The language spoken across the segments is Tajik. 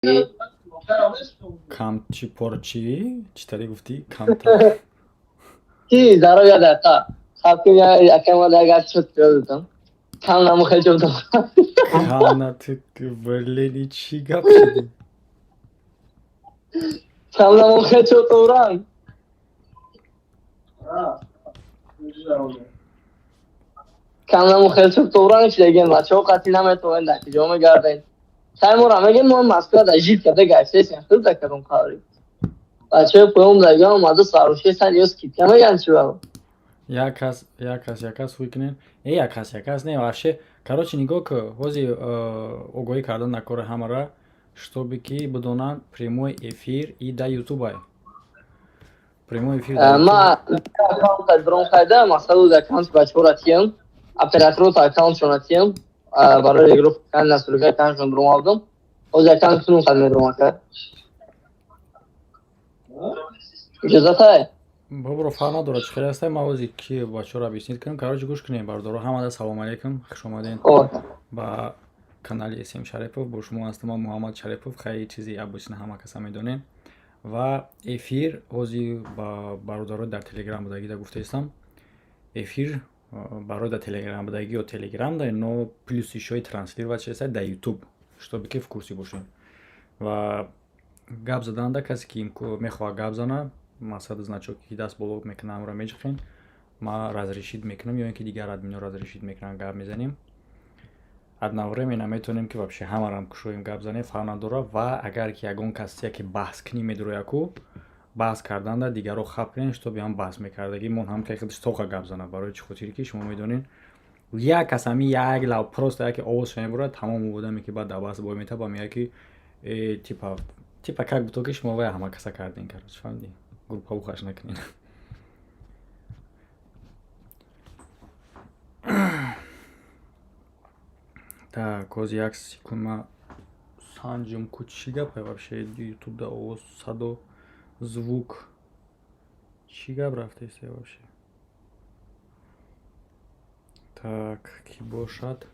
Кам чӣ порчӣ? Чӣ таре гуфтӣ? Камтар. Ки здоровья дақа. Хабкин акама агар чот ёдатам. Кам наму хел чот. Кам ту, блин, чӣ гап шуди? Кам наму хел чот уранг. Кам наму хел чот уранг чидаген бачаҳо қатъи наметавонед, дар куҷо мегардед? Сай мора мегем, мо Москва да жит када гаштесем, худ да кадом қаври. Бачаҳои поём дага омада сарушесан ё скидка меган чӣ ба? Як кас, як кас, як кас ҳуй кунен. Э, як кас, як кас не, вообще. Короче, нигоҳ ку, ҳози огоҳӣ кардан дар кори ҳамара, чтобы ки бидонанд, прямой эфир и да ютубай. Прямой эфир дар Ма аккаунт дрон хайда, масалан, аккаунт бачаҳоро тиям, операторото аккаунтшона тиям, барои игру кан насруга аккаунтшон дрон алдым. Ҳозир аккаунт тунум қад медром ака. Иҷозатай? Бобро, фарқ надорад, чӣ хеле ҳастай, ман ҳози ки бачаҳоро объяснить кунам. Короче, гӯш кунем, бародаро, ҳамада салом алейкум, хуш омадем ба канали СМ Шарипов. Бо шумо ҳастам ман, Муҳаммад Шарипов, хайри чизи обычно ҳама каса медонем. Ва эфир ҳози ба бародаро дар Телеграм будагида гуфтаистам. Эфир барои дар Телеграм будагӣ ё Телеграм да, но плюс ишои транслировать шудааст дар Ютуб, чтобы ки в курсе бошем. Ва гап заданда касе ки мехоҳад гап зана, мақсад значок ки даст боло мекунам, амро меҷиқен, ма разрешить мекунам ё ин ки дигар админо разрешить мекунам, гап мезанем. Одновременно метавонем ки вообще ҳамарам кушоем, гап занем, фарқ надорад. Ва агар ки ягон кас яке баҳс кунӣ медурояд ку, баҳс карданда дигарро хаб кунем, чтобы ҳам баҳс мекардагӣ мон ҳам ки худаш тоқа гап занад. Барои чӣ хотире ки шумо медонед, як кас ҳами як лав просто яке овозша мебурад, тамом одаме ки баъд дар баҳс бой метаба, мегӯяд ки э, типа как будто ки шумо вай ҳама каса кардем. Короче, фаҳмидӣ? Группа ухаш накунед. Так, ҳозир як секунд ма санҷум ку, чӣ гапе вообще ютуб да овоз, садо, звук чӣ гап рафтаиста вообще. Так, кӣ бошад?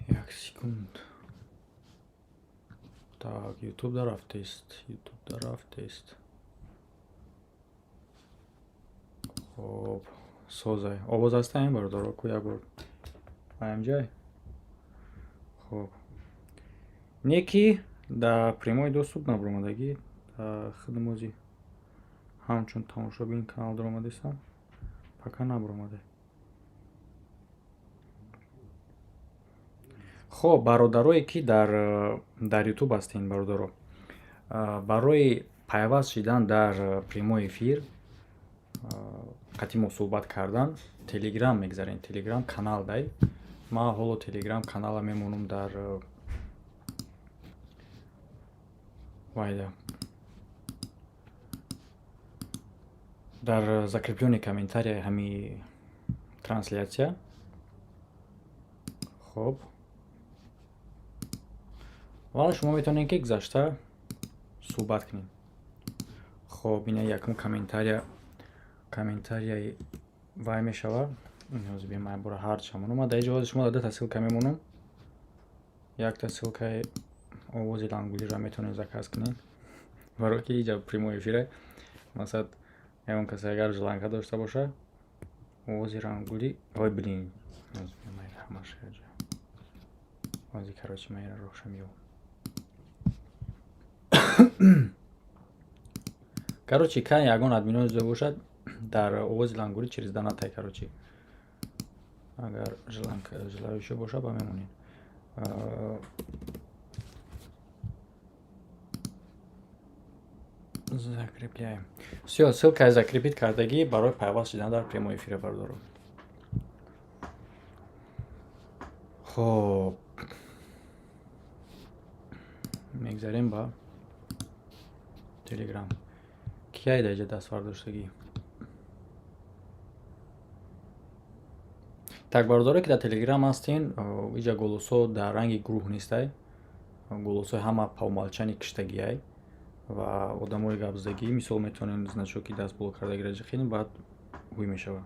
Як секунд. Так, ютуб да рафтаист, ютуб да рафтаист. Хоб, созай. Овоз ҳастаем, бародаро, ку як бор аямҷай. Хоб, не ки дар прямой доступ набаромадагӣ, хидмози ҳамчун тамошобин канал даромадистам, пока набаромада. Хоб, бародарое ки дар ютуб ҳастен, бародаро, барои пайваст шидан дар прямой эфир, қатъи мо суҳбат кардан, Телеграм мегзарем, Телеграм канал дай. Ман ҳоло Телеграм канала мемонам дар вайда, дар закреплённый комментария ҳами трансляция. Хоб, ва шумо метавонед ки гузашта суҳбат кунед. Хоб, ина якум комментария, комментарияи вай мешава. Ҳозир бема бора ҳарча монам. Ман дар инҷо ҳозир шумо дар дута ссылка мемонам. Якта ссылкаи овози лангулиро метавонед заказ кунед, барое ки иҷа прямой эфире. Масалан, ягон касе агар желанка дошта боша, овози рангули. Ой, блин, ҳамаш ҳозир. Короче, ман инро роҳша меёбам. Короче, кай ягон админои зӯ бошад, дар овози лангурӣ через донатай. Короче, агар желающий боша, ба мемонед. Закрепляем. Всё, ссылкаи закрепить кардагӣ барои пайваст шудан дар прямой эфире, бародаро. Хоб, мегзарем ба Телеграм. Кияй дар иҷа дастбардоштагӣ? Так, бародаре ки дар Телеграм ҳастен, иҷа голосҳо дар ранги гурӯҳ нестай, голосҳои ҳама по умолчанию киштагиай ва одамои гапзадагӣ, мисол, метавонем значоки даст боло кардагиро ҷиқинем, баъд ҳуй мешавад,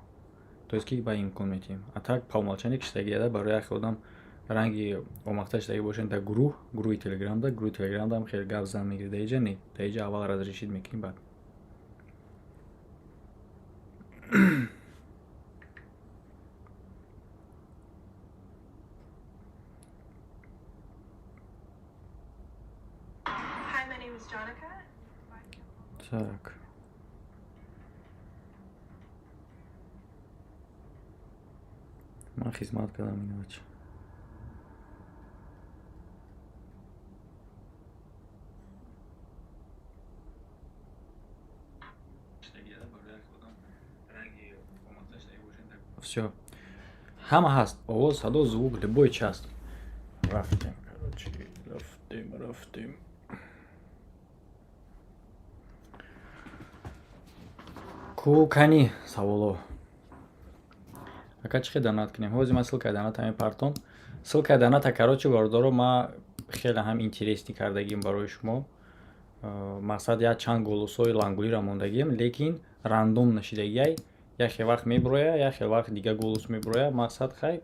то есть ки ба имкон метиҳем. А так по умолчанию киштагиада барои яхе одам Ранги омахта шудаги бошен дар гурӯҳ, гурӯҳи телеграмда, гурӯҳи телеграмдам хеле гап зан мегирӣ. Дар иҷа не, дар иҷа аввал разрешить мекунӣ, баъд. Так. Ман хизмат кардам иначе. Всё. Ҳама ҳаст. Овоз, садо, звук, любой част. Рафтем, короче, рафтем, рафтем. Ку кани саволо. Ака, чӣ хел донат кунем? Ҳозир ман ссылкаи доната мепартом. Ссылкаи доната, короче, бародаро, ма хеле ҳам интересный кардагим барои шумо. Мақсад, як чанд голосҳои лангулиро мондагием, лекин рандом нашидагиай. Як хел вақт мебуроя, як хел вақт дига голос мебуроя. Мақсад, хай,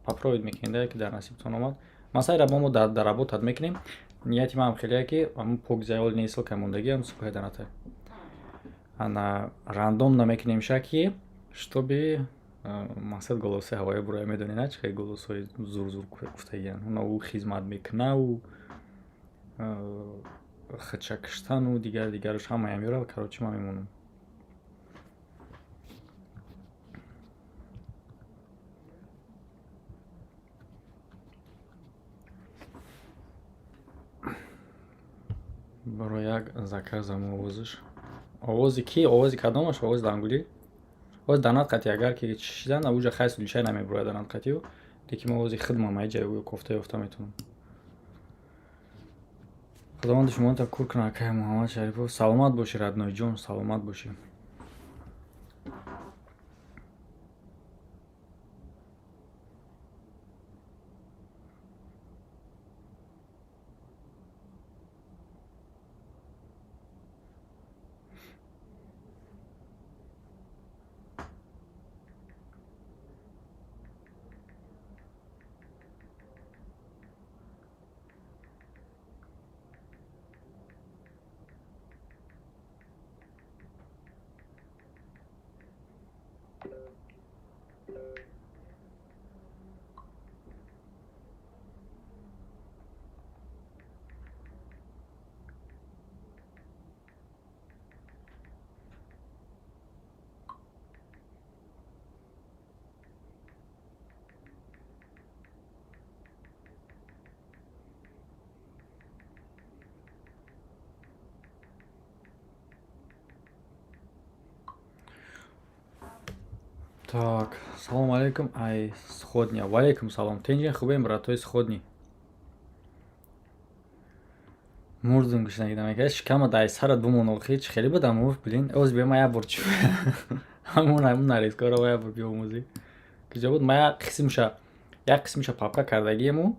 попробовать мекунем, да, ки дар насибтон омад. Масалан, мо дар работать мекунем. Нияти ман хеле ки ҳамун пок заёл ссылка мондагиам, ссылкаи доната. Ана рандом намекунем шаки, чтобы мақсад голосҳои ҳавоӣ буроя, медонӣ, на, чӣ хел голосҳои зур-зур гуфтагиян. Уна ӯ хизмат мекуна, ӯ хача киштану дигар дигараш ҳамаям меёрад. Короче, ман мемонам. Барои як заказам овозаш. Овози ки? Овози кадомаш? Овози лангулӣ? Овози донат қатӣ агар ки чишидан, уҷа хай сулишай намебурояд донат қатию, лекин мо овози хидмам айҷа кофта ёфта метавонам. Худованди шуморо кур кунад, акай Муҳаммад Шарипов. Саломат бошӣ, родной ҷон, саломат бошӣ. Так, салом алейкум, ай Сходня. Валейкум салом. Тинҷин, хубем, братои Сходни. Мурдум гушнагидам, яка шикама дай сарат бумон, охи чӣ хеле будам, уф, блин. Оз биё, ма як бор чӣ. Ҳамун нарезкаро як бор биомӯзӣ. Куҷо буд? Ма як қисмиша папка кардагиему.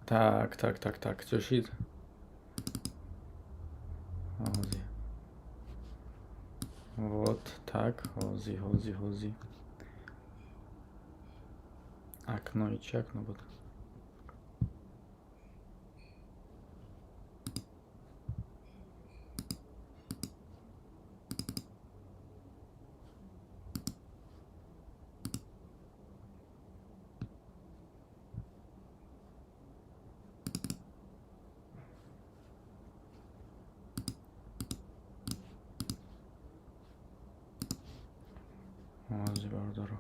Так, так, так, так, чӣ шид? Ҳозир. Вот так, ҳози, ҳози, ҳози. Окно, чӣ окно буд? Ҳозир, бародаро.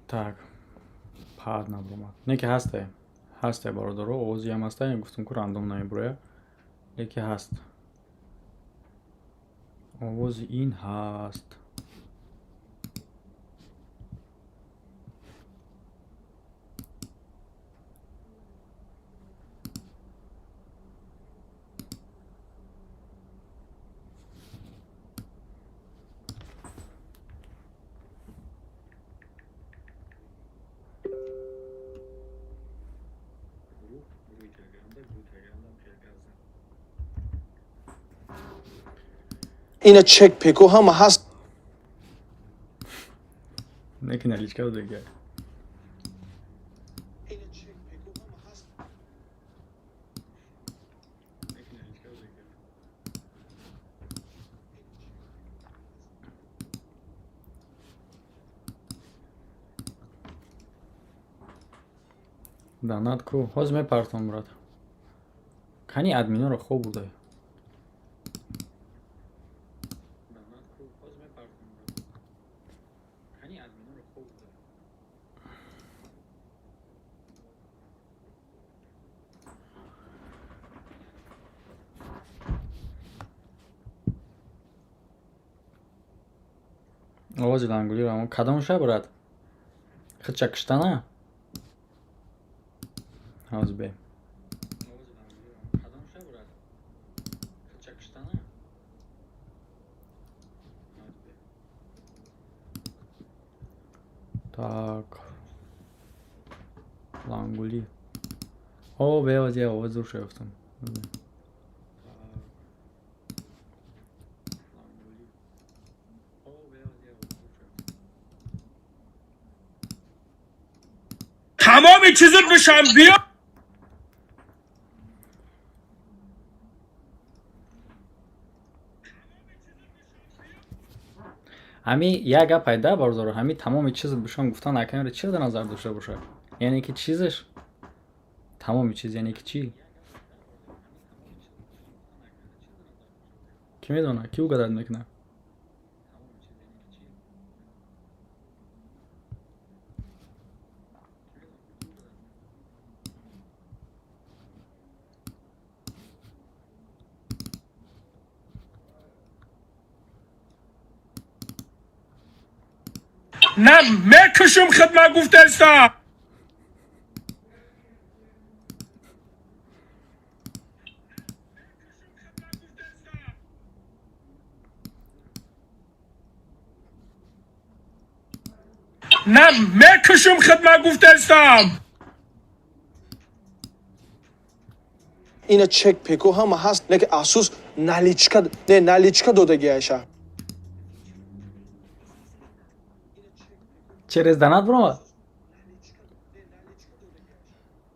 Так, пад набуромад. Не ки ҳасте. Ҳасте, бародаро, овозиам ҳаста, гуфтам ку рандом намебуроя. Леки ҳаст. Овози ин ҳаст. Ина чек пеко ҳама ҳаст. Не ки наличка додагиай. Донат ку ҳозир мепартом, брат. Кани админоро хоб бурдай. Овози лангулиро кадом ша, брат? Худша киштана? Ҳозир бе. Так. Лангули. О, бе, ози овоз зур шуфтам. Тамоми чизот бишам биё. Ҳами як гап пайда, бародаро, ҳами тамоми чиз бишон гуфтан акамеро чиро дар назар дошта бошад? Яъне ки чизаш тамоми чиз, яъне ки чӣ? Кӣ медонад? Кӣ угадать мекунад? На мекушум хидмат гуфтаистам. На мекушум хидмат гуфтаистам. Ина чек пеко ҳама ҳаст, не ки афсӯс, наличка не, наличка додагиайша. Через донат бромад?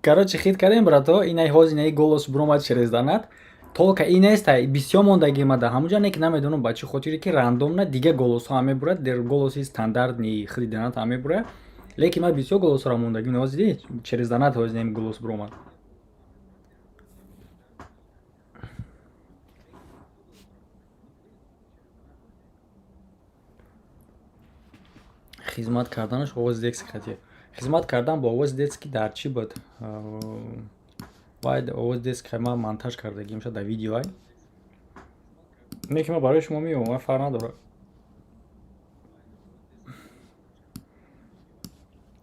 Короче, хит кардем, брато, инай ҳоз инаи голос бромад через донат. Толка и неста, бисёр мондаги ма да ҳамуҷа, не ки намедонам ба чӣ хотире ки рандомна дига голосҳо ҳам мебурад, дер голоси стандартни худи донат ҳам мебурад. Лекин ма бисёр голосҳоро мондаги, ҳоз диди, через донат ҳоз инаи голос бромад. Хизмат карданаш овози детский хати. Хизмат кардан бо овози детский дар чӣ буд? Вай овози детский ма монтаж кардагим ша дар видеоай. Не ки ма барои шумо меём, ма фарқ надорад.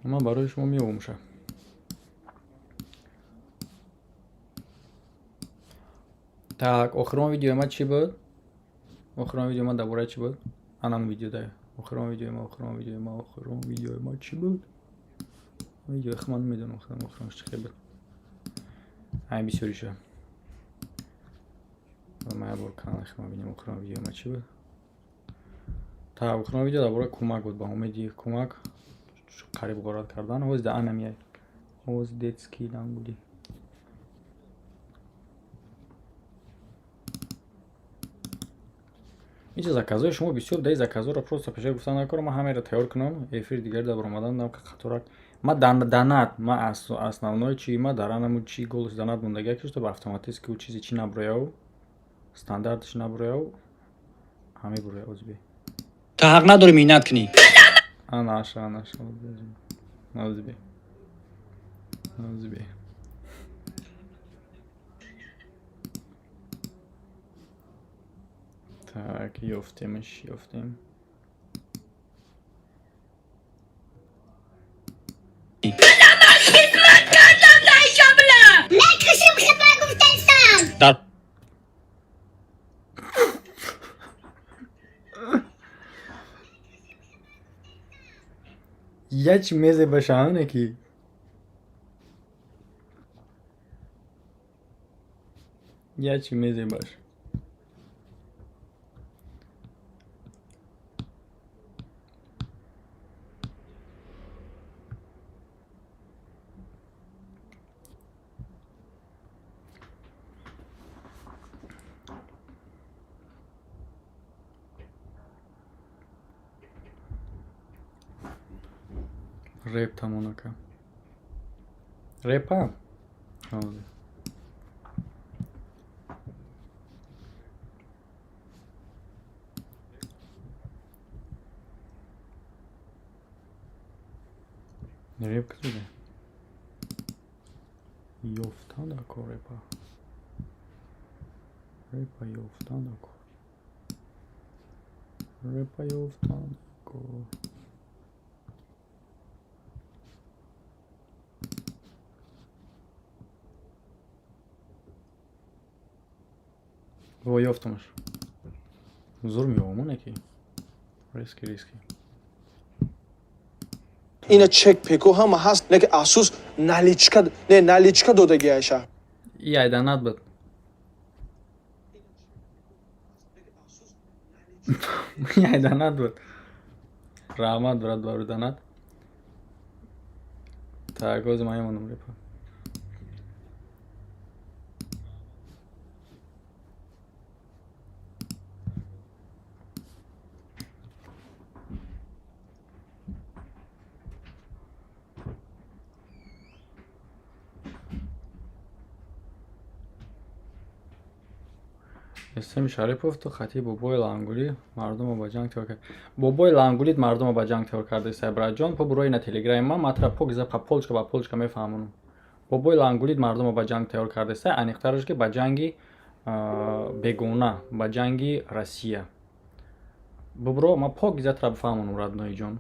Ман барои шумо меём ша. Так, охирон видеои ма чӣ буд? Охирон видеои ма дар бораи чӣ буд? Анам видео да. Охирон видеои ма, охирон видеои ма, охирон видеои ма чӣ буд? Видеои худам намедонам, худам охиронш чӣ хел буд. Ай бисёриша. Ма як бор канали худам бинем, охирон видеои ма чӣ буд? Так, охирон видео дар бораи кӯмак буд, ба умеди кӯмак қариб ғорат кардан. Ҳоз да анам яй. Ҳоз детский лангули. Инҷа заказҳои шумо бисёр, даи заказҳоро просто пеша гуфтан накор, ман ҳамаро тайёр кунам, эфир дигар дар баромадан дам қаторак. Ма донат, ма основной чи ма дар анаму чи голос донат мондагия ки чтобы автоматически у чизи чи наброяв, стандартш наброяв, ҳаме бурояв озби. Ту ҳақ надорӣ миннат кунӣ. Анаша, анаша, озби. Озби. Так, ёфтемш, ёфтем. Мекушум хидмат гуфтаистам. Дар Яч мезе башаане ки. Яч мезе баш. Реп тамонака. Репа? Ҳозир. Реп куҷода? Ёфтан дар кор репа. Репа ёфтан дар кор. Репа ёфтан дар кор. Во, ёфтамаш. Зур меёвам, ки. Резкий, резкий. Ина чек пеку ҳама ҳаст, лекин афсӯс, наличка не, наличка додагиаша. И айданат буд. И айданат буд. Раҳмат, брат, барои донат. Так, ҳозир ман мемонам репа. Эсем Шарипов, ту хати бобои лангулӣ мардумро ба ҷанг тайёр кард. Бобои лангулит мардумро ба ҷанг тайёр кардааст, братҷон. По бурои на телеграми ман матра покиза па полочка ба полочка мефаҳмонам. Бобои лангулит мардумро ба ҷанг тайёр кардааст, аниқтараш ки ба ҷанги бегона, ба ҷанги Россия. Бубро, ман покиза тра бифаҳмонам, родной ҷон,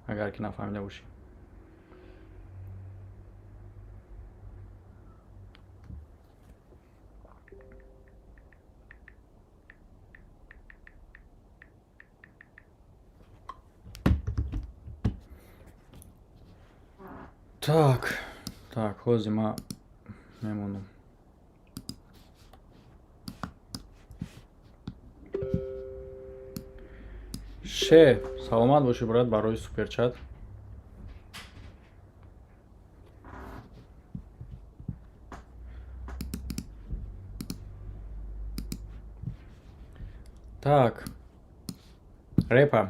агар ки нафаҳмида бошӣ. Так, так, ҳозир ман мемонам. Ше, саломат бошӣ, брат, барои суперчат. Так, репа.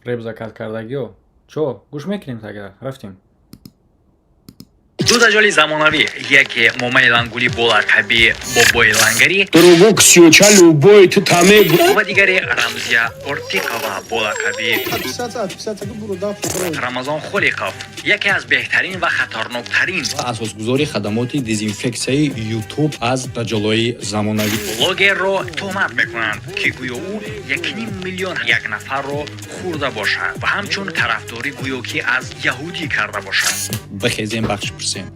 Реп заказ кардагиё. Чо, гӯш мекунем тага, рафтем. Ду даҷоли замонавӣ, яке Момаи Лангулӣ бо лақаби Бобои Лангарӣ Дурӯғгӯ ксюча любой ту таме ва дигаре Рамзия Ортиқова бо лақаби Отписаться, отписаться, буро даф. Рамазон Холиқов, яке аз беҳтарин ва хатарноктарин Ва асосгузори хадамоти дезинфексияи Ютуб аз даҷолои замонавӣ. Блогерро туҳмат мекунанд, ки гӯё ӯ 1,5 миллион як нафарро хӯрда бошад ва ҳамчун тарафдорӣ гӯё ки аз яҳудӣ карда бошад. Бихезем, бахш пурсем,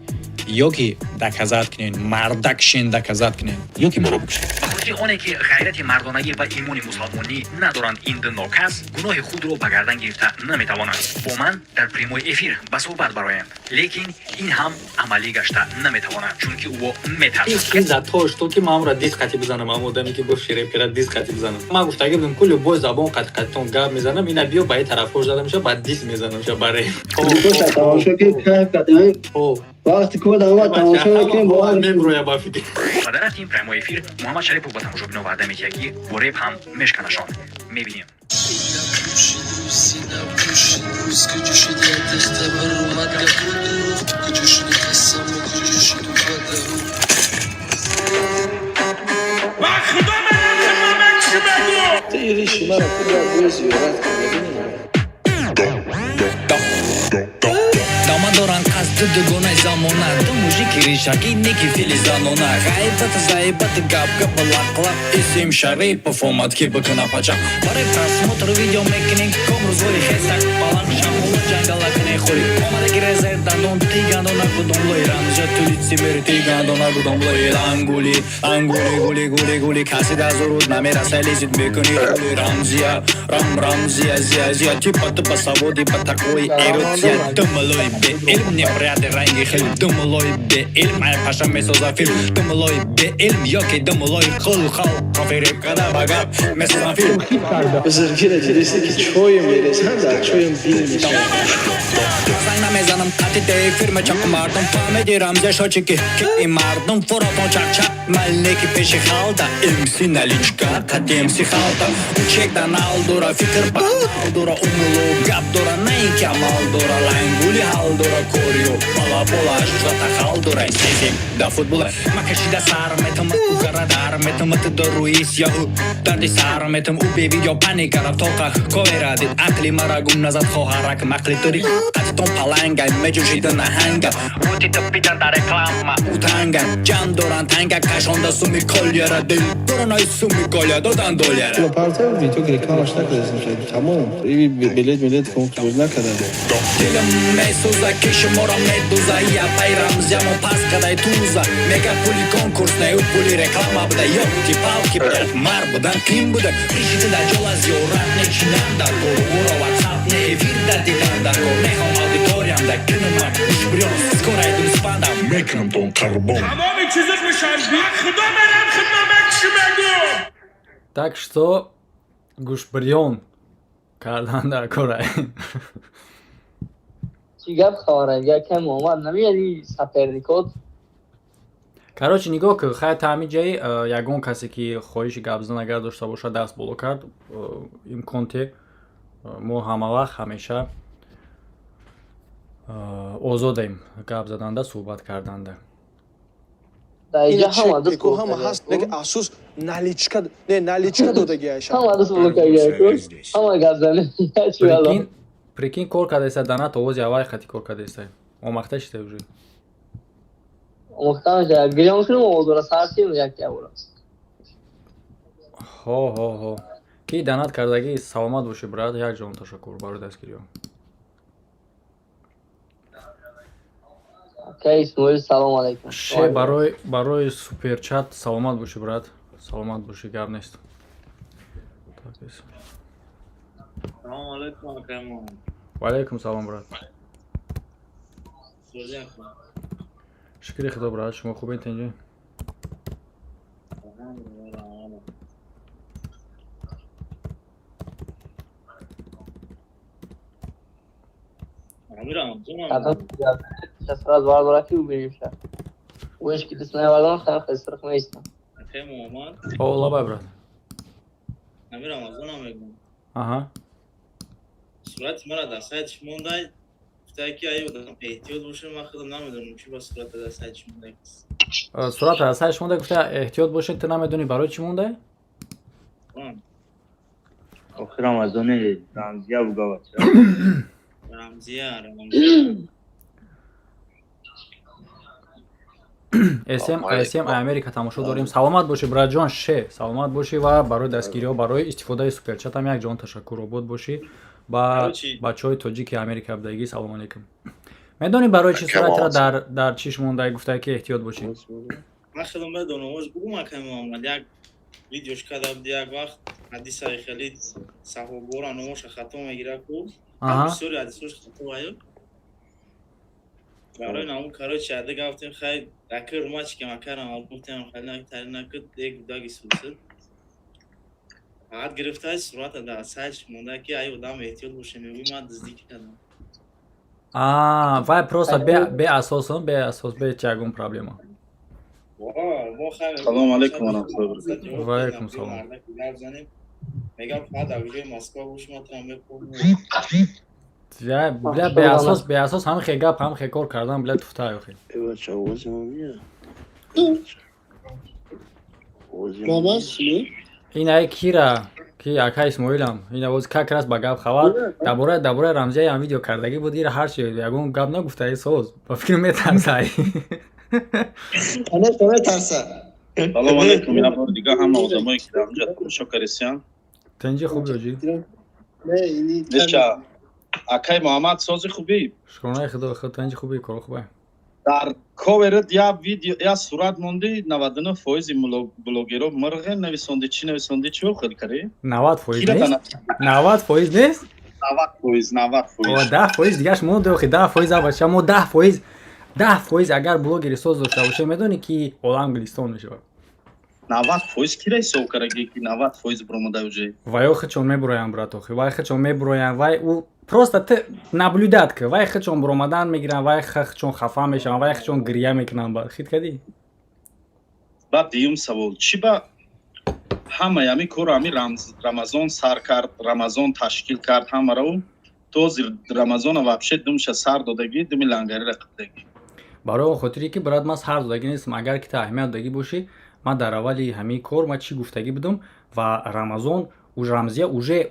ё ки доказать кунен, мардак шен, доказать кунен, ё ки моро бикушед. Ба хотири оне ки ғайрати мардонагӣ ва имони мусалмонӣ надоранд, ин ду нокас гуноҳи худро ба гардан гирифта наметавонанд. Бо ман дар прямой эфир ба суҳбат бароем, лекин ин ҳам амалӣ гашта наметавонад, чунки ӯ метарсад. Ин за то что ки ман амро дис қати бизанам, ам одаме ки гуфт шерепера дис қати бизанам, ман гуфтаги будам ку любой забон қати қатитон гап мезанам, ина биё ба ин тарафҳош зада меша, ба дис мезанам ша ба реп. Тамошо ки кайф кардем. Вақти ку даъват тамошо мекунем, бовар меброя ба фикр. Ва дар рафти ин прямой эфир Муҳаммад Шарипов ба тамошобино ваъда медиҳад, ки бо реп ҳам мешканашон. Мебинем. Ба худо менам, хидмат чӣ бегу. Ту ириши мара куҷа бӯи зиёрат кун, мебинӣ? Дама доранд қасди дугонаи замона, ду мужики ришакӣ, неки фили занона, ғайбат, заибат, гап гап, лақлақ. Исм Шарипов омад, ки бикуна пачақ. Барои просмотр видео мекунем ком рӯзҳои хесак баланд шамола ҷангала кунем хӯри омадаги резер дандон ти гандона гудомлои Рамзия ту лицемери ти гандона гудомлои лангули лангули гули гули гули, каси дар зуруд намераса, лезит мекуни гули Рамзия рам Рамзия зия зия, типа ту ба саводи, ба тақвои эротия, думалои беилм, неприятный ранги хел, думалои беилм, ай паша месоза филм, думалои беилм ёки думалои хул хал кофириб када ба гап месозам филм. Бузургира дидисте, ки чоем мерезанд, дар чоем бил мешавад. Занг намезанам қати эфир мечақу мардум фаҳмиди рамзия шочики ки ин мардум фуротон чақчақ малнеки пеши халда МС наличка қати МС халта чек да нал дора фикр ба амал дора умулу гап дора на ин ки амал дора лангули ҳал дора корио бала бола жата хал дора сезим да футбола ма кашида сар метам угара дар метам ту дорӯи сиёҳу дарди сар метам ӯ бе видео паника рафт тоқа ковера дид ақли мара гум назад хоҳарак мақли тури қатитон паланга меҷӯшида наҳанга рӯти типидан дар реклама утанга ҷамъ доранд танга кашонда суми колияра дил доран ай суми колия додан доляра. Партия видео рекламаш накардем, тамом. Билет милет конкурс накардам. Дилам месӯза, ки шуморо медуза, я пай рамзиямо пас кадай туза мега пули конкурс не, ӯ пули реклама буда. Ёлки-палки, блядь, мар будан ким буда ришида дар ҷола зиёрат нечинам дар кор ӯро ватсап не эфир да дидан дар кор мехом аудиториям да кинумак гӯшбирён скоро айдум спандам мекунам тон қарбон. Тамоми чизот мешан ба худо мерам хидмат чӣ мегӯм. Так что гӯшбирён кардан дар кора. Чӣ гап хабара, якам омад намеяди соперникот. Короче, нигоҳ кун, хай, та ҳамин ҷаи ягон касе ки хоҳиши гап задан агар дошта бошад, даст боло кард, имкон те мо ҳамавақт ҳамеша озодем гап заданда, суҳбат карданда. Дар ина инҷа ҳама чек даст пеку ҳама ҳаст, лекин афсӯс, наличка не, наличка додагиаша. Ҳама даст боло карда, ҳама гап зане. Прикинь, прикинь, кор кардаиста данат овози аввали хати кор кардаиста, омахта шида уже. Омӯхта мешавад, гирён кунем овозора сар кунем як ябора. Ҳо, ҳо, ҳо, ки данат кардагӣ, саломат бошӣ, брат, як ҷон ташаккур барои дастгириҳо. Акай Исмоил, салом алайкум. Ше барои суперчат, саломат бошӣ, брат, саломат бошӣ, гап нест. Так, Салом алейкум, акай Муҳаммад. Ва алайкум салом, брат. Сӯзи, ака. Шукри худо, брат, шумо хубед, тинҷӣ? Алҳамдулилла, раҳмат. Амир Рамазонам. Сараз бардора ки убинем ша. Оеш ки даст навардам, хай хисрх меистам. Акай Муҳаммад, О, лабай, брат. Амир Рамазонам мегӯм. Аҳа. Сурати мара дар сайтиш мондай, гуфтай ки ай одам эҳтиёт бошед, ман худам намедонам чӣ ба сурата дар сайтиш мондай. Сурат аз сайтиш монда, гуфта эҳтиёт бошед, ту намедонӣ барои чӣ монда? Охир Рамазони Рамзия буга, бача. Рамзия, Рамзия. СМ СМ Америка тамошо дорем. Саломат бошӣ, братҷон, ше, саломат бошӣ ва барои дастгириҳо, барои истифодаи суперчатам як ҷон ташаккур, обод бошӣ. Ба Короче- бачаҳои тоҷики Америка будагӣ салом алейкум. Медонӣ барои чӣ суратро дар чиш монда, гуфта ки эҳтиёт бошӣ? Ман худам медонам, оз бугум, акай Муҳаммад, як видеош карда буд як вақт, ҳадисаи хеле саҳобора номоша хато мегирад ку. Бисёри ҳадисош хато аю. Барои намун, короче, ада гафтем, хай, ака румачкем, ака рамал гуфтем, хай тари накуд, як будаги сусид. Фақат гирифтай сурата дар сайтш монда ки ай одам эҳтиёт боше, мегӯй ман дуздӣ кардам. А, вай просто беасосам, беасос, бе ҳеҷ ягон проблема. Салом алейкум ва раҳматуллоҳи ва баракатуҳ. Ва алейкум салом. Гап занем, мегам фақат дар ҷои Москва бош, ман туро мепурм. Я, бля, беасос, беасос ҳам хе гап, ҳам хе кор кардан, бля, туфта охи. Э, бача, овози ман меяд? Овози ман Мама, меяд? сми? Ин ай кира ки ака Исмоилам, ин овоз как раз ба гап хабар дар бораи Рамзияи ҳам видео кардагӣ буд, ира ҳарчи ягон гап нагуфта, и соз ба фикр метарсай. Конечно, метарса. Салом алейкум, як бор дига ҳама одамое ки дар онҷа тамошо кардисиян. Тинҷи, хуб ҷоҷӣ? Не, ини Неша, акай Муҳаммад, сози, хубӣ? Шукронаи худо, худ тинҷи, хубӣ, коро хубай. Дар коверат як видео, як сурат мондӣ, 99 фоизи блогеро мирғе нависондӣ, чӣ нависондӣ, чӣ хел карӣ? 90 фоиз Кира нест? 90 фоиз нест? 90 фоиз, 90 фоиз. 10 фоиз дигаш монда охи, 10 фоиз абача мо 10 фоиз, 10 фоиз агар блогери соз дошта бошем, медонӣ ки олам гулистон мешавад. 90 фоиз кира ҳисоб кардаги ки 90 фоиз буромада уже? Вай охи чон мебуроянд, брат, охи вай хи чон мебуроянд, вай ӯ. Просто ты наблюдать ка, вай худшон буромадан мегиранд, вай худшон хафа мешаванд, вай худшон гирья мекунанд. Баъд хит кардӣ. Баъд дуюм савол: чӣ ба ҳамаи ҳамин корро ҳамин Рамазон сар кард, Рамазон ташкил кард ҳамаро, то ҳозир Рамазона вообще думша сар додагӣ, думи лангариро қибдагӣ? Барои он хотире ки, брат, ман сар додагӣ нестам. Агар ки та аҳамият додагӣ бошӣ, ман дар аввали ҳамин кор ман чӣ гуфтагӣ будам? Ва Рамазон, Рамзия уже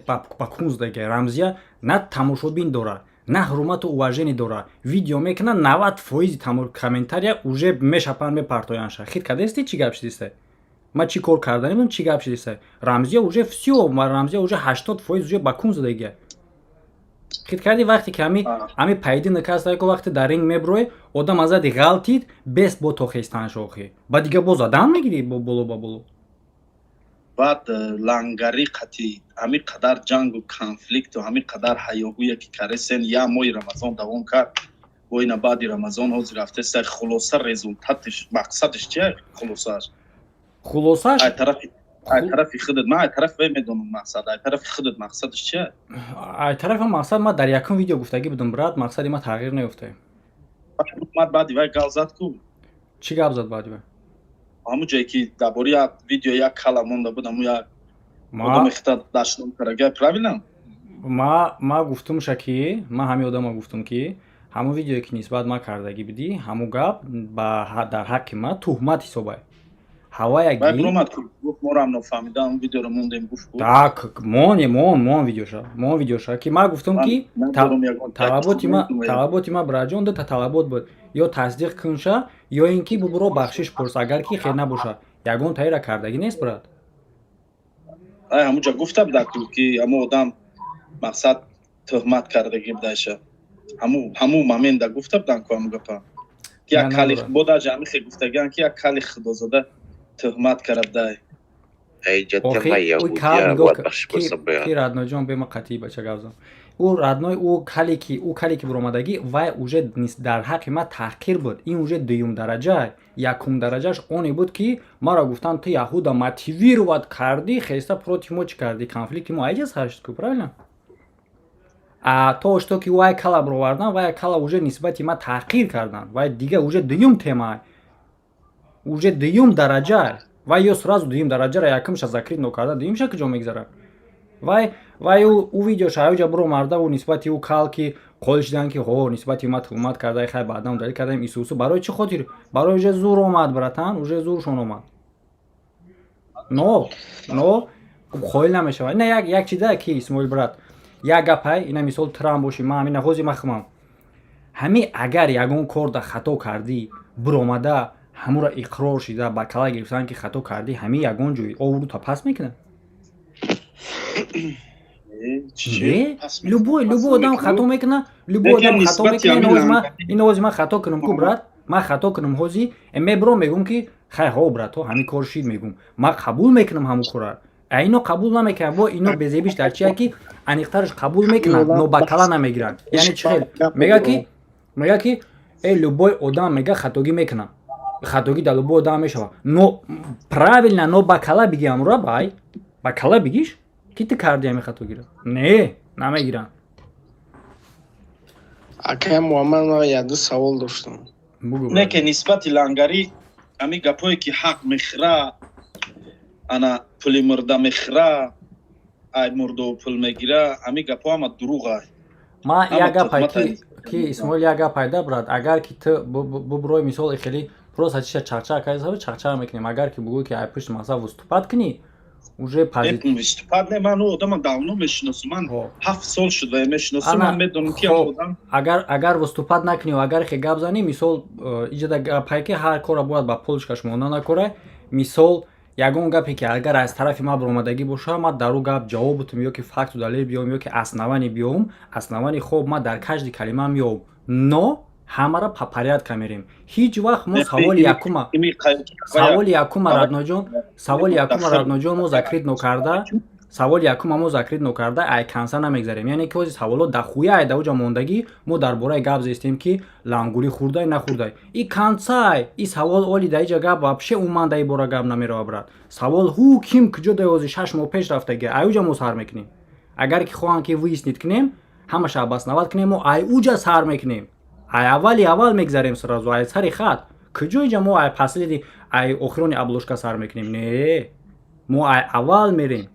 ба кун задагӣ. Рамзия на тамошобин дора, на ҳурмату уважение дора. Видео мекунад, 90 фоизи комментария уже мешапанд, мепартоянша. Хит кардасти, чӣ гап шидиста? Ман чӣ кор кардани будам, чӣ гап шидиста? Рамзия уже всё, Рамзия уже 80% уже ба кун задагия. Хит кардӣ? Вақте ки ҳами поединок ҳаста ко, вақте дар ринг мебурой, одам азади ғалтид, бес бо то хестанш охи ба дига бо задан мегирӣ, бо боло ба боло. Баъд лангари қати ҳамин қадар ҷангу конфликту ҳамин қадар ҳаёҳӯе ки каресен, як моҳи Рамазон давом кард, бо ина баъди Рамазон ҳозир рафтеста. Хулоса, результатиш, мақсадиш чия, хулосааш? Хулосаш? Ай тарафи худат, ман ай тарафи вай медонам мақсад, ай тарафи худат мақсадиш чия? Ай тарафи мақсад ман дар якум видео гуфтагӣ будам, брат, мақсади ман тағйир наёфта. Баъди вай гап зад ку. Чӣ гап зад баъди вай? Ҳамун ҷое ки дар бораи як видео як кала монда буд, ҳамун як одаме хита дашном карага, правильно? Ма гуфтумша, ки ман ҳамин одама гуфтум, ки ҳамун видеое ки нисбат ман кардагӣ будӣ, ҳамун гап дар ҳаққи ман туҳмат ҳисобай. Ҳаваяги Морам нофаҳмида, он видеоро мондем, гуфт. Так, моне, мон, мон видеоша, мон видеоша, ки ман гуфтум, ки талаботи ма, браҷон, дута талабот буд: ё тасдиқ кунша, ё ин ки бубуро бахшиш пурс. Агар ки хер набоша, ягон таира кардагӣ нест, брат. Ай ҳамунҷа гуфта буда ки ҳамун одам мақсад туҳмат кардагӣ будааша. Ҳамун момента гуфта будан ку ҳамун гапа, ки як кали бодаҷа ҳамихе гуфтагиан, ки як кали худозода туҳмат кардадай. Ки роднойҷон, бема қатъи бача гап зан. Ӯ, родной, ӯ кале ки буромадагӣ, вай уже дар ҳаққи ман таҳқир буд. Ин уже дуюм дараҷа. Якум дараҷаш оне буд, ки маро гуфтанд: «Ту яҳуда мотивировать кардӣ, хеста против мо чӣ кардӣ?» Конфликти мо айҷа сар шуд ку, правильно? А то что ки вай кала бировардан, вай кала уже нисбати ман таҳқир кардан, вай дига уже дуюм тема, уже дуюм дараҷа. Вай ё сразу дуюм дараҷаро якумша закрыть нокарда, дуюмша куҷо мегзарад? Вай ӯ видеоша аюҷа буромарда, ӯ нисбати ӯ кал ки қол шидан, ки ҳо, нисбати ма туҳмат карда, хай, баъдан далил кардаем исусу. Барои чӣ хотир? Барои уже зур омад, братан, уже зуршон омад. Но қоил намешавад. Ина як чиза ки, Исмоил брат, як гапай, ина мисол трам бошӣ, ман ҳамина ҳози махмам ҳами, агар ягон кор да хато кардӣ, буромада ҳамура иқрор шида, ба кала гирифтан, ки хато кардӣ, ҳами ягон ҷой оврута пас мекунад? Не, любой одам хато мекунад, любой одам хато мекунад. Ин ҳози ман хато кунам ку, брат, ман хато кунам ҳози, мебуром, мегӯм, ки хай, ҳо, брат, ҳамин кор шид, мегӯм, ман қабул мекунам ҳамун кора. А ино қабул намекунанд. Бо ино безебиш дар чия, ки аниқтараш қабул мекунанд, но ба кала намегиранд. Яъне чӣ хел? Мега, ки э, любой одам, мега, хатогӣ мекунад, хатогӣ дар любой одам мешавад, но правильно, но ба кала биги, амура бай ба кала бигиш, ки ту карди ҳами хатогиро. Не, намегиранд. Акай Муҳаммад, ман якду савол доштам. Не, ки нисбати лангарӣ ҳамин гапое ки ҳақ мехӯра, ана пули мурда мехӯра, ай мурдо пул мегира, ҳамин гапҳо ҳама дурӯғ. Ма як гапай ки, Исмоил, як гап пайда, брат, агар ки ту бубурои, мисол, хеле просто чиша чақчақ кардӣ, чақчақ мекунем. Агар ки бугӯй, ки ай пушти мақсад выступать кунӣ, уже выступать не, ман одама давно мешиносам, ман 7 сол шуд ва мешиносам, ман медонам ки одам. Агар выступать накунӣ, агар хе гап занӣ, мисол, иҷода гапае, ки ҳар корро бояд ба полочкаш монда накора. Мисол, ягон гапе ки агар аз тарафи ман баромадагӣ боша, ман дар ӯ гап ҷавоб бутум, ё ки факту далел биём, ё ки основание биём. Основание хоб ман дар каждый калима меёб, но ҳамаро по порядка мерем. Ҳеҷ вақт мо саволи якума, роднойҷон, саволи якума, роднойҷон, мо закрыть нокарда, саволи якума мо закрыть нокарда, ай конца намегзарем. Яъне ки ҳози саволот дахуя ай даоҷа мондагӣ. Мо дар бораи гап зестем, ки лангурӣ хӯрдай, нахӯрдай, и концай и савол оли да иҷа гап вообще умуман да и бора гап намерава, брат. Савол ҳу ким куҷо дай, ҳози 6 моҳ пеш рафтаги, аюҷа мо сар мекунем. Агар ки хоҳанд, ки выяснить кунем, ҳамаша обосновать кунем, мо ай уҷа сар мекунем, ай аввали аввал мегзарем, сразу ай сари хат. Куҷо иҷа мо ай последний, ай охирони обложка сар мекунем? Не, мо ай аввал мерем,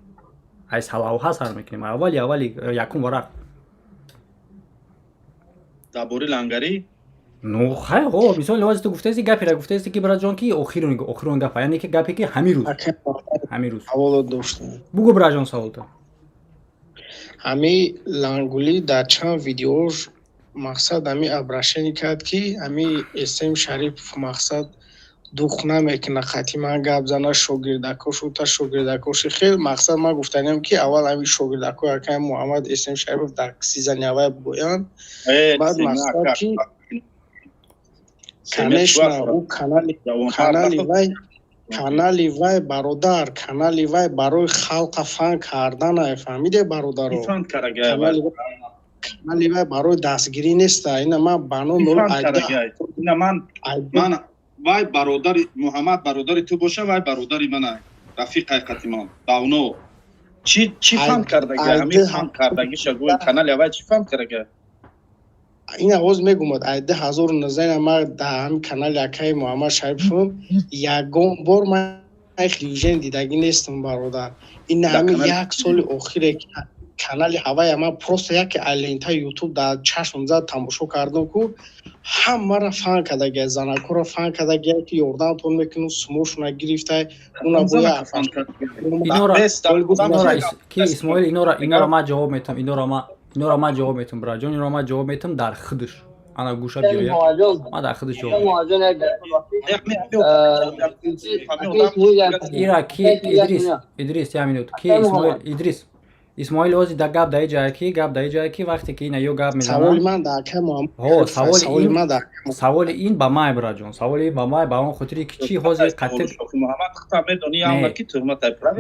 ай салавҳа сар мекунем, аввали аввали, якум варақ. Дар бораи лангарӣ. Ну хай, о, мисол, лози ту гуфтаси, гапера гуфтаси, ки братҷон, ки охирон, охирон гапа, яъне ки гапе, ки ҳамин рӯз, ҳамин рӯз. Саволо доштам. Бугу, братҷон, саволта. Ҳами лангулӣ дар чанд видеош, мақсад, ҳами обращение кард, ки ҳами Эсем Шарипов, мақсад, дух намекуна қати ман гап зана, шогирдакошу та шогирдакоши хел. Мақсад, ман гуфтанем, ки аввал ҳами шогирдако акай Муҳаммад, Эсем Шарипов дар сизанявай бигӯянд. Баъд, мақсад, ки конечно, ӯ канали вай, бародар, канали вай барои халқа фан карданай, фаҳмиде, бародаро? Канали вай барои дастгирӣ неста. Ина ман ба номи Вай бародари Муҳаммад, бародари ту боша, вай бародари мана, рафиқай қатимон давно. Чӣ фан кардага? Ҳамин фан кардагиша гӯй, канали вай чӣ фан кардага? Ин овоз мегумад, ай 2019 ман дар ҳамин канали акаи Муҳаммад Шариповам ягон бор ман хелижен дидагӣ нестам, бародар. Ин ҳамин як соли охире канали ҳавая ман просто яке лента Ютуб дар чашмам зад, тамошо кардам, ку ҳамаро фан кардагия, занакҳоро фан кардагия, ки ёрдамтон мекунам, сумошуна гирифтай, уна. Ки Исмоил, инора ман ҷавоб метам, инора ман ҷавоб метам, браҷон, инора ман ҷавоб метам дар худаш. Ана гӯша биёя, ман дар худаш ҷавоб. Ира ки, Идрис, Идрис, як минут, ки Исмоил, Идрис, Исмоил, ози да гап дар ҷае ки гап дар ҷае ки вақте ки ина ё гап мезанад. Саволи ин ба май, браҷон, саволи ин ба май, ба он хотире ки чӣ ҳозир қатиб.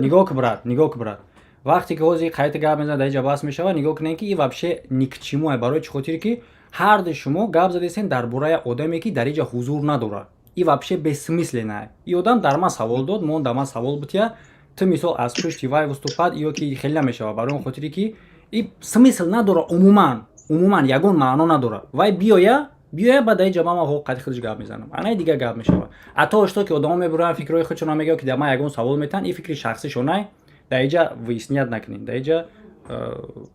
Нигоҳ ки, брат, нигоҳ ки, брат, вақте ки ҳозир қайта гап мезанад, дар ҷа баҳс мешавад. Нигоҳ кунед, ки и вообще ни к чему. Барои чӣ хотире ки ҳарду шумо гап задесен дар бораи одаме, ки дар иҷа ҳузур надорад. И вообще бессмысленно. И одам дар ман савол дод, мон дар ман савол бутия, ту мисол аз пушти вай выступать ё ки хеле намешавад, барои он хотире ки и смысл надорад, умуман, умуман ягон маъно надорад. Вай биёя, биёя, баъд дар иҷа ман қади худаш гап мезанам, анаи дигар гап мешавад. Ато што ки одамо мебуранд, фикрҳои худшона мегӯянд, ки дар ман ягон савол метаҳанд, и фикри шахсишонай, дар иҷа выяснять накунед, дар иҷа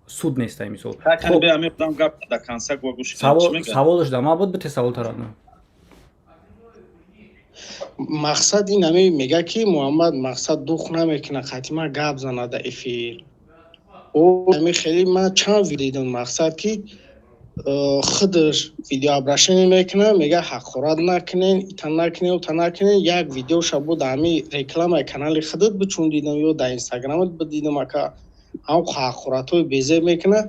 суд неста, мисол. Саволаш дар ман буд, бите савол тарадно. Мақсад, ин ҳами мега, ки Муҳаммад, мақсад, дух намекуна қатима гап зана дар эфир. Ами хеле ман чанд видео дидам, мақсад, ки худаш видеообращение мекуна, мега ҳақорат накунен, ита накунен, ута накунен. Як видеоша буд, ҳами рекламаи канали худат бичун дидам ё дар Инстаграмат бидидам, ака, ҳам ҳақоратҳои безеб мекуна.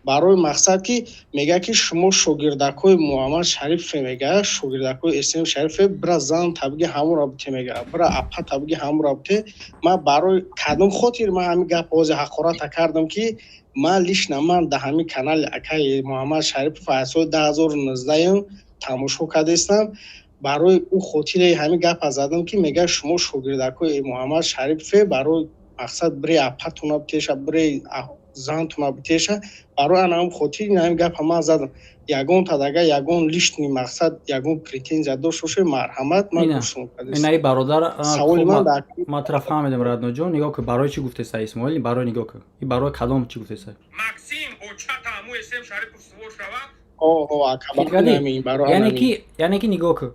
Барои мақсад, ки мега, ки шумо шогирдакҳои Муҳаммад Шарифе, мега, шогирдакҳои Эсем Шарифе, бира зан табиги ҳамонро бите, мега, бира апа табиги ҳамонро бите. Ман барои кадом хотир ман ҳамин гап ози ҳақората кардам, ки ман лично ман дар ҳамин канали акаи Муҳаммад Шарипов аз соли 2019-ум тамошо кардастам. Барои ӯ хотире ҳамин гапа задам, ки мега шумо шогирдакҳои Муҳаммад Шарипове, барои мақсад, бире апатуна битеша, бире зантуна битеша. Барои ана ҳам хотир ин ҳамин гапа ман задам. Ягон тадага ягон лишний, мақсад, ягон претензия дошт боше, марҳамат, ман гӯшум. Инаи бародар. Саволи ман дар Ман тура фаҳмидам, Радноҷон. Нигоҳ кун, барои чӣ гуфтеса, Исмоил, барои, нигоҳ кун, и барои кадом чӣ гуфтеса? Максим очата аму Эсем Шарипов сувор шавад. Яъне ки нигоҳ кун,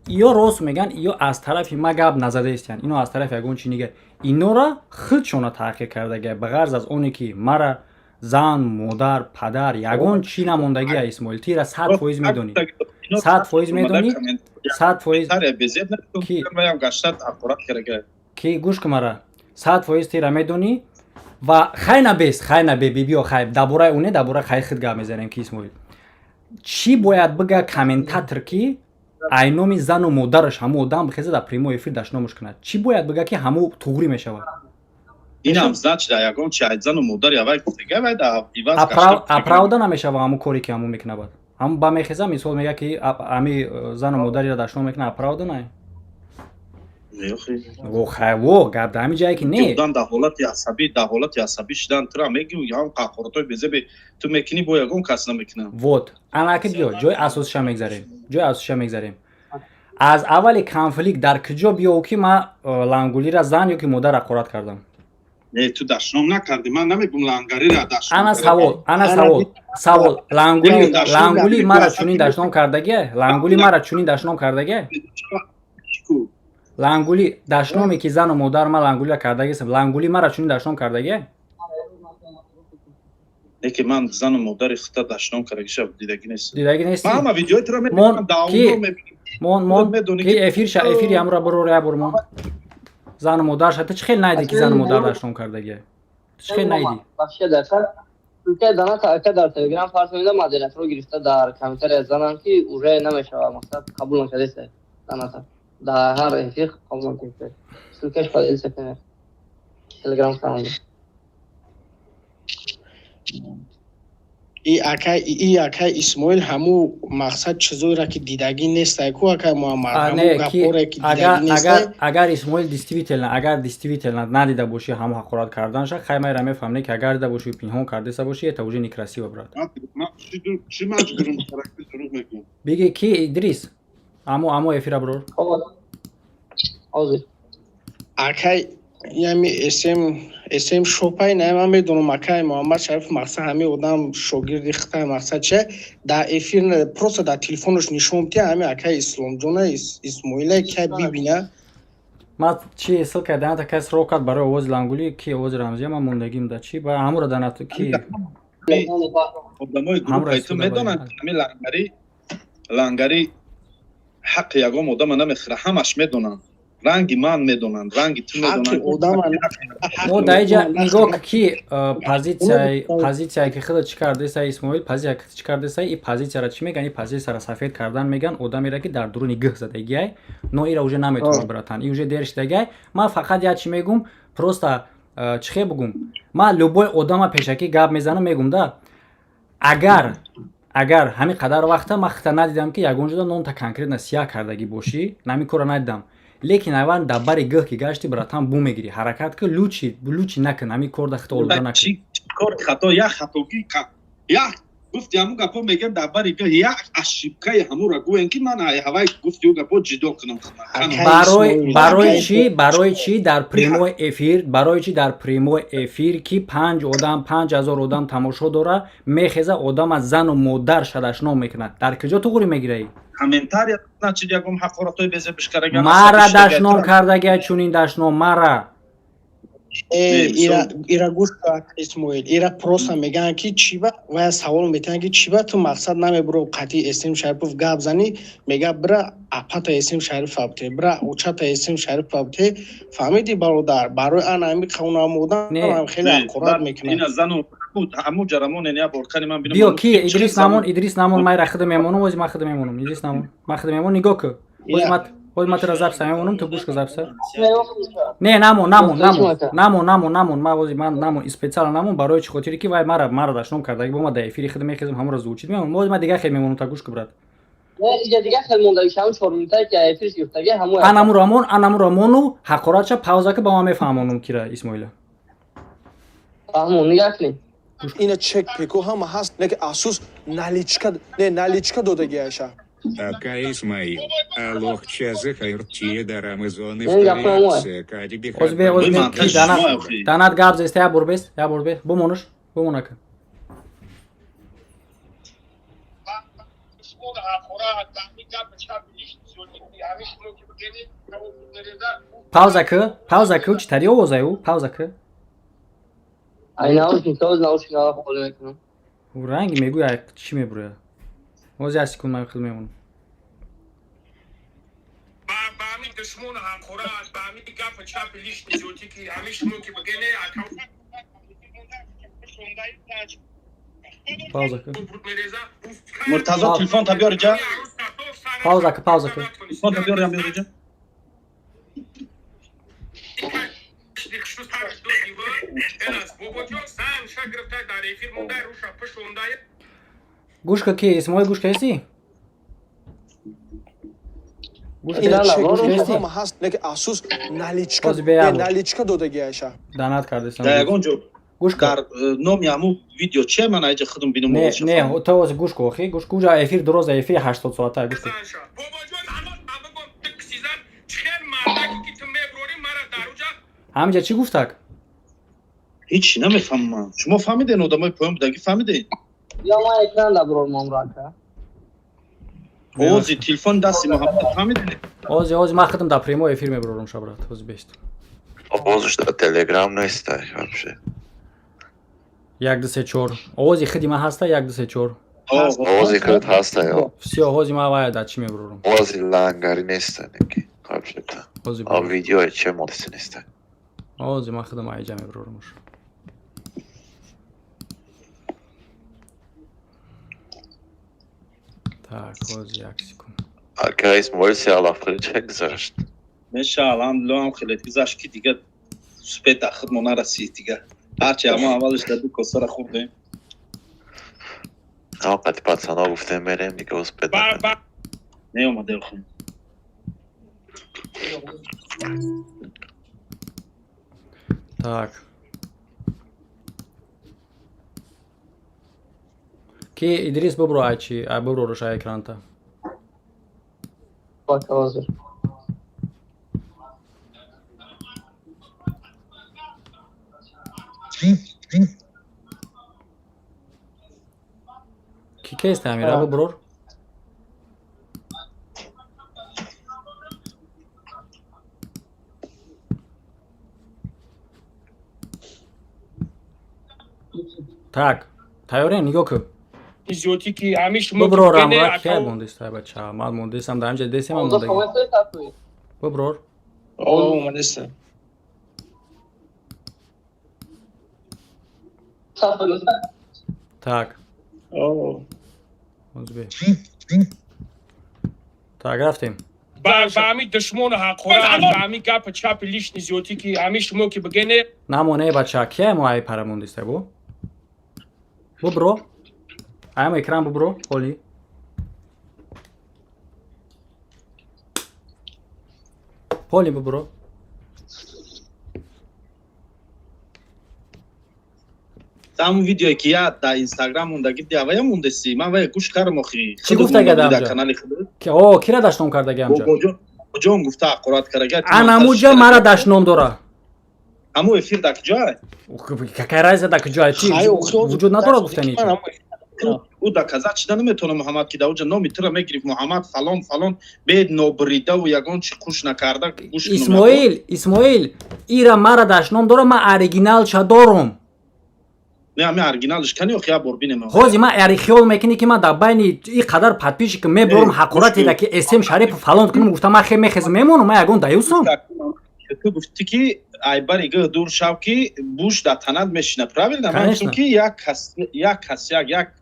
ё рост меган, ё аз тарафи ма гап назадаистян, ино аз тарафи ягон чи нига, инора худшона таъхир кардага, ба ғарз аз оне ки мара зан, модар, падар, ягон чӣ намондагия. Исмоил, тира 100% медонӣ, 100% медонӣ, 100% ки, гӯш ку мара, 100% тира медонӣ. Ва хай набест, хай набе, бибиё, хай дар бораи уне, дар бораи хай худ гап мезанем, ки Исмоил чӣ бояд бига комментатор, ки айноми зану модараш ҳамун одам бихеза, дар прямой эфир дашномуш кунад? Чӣ бояд бига, ки ҳамун туғрӣ мешавад? Инам, значит, ягон чи ай зану модари авай гуфтага, вай да иваз. Оправда намешава ҳамун коре, ки ҳамун мекунад. Бад ҳамун ба мехеза, мисол, мега, ки ами зану модариро дашном мекунад, оправда не. Во хай, во гап дар ҳамин ҷае ки не. Одам дар ҳолати асабӣ, дар ҳолати асабӣ шидан тура мегӯ, ҳам қаҳқоратҳои безебе ту мекунӣ, бо ягон кас намекунам. Вот анаки биё, ҷои асосиша мегзарем, ҷои асосиша мегзарем. Аз аввали конфликт дар куҷо биёв, ки ман лангулира зан ё ки модар ҳақорат кардам? Не, ту дашном накардӣ, ман намегум лангарира дашном. Ана савол, ана савол, савол. Лангули, лангули мара чунин дашном кардагия? Лангули мара чунин дашном кардагия? Лангули дашноме ки зану модар ма лангулира кардагистам, лангули мара чунин дашном кардагия? Не, ки ман зану модари худта дашном кардагиша дидагӣ нест. Дидагӣ нести? Ман ҳама видеои туро мебинам, даунло мебинам. Мон, мон, ки эфирша, эфири ҳамро бирор, я бур, мон. Зану модарша ту чӣ хел найдӣ, ки зану модар дашном кардагия? Ту чӣ хел найдӣ? Ака дар Телеграм фарз меда, модераторро гирифта дар комментария занам, ки уже намешава, мақсад қабул накардеста заната. Дар ҳар эфир қабул накардеста. Ссылкаш поделиться кунед. Телеграм канал. И акай, и акай Исмоил ҳаму мақсад чизоеро ки дидагӣ нестай ку, акай Муҳаммад, ҳаму гапҳоре ки дидагӣ нестай. Агар Исмоил действительно, агар действительно надида бошӣ ҳаму ҳақорат карданша, хай, майра мефаҳмне, ки агар дида бошӣ, пинҳон кардеса бошӣ, это уже некрасиво, брат. Чӣ маҷбурум дурӯғ мегӯям? Биги ки Идрис, амо эфира брор. Акай, ями СМ шопай не, ман медонам, акай Муҳаммад Шариф, мақсад ҳамин одам шогирди хитай, мақсад че дар эфир просто дар телефонаш нишон бития, ҳамин акай Исломҷона Исмоила кай бибина. Ман чи ссылка даната кас ро кард барои овози лангулӣ, ки овози рамзия ман мондагим да чи ба ҳамуро данату ки. Одамои гурӯҳи ту медонанд, ҳамин лангари, лангари ҳаққи ягон одама намехӯра, ҳамаш медонанд, ранги ман медонанд, ранги ту медонанд. Мо дар иҷа нигоҳ, ки позитсияе ки худат чӣ кардеса, Исмоил, позитсия чӣ кардеса, и позитсияра чӣ меган? И позитсияра сафед кардан меган, одамеро ки дар дуруни гӯҳ задагиай, но ира уже наметавонӣ, братан, и уже дер шидагиай. Ман фақат як чӣ мегум, просто чӣ хел бугум, ман любой одама пешакӣ гап мезанам, мегум да, агар ҳамин қадар вақта ман хита надидам, ки ягон ҷода номта конкретно сияҳ кардагӣ бошӣ, ҳамин корро надидам, лекин аввал дар бари гӯҳ ки гашти, братан, бу мегирӣ, ҳаракат ки лучше, лучше накун, ҳамин кор да хита олуда накун. Кори хато, як хатогӣ, як гуфти ҳамун гапо мегӯям, дар бари гӯҳ як ошибкаи ҳамура гӯем, ки ман ҳавай гуфти ӯ гапо ҷидо кунам. Барои чӣ, барои чӣ дар прямой эфир, барои чӣ дар прямой эфир, ки панҷ одам, 5000 одам тамошо дора, мехеза одам аз зану модар шадашном мекунад? Дар куҷо туғри мегираӣ? Комментария значит ягон ҳақоратҳои безебишкарага. Мара дашном кардагия, чунин дашном мара. Ира гӯш, Исмоил, ира просто мегӯянд, ки чиба вая савол метиҳанд, ки чиба ту мақсад намебуро қатъи Эсм Шарипов гап занӣ, мега бира апата Эсм Шарипов бте, бира очата Эсм Шарипов бте. Фаҳмиди, бародар, барои ана ҳами қавнамодан хеле ҳақорат мекунад. Ҳаму ҷарамон я боркани ман. Биё ки Идрис намон, Идрис намон, майра худа мемонам, ози ман худа мемонам, Идрис намон, ман худа мемонам, нигоҳ ку, ози ман тура записа мемонам, ту гӯш ку записа. Не, намон, намон, намон, намон, намон, намон, ман ози ман намон, специально намон, барои чӣ хотире ки вай мара дашном кардаги бо ма дар эфири худа мехезам, ҳамуро звучит мемонам, ози ман дигар хел мемонам, та гӯш ку, брат. Анамуро мон, анамуро мону ҳақоратша пауза ки ба ман мефаҳмонам кира Исмоила. Ина чек пеку ҳама ҳаст, не ки асус наличка не, наличка додагиаша. Ака Исмаил, аллоҳ чазы хайртие дар Амазоны вториация кадиби. Озбе, озбе, данат гап зеста, я бурбес, я бурбес, бумонуш, бумонака. Пауза ку, пауза ку, чӣ тари овозай ӯ, пауза ку. Ай наушник, тоз наушник холӣ мекунам. Ранги мегӯя, чӣ мебурояд? Ҳозир як секунд, ман худ мемонам. Ба ҳамин душмону ҳамхӯраат, ба ҳамин гапу чапи лишни зиёдӣ, ки ҳамин шумо ки бигене. Пауза ку. Муртазо, телефон та биёр ҷа. Пауза ку, пауза ку. Телефон та биёр, биёр ҷа. Гӯш ка, ки Исмоил, гӯш кардисӣ? Ина чек ҳама ҳаст, лекин афсӯс, наличка наличка додагиаша. Данат кардесам. Дар ягон ҷо гӯш дар номи ҳамун видео чия, ман айҷа худум бинум. Не, не, то ози гӯш ку, охи гӯш ку, уҷа эфир дуроза, эфири 80 соата, гӯш ку. Бобоҷон, ҳанӯз бигум, кисизан чихел мардаке ки ту меброрӣ мара дар уҷа. Ҳамҷа чӣ гуфтак? Ҳичи намефаҳмам. Шумо фаҳмиден, одамои поён будагӣ фаҳмиден? Ё ман экран дабрормам рака. Ози телефон дасти Муҳаммад, фаҳмиден? Ози, ози ман худам дар прямой эфир меброрам, шабрат, ози бест. Овозаш дар телеграм нестай вообще. Як, ду, се, чор. Овози худи ман ҳаста? Як, ду, се, чор. Овози худ ҳастай. Всё, ҳози ман вая дар чӣ меброрам. Овози лангари неста неки вообще-то. А видео че модаси нестай. Ози ман худам айҷа меброрам уш. Так, ҳози як секунд. Ака Исмоил, се алафқили ча гузашт? Меша, алҳамдулилло, ҳам хеле гузашт, ки дига успеть дар худмо нарасид дига. Ҳарчи ҳамо аввалаш дар ду косара хӯрдем. Ҳама қати пацано гуфтем мерем, дига успеть неомадем хун. Так. Ки Идрис, бубро, ай чи, ай бубро руша экранта. Пока ҳозир. Ки кест Амира, буброр? Так, тайёрем, нигоҳ кун. Зиёдӣ ки ҳамин шумо Буброрам, ра ки мондест, ай бача. Ман мондесам, дар ҳамҷа десем ам мондаги. Буброр. О, омадеста. Так. О. Озбе. Так, рафтем. Ба ҳамин душмону ҳақорат, ба ҳамин гапи чапи лишний зиёдӣ ки ҳамин шумо ки бигене. Намоне, бача, кия мо ай пара мондеста бу? Бубро. Аямо экран бубро, ҳоли. Поли бубро. Ҳамун видеое ки я дар инстаграм мондаги диди, авая мондеси, ман вая гӯш кардам охи. Чӣ гуфтага дар дар канали худ? О, кира дашном кардаги ҳамҷа? Бобоҷон гуфта ҳақорат кардаги. Анамуҷа мара дашном дора. Ҳамун эфир дар куҷоай? Какая разница дар куҷоай? Чи вуҷуд надорад гуфтани? Ӯ доказать шида наметавонад, Муҳаммад, ки дар оҷа номи туро мегирифт, Муҳаммад фалон фалон, бе нобиридаву ягон чи қуш накарда гӯш. Исмоил, Исмоил, ира мара дашном дора, ман оригиналша дорум. Не, ҳами оригиналш кани охи, як бор бинем. Ҳози ман ари хиёл мекунӣ, ки ман дар байни и қадар подписчик меборам, ҳақорате ки СМ Шарипов фалон кунам гуфта, ман хе мехезм мемонам, ман ягон даюсам? Ту гуфтӣ, ки айбари гӯ дур шав, ки буш дар танат мешина, правильно? Ман гуфтам, ки як кас, як кас, як як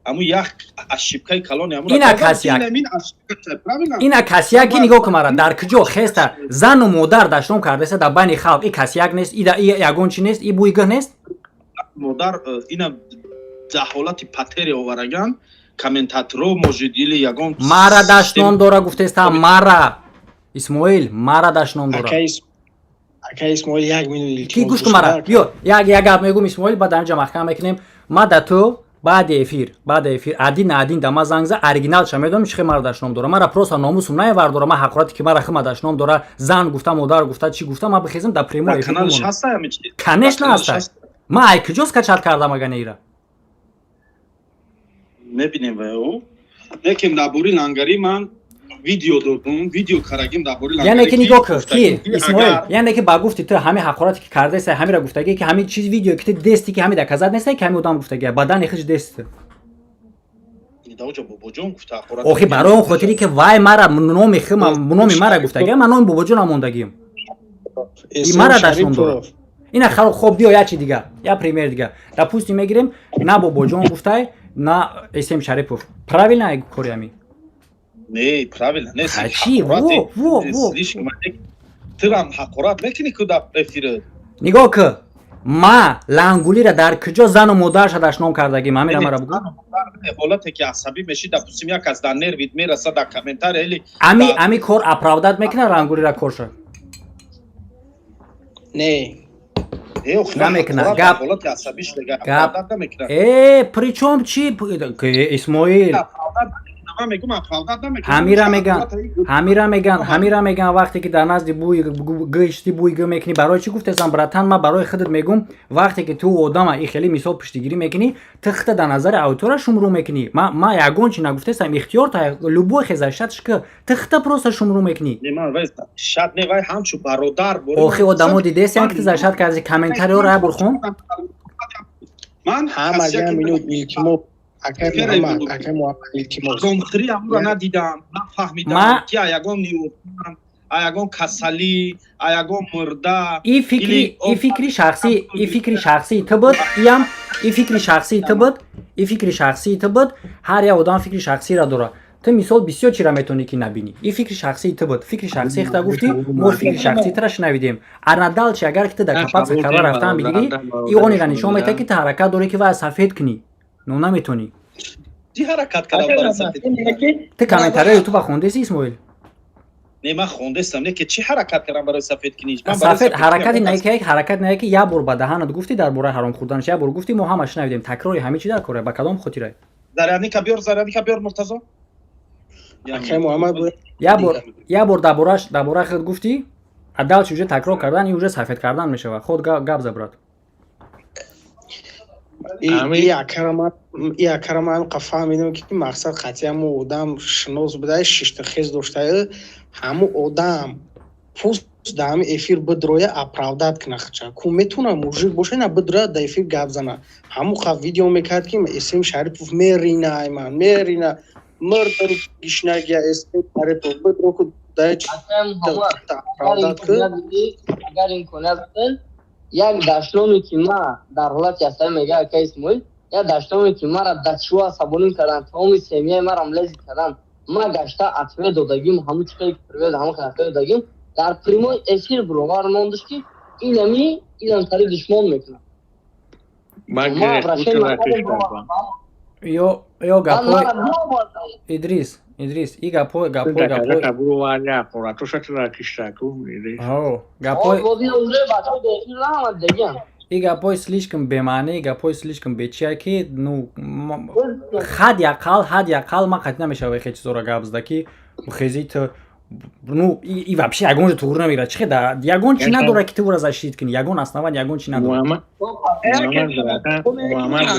ҳамун як ошибкаи калони ҳамун. Ина кас як, ина кас як, ки нигоҳ кун, мара дар куҷо хеста зану модар дашном кардаста дар байни халқ, и кас як нест, и ягон чи нест, и бӯи гӯ нест. Модар ина дар ҳолати патери овараган комментаторо может или ягон. Мара дашном дора гуфтестам, мара, Исмоил, мара дашном дора. Ака Исмоил, як минут. Ки гӯш кун мара, биё, як як гап мегӯм, Исмоил, баъд ҳамҷа маҳкам мекунем. Ма да ту баъди эфир, баъди эфир один на один да ма занг за, оригиналша медонам, чи хел мара дашном дора. Мара просто номусум наевардора, ма ҳақорате ки мара хима дашном дора, зан гуфта, модар гуфта, чӣ гуфта, ма бихезм да прямой эфир. Конечно ҳаста. Ма ай куҷо скачать кардам агане ира? Мебинем ва ӯ, лекин дар бораи лангарӣ ман видео додум, видео карагим дар бораи лангарӣ. Яъне ки нигоҳ кун, ки Исмоил, яъне ки ба гуфти ту ҳамин ҳақорате ки кардаеса, ҳамира гуфтагие, ки ҳамин чиз видео ки ту дести, ки ҳамин доказать нестай, ки ҳамин одам гуфтагия бадани хич дести. Даоҷа бобоҷон гуфта ҳақорат. Охи, барои он хотире ки вай мара номи хима, номи мара гуфтагия, ман номи бобоҷон амондагием, и мара дашном дорад. Ина хоб, биё, як чи дига, як пример дига, допустим, мегирем, на бобоҷон гуфтай, на СМ Шарипов, правильно кори ҳамин? Не, правильно не. Чи во во во. Тирам ҳақорат мекунӣ ку дар эфир. Нигоҳ ку, Ма Лангулира дар куҷо зану модарша дашном кардагим? Ҳамира мара бугӯ. Ҳолате ки асабӣ мешӣ, допустим, як аз дар нервит мераса, дар комментария или Ами кор оправдать мекунад Лангулира корша? Не. Намекунад. Гап ҳолати асабӣ шуда гап оправдать намекунад. Причём чи, Исмоил? Ман мегӯм, оправдать намекунад. Ҳамира меган, ҳамира меган. Вақте ки дар назди бӯи гӯшти бӯи г мекунӣ, барои чӣ гуфтесам, братан? Ман барои худат мегум: вақте ки ту одама и хеле мисол пуштигирӣ мекунӣ, ту худта дар назари аудитория шумрӯ мекунӣ. Ма ягон чи нагуфтесам, ихтиёр та любой хезаштатш ки ту худта просто шумрӯ мекунӣ. Не, ман вай шат не, вай ҳамчун бародар. Охи, одамо дидесиям, ки ту защищать карди? Комментариёро як бор хун. Ман Ҳама як минут, илтимос, акай Муҳаммад, акай Муҳаммад, илтимос. Гомхӯрӣ амро надидам, нафаҳмидам, ки ягон ниёзманд, ягон касалӣ, ягон мурда. И фикри шахсии ту буд, иам и фикри шахсии ту буд, и фикри шахсии ту буд. Ҳар як одам фикри шахсиро дорад. Ту мисол бисёр чиро метавонӣ ки набинӣ. И фикри шахсии ту буд, фикри шахсии худа гуфтӣ, мо фикри шахсии тура шунавидем. Арнадал чи, агар ки ту дар капаца карда рафтан бигирӣ, и онеро нишон медиҳад, ки ту ҳаракат дорӣ, ки вай сафед кунӣ, но наметавонӣ. Чӣ ҳаракат кардам барои сафед? Ту комментарияи ютуба хондеси, Исмоил? Не, ман хондестам, не, ки чӣ ҳаракат кардам барои сафед кунӣ? Сафед ҳаракати не, ки ҳаракат не, ки як бор ба даҳанат гуфтӣ дар бораи ҳаром хӯрданаш, як бор гуфтӣ, мо ҳама шунавидем. Такрори ҳамин чи дар кора, ба кадом хотира? Зарядника биёр, зарядника биёр, Муртазо. Акай Муҳаммад. Як бор дар бораи худ гуфтӣ, а дальше уже такрор кардан и уже сафед кардан мешавад. Худ гап за, брат. И акара ман қа фаҳмидам, ки мақсад қатъи ҳамун одам шинос буда, шиштахез доштаю, ҳамун одам пуст дар ҳамин эфир бидроя, оправдать кина хача ку метуна мужик боша, на бидроя, дар эфир гап зана. Ҳамун қа видео мекард, ки Эсем Шарипов мерина, айман мерина, мирдр гишнагия, Эсем Шарипов бидро ку. Оправдать ку. Агар имконият биден, як даштоме, ки ма дар ҳолати асабӣ, мега ака Исмоил, як даштоме, ки мара дачуа асабонӣ кардан, тамоми семьяи марам лезить кардан, ма гашта ответ додагим, ҳамун чиқе ки привет, ҳамун ответ додагим, дар прямой эфир бировар мондаш, ки инами инам тари душмон мекунад. Ё гапҳои Идрис, Идрис, и гапҳои гапҳои и гапҳои слишком бемаънӣ, гапҳои слишком бечия, ки ну ҳадди ақал ман қатъӣ намешавам хе чизоро гап зада, ки хези ту, ну и вообще ягон ҷо туғри намегирад. Чи хе ягон чи надора, ки ту ӯра защитить кунӣ, ягон основание, ягон чи надора. Муҳаммад,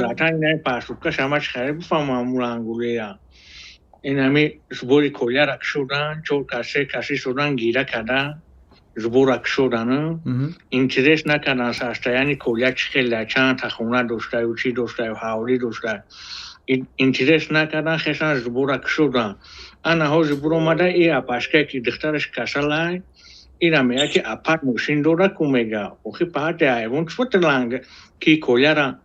братан, ина пасукка шамаш хари бифаҳмам, мулангулея. Инами сбори коляра кушодан, чор касе каси шудан, гира кардан, сбора кушодан, интерес накардан состояние коля чӣ хела, чанд та хона доштаю, чӣ доштаю, ҳавлӣ доштаю, интерес накардан, хешан сбора кушодан. Ана ҳозир буромада и апашка, ки духтараш касалай, ира мега, ки апар мошин дора ку. Мега, охи паҳати айвон чфотланг, ки коляра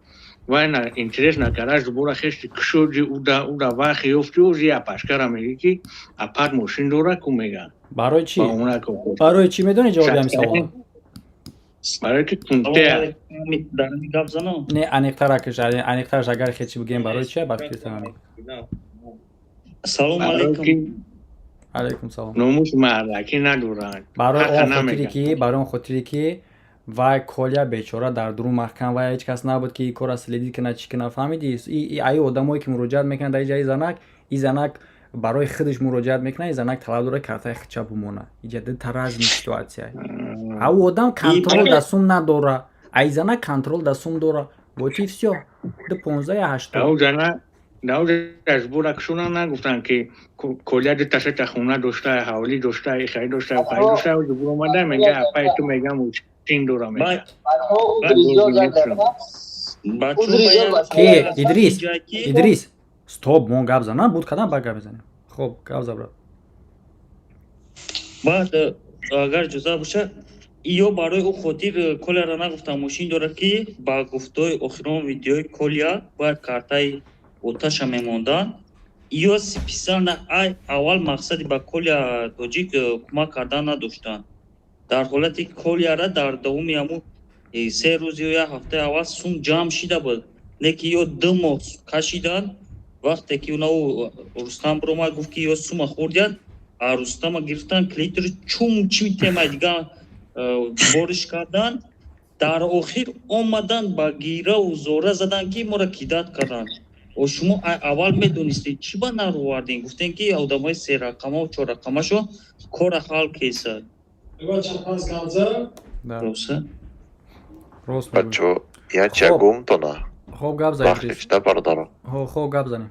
вай на интерес накарда, сбора хешти кушоди, уда вахи ёфти, ози апашкара меги, ки апар мошин дора ку, мега. Барои чӣ, барои чӣ? Медонӣ ҷавоби ҳамин савола? Барои ки кунтея. Не, аниқтаракш, аниқтараш, агар хечи бигӯем, барои чи ба фикри ту? Салому алайкум. Алайкум салом. Номус мардакӣ надоранд. Барои он хотире ки вай Коля бечора дар дурун маҳкам, вай ҳеҷ кас набуд, ки кора следить кунад, чӣ кунад, фаҳмидӣ? Аи одамое, ки муроҷиат мекунанд дар иҷа, занак, и занак барои худаш муроҷиат мекунад, и занак талаб дорад, картаи худша бимонад. Иҷа дута разный ситуация. Ау одам контроль да сум надора, ай занак контроль да сум дора. Вот и всё. Ду понздаҳ я ҳаштод. Аз буракшона нагуфтанд, ки Коля ду тасета хона дошта, ҳавлӣ дошта, хари дошта, хари дошта. Буромада мега, апай ту, мега, мошин дора, мега. Ки Идрис, Идрис, стоп, мо гап занам буд кадам, ба гап мезанем. Хоб, гап за, брат. Баъд, агар иҷоза боша, ё барои ӯ хотир Коляра нагуфтам мошин дорад, ки ба гуфтои охирон видеои Коля бояд картаи оташа мемонданд. Ё специально ай аввал мақсади ба Коля тоҷик кӯмак кардан надоштанд. Дар ҳолате Коляра дар давоми ҳамун 3 рӯз ё як ҳафтаи аввал сум ҷамъ шида буд, не ки ё 2 моҳ кашидан. Вақте ки унау Рустам биромад, гуфт, ки ё сума хӯрдияд, а Рустама гирифтан, клитори чум чи темаи дига бориш кардан. Дар охир омадан, ба гираву зора задан, ки моро кидать карданд. О, шумо аввал медонистед, чӣ ба наровардем? Гуфтем, ки одамои серақамаву чоррақамашо кора ҳал кесад. Рост. Бачо, я ча гумтона. Хоб, гап занем. Бахшишда, бародаро. Хоб, гап занем,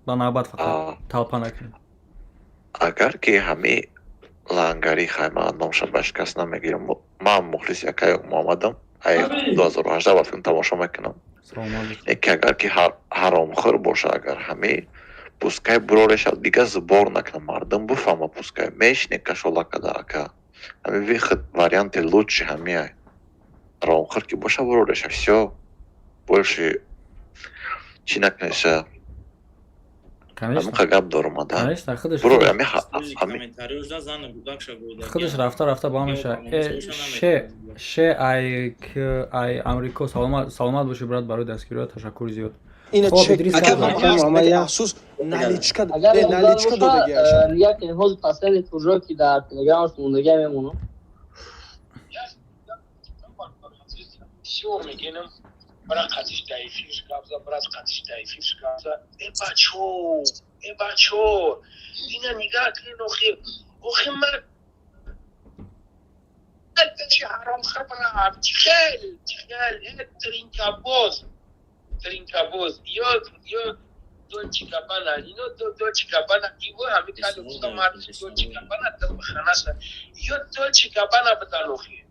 ба навбат, фақат талпа накунем. Агар ки ҳами лангари, хай, ман номша ба шикаст намегирам, ман мухлиси акай Муҳаммадам, ай 2018 ба филм тамошо мекунам. Ки агар ки ҳаромхӯр боша, агар ҳами, пускай бурорешад, дига сбор накунам, мардум буфаҳма, пускай мешине кашола када, ака. Ҳами выход, варианти лучший ҳамиай. Ҳаромхӯр ки боша, бурореша, всё, больше чӣ накунеша. Ҳамиқа гап дорум ада. Буро ҳами. Худаш рафта рафта ба меша. Ше ай Амрико, саломат бошӣ, брат, барои дастгириҳо ташаккури зиёд. Ина чек афсӯс, наличка, наличка додагиаша. Як ҳозир последний туржо, ки дар телеграмаш мондагия, мемонам. Бисёр мегенам, брат қатиш да эфирш гап за, брат қатиш да эфирш гап за. Э, бачо, э, бачо, ина нигаҳ кунед. Охир, охир, ман чи ҳаромхӯр, брат, чихел, чихел тринкабоз, тринкабоз ё Дольче Габбана, ино Дольче Габбана, иво ҳами кали гуфта марди Дольче Габбана ханаса, ё Дольче Габбана будан. Охир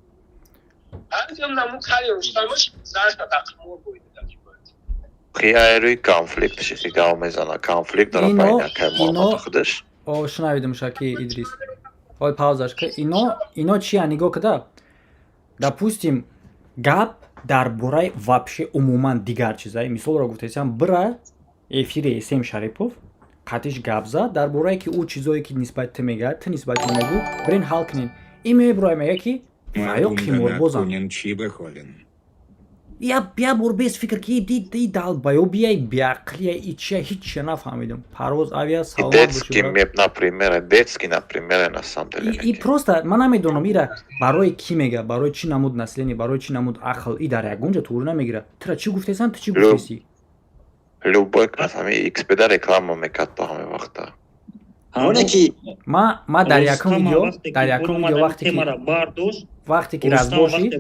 ҳамдем наму кали Рустамаш занша дақмор боида. Хияйрӯи конфликт шихи гав мезана, конфликт дора байни акай Муҳаммаду худаш. О, шунавидум, шаки Идрис, ой, паузаш ка. Ино чия, нигоҳ када, допустим, гап дар бораи вообще умуман дигар чизай. Мисолро гуфтесам, бира эфири Эсем Шарипов қатиш гап зад дар борае, ки ӯ чизое, ки нисбати ту мегӯяд, ту нисбати ӯ мегӯ, бирен ҳал кунен. Ин мебуроя, мега, ки ваё қиморбозам. Я бор без фикр, ки ди долбоёбияй, беақлия, ичия, ҳиччия нафаҳмидам. Парвоз авиа, саломат. Детский, например, детский, например, на самом деле. И просто ман намедонам, ира барои кӣ мега, барои чӣ намуд население, барои чӣ намуд ақл. И дар ягон ҷо туғри намегира. Тура чӣ гуфтесам, ту чӣ гуфтеси? Любой кас ҳами xpd реклама мекард то ҳамин вақта. Ма дар якум видео, дар якум видео, вақте ки разбор шид.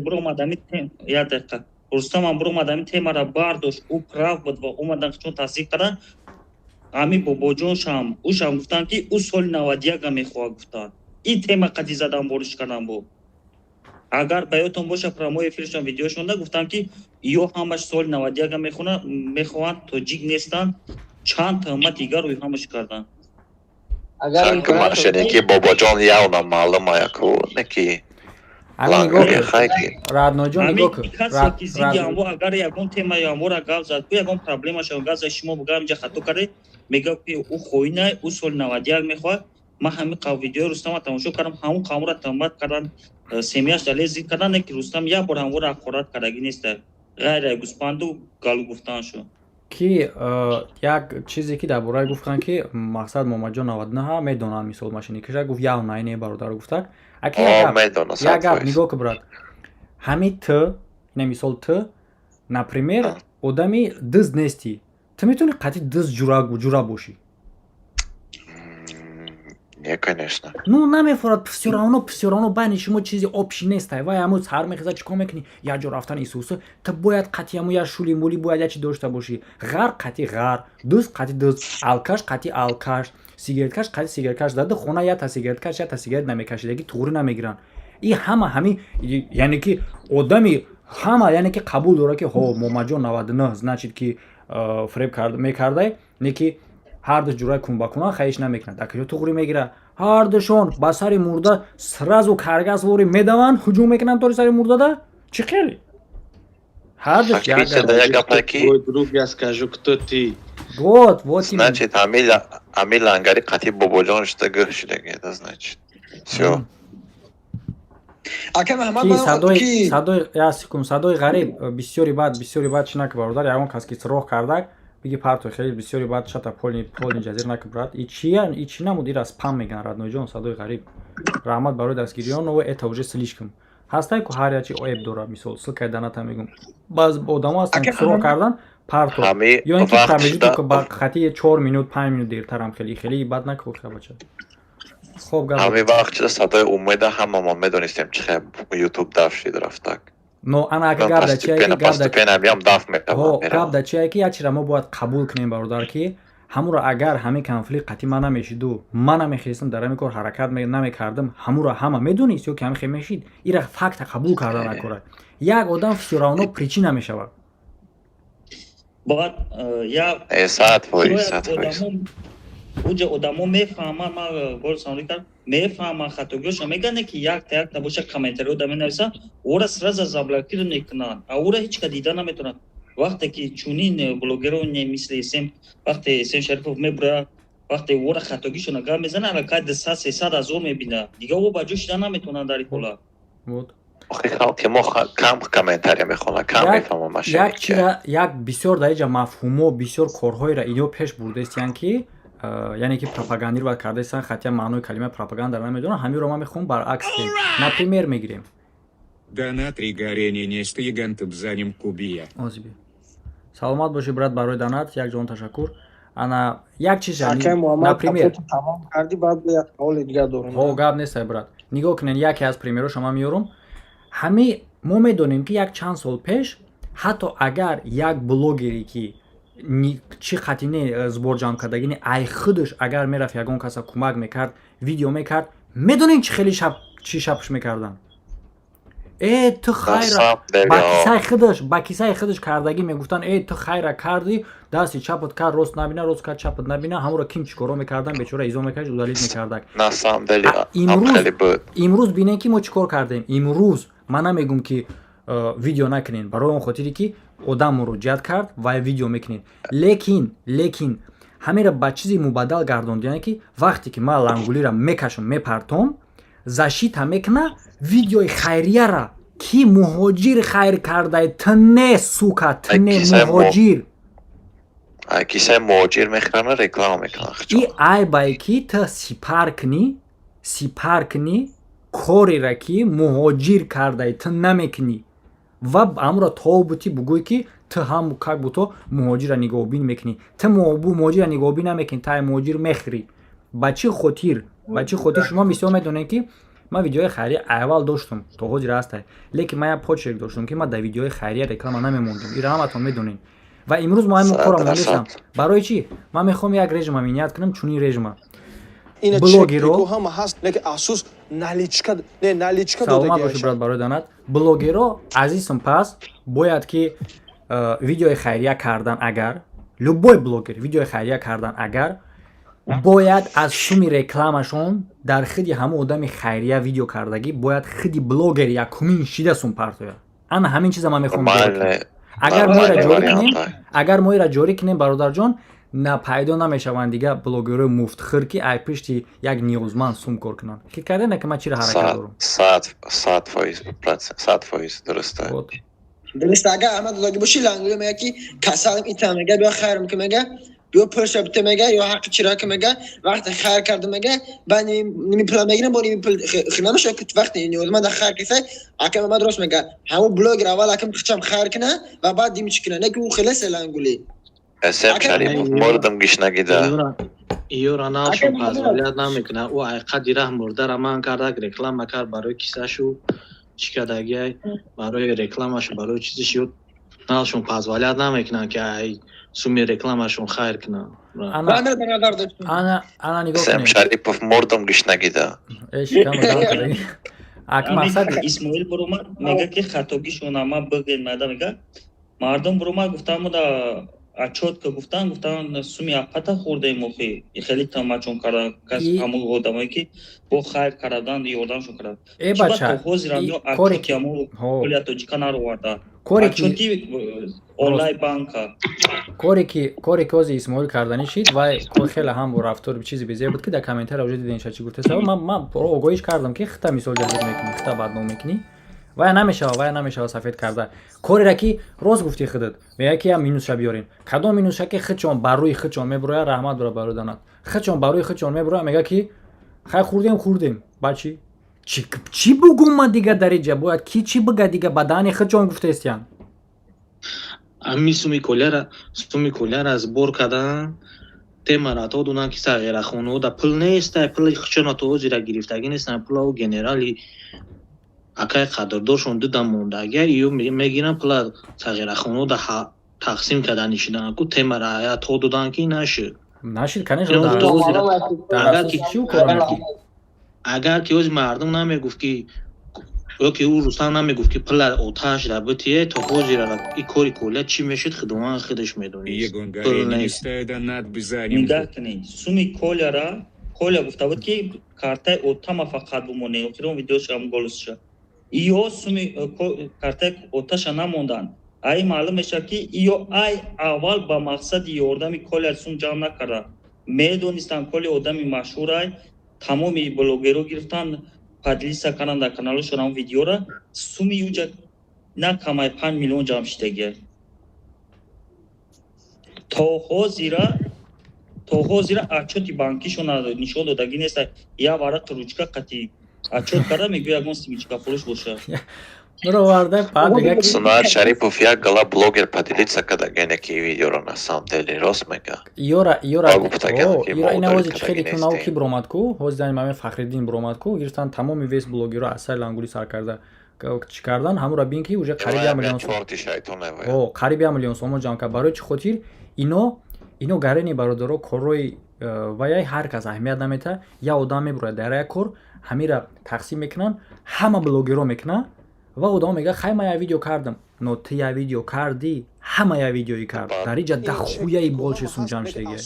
Як дақиқа. Рустамам биромад, ҳамин темара бардошт, ӯ прав буд ва омадан чун тасдиқ кардан. Ҳамин бобоҷоншам, ӯшам гуфтанд, ки ӯ соли 91-а мехоҳад, гуфтанд. Ин тема қади задан, бориш кардан буд. Агар ба ёдтон боша, прямой эфиршон, видеошонда гуфтам, ки ё ҳамаш соли 91-а мехоҳанд, тоҷик нестанд, чанд тӯҳмат дигар рӯи ҳамаш карданд. Ки бобоҷон явна маълума яку неки. Радноҷон, нигоҳ. Касе ки зидди амво, агар ягон темаи амвора гап зад, ку ягон проблемаша гап зад, шумо бугам инҷа хато кардед, мега, ки ӯ хоинай, ӯ соли 91 мехоҳад. Ман ҳамин видеои Рустама тамошо кардам, ҳамун қавмро тӯҳмат кардан, семьяш далел зид кардан, не ки Рустам як бор ҳамвора ҳақорат кардагӣ неста, ғайр аз гӯспанду галу гуфтан шуд. Ки як чизе, ки дар бораи гуфтанд, ки мақсад Муҳаммадҷон 99 медонанд, мисол машиникиша гуфт, яв найне бародар гуфтак. Аки як гап, нигоҳ ки, брат, ҳами т ина, мисол, т, например, одами дизд нестӣ, ту метавонӣ қатъи дизд ҷура бошӣ? Не, конечно. Ну, намефорад, всё равно байни шумо чизи общий нестай. Вай ҳамун сар мехеза, чӣ кор мекунӣ? Як ҷо рафтан исуса, ту бояд қатъи ҳамун як шули мули, бояд як чи дошта бошӣ. Ғар қатъи ғар, дузд қатъи дузд, алкаш қатъи алкаш, сигареткаш қатъи сигареткаш. Дади хона якта сигареткаш, якта сигарет намекашидаги, туғрӣ намегиранд. И ҳама ҳами, яъне ки одами ҳама, яъне ки қабул дорад, ки ҳо, Момаҷон 99, значит, ки фиреб мекардай, не ки ҳарду ҷурай кунбакунан хаиш намекунад. Дар куҷо туғрӣ мегира? Ҳардушон ба сари мурда сразу каргас вори медаванд, ҳуҷум мекунанд тори сари мурдада. Чӣ хеле? Ҳардуш. Друг, я скажу, кто ты. Вот, вот. Значит, ами лангари қатъи бобоҷон шуда гӯ шудаги, это значит всё. Ака Муҳаммад, Ки ман садои ки садои, як секунд, садои ғариб бисёри бад, бисёри бад. Чӣ наки, бародар, ягон кас ки роҳ кардак, биги парто. Хеле бисёри бад, чата полный полный ҷазир наки, брат. И чия, и чӣ намуд? Ира спам меган, родной ҷон, садои ғариб. Раҳмат барои дастгириён, но это уже слишком. Ҳастай ку, ҳар ячи оеб дора. Мисол, ссылка и доната мегум, баъз одамо ҳастанд, ки Ака суроғ Муҳаммад кардан парто Ҳами ё ин ки вақт промежуток шуда ба хати 4 минут, 5 минут дертарам, хеле хеле бад накун, бача. Хоб, гап. Ҳами вақт шуда, садои Умеда ҳамамон медонистем, чӣ хел Ютуб даф шид, рафтак. Но ана ака, гап да чие ки Постепенно, гап да постепенно ҳамиам даф ҳо мешавад, гап меравад. Да чие ки як чизра мо бояд қабул кунем, бародар, ки ҳамуро агар ҳамин конфликт қатъи ман намешиду, ман намехестам, дар ҳамин кор ҳаракат намекардам, ҳамуро ҳама медонист ё ки ҳамин хел мешид? Ира факта қабул карда накора, як одам всё равно причина мешавад. Баъд як 100%, шояд 100%. одамо уҷа одамо мефаҳманд, ман бори саволӣ кард, мефаҳманд хатогиҳошо, мегӯянд, ки якта якта боша, комментариҳо да менависанд, ӯра сразу заблокир мекунанд, а ӯра ҳеҷ ка дида наметавонад. Вақте ки чунин блогероне мисли Эсем, вақте Эсем Шарипов мебурад, вақте ӯра хатогишона гап мезанад, аллакай 200, 300 ҳазор мебинад, дига ӯ ба ҷо шида наметавонад дар ин ҳолат. Вот. Охи, халқи мо кам комментария мехонад, кам як мефаҳмад як мошенник. Чира як бисёр дар иҷа мафҳумо, бисёр корҳоеро ино пеш бурдаистиянд, ки яъне ки пропагандировать кардаистанд, хотя маънои калимаи пропагандаро намедонам. Ҳаминро ман мехоҳам баръакс кунем. Например, мегирем. Донат Ригарене нест гигантбзанем кубия. Озиби, саломат бошӣ, брат, барои донат як ҷон ташаккур. Ана як чиз, Акай Муҳаммад, например, капоту тамом кардӣ, баъд як саволи дигар дорем. Ҳо, гап нестай, брат. Нигоҳ кунед, яке аз примероша ман меёрам. Ҳами мо медонем, ки як чанд сол пеш ҳатто агар як блогере ки чӣ қатине сбор ҷамъ кардагини, ай худаш агар мерафт, ягон каса кӯмак мекард, видео мекард, медонем чӣ хеле шаб чӣ шабш мекарданд: «Э, ту хайра ба кисаи худаш, ба кисаи худаш кардагӣ». Мегуфтанд: «Э, ту хайра кардӣ, дасти чапат кард, рост набина, рост кард, чапат набина». Ҳамуро ким чӣ коро мекардан, бечора изо мекард, удалить мекардак. Имрӯз, имрӯз бинем, ки мо чӣ кор кардем. Имрӯз ман намегум, ки видео накунед, барои он хотире ки одам муроҷиат кард ва видео мекунед, лекин ҳамеро ба чизи мубаддал гардонд, яъне ки вақте ки ман лангулира мекашам, мепартом, защита мекуна видеои хайрияра, ки муҳоҷир хайр кардай. Ту не, сука, ту не муҳоҷир. Кисаи муҳоҷир мехӯрана, реклама мекунад. И айбае ки ту сипар кунӣ, сипар кунӣ корера, ки муҳоҷир кардай, ту намекунӣ ва амро тобути бугӯй, ки ту ҳам как будто муҳоҷира нигоҳубин мекунӣ. Ту муҳоҷира нигоҳубин намекунӣ, тай муҳоҷир мехӯрӣ. Ба чӣ хотир, ба чӣ хотир? Шумо мисол медонед, ки ман видеои хайрия аввал доштум, то ҳозир ҳастай, лекин ман як почерк доштум, ки ман дар видеои хайрия реклама намемондум. Ира ҳаматон медонед. Ва имрӯз мо ҳамин кора мондесам. Барои чӣ? Ман мехоҳам як режима миният кунам, чунин режима. Блогеро ҳама ҳаст, лекин афсӯс, наличка не, наличка. Саломат бошӣ, брат, барои донат. Блогеро азизм, пас бояд ки видеои хайрия кардан, агар любой блогер видеои хайрия кардан, агар бояд аз суми рекламашон дар хиди ҳамон одами хайрия видео кардагӣ, бояд хиди блогер якумин шида сум партояд. Ана ҳамин чиза ман мехоҳам. Агар мо ира ҷорӣ кунем, агар мо ира ҷорӣ кунем, бародарҷон, на пайдо намешаванд дига блогерҳои муфтхӯр, ки ай пишти як ниёзманд сум кор кунанд. Фикр карда, ки ман чиро ҳаракат дорам. 100%, 100% дуруста. Дуруст. Агар Аҳмад додагӣ бошӣ, лангули мега, ки касалам ита мега, биё хайрам ки мега, биё пулша бите мега, ё ҳаққи чиро ки мега, вақте хайр карда мега, ба ними пула мегирам, бо ними пул намеша. Вақте ниёзманда хайр кисай, ака Мамад рост мега, ҳамун блогер аввал акам хичам хайр кина ва баъд дими чӣ кина, не ки ӯ хелесе лангули. Эсем Шарипов, мурдам гишнагида. Иёра нашон позволять намекунад. Ӯ айқади раҳ мурдара ман кардак, реклама кард барои кисашу, чӣ кардагиай, барои рекламашу, барои чизиш. Ё нашон позволять намекунанд, ки ай суми рекламашон хайр кунанд. Ана нигоҳ. Эсем Шарипов, мурдам гишнагида. Исмоил буромад, мега, ки хатогишона ма бигӯен. Мада мега, мардум буромад, гуфтамуда. Отчётка гуфтан, суми апата хӯрдаем, охи хеле тамачон кардан, кас ҳамон одамое ки бо хайр кардан, ёрдамшон кардан. Э, бача, ҳозир отчёти ҳамон Коля Тоҷика нароварда. Коре Отчёти онлайн банка. Коре ки ҳозир Исмоил карданӣ шид, вай хеле ҳам бо рафтори чизи безеб буд, ки дар комментария уже дидем, ша чӣ гуфтеса. Ман огоҳиш кардам, ки хита мисол ҷазир мекунӣ, хита бадном мекунӣ, вая намешава, вая намешава сафед карда. Корера ки рост гуфти худат, мега ки я минусша биёрем. Кадом минусша, ки худшон бар рӯи худшон мебуроя? Раҳмат бара бароданат, худшон бар рӯи худшон мебуроя, мега ки хай, хӯрдем, хӯрдем. Ба чӣ чӣ бугум ма дига дар иҷа? Бояд ки чӣ бига дига? Ба даҳани худшон гуфтаистиян. Ами суми коляра сбор кардан, темара то дунан, ки сағирахонао да пул неста, пули худшона то ҳозира гирифтагӣ нестан. Пулао генерали акай қадрдоршон дида мондагия, ё мегиран пула сағирахонао да тақсим кардани шидан ку темара я то додан, ки нашуд. Нашид, конечно. Агар ки ҳози мардум намегуфт, ки ё ки ӯ Рустам намегуфт, ки пула оташ ра битие, то ҳозира и кори коля чӣ мешуд, худованд худаш медонист. Нигаҳ кунед, суми коляра Коля гуфта буд, ки картаи отама фақат бумоне. Охирон видеошам голосша ё суми картаи оташа намонданд. Ай маълум мешавад, ки ё ай аввал ба мақсади ёрдами Коля сум ҷамъ накарда. Медонистанд, Коля одами машҳурай, тамоми блогерро гирифтан, поделиться кардан дар каналошон ам видеора. Суми юҷа на камай 5 миллион ҷамъ шидагия. То ҳозира отчёти банкишон нишон додагӣ нест. Я варақ ручка қати отчёт карда мегӯя, ягон семечка фурӯш боша. Бироварда, баъд мега. Сунат Шарипов як гала блогер поделиться кардагене, ки видеоро на самом деле рост мега. Ёра, ёра, ина ҳози чӣ хеле ку нав ки биромад ку, ҳози дани маме Фахриддин биромад ку, гирифтан тамоми весь блогерро аз сари лангули сар карда чӣ кардан, ҳамура бин, ки уже қариб 1 миллион, қариб 1 миллион сомон ҷамъ кард. Барои чӣ хотир ино гарени бародаро коррои ваяй ҳар кас аҳамият намета. Як одам мебурад дар як кор, ҳамира тақсим мекунанд, ҳама блогерро мекунанд ва одамо мега: «Хай, ман як видео кардам». Но ту як видео кардӣ, ҳама як видеои кард. Дар иҷа дахуяи больше сум ҷамъ шудагия.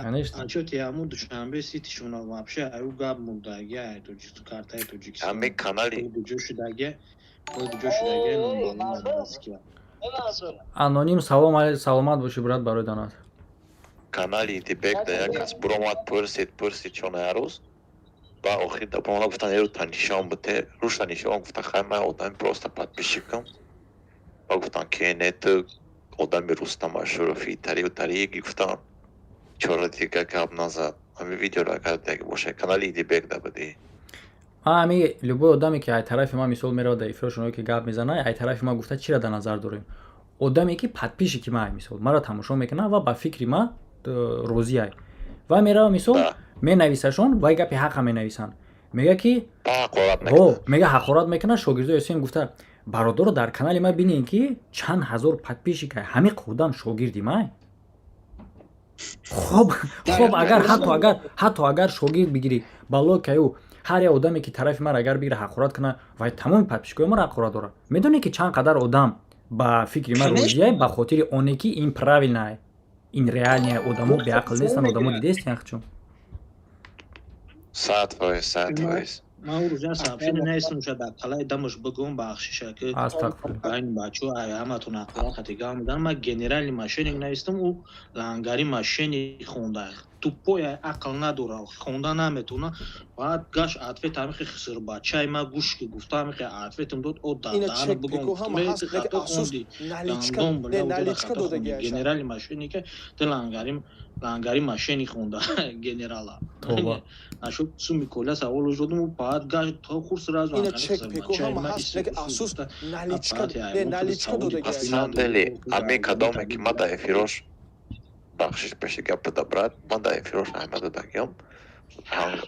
Конечно. Отчёти ҳамун Душанбе Ситишона вообще аю гап мурдагия, картаи Тоҷикистон. Ҳами канали. Дуҷо шудагия, дуҷо шудагия, номаълум. Аноним, салом, саломат бошӣ, брат, барои донат. Канали Дибек да як кас буромад, пурсид чона рӯз ба охир да помона гуфтан, эру та нишон буте, рӯша нишон. Гуфта: «Хай, ман одами просто подписчикам». Ба гуфтан, ки не, ту одами Рустам Ашуров итари утари. Гуфтан, чора дига гап назад. Ҳами видеоро агар деги боша, канали Дибек да будӣ. Ҳами любой одаме, ки ай тарафи ман мисол меравад дар эфирошоное, ки гап мезана, ай тарафи ман гуфта, чира дар назар дорем? Одаме, ки подписчики ман, мисол, маро тамошо мекунад ва ба фикри ман розиай ва мерава, мисол, менависашон, вай гапи ҳақа менависанд, мега ки мега ҳақорат мекунад шогирдои Эсем. Гуфта: «Бародаро, дар канали ман бинед, ки чанд ҳазор подписчика, ҳамин одам шогирди май». Хоб, агар ҳатто агар шогирд бигирӣ, ба логикаи ӯ ҳар як одаме, ки тарафи ман агар бигира ҳақорат кунад, вай тамоми подписчикои маро ҳақорат дорад. Медонед, ки чанд қадар одам ба фикри ман розияй, ба хотири оне ки ин правильное, ин реальное. Одамо беақл нестанд, одамо дидестиян хчун. 100%, 100%. Ман ӯ рӯза сообщение навистам, ша дар қалаи дамаш бигӯм, бахшиша, ки байни бачаҳо ай ҳаматон ҳақорат хати гап мезанам. Ман генеральный мошенник навистам, ӯ лангари мошенник хонда, тупой, ақл надора, хонда наметавона. Баъд гаш ответ ҳамихи хисирбачаи ма гӯш ки гуфта, ҳамихи ответам дод. О, дадаана бигӯм, хато хонди, дандон, генеральный мошенника ты лангари мошенник хонда генерала. Нашуд, суми коля саволо додум, баъд гаш то хур сразу. Ина чек пеко ҳама ҳаст, лекин афсӯс, наличка не, наличка додагия. На самом деле, ами кадоме ки ма да эфирош, бахшиш пеши гапа да, брат, ма да эфирош аҳмад додагиём,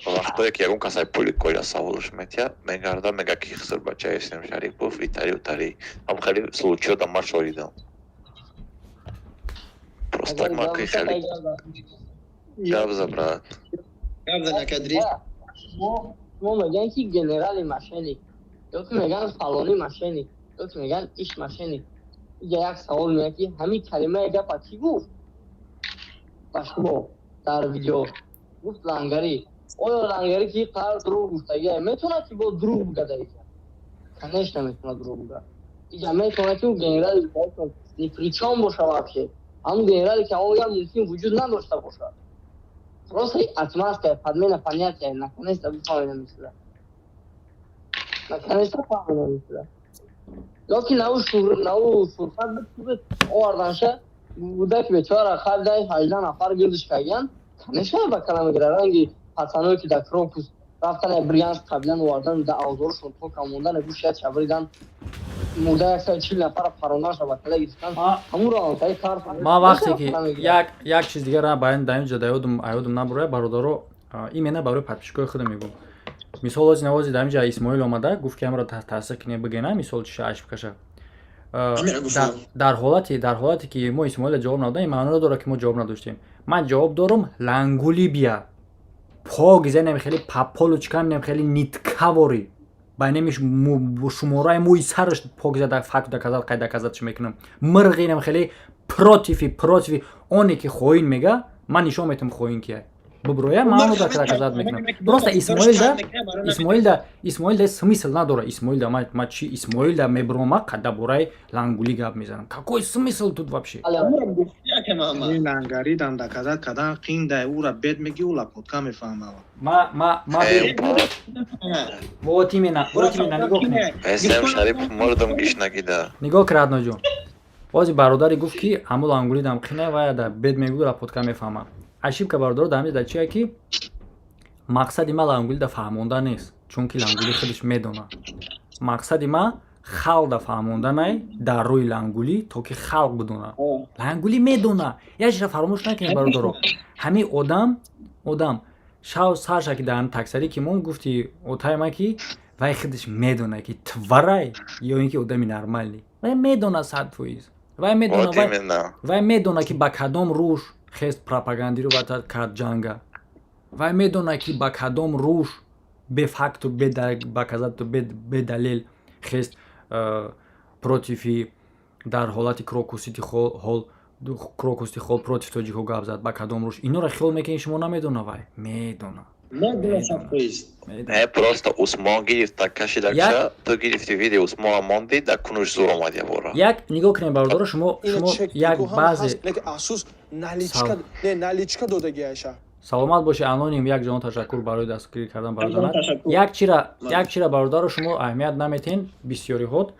вақтое ки ягон касай пули коля саволш метия, мегарда, мега ки хиср бача Эсем Шарипов итари утари. Ам хеле случаё да ма шоҳидам. Просто так ма ки хеле гап за, брат. Гап за накадри. Мо мегӯянд, ки генерали мошенник, ё ки мегӯянд фалони мошенник, ё ки мегӯянд иш мошенник. Як савол меяд, ки ҳамин калимаи гапа кӣ гуфт ба шумо дар видео? Гуфт лангарӣ. Оё лангарӣ, ки қар дурӯғ гуфтагия, метавонад ки бо дурӯғ бугада иҷа? Конечно, метавонад дурӯғ бугад иҷа. Метавонад ки ӯ генерали ни при чём боша вообще. Ҳамун генерале ки ҳамон мумкин вуҷуд надошта бошад. Просто отмазка, подмена понятия. Наконец-то бифаҳмида мешуда, наконец-то фаҳмида мешуда. Ёки нау фурсат буд, оварданша гудаки бечора хардай 18 нафар гирдиш кардиян. Конечно, ба кала мегира, ранги пацаное, ки дар Крокус рафтан, Брянск қаблан овардан, дар авзоршон тока мондан, гӯшия чабридан, мурда 140 нафара парондаша ба кала гирифтан, ҳамуро карт. Ман вақте ки як чиз дигара баён дар инҷа да ёдум набурая, бародаро, именно барои подписчикои худам мегӯм. Мисол, ози навози дар инҷа Исмоил омада гуфт, ки ҳамро тасдиқ кине, бигена, мисол, чиша ашбкаша. Дар ҳолате ки мо Исмоила ҷавоб надодем, маъно надорад, ки мо ҷавоб надоштем. Ман ҷавоб дорум. Лангули бия пок зенем, хеле паполучкам нем, хеле ниткаворӣ ба немиш шумораи мӯи сараш пок зада, факт доказать, қай доказать чӣ мекунам. Мирғинам хеле против оне ки хоин мега, ман нишон метам, хоин кия буброя, ман оно доказать мекунам. Просто Исмоилда смысл надора. Исмоилда ма чи Исмоилда меброма, қада бораи лангулӣ гап мезанам? Какой смысл тут вообще? Лангаридан доказать кардан қиндай, ура бед меги, ӯ лапотка мефаҳмава. Ма вот именно, вот именно, нигоҳ кунед. Эсем Шарипов мурдам гишнагида. Нигоҳ кун, Радноҷон, бози бародаре гуфт, ки ҳамун лангулидам қина ва да бед мегӯ, лапотка мефаҳмам. Ошибка, бародаро, дар ҳамин чие, ки мақсади ма лангулида фаҳмонда нест, чунки лангулӣ худаш медонад. Мақсади ма халқда фаҳмонданай дар рӯи лангулӣ, то ки халқ бидонад. Лангулӣ медона. Як чизра фаромӯш накунед, бародаро: ҳамин одам шав сарша, ки дар таксарӣ ки мон гуфти отай ма, ки вай худаш медона, ки тварай ё ин ки одами нормальный. Вай медона 100%. Вай медона, вай медона, ки ба кадом рӯш хест пропагандиро кард ҷанга. Вай медона, ки ба кадом рӯш бефакту, бедаказату, бедалел хест против дар ҳолати Крокусити Ҳол, Крокусити Хол против тоҷико гап зад. Ба кадом рӯш инора хиёл мекунед шумо? Намедона, вай медона. Не, просто Усмон гирифта кашидакша, ту гирифти видео Усмона монди, да кунуш зур омад ябора. Як нигоҳ кунед, бародаро, шумо як баъзе асус наличка, не, наличка додагиаша. Саломат бошӣ, аноним, як ҷон ташаккур барои дастгирӣ кардан, бародарат. Як чира, бародаро, шумо аҳамият наметиҳен бисёриҳот.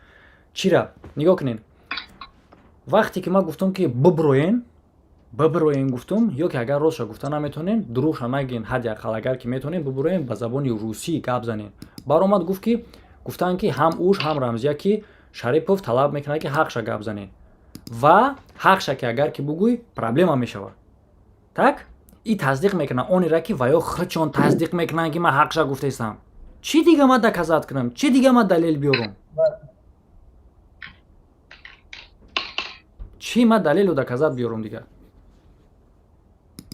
Чира нигоҳ кунед: вақте ки ман гуфтам, ки биброен, биброен гуфтум, ё ки агар ростша гуфта наметонем, дурӯғша нагӯен, ҳадди ақал агар ки метонем, биброем, ба забони русӣ гап занем. Баромад, гуфт, ки гуфтанд, ки ҳам уш, ҳам Рамзия, ки Шарипов талаб мекунад, ки ҳақша гап занем, ва ҳақша ки агар ки бугӯй, проблема мешавад. Так и тасдиқ мекунад онера, ки ва ё худшон тасдиқ мекунанд, ки ман ҳақша гуфтаистам. Чӣ дига ман доказать кунам? Чӣ дига ман далел биёрум? Чӣ ман далелу доказать биёрум дига?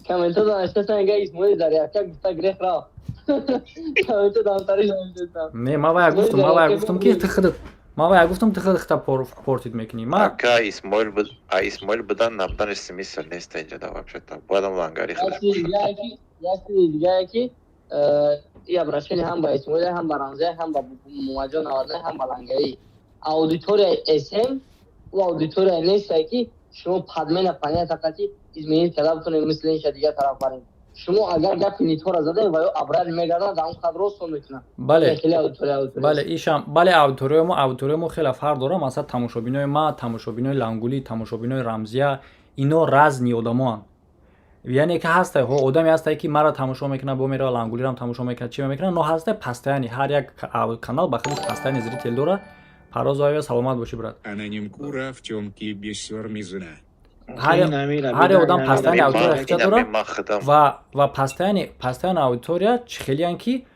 Комментато навиштасан, га Исмоили дар яка гуфта грех рафт. Комментато дамтари навиштасан. Не, ман вая гуфтам, ман вая гуфтам, ки ты худат, ман вая гуфтам, ты худат хита портить мекунӣ. Ман Ака, Исмоил буд, а Исмоил будан набуданаш смысл нест инҷа да, вообще-то. Боядам лангари худаш. Яки дигае, ки и обращение ҳам ба Исмоил, ҳам ба Рамзия, ҳам ба Муҳаммадҷон Наваднай, ҳам ба лангарӣ. Аудиторияи СМ ӯ аудитория нестае, ки шумо подмена понятия қати изменить карда бутонед, мисли инша дигар тараф барем. Шумо агар гапи нитора задаем, ва ё абрали мегарданд, дар он қадр осон мекунанд. Бале, бале, ишам бале. Аудиторияи мо хеле фарқ дорад. Масалан, тамошобинои ма, тамошобинои Лангулӣ, тамошобинои Рамзия, ино разные одамоанд. Яъне ки ҳастай одаме ҳастай, ки маро тамошо мекунад, бо мерава Лангулирам тамошо мекунад, чи мекунад, но ҳастай постоянный. Ҳар як канал ба худаш постоянный зритель дорад. Пароз оя, саломат бошӣ, брат. Анонимку рафтёмки бисёр мизна. Ҳар одам постоянный аудитория хита дорад ва постоянный аудитория чӣ хелиян, ки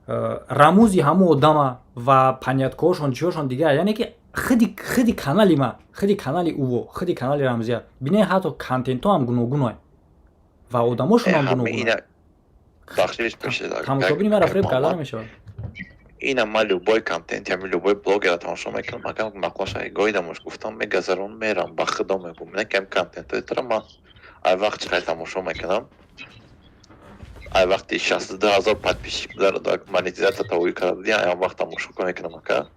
рамузи ҳамун одама ва поняткоҳошон, чиҳошон дигар. Яъне ки худи канали ма, худи канали уво, худи канали Рамзия бинед, ҳатто контентҳо ҳам гуногунае ва одамошон ҳам гуногун. Тамошобини мара фреб карда намешавад. Ина ман любой контент, ами любой блогера тамошо мекунам, агар мақолаша гоидамош гуфтам, мегазарон мерам, ба худо мегӯм, не ки ами контентҳои тура ман ай вақт чӣ қадр тамошо мекунам, ай вақти 62 000 подписчик буда, монетизация тавоӣ карда будӣ, ай он вақт тамошо мекунам, ака.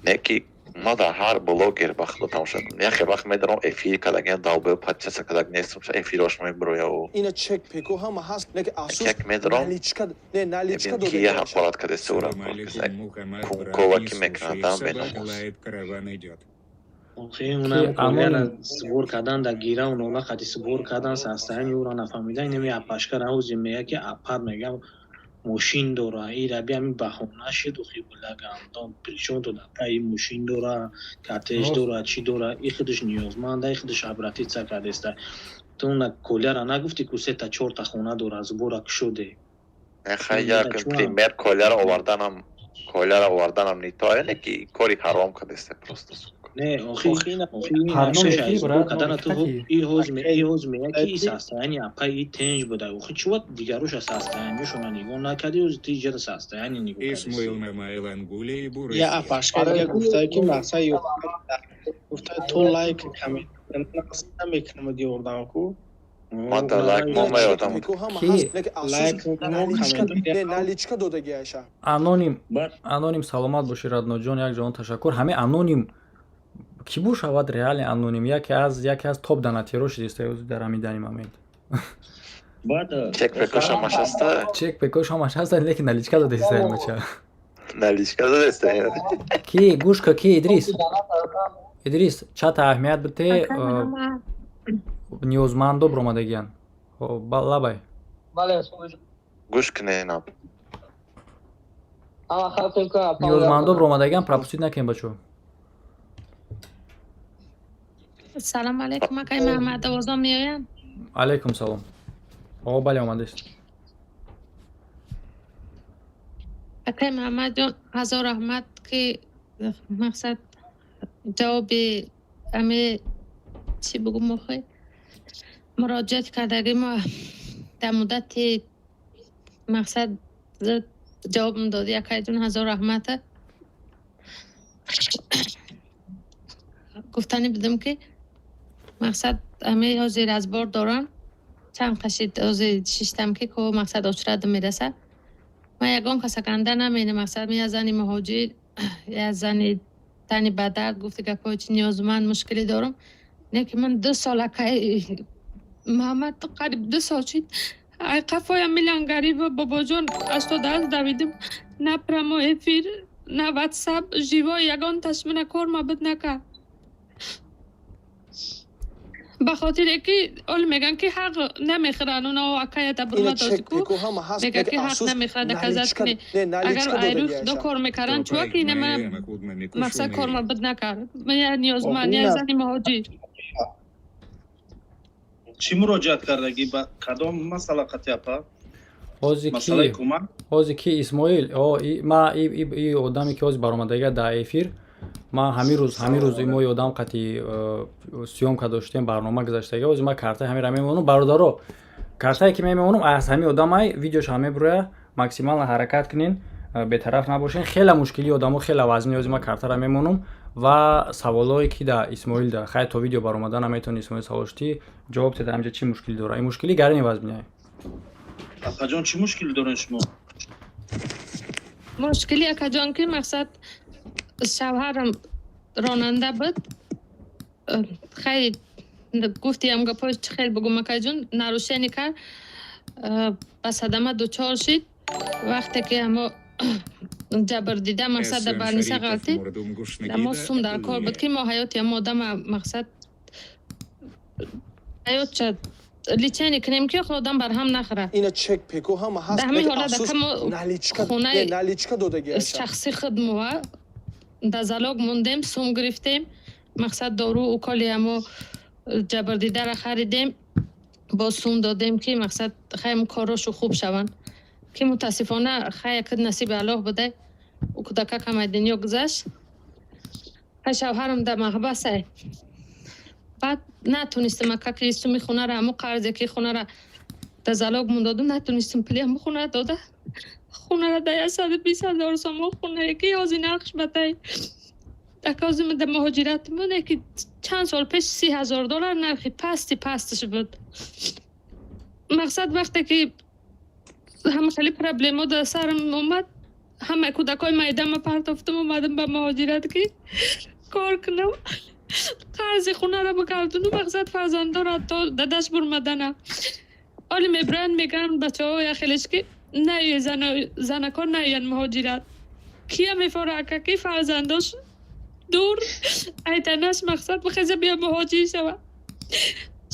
Не ки ма дар ҳар блогер, ба худо, тамошо мекунам. Яхе вақт медарам, эфир кардагиам, долбоёб подписаться кардаг нестам, эфирош мебирояу. Ина чек пеко ҳама ҳаст, не ки асус Як медарам, наличка, не, наличка мебинам ки я ҳақорат кардеста, ура кункова ки мекунадам беномус. Лает, караван идет. Охи, унам коляра сбор кардан да гира, унола қати сбор кардан, состояние ӯро нафаҳмида. Инами апашка равзи мега, ки апар мега, мошин дора, ира би ҳамин баҳона шид. Охи, булагандон причём тут апа? И мошин дора, коттедж дора, чӣ дора, и худаш ниёзманда, и худаш обратиться кардеста. Ту уна коляра нагуфтӣ, ку сета чорта хона дора, сбора кушоде. Хай, як пример коляра оварданам не то, не ки кори ҳаром кардеста просто, сука. Не, охи, кадана ту и ҳоз мея, ки и состояние апа и тенҷ буда. Охи, чува дигаруша состояниешона нигоҳ накарди, ози ти иҷара состояние нигоҳ. Исмоил Мамайлангуле и Буры. Я апашка дига гуфта, ки мақсад гуфта, то лайк, коммент намекунам, ёрдам ку. Ман да лайк мо меёдам. Лайк. Наличка додаги айша. Аноним, аноним, саломат бошӣ, Радноҷон, як ҷаҳон ташаккур. Ҳамин аноним кӣ бошавад? Реально аноним яке аз топ донатеро шудиста дар ҳамин дани момент. Чек пекош ҳамаш ҳаста. Чек пекош ҳамаш ҳаста, лекин наличка додеста мача. Наличка додеста. Ки гӯш ка, ки Идрис, Идрис, чата аҳамият бите, ниёзмандо биромадагиян, лабай. Гӯш кунена. Ниёзмандо биромадагиян, пропустить накунем, бачо. Салом алейкум, акай Маҳмад, овозом меояд? Алейкум салом. О, бале, омадест. Акай Маҳмадҷон, ҳазор раҳмат, ки мақсад ҷавоби ами чӣ бугум, охи, муроҷиат кардаги мо дар муддати мақсад ҷавобм додӣ. Акайҷон, ҳазор раҳмата. Гуфтанӣ будам, ки мақсад ами ҳозир аз бор дорам, чанд қашид ҳозир шиштам, ки ко мақсад очрадам мераса. Ман ягон каса ганда намена. Мақсад, я зани муҳоҷир, я зани тани ба дард, гуфти гапҳои чи ниёзманд, мушкилӣ дорам. Не ки ман 2 сол, акай Маҳаммад, қариб 2 сол шид, ай қафоям милангариба бобоҷон 88 давидим, на прямой эфир, на ватсап живой ягон ташмина кор мабуд накард, ба хотире ки оли меган, ки ҳақ намехӯранд оно. Акаята бурмадозику мега, ки ҳақ намехӯрад, доказать кунӣ. Агар айрӯ худо кор мекарданд, чува ки ина мана мақсад кор мабуд накард. Я ниёзманд, я зани муҳоҷир. Чӣ муроҷиат кардагӣ, ба кадом масъала қати, апа? Ҳози масъалаи кӯмак? Ҳози ки Исмоил, ма и одаме, ки ҳози баромадага дар эфир, ман ҳамин рӯз мо одам қати съёмка доштем, барнома гузаштага. Ҳози ман картаи ҳаминро мемонам, бародаро, картае ки мемонам, аз ҳамин одамай видеош ҳам мебуроя. Максимально ҳаракат кунен, бетараф набошен. Хеле мушкили одамо хеле вазни. Ҳози ман картаро мемонам ва саволое ки да Исмоил да хай то видео баромада наметавони, Исмоил, саволшти ҷавоб теда. Ҳамҷа чӣ мушкилӣ дора? Ин мушкилӣ гарини вазминяй. Апаҷон, чӣ мушкилӣ дорен шумо? Мушкили, акаҷон, ки мақсад шавҳарам ронанда буд. Хай, гуфтиам гапҳои чӣ хел бугум, акаҷон, нарушение кард, ба садама дучор шид. Вақте ки ҳамо ҷабр дида, мақсад дар больница ғалтид, мо сум дар кор буд, ки мо ҳаёти ҳамо одама, мақсад ҳаётша лечение кунем, ки одам барҳам нахӯрад. Ина чек пеко ҳама ҳаст. Дар ҳамин ҳолат ака наличка хонаи наличка додаги. Шахси худ мо дар залог мондем, сум гирифтем, мақсад дору уколи ҳамо ҷабрдидара харидем, боз сум додем, ки мақсад хайм коррошу хуб шаванд, ки мутаассифона, хай, як насиби Аллоҳ буда, ӯ кӯдакак ҳамаи дунё гузашт. Хай, шавҳарам дар маҳбасай. Баъд натонистем, ака, ки суми хонара, ҳамо қарзе, ки хонара дар залог мондодум, натонистем пули ҳамо хонара дода. Хонара да 120 000 сомон, хонае ки ҳозир нархш батай ака, ҳозир ма дар муҳоҷират буд, ки чанд сол пеш 30 000 доллар нархи пасти пасташ буд. Мақсад, вақте ки ҳама хеле проблемо дар сарам омад, ҳамаи кӯдакҳои майдама партофтам, омадам ба муҳоҷират, ки кор кунам, қарзи хонаро бигардону, мақсад, фарзандора то дадаш бурмадана. Оли мебиранд, мегӯянд бачаҳо яхелеш, ки наёй, занако наёянд муҳоҷират. Кия мефора, ака, ки фарзандош дур айтанаш, мақсад, бихеза бия муҳоҷир шава?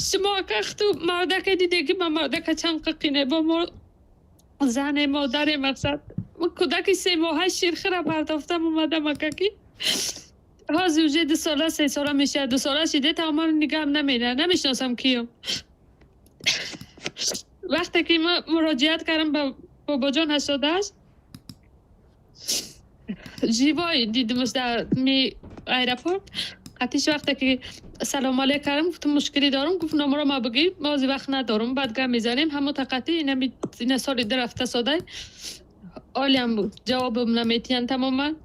Шумо, ака, хту мардаке диде, ки ба мардака чанд қиқине бо мо зане, модаре. Мақсад, кӯдаки 3 моҳа ширхира партофтам, омадам, ака, ки ҳозир уже 2 сола, 3 сола мешавад, 2 сола шиде, тамоман нигаҳам намена, намешиносам киём. Вақте ки ма муроҷиат кардам ба бобоҷон 88 живой дидимаш дар ми аэропорт қатиш. Вақте ки салом алейк кардам, гуфтам, мушкилӣ дорам. Гуфт, номро ма бигир, мо ҳозир вақт надорам, баъд гап мезанем. Ҳамо тақати ина соли ду рафта содай, олиам ҷавобам наметиҳанд тамоман.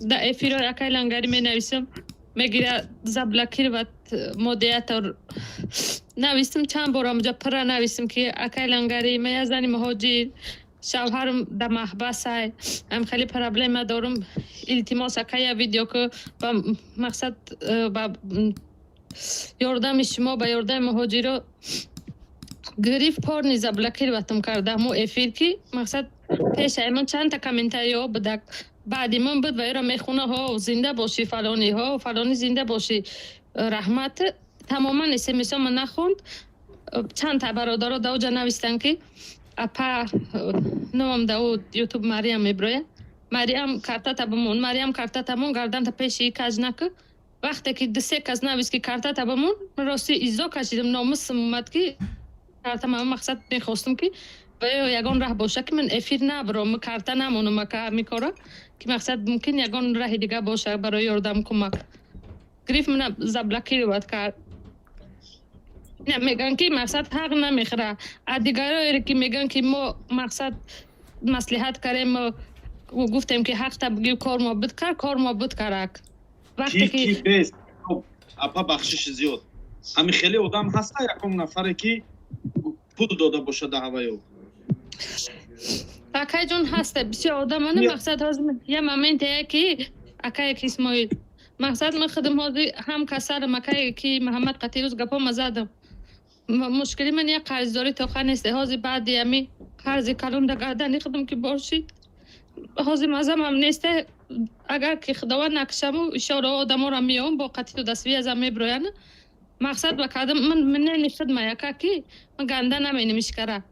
Дар эфирҳои акай Лангарӣ менависам, мегира заблокировать модератор. Навистам чанд бор, амҷа пурра навистам, ки акай Лангарӣ, ман як зани муҳоҷир, шавҳарам дар маҳбасай, ам хеле проблема дорам, илтимос, ака, я видео ку, ба мақсад, ба ёрдами шумо, ба ёрдами муҳоҷиро. Гирифт, порни заблокировать ам карда ҳамо эфир, ки мақсад, пешаи ман чандта комментариҳо будак, баъди ман буд ва эро мехона: ҳо, зинда бошӣ, фалонӣ, ҳо, фалонӣ, зинда бошӣ, раҳмат. Тамоман смсома нахонд. Чандта бародаро да оҷа навистанд, ки апа, номам да ӯ Ютуб Мариям меброяд, Мариям, картата бимон, Мариям, картата мон, гарданта пеши каҷ накӣ. Вақте ки ду се кас навист, ки картата бимон, рости изо кашидам, номусам омад, ки картама. Мақсад, мехостам, ки ва ё ягон раҳ боша, ки ман эфир набаром, карта намонам, ака, ҳами кора, ки мақсад, мумкин ягон раҳи дига боша барои ёрдам, кӯмак. Гирифт, мана заблокировать кард. Мегӯянд, ки мақсад, ҳақ намехӯра. А дигароере, ки мегӯянд, ки мо, мақсад, маслиҳат кардем, гуфтем, ки ҳақта бигир, кор мо буд кар, кор мо буд карак. Вақте ки Апа, бахшиши зиёд, ҳами хеле одам ҳаста, якум нафаре, ки пул дода бошад ҳаваё? Акайҷон, ҳаста бисёр одамона. Мақсад, ҳозир я моменте, ки акае ки Исмоил, мақсад, ман худам ҳозир ҳам касалам, акае ки Муҳаммад, қатирӯз гапома задам. Мушкили ман як қарздорӣ тоқа нест. Ҳозир баъди ами қарзи калон да гардани худам ки бошид, ҳозир мазамам несте. Агар ки Худованд накушаму, ишора одаморо меом, бо қатиту даствиязам меброян. Мақсад, ба кардам ман мнени хидма, яка, ки ман ганда наменем ишкара.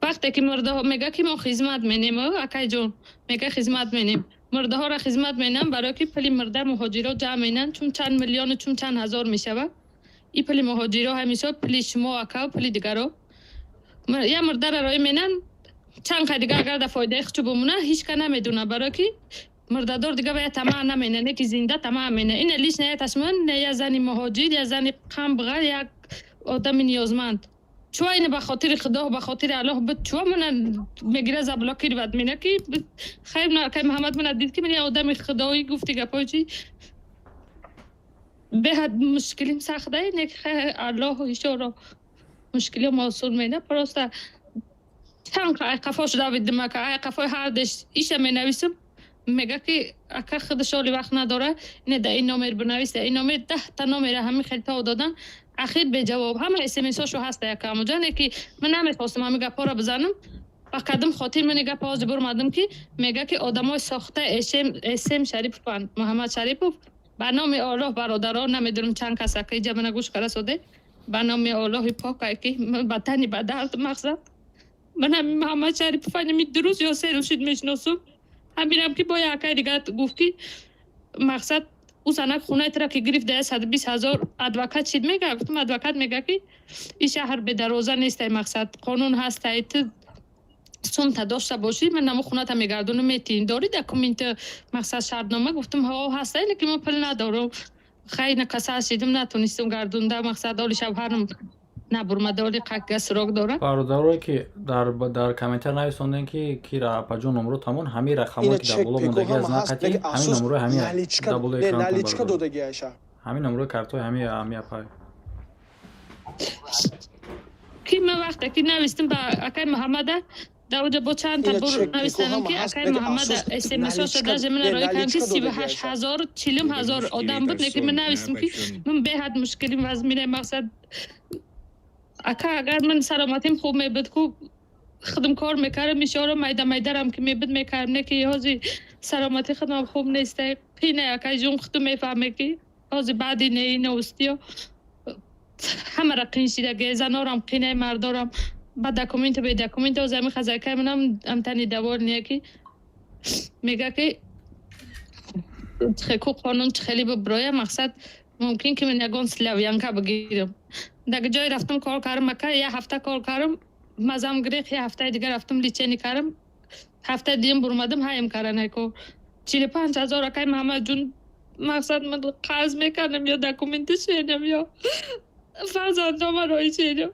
Вақте ки мурдаҳо мега, ки мо хизмат менем, акайҷон, мега, хизмат менем, мурдаҳоро хизмат менам, барое ки пули мурда муҳоҷиро ҷамъ менанд, чун чанд миллиону чун чанд ҳазор мешавад и пули муҳоҷиро, ҳамисо пули шумо, ака, пули дигаро. Я мурдара роӣ менанд, чанд қа дига агар да фоидаи хучу бимона, ҳеҷ ка намедона, барое ки мурдадор дига ба я тамаъ намена, не ки зинда тамаъ мена. Ина лично я ташман, не я зани муҳоҷир, я зани қамбғар, як одами ниёзманд. Чуа ина ба хотири Худо, ба хотири Аллоҳ буд, чуа мана мегира, заблокировать мена, ки хайр, акай Муҳаммад мана дид, ки ман я одами худоӣ, гуфти гапҳои чи беҳад мушкилим сахта, не ки хайр, Аллоҳ ишоро мушкилиам осон мена. Просто чанд ай қафош давидим, ака, ай қафои ҳардеш иша менависам, мега, ки ака худаш оли вақт надора, ине да ин номер бинавис, да ин номер, 10-та номера ҳамин хел то додан, ахир беҷавоб. Ҳама смсҳошо ҳаста, якамуҷа, не ки ман намехостам ҳамин гапҳоро бизанам, ба кадом хотир ман гапа ҳозир бурмадам, ки мега, ки одамои сохта эсем Шарипованд, Муҳаммад Шарипов. Ба номи Оллоҳ, бародаро, намедонам чанд кас, ака, иҷа мана гӯш кара соде, ба номи Оллоҳи пока, ки ба тани ба дард. Мақсад, ман ҳамин Муҳаммад Шарипов ҳами 2 рӯз ё 3 рӯз шуд мешиносум. Ҳаминам ки бо якай дига гуфт, ки мақсад, ӯ занак хонаи тура ки гирифт да 120 000, адвокат чид мега. Гуфтам, адвокат мега, ки ин шаҳр бедарвоза нестай, мақсад, қонун ҳастай, ту сумта дошта бошӣ, ман намо хоната мегардонам, метиҳем, дорӣ документ, мақсад, шартнома? Гуфтам, ҳо, ҳастай, лекин ман пул надорам, хайна касал шидам, натонистам гардонда. Мақсад, оли шавҳарам Набурмада, оли қакга срок дорад. Бародарое ки дар комментар нависондем, ки кира апаҷон номро тамон, ҳамин рақамое ки дар боло мондаги аз нақати, ҳамин номрои ҳамин дар болои наличка додаги айша. Ҳамин номрои картои ҳами апай. Ки ман вақте ки навистам ба акай Муҳаммада, дар оҷа бо чанд та бор навистанам, ки акай Муҳаммада смсоша даже мана роӣ кардам, ки 38 000, 40 000 одам буд. Лекин ман навистам, ки ман беҳад мушкилим вазминай. Мақсад, ака, агар ман саломатим хуб мебуд, ку худам кор мекардам, ишора майда майдарам ки мебуд мекардам. Не ки ҳози саломати худам хуб неста, қина, акай ҷон, худум мефаҳме, ки ҳози баъди неи новостиё ҳамара қин шидаге, занорам қинай, мардорам, ба документу бе документ. Ҳози ҳами хазайкаи манам амтани давор не, ки мега, ки ку қонун хеле биброя. Мақсад, мумкин ки ман ягон славянка бигирам. Дар ҷое рафтам кор кардам, ака, як ҳафта кор кардам, мазам гирифт. Як ҳафтаи дигар рафтам, лечение кардам, ҳафтаи дуюм бурмадам, ҳаем карданай кор. 45 000, акай Муҳаммадҷун, мақсад, ман қарз мекардам ё документи шенам, ё фарзандома роӣ шенам.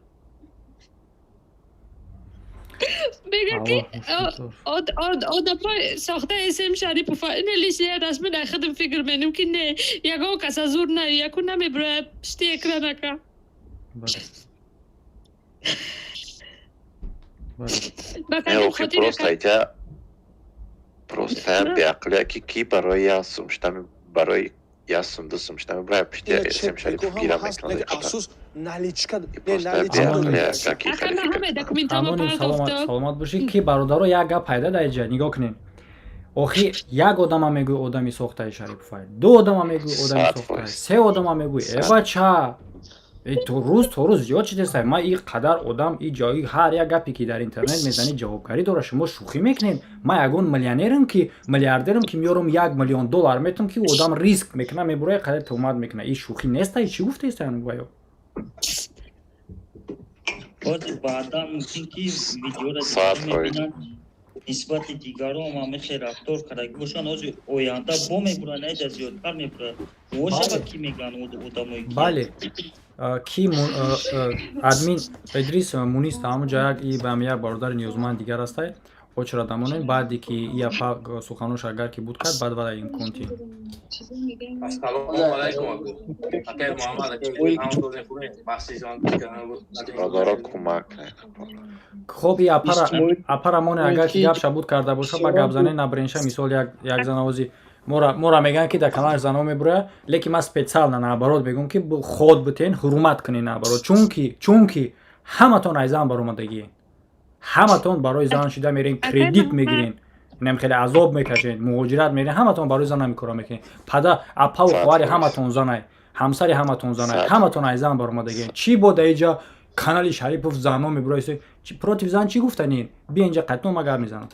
Мега, ки одамои сохта СМ Шарипов ина лишний раз ман худам фикр менем, ки не ягон каса зур на яку намеброяд пишти экран, ака. Просто иҷа просто беақлия, ки барои як сум шитами, барои як сум, ду сум шитами барои пишти СМ Шарипов гира мекунад. Наличка. Саломат бошӣ, ки бародаро, як гап пайда дар иҷа нигоҳ кунем. Охи, як одама мегӯй одами сохтаи Шариповай, ду одама мегӯй одами сохтаи, се одама мегӯй. Э, бача, то рӯз то рӯз зиёд чизеста. Ма и қадар одам и ҷои ҳар як гапе ки дар интернет мезанӣ, ҷавобгарӣ дора. Шумо шӯхӣ мекунед. Ма ягон миллионерам, ки миллиардерам, ки меёрам 1 миллион доллар метам, ки одам риск мекуна, мебура, қадар туҳмат мекуна? И шӯхӣ неста. Чӣ гуфтаиста баё? Баъдан мумкин ки видеоро мебинанд, нисбати дигарон ҳам хел рафтор кардаги бошанд. Ҳозир оянда бо мебуранд, айда зиёдтар мебуранд. Бошава, ки мегӯянд одамое? Бале, ки админ Идрис Мунис ҳамуҷа як и ба як бародари ниёзманд дигар ҳастай. Очра дамонем, баъде ки ияпа суханош агар ки буд кард, баъд вада имконти. Ассалому алайкум, акай Муҳаммад. Бародаро, кӯмак. Хоб, и апара моне, агар ки гап шабуд карда боша, ба гапзане набренша. Мисол, як занавози мора мегӯянд, ки дар каналаш занҳо мебурояд, лекин ман специально наоборот мегӯям, ки ход битен, ҳурмат кунед наоборот, чунки ҳаматон ай зан баромадагиен, ҳаматон барои зан шида мерен, кредит мегирен, инам хеле азоб мекашед, муҳоҷират мерен, ҳаматон барои зан ҳамин корро мекунед. Пада, апаву хоҳари ҳаматон занай, ҳамсари ҳаматон занай, ҳаматон ай зан баромадагиен. Чӣ бо дар иҷа канали Шарипов занҳо мебурояд? Против зан чӣ гуфтанин? Бия инҷа, қатъно ма гап мезанам.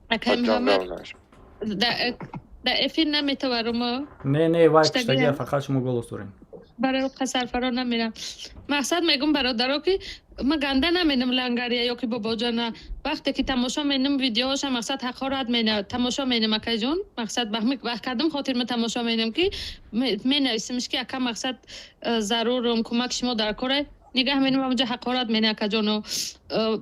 Акай Муҳаммад, дар эфир наметаварум. Не, не, вай киштагия, фақат шумо голос дорем. Барои қасарфаро намерам. Мақсад, мегум, бародаро, ки ма ганда наменам лангария ё ки бобоҷона. Вақте ки тамошо менам видеоша, мақсад, ҳақорат мена тамошо менам, акайҷон. Мақсад, кадом хотир ма тамошо менам, ки менависимш, ки ака, мақсад, зарурум, кӯмак шумо дар коре. Нигаҳ менам, ҳамҷа ҳақорат мена, акаҷоно,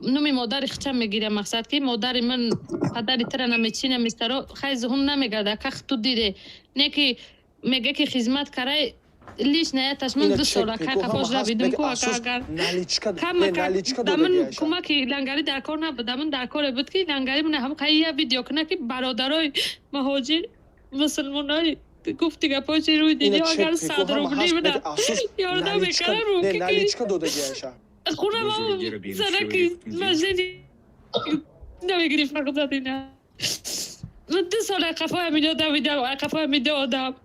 номи модари хича мегирам. Мақсад, ки модари ман падари тира намечина мистаро хай зуҳум намегарда. Ака, ту диде, не ки мега, ки хизмат карай лиш наяташ. Ман 2 сол ака қафош равидум ку, ака, агар дамн кӯмаки лангари дар кор набуд, дамн дар коре буд, ки лангари ман ҳам қайя видео куна, ки бародарои муҳоҷир, мусулмонои гуфти гапҳои чи рӯи дунё, агар 100 рубли буда ёрдам мекарда, руки хунам занаки мажени намегирифт. Мақсад, ина 2 сол қафоя мидо давидам, қафоя мидо одам.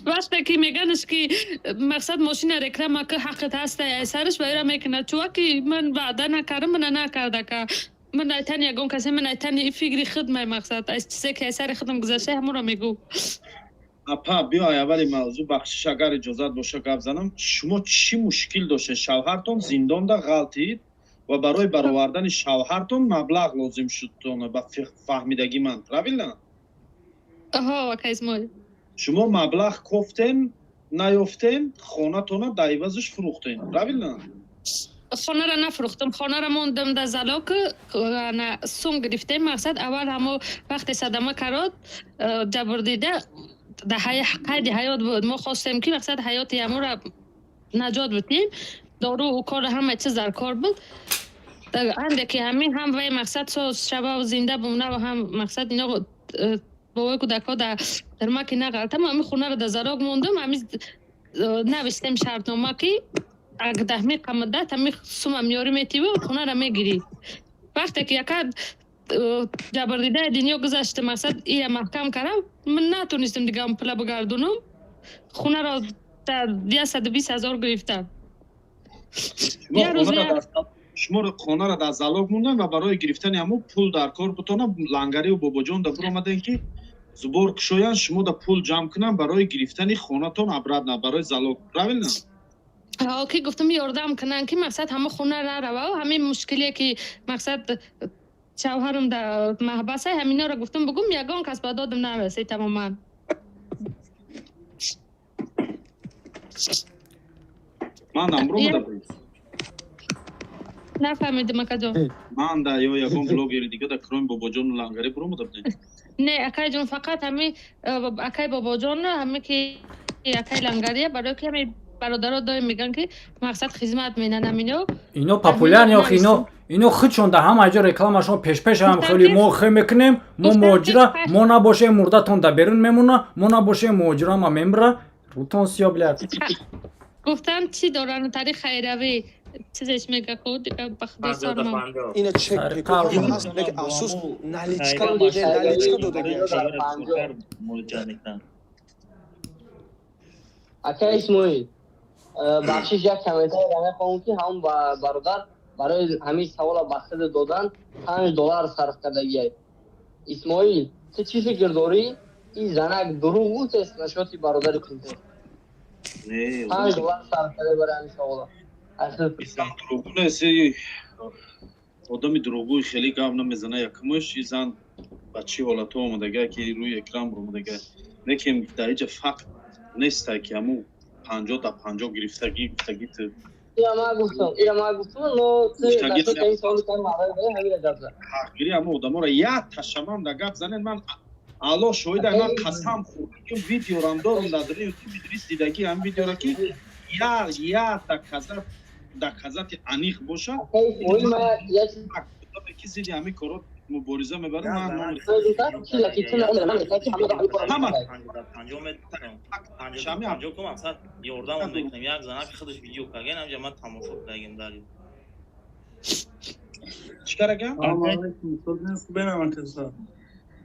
Вақте ки меганаш, ки мақсад, мошина реклама ки ҳаққат ҳаста, сараш ба ира мекунад. Чуваки, ман ваъда накардам, мана накарда ка. Ман айтани ягон касе, ман айтани фикри худ май. Мақсад, аз чизе ки сари худам гузашта, ҳамонро мегӯ. Апа, биёй аввали мавзӯъ, бахшиш, агар иҷозат боша, гап занам. Шумо чӣ мушкил доштед? Шавҳартон зиндонда ғалтид ва барои баровардани шавҳартон маблағ лозим шуд, ба фаҳмидагӣ ман, правильно? Ҳо, ака Исмоил. Шумо маблағ кофтен, наёфтен, хонатона дар ивазаш фурӯхтен, правильно? Хонаро нафурӯхтам, хонаро мондам дар залог, сум гирифтем. Мақсад, аввал ҳамо вақте садама карод, ҷабрдида дар қайди ҳаёт буд. Мо хостем, ки, мақсад, ҳаёти ҳаморо наҷот бидиҳем. Дору, укол, ҳама чиз дар кор буд. Анде ки ҳамин ҳам вай, мақсад, соз шава, зинда бумона ва ҳам, мақсад, ино бобои кӯдакҳо дар маки нағалтам. Ҳамин хонаро дар залог мондам. Ҳамин навиштем шартнома, ки агар даҳми қамадат ҳамин сума меёрӣ, метиву хонаро мегирӣ. Вақте ки яка ҷабрдидаи дунё гузашта, мақсад, ия маҳкам кардам, ман натонистам дига пула бигардонам. Хонаро дар 120 000 гирифтам. Шумо хонаро дар залог мондан ва барои гирифтани ҳамун пул дар кор бутона Лангариву Бобоҷон да биромадем, ки сбор кушоянд, шумо да пул ҷамъ кунанд барои гирифтани хонатон обратно, барои залог, правильно? Ки гуфтам, ёрдам кунанд, ки, мақсад, ҳама хона нарава, ҳамин мушкиле ки, мақсад, шавҳарам дар маҳбаса, ҳаминоро гуфтам бугум, ягон кас ба додам нарасед тамоман. Ман намбуромада будем. Нафаҳмидам, акаҷон. Ман да ё ягон блогери дига да кроми Бобоҷону Лангари буромада будем? Не, акайҷон, фақат ҳами акай Бобоҷон, ҳами ки акай Лангария, барои ки ҳами бародаро доим мегӯянд, ки, мақсад, хизмат менанам ино. Ино популярни охи, ино худшон да ҳама ҷо рекламашон пешпеш ҳам хеле мо хе мекунем, мо муҳоҷира, мо набошем, мурдатон да берун мемона, мо набошем, муҳоҷирама мемра, рутон сиё, блядь. Гуфтан, чӣ доранд, тариқ хайравӣ чизеш мега ку дига, ба худо сармам. Ина чек ҳаст, лекин афсӯс, наличка додагиаш. Ака Исмоил, бахшиш, як комментария мехоҳам, ки ҳам бародар барои ҳамин савола ба худ додан 5 доллар сарф кардагиай. Исмоил, ту чӣ фикр дорӣ? Ин занак дурӯғ гуфтест насчёти бародари кунтест? 5 доллар сарф карда барои ҳамин савола. Дурӯғгӯ нест, одами дурӯғгӯи хеле гап намезана. Якумаш, и зан ба чӣ ҳолатҳо омадага, ки рӯи экран баромадага, лекин дар иҷа факт неста, ки ҳамун 50 да 50 гирифтагӣ гуфтагӣ ту. Ира ман гуфтам, ира ман гуфтам, но ту насчёти ин саволи кани маъраи ҳамина гап зад. Ҳақгирӣ ҳамун одаморо як ташамам да гап занед. Ман, Аллоҳ шоҳида, ман қасам хӯрдагим, видеорам дорум дар Ютуб, Идрис дидагӣ ҳамин видеора, ки як доказати аниқ бошад, ки зидди ҳамин корро мубориза мебарам. Ман ҳама ёрдам мекунам. Як занак худаш видео карген, ҳамҷа ман тамошо кардагим дар Чӣ карагам?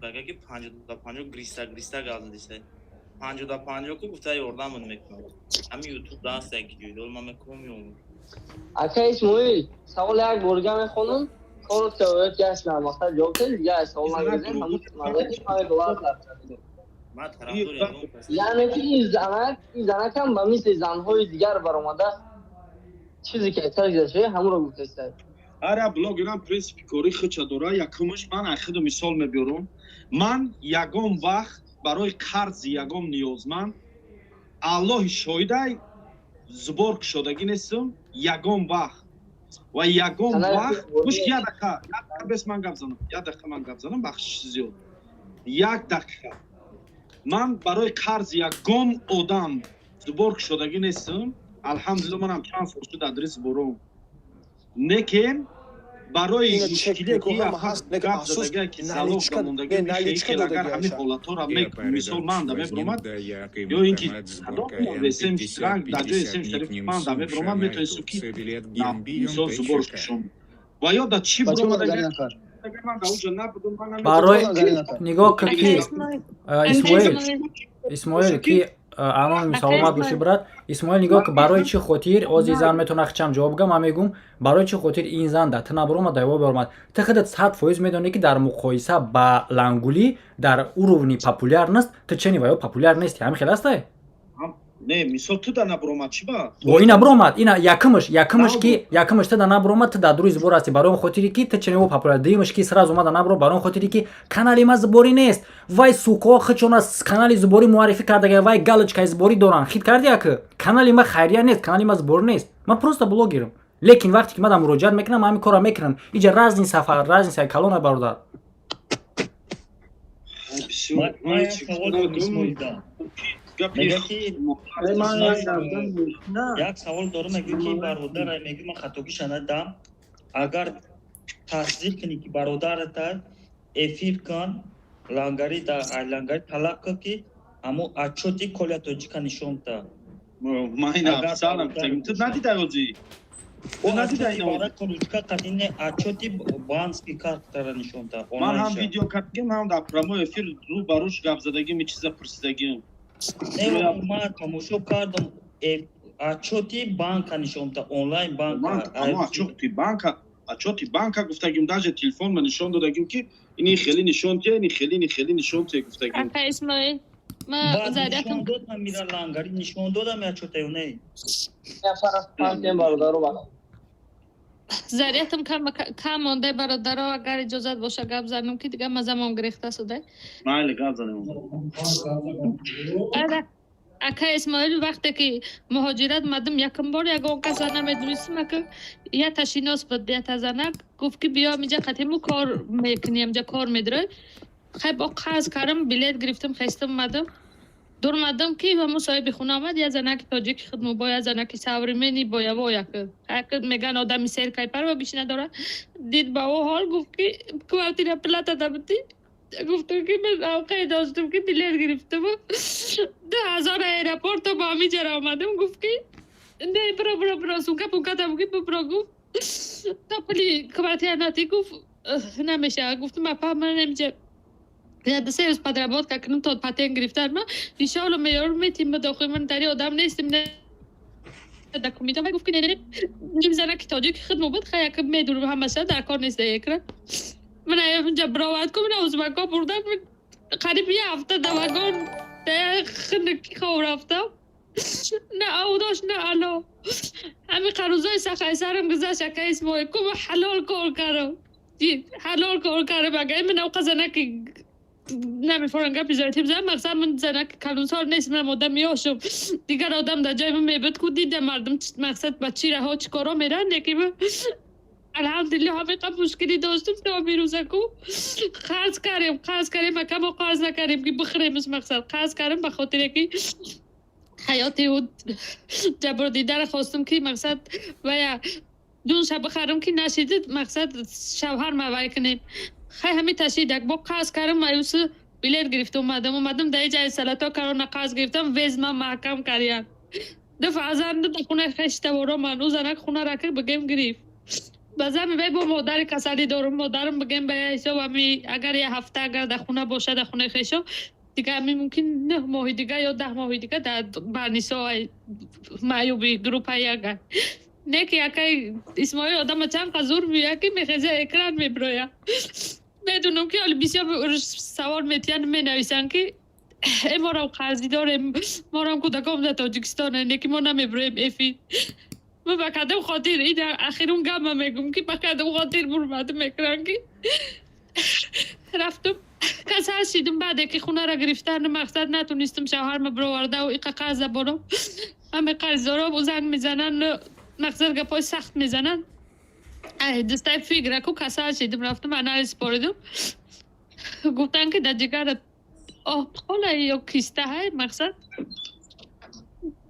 Бага, ки 50 да 50 гриста гриста гап задиса, 50 да 50 ку гуфта, ёрдамон мекунам. Ҳамин Ютуб даст як ҷойдор ман мекунам ё Ака Исмоил, савол як борга мехонам, кору теорият яшна, мақсад, ҷавоб дед, дигар савол нагирем. Ҳамун мавзӯи 5 доллар сарф кардем. Ман тарафдори ягон кас. Яъне ки ин занакам ба мисли занҳои дигар баромада, чизе ки аксар гузашта, ҳамонро гуфтаста. Ҳар як блогерам принсипи кори худша дора. Якумаш, ман ай худу мисол мебиёрам. Ман ягон вақт барои қарзи ягон ниёзманд, Аллоҳи шоҳидай, сбор кушодагӣ нестам ягон вақт ва ягон вақт. Гӯш, як дақиқа, як дақиқа бес, ман гап занам, як дақиқа ман гап занам, бахшиши зиёд, як дақиқа. Ман барои қарзи ягон одам сбор кушодагӣ нестам. Алҳамдулилла, манам чанд сол шуд адри сбором некем. Барои мушкиле ки гап задага, ки залог дамондагӣ, агар ҳамин ҳолатҳоро мисол ман да мебиромад ё ин ки см дар ҷои см Шариф ман да мебиромад, метавонисту ки мисол сбор кушом ва ё да чӣ биромад. Барои нигоҳ кун, ки Исмоил, Исмоил, ки аноним, саломат бошӣ, брат. Исмоил, нигоҳ кун, барои чӣ хотир ози зан метавона хичам ҷавоб гам. Ман мегӯм, барои чӣ хотир ин зан да ту набаромад, да баромад. Ту худат 100% медонӣ, ки дар муқоиса ба Лангулӣ дар уровни популярность ту чени ва ё популяр нести. Ҳамин хел астай. Не, мисол, ту да набуромад, чӣ ба? О, ина буромад, ина якымыш ки, якымыш ту да набуромад, ту дар дури сбор ҳасти, барои он хотире ки ту чунин популяр. Дуюмыш ки сразу мада набуром, барои он хотире ки канали ма сборӣ нест. Вай сукоҳо худшон аз канали сборӣ муаррифӣ кардага, вай галочкаи сборӣ доранд. Хит карди яки? Канали ма хайрия нест, канали ма сбор нест. Ман просто блогерам. Лекин вақте ки ман муроҷиат мекунам, ман ҳамин корро мекунам. Иҷа разница, разница калона, бародар. Ман як савол дорам, Исмоилда. Мега ки як савол дорам, мегӯ ки бародар, мегӯ ман хатогиша надам. Агар тасдиқ кунӣ ки бародарата, эфир кун, лангари да лангари талаб кун, ки ҳамун отчёти Коля Тоҷика нишон та. Ман ина официально гуфтагим. Ту надидай ҳозӣ? Ту надидай ина? Ручка қадине отчёти банкский картара нишон та. Ман ҳам видео кардагим, ҳам дар прямой эфир рӯ ба рӯш гап задагим, и чиза пурсидагим. Не, ман тамошо кардам, отчёти банка нишон та, онлайн банка. Отчёти банка гуфтагим, даже телефон ма нишон додагим, ки ини хеле нишон тия, ини хеле, ини хеле нишон тия гуфтагим. Ака Исмоил, ма зарятам додам, мира лангари нишон додам отчётаю, не? Бародаро. Зарятам кам монда, бародаро, агар иҷозат боша, гап занам, ки дига мазамон гирехта шуда. Майли, гап занем. Ака Исмоил, вақте ки муҳоҷират мадам, якум бор ягон каса намедонистим, ака, ята шинос буд, ята занак гуфт, ки биё, инҷа қатиму кор мекунӣ, инҷа кор медорӣ. Хай, бо қарз кардам, билет гирифтам, хестам, омадам. Дурмадам, ки ҳамун соҳиби хона омад, я занаки тоҷики худмо, бо я занаки современный, бо яво як меган одами серкай парво гиш надора. Дид ба ӯ ҳол, гуфт, ки квартира плата дабудӣ. Гуфтам, ки ман авқае доштам, ки билет гирифтаму 2000 аэропорто ба ҳамиҷара омадам. Гуфт, ки не, бро, бро, бро, сумка пункатам, ки бро, гуфт, то пули квартира натӣ, гуфт, намешавад. Гуфтам, апа, ман намиҷа я 3 рӯз подработка кунам то патент гирифтан, ма иншоалло меёрам, метим ба дохил, ман дари одам нестим, документа. Гуфт, ки не, не, ним занаки тоҷики худмо буд. Хай, як медурам, ҳамаша дар кор нест, экран ман инҷа бировад кун, ман узбако бурдам, қариб я ҳафта да вагон хинки хоб рафтам, на ав дошт, на ало. Ҳами қарузои сахай сарам гузашт. Ака Исмоил, ку ҳалол кор кардам, ҳалол кор кардам. Ага, ман авқа занаки намефорам, гапи зоятӣ бизанам, мақсад, ман занаки калонсол нест, ман одами ёшум. Дигар одам дар ҷои ман мебуд, ку дидам мардум, мақсад, ба чӣ раҳо, чӣ коро меранд. Лекин ман алҳамдулилло ҳамиқа мушкилӣ доштум то ҳамирӯза, ку қарз кардем, қарз кардем, ака, мо қарз накардем, ки бихӯремш, мақсад, қарз кардем ба хотире ки ҳаёти ӯ ҷабрдидаро хостум, ки мақсад, вая дунша бихарам, ки нашидид, мақсад, шавҳар мавай кунем. Хай, ҳами ташидак бо қарз кардам, маюсу билет гирифта омадам. Омадам, дар иҷаи салато корона қарз гирифтам, везма маҳкам кардям. Ду фарзанд дар хонаи хештаворо ман, ӯ занак хона ки бигем гирифт. Баъзан мебай, бо модари касалӣ дорум, модарам, бигем, ба ҳисоб, ами агар я ҳафта агар дар хона бошад, дар хонаи хешо, дига ами мумкин 9 моҳи дига ё 10 моҳи дига дар барнисо маъюби группа яга. Не ки, акай Исмоил, одама чанд қа зур меояд, ки мехеза, экран мебирояд. Медунам, ки оли бисёр савол метиҳанд, менависанд, ки э морам қарзӣ дорем, морам кӯдаком дар Тоҷикистон, не ки мо намебироем эфир. Ман ба кадом хотир, ин ахирун гапма мегӯм, ки ба кадом хотир бурмадам экран, ки рафтум, касал шидум. Баъде ки хонара гирифтан, мақсад, натунистум шавҳарма бировардау, иқа қарза борам, ҳаме қарздоро занг мезананд, мақсад, гапҳои сахт мезананд. Дастай фигра ку касал шидум, рафтум, анализ споридум, гуфтанд, ки дар ҷигарат опухола ё киста ҳай. Мақсад,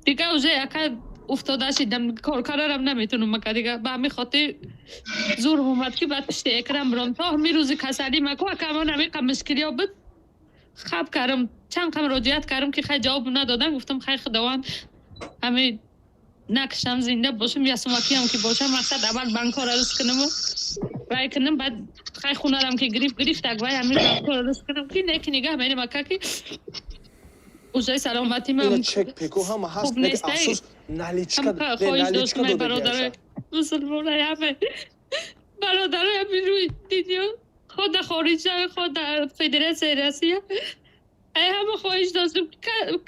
дига уже яка уфтода шидам, кор кардарам наметунам, ака. Дига ба ҳамин хотир зур омад, ки баъд пишти экран биром. То ҳамин рӯзи касалӣ маку, ака, ман ҳамин мушкилиҳо буд. Хаб кардам, чанд қа муроҷиат кардам, ки хай, ҷавоб надодам. Гуфтам, хай, худованд, ҳамин накушам, зинда бошам, ясумакиам ки бошам, мақсад, аввал банкҳоро рӯз кунаму вай кунам, баъд хай, хонарам ки гирифт, гирифтак, вай ҳамин банкҳоро рӯз кунам, ки не ки нигаҳ мерем, ака, ки уже саломатӣ ман чек пеку ҳама ҳаст. Хуб нест. Афсӯс, наличка. Хоҳиш доштам, ай бародарои мусулмонаи, ҳама бародарои ҳамин рӯи дунё, хоҳ дар хориҷа, хоҳ дар Федератсияи Россия. Ай ҳама хоҳиш доштем,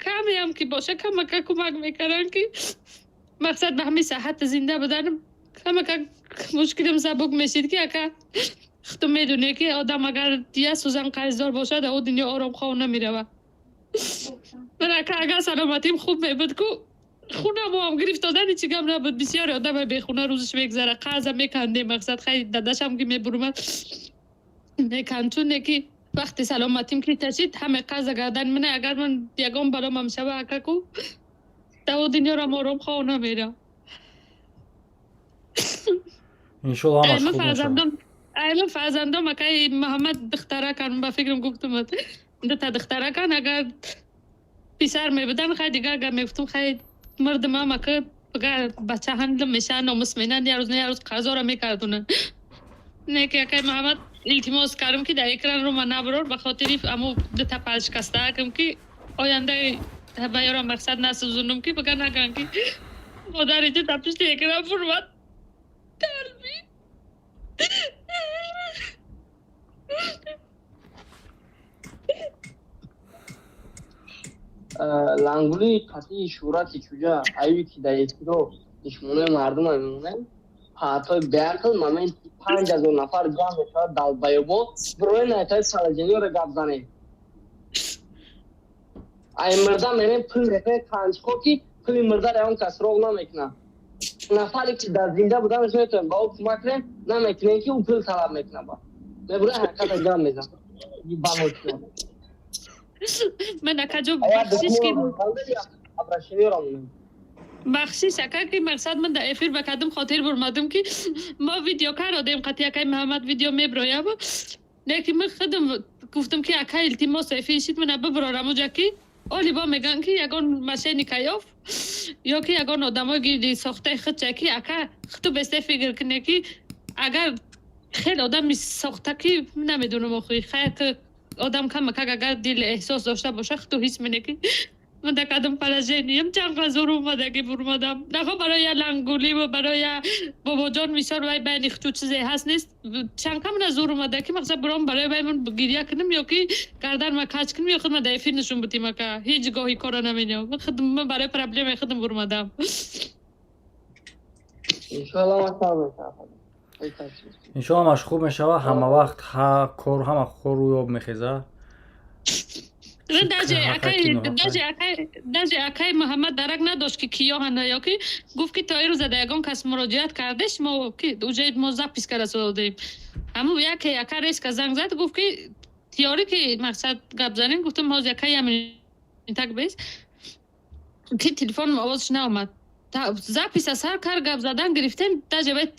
камеам ки боша, камака кӯмак мекардам, ки мақсад ба ҳамин саҳҳати зинда буданам камака мушкилам сабук мешид, ки ака, худту медонӣ, ки одам агар як сӯзан қарздор бошад, ӯ дунё оромхоб намеравад. Ман, ака, агар саломатим хуб мебуд ку, хунамоам гирифтодани чӣ гап набуд. Бисёре одама бехуна рӯзаш мегзара, қарза мекандем, мақсад хай дадашам ки мебурумад, меканд, чуне ки вақти саломатим ки ташид, ҳаме қарза гардан мана. Агар ман ягон баломам шава, ака, ку даво дунёрам оромхоб намерам. Иншолло, ҳамаш Ай, ман хуб мешавад. Фарзандом, ай, ман фарзандом, акаи Муҳаммад, духтаракан, ба фикрам гуфтам, дута духтаракан. Агар писар мебудан, хай дигар агар мегуфтам, хай мардумам, ака, агар бача ҳандлам мешаванд, номус менанд, як рӯз на як рӯз қарзора мекардонанд. Не ки, акаи Муҳаммад, илтимос кардам, ки дар экран рӯ ман набарор, ба хотири аму дута палшикастаакам, ки ояндаи ба ёрам мақсад насӯзонам, ки бага наган, ки модари ту дар пишти экран фурмад. Талби. Лангули қатъии шӯҳрати чуҷа аюбе ки дар эфиро душмонои мардума мемонем, ҳатои беақл моменти 5000 нафар ҷамъ мешавад, далбаёбо бирои найтаи салаҷаниёро гап занем. Ай мирда мерем, пул мехоҳем, канҷхо, ки пули мирдаро ягон кас роғ намекунад. Нафаре ки дар зинда буданаш метавонем ба ӯ кӯмак кунем, намекунем, ки ӯ пул талаб мекунад, ба мебура ҳақиқата гап мезанад. Баночиён. Ман, акаҷо, бахшиш ки обращениёро монем. Бахшиш, ака, ки мақсад ман дар эфир ба кадом хотир бурмадам, ки мо видео кардем қати акаи Муҳаммад, видео меброям, лекин ман худам гуфтам, ки ака, илтимос, эфир шид, мана биброрам уҷа, ки оли бо меган, ки ягон мошенника ёфт ё ки ягон одамои гирди сохтаи худча, ки ака, худту бесте фикр куне, ки агар хеле одами сохта, ки намедонам, охи хайр, ки одам камакак агар дил эҳсос дошта боша, худту ҳис мене, ки ман дар кадом положениям, чанд зур омадаги бурмадам, нахо барои я лангулӣ ва барои я бобоҷон, мисол, вай байни худту чизе ҳаст нест, чанд камна зур омада, ки мақсад буром барои вай ман гиря кунам ё ки гардан ма каҷ кунам, ё худ ма дар эфир нишон будим. Ака, ҳеҷ гоҳи кора наменям, ман худ ман барои проблемаи худам бурмадам. Иншоалло, ман мешавад. Иншолло, ҳамаш хуб мешавад. Ҳама вақт ҳа кор, ҳама кор рӯи об мехеза. Даже ҳаққа акай ки ноҳаққа. Даже акай Муҳаммад дарак надошт, ки киё ҳана, ё ки гуфт, ки то ирӯза да ягон кас муроҷиат кардеш, мо ки уже мо запись карда додем. Ҳаму яке ака резко занг зад, гуфт, ки тиёрӣ, ки мақсад гап занем. Гуфтам, ҳозир, акай, так бес, ки телефон овозш наомад. Записа сар кар, гап задан гирифтем, даже вай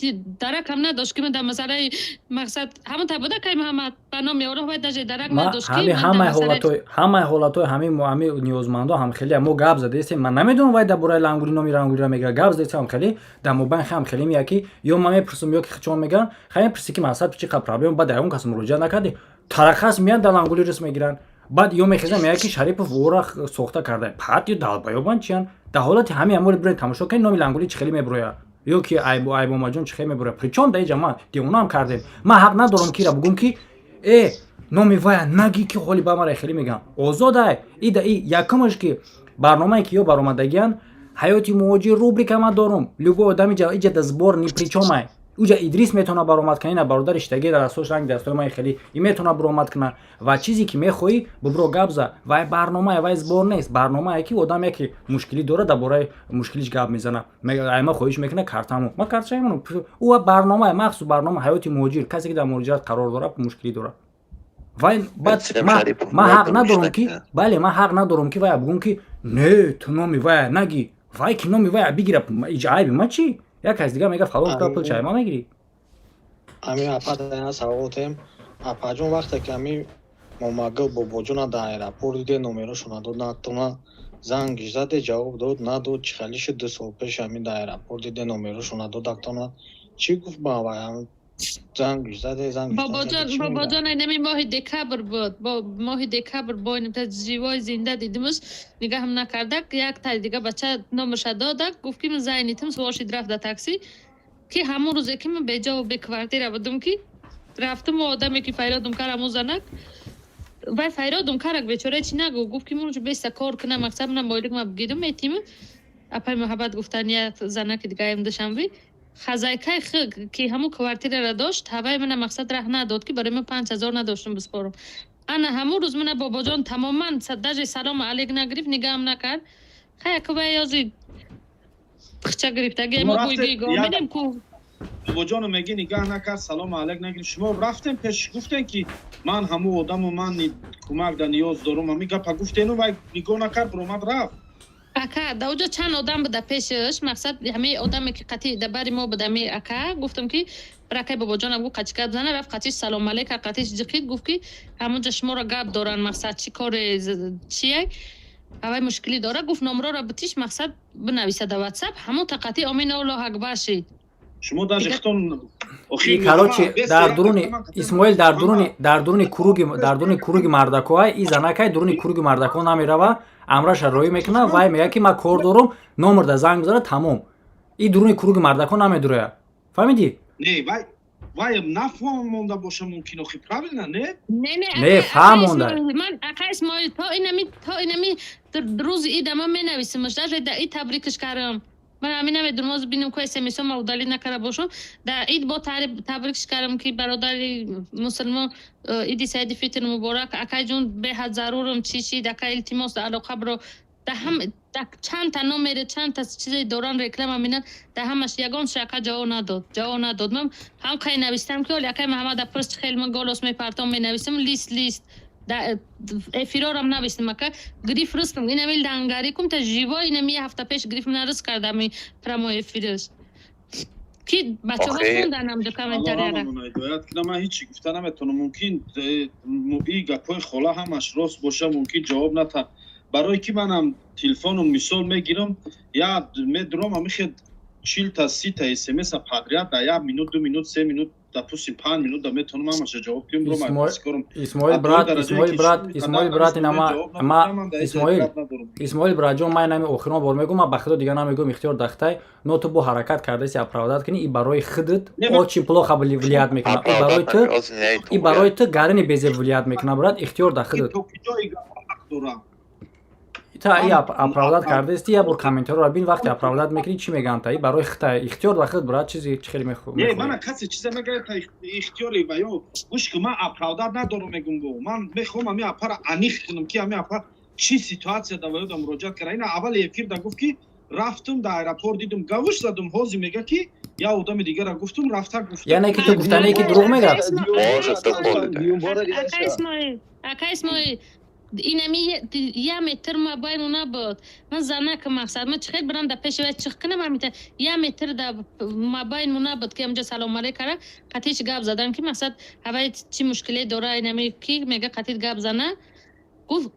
даракам надошт, ки ман дар масъалаи мақсад ҳамон та буда. Кай Муҳаммад, ба номи Оллоҳ, вай даже дарак Ма надошт, ки ҳами ман дар ҳамаи масъалаи ҳолатҳои, ҳамаи ҳолатҳои ҳами ниёзмандо ҳам хеле мо гап задаистем. Ман намедонам, вай дар бораи лангули, номи лангулиро мегирад. Гап задаистем, ҳам хеле дар мобайн ҳам хеле меяд, ки ё ман мепурсам, ё ки чон мегӯянд, хай мепурсӣ, ки мақсад чӣ қадр проблема, баъд ягон кас муроҷиат накардӣ, тарахас меянд, дар лангули рис мегиранд, баъд ё мехезанд, меяд, ки Шарипов ӯра сохта карда, пат ё далбаёбанд, чиянд. Дар ҳолати ҳами амоли бироед, тамошо кунед, номи лангули чӣ хеле мебирояд, ё ки Айбомаҷон чӣ хеле мебирояд. Причём дар иҷа ман девонаам кардем? Ман ҳақ надорам, ки ира бугум, ки э, номи вая наги, ки ҳоли ба мара хеле мегӯям, озодай ида и якумаш, ки барномае ки ё баромадагиян, ҳаёти муҳоҷир рубрика ман дорум, любой одами иҷа да сбор ни причём ай. Уҷа Идрис метавона баромад кунад, ина бародари штаги дар дастҳош ранги дастҳои ман хеле и метавона баромад кунад. Ва чизе ки мехоҳӣ, бубро, гап за. Вай барномае, вай сбор нест, барномае ки одам яке мушкилӣ дорад, дар бораи мушкилиш гап мезана, айма хоҳиш мекунад картаму, ман карташамону ӯ барномае махсус, барнома ҳаёти муҳоҷир, касе ки дар муҳоҷират қарор дорад, мушкилӣ дорад. Вай баъд ман ҳақ надорам ки, бале, ман ҳақ надорам, ки вая бугум, ки не, ту номи вая наги. Вай ки номи вая бигира, иҷа айби ма чӣ? Як кас дига мега, фалон пул чайма мегирӣ. Ами апа, дана саволотем, апаҷон, вақте ки ами момагил бобоҷона дар аэропорт диде, номерошона дод, натона занг заде, ҷавоб дод, надод, чӣ хеле шуд? 2 сол пеш ами дар аэропорт диде, номерошона додактона, чӣ гуфт ба вай? Занг заде, занг. Бобоҷон, бобоҷон, инами моҳи декабр буд, бо моҳи декабр бо инта живой зинда дидимуш, нигаҳам накардак. Як таи дига бача номерша додак, гуфт, ки ман зайнитим сувошид, рафт да такси, ки ҳамон рӯзе ки ман беҷову беквартира будум, ки рафтум, одаме ки файродум кар, ҳамон занак. Вай файродум карак, бечора чи нагу, гуфт ки мунҷо беста кор кунам, мақсад мана мойлик ма бигирум, метиму. Апай Муҳаббат гуфтан, як занаки дигаем Душанбе, хозяйкаи ки ҳамун квартираро дошт, ҳавай мана мақсад раҳ надод, ки барои ман 5000 надоштум биспорум. Ана ҳамун рӯз мана бобоҷон тамоман даже салому алейк нагирифт, нигаҳам накард. Хай, ака, вай ёзи пихча гирифтаги мо буйгиго медем ку. Бобоҷону меги, нигаҳ накард, салому алейк нагирифт. Шумо рафтем пеш, гуфтем, ки ман ҳамун одаму, ман кӯмак да ниёз дорум, ҳамин гапа гуфтену вай нигоҳ накард, буромад, рафт. Ака, да оҷо чанд одам буда пешаш, мақсад ҳамаи одаме ки қатъи да бари мо буда, ами ака гуфтам, ки ракай бобоҷонам гуфт, қачи гап зана. Рафт, қатиш салом алейк кард, қатиш ҷиқид, гуфт, ки ҳамонҷо шуморо гап доранд, мақсад чӣ коре, чие, ҳавай мушкилӣ дора. Гуфт, номрора битиш, мақсад бинависа да Ватсап. Ҳамон тақати омин, Аллоҳ акбар шид. Шумо даже хитон. Короче, дар дуруни Исмоил, дар дуруни круги мардакоай, и занакай дуруни круги мардако намерава, амраша роӣ мекуна. Вай мега, ки ман кор дорум, номерда занг бизара, тамом. И дуруни круги мардако намедуроя, фаҳмидӣ? Не, вай нафаҳмонда боша мумкин, охи, правильно, не? Не, не. Не, фаҳмонда. Ман, ака Исмоил, то инами рӯзи ида ман менависимаш, даже да ид табрикаш кардам. Ман ҳамин намедонам, ҳозир бинем ку смсо ма удалить накарда бошам. Да ид бо табрикш кардам, ки бародари мусулмон, иди саиди фитр муборак, акайҷон, беҳад зарурам, чи шид, ака, илтимос, алоқа биро. Да ҳам чандта номере, чандта чизе доран, реклама минан, да ҳамаш ягон шака ҷавоб надод, ҷавоб надод. Ман ҳам қай навистам, ки оли акай Маҳаммада пурс, хел ман голос мепартом, менависам лист лист эфирорам навистам. Ака, гриф рустам, инами лангари кум та живо, инами я ҳафта пеш гриф нарус кардами прямой эфираш, ки бачаҳо хонданам ду комментарияра. Ҳидоят кунам, ман ҳечи гуфта наметавонам. Мумкин и гапҳои хола ҳамаш рост боша, мумкин ҷавоб ната, барои ки манам телефону мисол мегирам, я медурам, амихе 40-та, 30-та смса подряд да як минут, 2 минут, 3 минут, допустим, 5 минут да метавонам ҳамаша ҷавоб кунам. Исмоил брат, Исмоил брат, Исмоил брат, ина ма, Исмоил, Исмоил братҷон, ман инами охирон бор мегӯм, ман ба худо дигар намегӯм. Ихтиёр дахтай, но ту бо ҳаракат кардаси оправдать кунӣ, и барои худат очень плохо влиять мекунад, и барои ту гарини безеб влиять мекунад, брат, ихтиёр да худат. Та и оправдать кардаисти, як бор комментариро бин, вақте оправдать мекунӣ, чӣ мегӯянд? Та и барои хита, ихтиёр ба худ, брат, чизи чӣ хеле мехоҳ. Не, мана касе чизе мегӯяд, та ихтиёри ва ё гӯш кун, ман оправдать надорам, мегӯм бо ман мехоҳам ами апара аниқ кунам, ки ами апа чӣ ситуация да ва ё да муроҷиат карда. Ина аввали эфир да гуфт, ки рафтум да аэропорт, дидум, гавуш задум. Ҳозир мега, ки як одами дигара гуфтум, рафта гуфтум. Яъне ки ту гуфтане, ки дурӯғ мегӯяд. Ака Исмоил, инами я метр ма байну набуд. Ман занака, мақсад ман чӣ хел бирам да пеши вай чих кунам? Ҳамита я метр да мабайну набуд, ки ҳамҷа салом алейк кара, қатиш гап задан, ки мақсад ҳавай чӣ мушкиле дора. Инами ки мега, қатит гап зана, гуфт,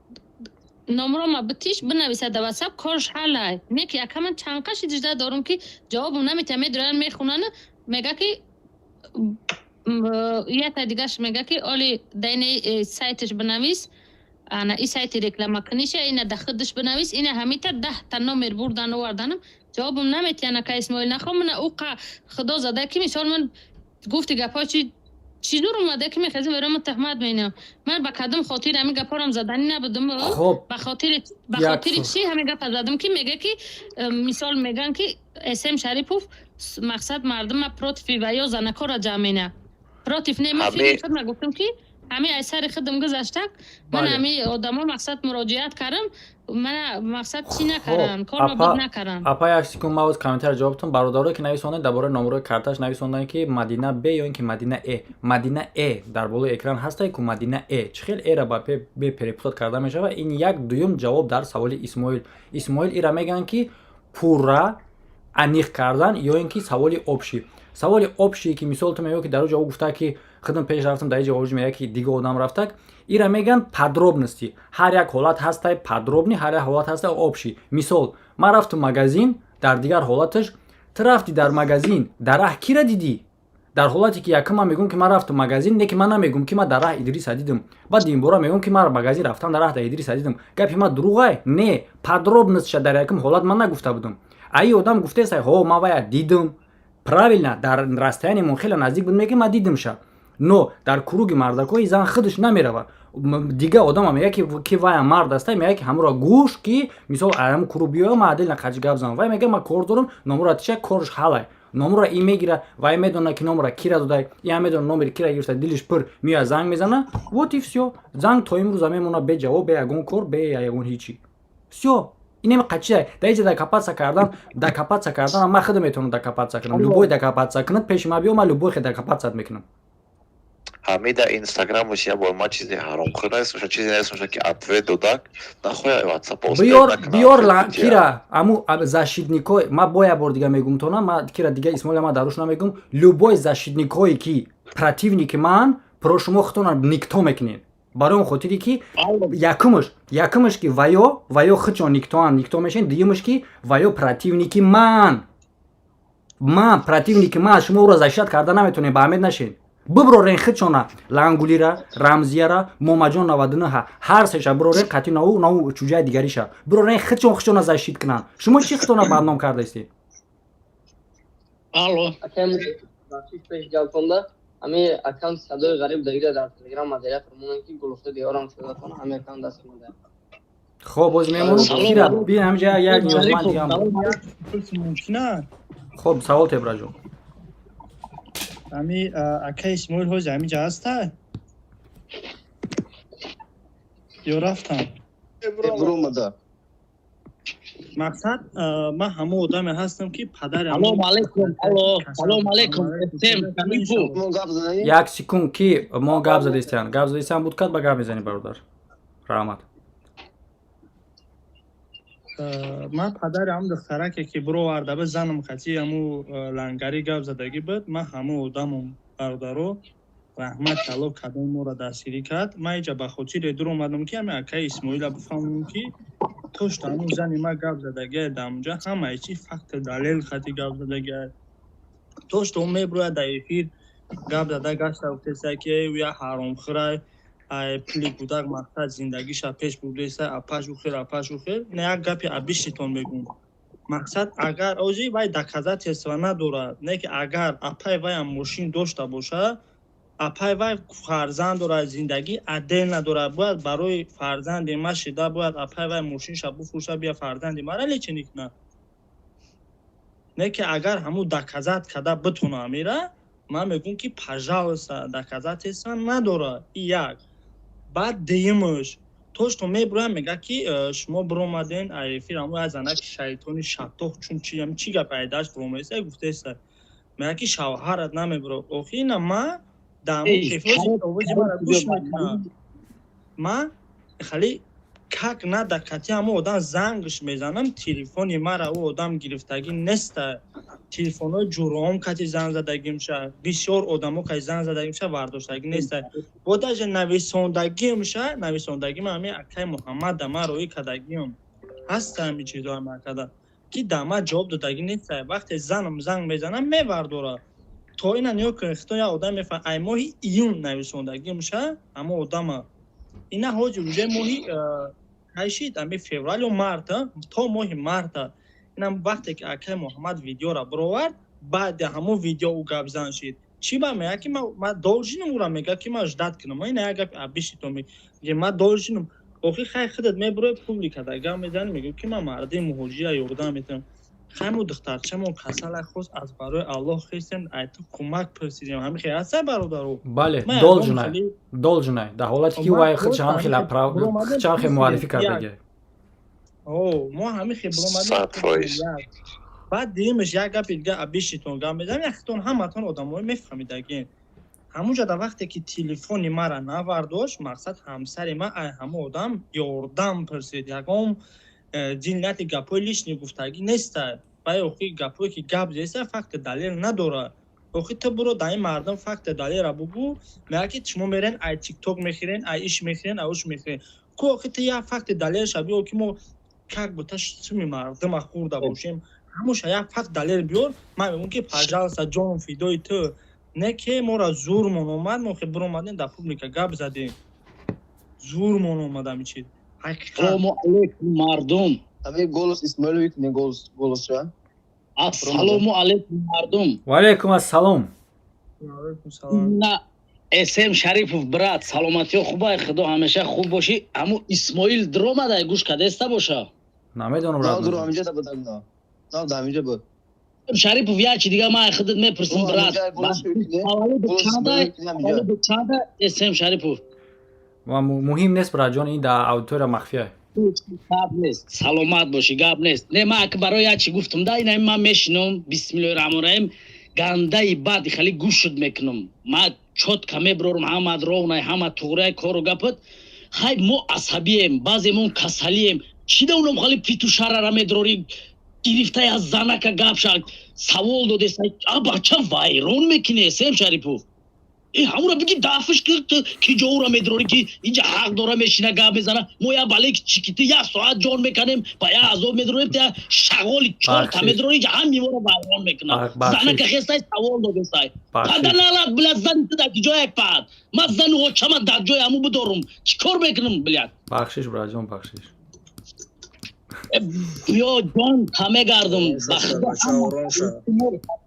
номрома битиш, бинависа да Ватсап, корш ҳалай. Не ки, ака, ман чанқаши дижда дорум, ки ҷавобам наметиҳам. Медуран, мехунан, мега, ки ята дигаш мега, ки оли дайни сайташ бинавис, ана и сайти реклама куниша, ина да худаш бинавис. Ина ҳамита 10-та номер бурдан, оварданам, ҷавобам наметиҳан. Ака Исмоил, нахом мана уқа худо зада, ки мисол ман гуфти гапҳо чи чӣ дур омада, ки мехезим, верома туҳмат менам. Ман ба кадом хотир ҳамин гапҳорам заданӣ набудум? Хоб. Ба хотири чӣ ҳамин гапа задам, ки мега, ки мисол меган, ки СМ Шарипов мақсад мардума против ва ё занакора ҷамъ мена против. Не, ман фикри худма гуфтам, ки ҳамин аз сари худам гузаштак, ман ҳамин одамо мақсад муроҷиат кардам, мана мақсад чӣ накардан, корма буд накардан. Апа, як секунд, ман оз комментар ҷавобтон. Бародарое ки нависонданд дар бораи номерои карташ, нависонданд, ки Мадина Б ё ин ки Мадина Э. Мадина Э дар болои экран ҳастай ку. Мадина Э чӣ хел эра ба Б перепутать карда мешавад? Ин як. Дуюм, ҷавоб дар саволи Исмоил. Исмоил, ира мегӯянд, ки пурра аниқ кардан ё ин ки саволи общий. Саволи общий, ки мисол ту мегӯӣ, ки дар ӯ ҷавоб гуфта, ки худам пеш рафтам, дар ин ҷавоб мега, ки дига одам рафтак. Ира мегӯянд подробности. Ҳар як ҳолат ҳастай подробный, ҳар як ҳолат ҳастай общий. Мисол, ман рафтум магазин, дар дигар ҳолаташ ту рафтӣ дар магазин, дар раҳ кира дидӣ? Дар ҳолате ки якум ман мегӯм, ки ман рафтум магазин, не ки ман намегӯм, ки ман дар раҳ Идриса дидам. Баъд димбора мегӯм, ки ман магазин рафтам, дар раҳ дар Идриса дидам. Гапи ман дурӯғай? Не, подробностьша дар якум ҳолат ман нагуфта будам. Аи одам гуфтеса, ҳо, ман вая дидам, правильно, дар расстояние мон хеле наздик буд, меги ман дидимша. Но дар круги мардакҳои зан худаш намерава. Дига одама мега, ки вая мард аста, мега, ки ҳамуро гӯш, ки мисол ҳамун круг биёя, ма отдельно қаҷи гап занам. Вай мега, ма кор дорам, номура тиша, корш ҳалай. Номура и мегира, вай медона, ки номура кира додай, и медона номери кира гирифта, дилиш пур меояд, занг мезана. Вот и всё. Занг то имрӯза мемона беҷавоб, бе ягон кор, бе ягон ҳичи. Всё. Инем қачия дар иҷа докопаться кардан. Ман худам метавонам докопаться кунам. Любой докопаться кунад, пеши ма биё, ман любой хе докопаться мекунам. Ҳамин дар Инстаграму я бор ма чизи ҳаромхӯр нестмоша, чизе нестмоша, ки ответ додак нахоя ватсап. Биёр, биёр кира, аму защитникой. Ма бо як бор дига мегум тона, ма кира дига Исмоила ма даруш намегум. Любой защитникое, ки противники ман, про шумо худтона никто мекунед, барои он хотире ки якумаш ки ваё худшон никтоан, никто мешен. Дуюмаш ки ваё противники ман, противники ман, шумо ӯро защищать карда наметонед. Ба ҳамед нашед, биброрен худшона, Лангулира, Рамзияра, Момаҷон 99, ҳар сеша бирорен, қатъи наву наву чуҷаи дигариша бирорен, худшон худшона защит кунанд. Шумо чӣ худтона бадном кардаистед? Алло, ҳами аккаунти Садои Ғариб дагида дар Телеграм модератор монанд, ки гулуфта диёрам шудатон, ҳами аккаунт даст монда. Хоб, боз мемон кира бин, ҳамҷа як ниёзманд дигам. Хоб, савол тебраҷон. Ами акаи Исмоил ҳози ҳамиҷа ҳаста ё рафтам? Буромада. Мақсад, ман ҳамон одаме ҳастам, ки падари Салому алайкум, алло, салому алайкум. Як секунд, ки мо гап задистиян, гап задистиян буд, кад ба гап мезанӣ, бародар, раҳмат. Ман падари ҳамн духтараке, ки бироварда ба занам хати ҳаму лангари гап задагӣ буд, ман ҳамун одамам, бародаро. Раҳмати Алло, кадом моро дастгирӣ кард. Ман иҷа ба хотире дур омадам, ки ҳами акаи Исмоила бифаҳмам, ки тошто ҳамун зани ма гап задагиа дамунҷа ҳамаи чи факт, далел хати гап задагиа. Тошто меброяд, дар эфир гап зада гашта гуфтеса, ки ӯя ҳаромхӯрай, ай пули кӯдак мақсад зиндагиша пеш бурдеса, апашу хел, апашу хел. Не, як гапи абишитон мегӯм. Мақсад, агар ози вай доказательства надорад, не ки агар апай ваям мошин дошта боша, апай вай фарзанд дорад, зиндагӣ отдельно дорад, бояд барои фарзанди ма шида, бояд апай вай мошинша буфурӯша, бия фарзанди мара лечение кунад. Не ки агар ҳамун доказать карда битона амира, ман мегӯм, ки пожалуйста, доказательства надорад. И як. Баъд дуюмаш, то что меброям, мега, ки шумо биромаден эфир, ҳамун як занаки шайтони шаттоҳ, чун чи чӣ гап айдаш биромаеса гуфтеса, мега, ки шавҳарат намебро. Охи ина ма овози мара гӯш мекунад, ма хали как нада кати ҳамун одам зангш мезанам, телефони мара ӯ одам гирифтагӣ неста. Телефонҳои ҷуроом кати занг задагимша, бисёр одамо кати занг задагимша, вардоштагӣ неста. Бо даже нависондагимша, нависондагим ҳами акаи Муҳаммад да ман роӣ кардагиам ҳаста, ҳами чизҳои ман када, ки да ман ҷавоб додагӣ неста. Вақте занам занг мезанам, мевардорад. То ина нигоҳ кунед, хито як одам мефаҳм, ай моҳи июн нависондагимша ҳама одама, ина ҳози уже моҳи кайшид, ами феврал ё марта, то моҳи марта. Инам вақте ки акаи Муҳаммад видеора бировард, баъди ҳамон видео ӯ гапзан шид. Чӣ ба мега, ки ма должен ам, ӯра мега, ки ма ждать кунам. Ина як гапи абишито мега, ма должен ам. Охи хай, худат мебурои, публика да гап мезанӣ, мегӯ, ки ман марди муҳоҷира ёрдам метавонам. Хайму духтарчамон касала хост, аз барои Аллоҳ хестем, ай ту кӯмак пурсидем. Ҳами хел ҳаста, бародаро? Бале, должен ай, должен ай, дар ҳолате ки вай худшам хел муаррифӣ кардаги. Мо ҳами хел биромадем. Баъд дуюмаш, як гапи дига абишитон гап мезанем, яхтон ҳаматон одамои мефаҳмидагин. Ҳамунҷа дар вақте ки телефони мара навардошт, мақсад, ҳамсари ма ай ҳамон одам ёрдам пурсид. Ягон ҷинояти гапҳои лишний гуфтагӣ неста. Вай охи гапҳое ки гап зеста, факти далел надорад. Охи ту буро, дар ин мардум факти далелра бугӯ. Мега, ки шумо мерен, ай Тикток мехӯрен, ай иш мехӯрен, ай уш мехӯрен. Ку охи ту як факти далелша биё, ки мо как будто суми мардума хӯрда бошем. Ҳамуша як факт далел биёр, ман мегӯм, ки пожалуйста, ҷоном фидои ту. Не ки мора зурмон омад, мо хе биромадем, дар публика гап задем, зурмон омад ҳами чиз. Салому алейкум, мардум. Ами голос Исмоилович не голос, голос ша. Ассалому алейкум, мардум. Ва алейкум ассалом. На. СМ Шарипов, брат, саломатиё хубай, худо ҳамеша хуб бошӣ. Аму Исмоил дромадай, гӯш кадеста боша. Намедонам, брат. Дуро ҳаминҷа да будам, на. На, да ҳаминҷа буд. Шарипов, як чи дига ман худат мепурсам, брат. Таваллуд чанда, СМ Шарипов? Ва муҳим нест, братҷон, ин дар аудитория махфия. Гап нест, саломат бошӣ, гап нест. Не, ман ака барои як чи гуфтам да, ина ман мешинам, бисмиллоҳи раҳмони раҳим, гандаи бад хеле гӯшуд мекунам. Ман чётко меброрам, ҳама ровнай, ҳама туғрай кору гапат. Хай, мо асабием, баъземон касалием. Чӣ да унам хали петушарара медрорӣ, гирифтай аз занака гап ша савол додеса, а бача вайрон мекунӣ, Сем Шарипов. Э, ҳамура биги дафш ки ки ҷоура медрорӣ, ки инҷа ҳақ дора, мешина, гап мезана. Мо я бале чики ту як соат ҷон меканем, ба як азоб медрорем, ту шағоли чорта медрорӣ, инҷа ҳам мевора вайрон мекунад. Занака хестай, савол додесай. Паданалат, блядь, зани ту дар ҷояй пад. Ман зану очама дар ҷои ҳаму бидорум. Чӣ кор мекунам, блядь? Бахшиш, братҷон, бахшиш. Ё ҷон мегардум,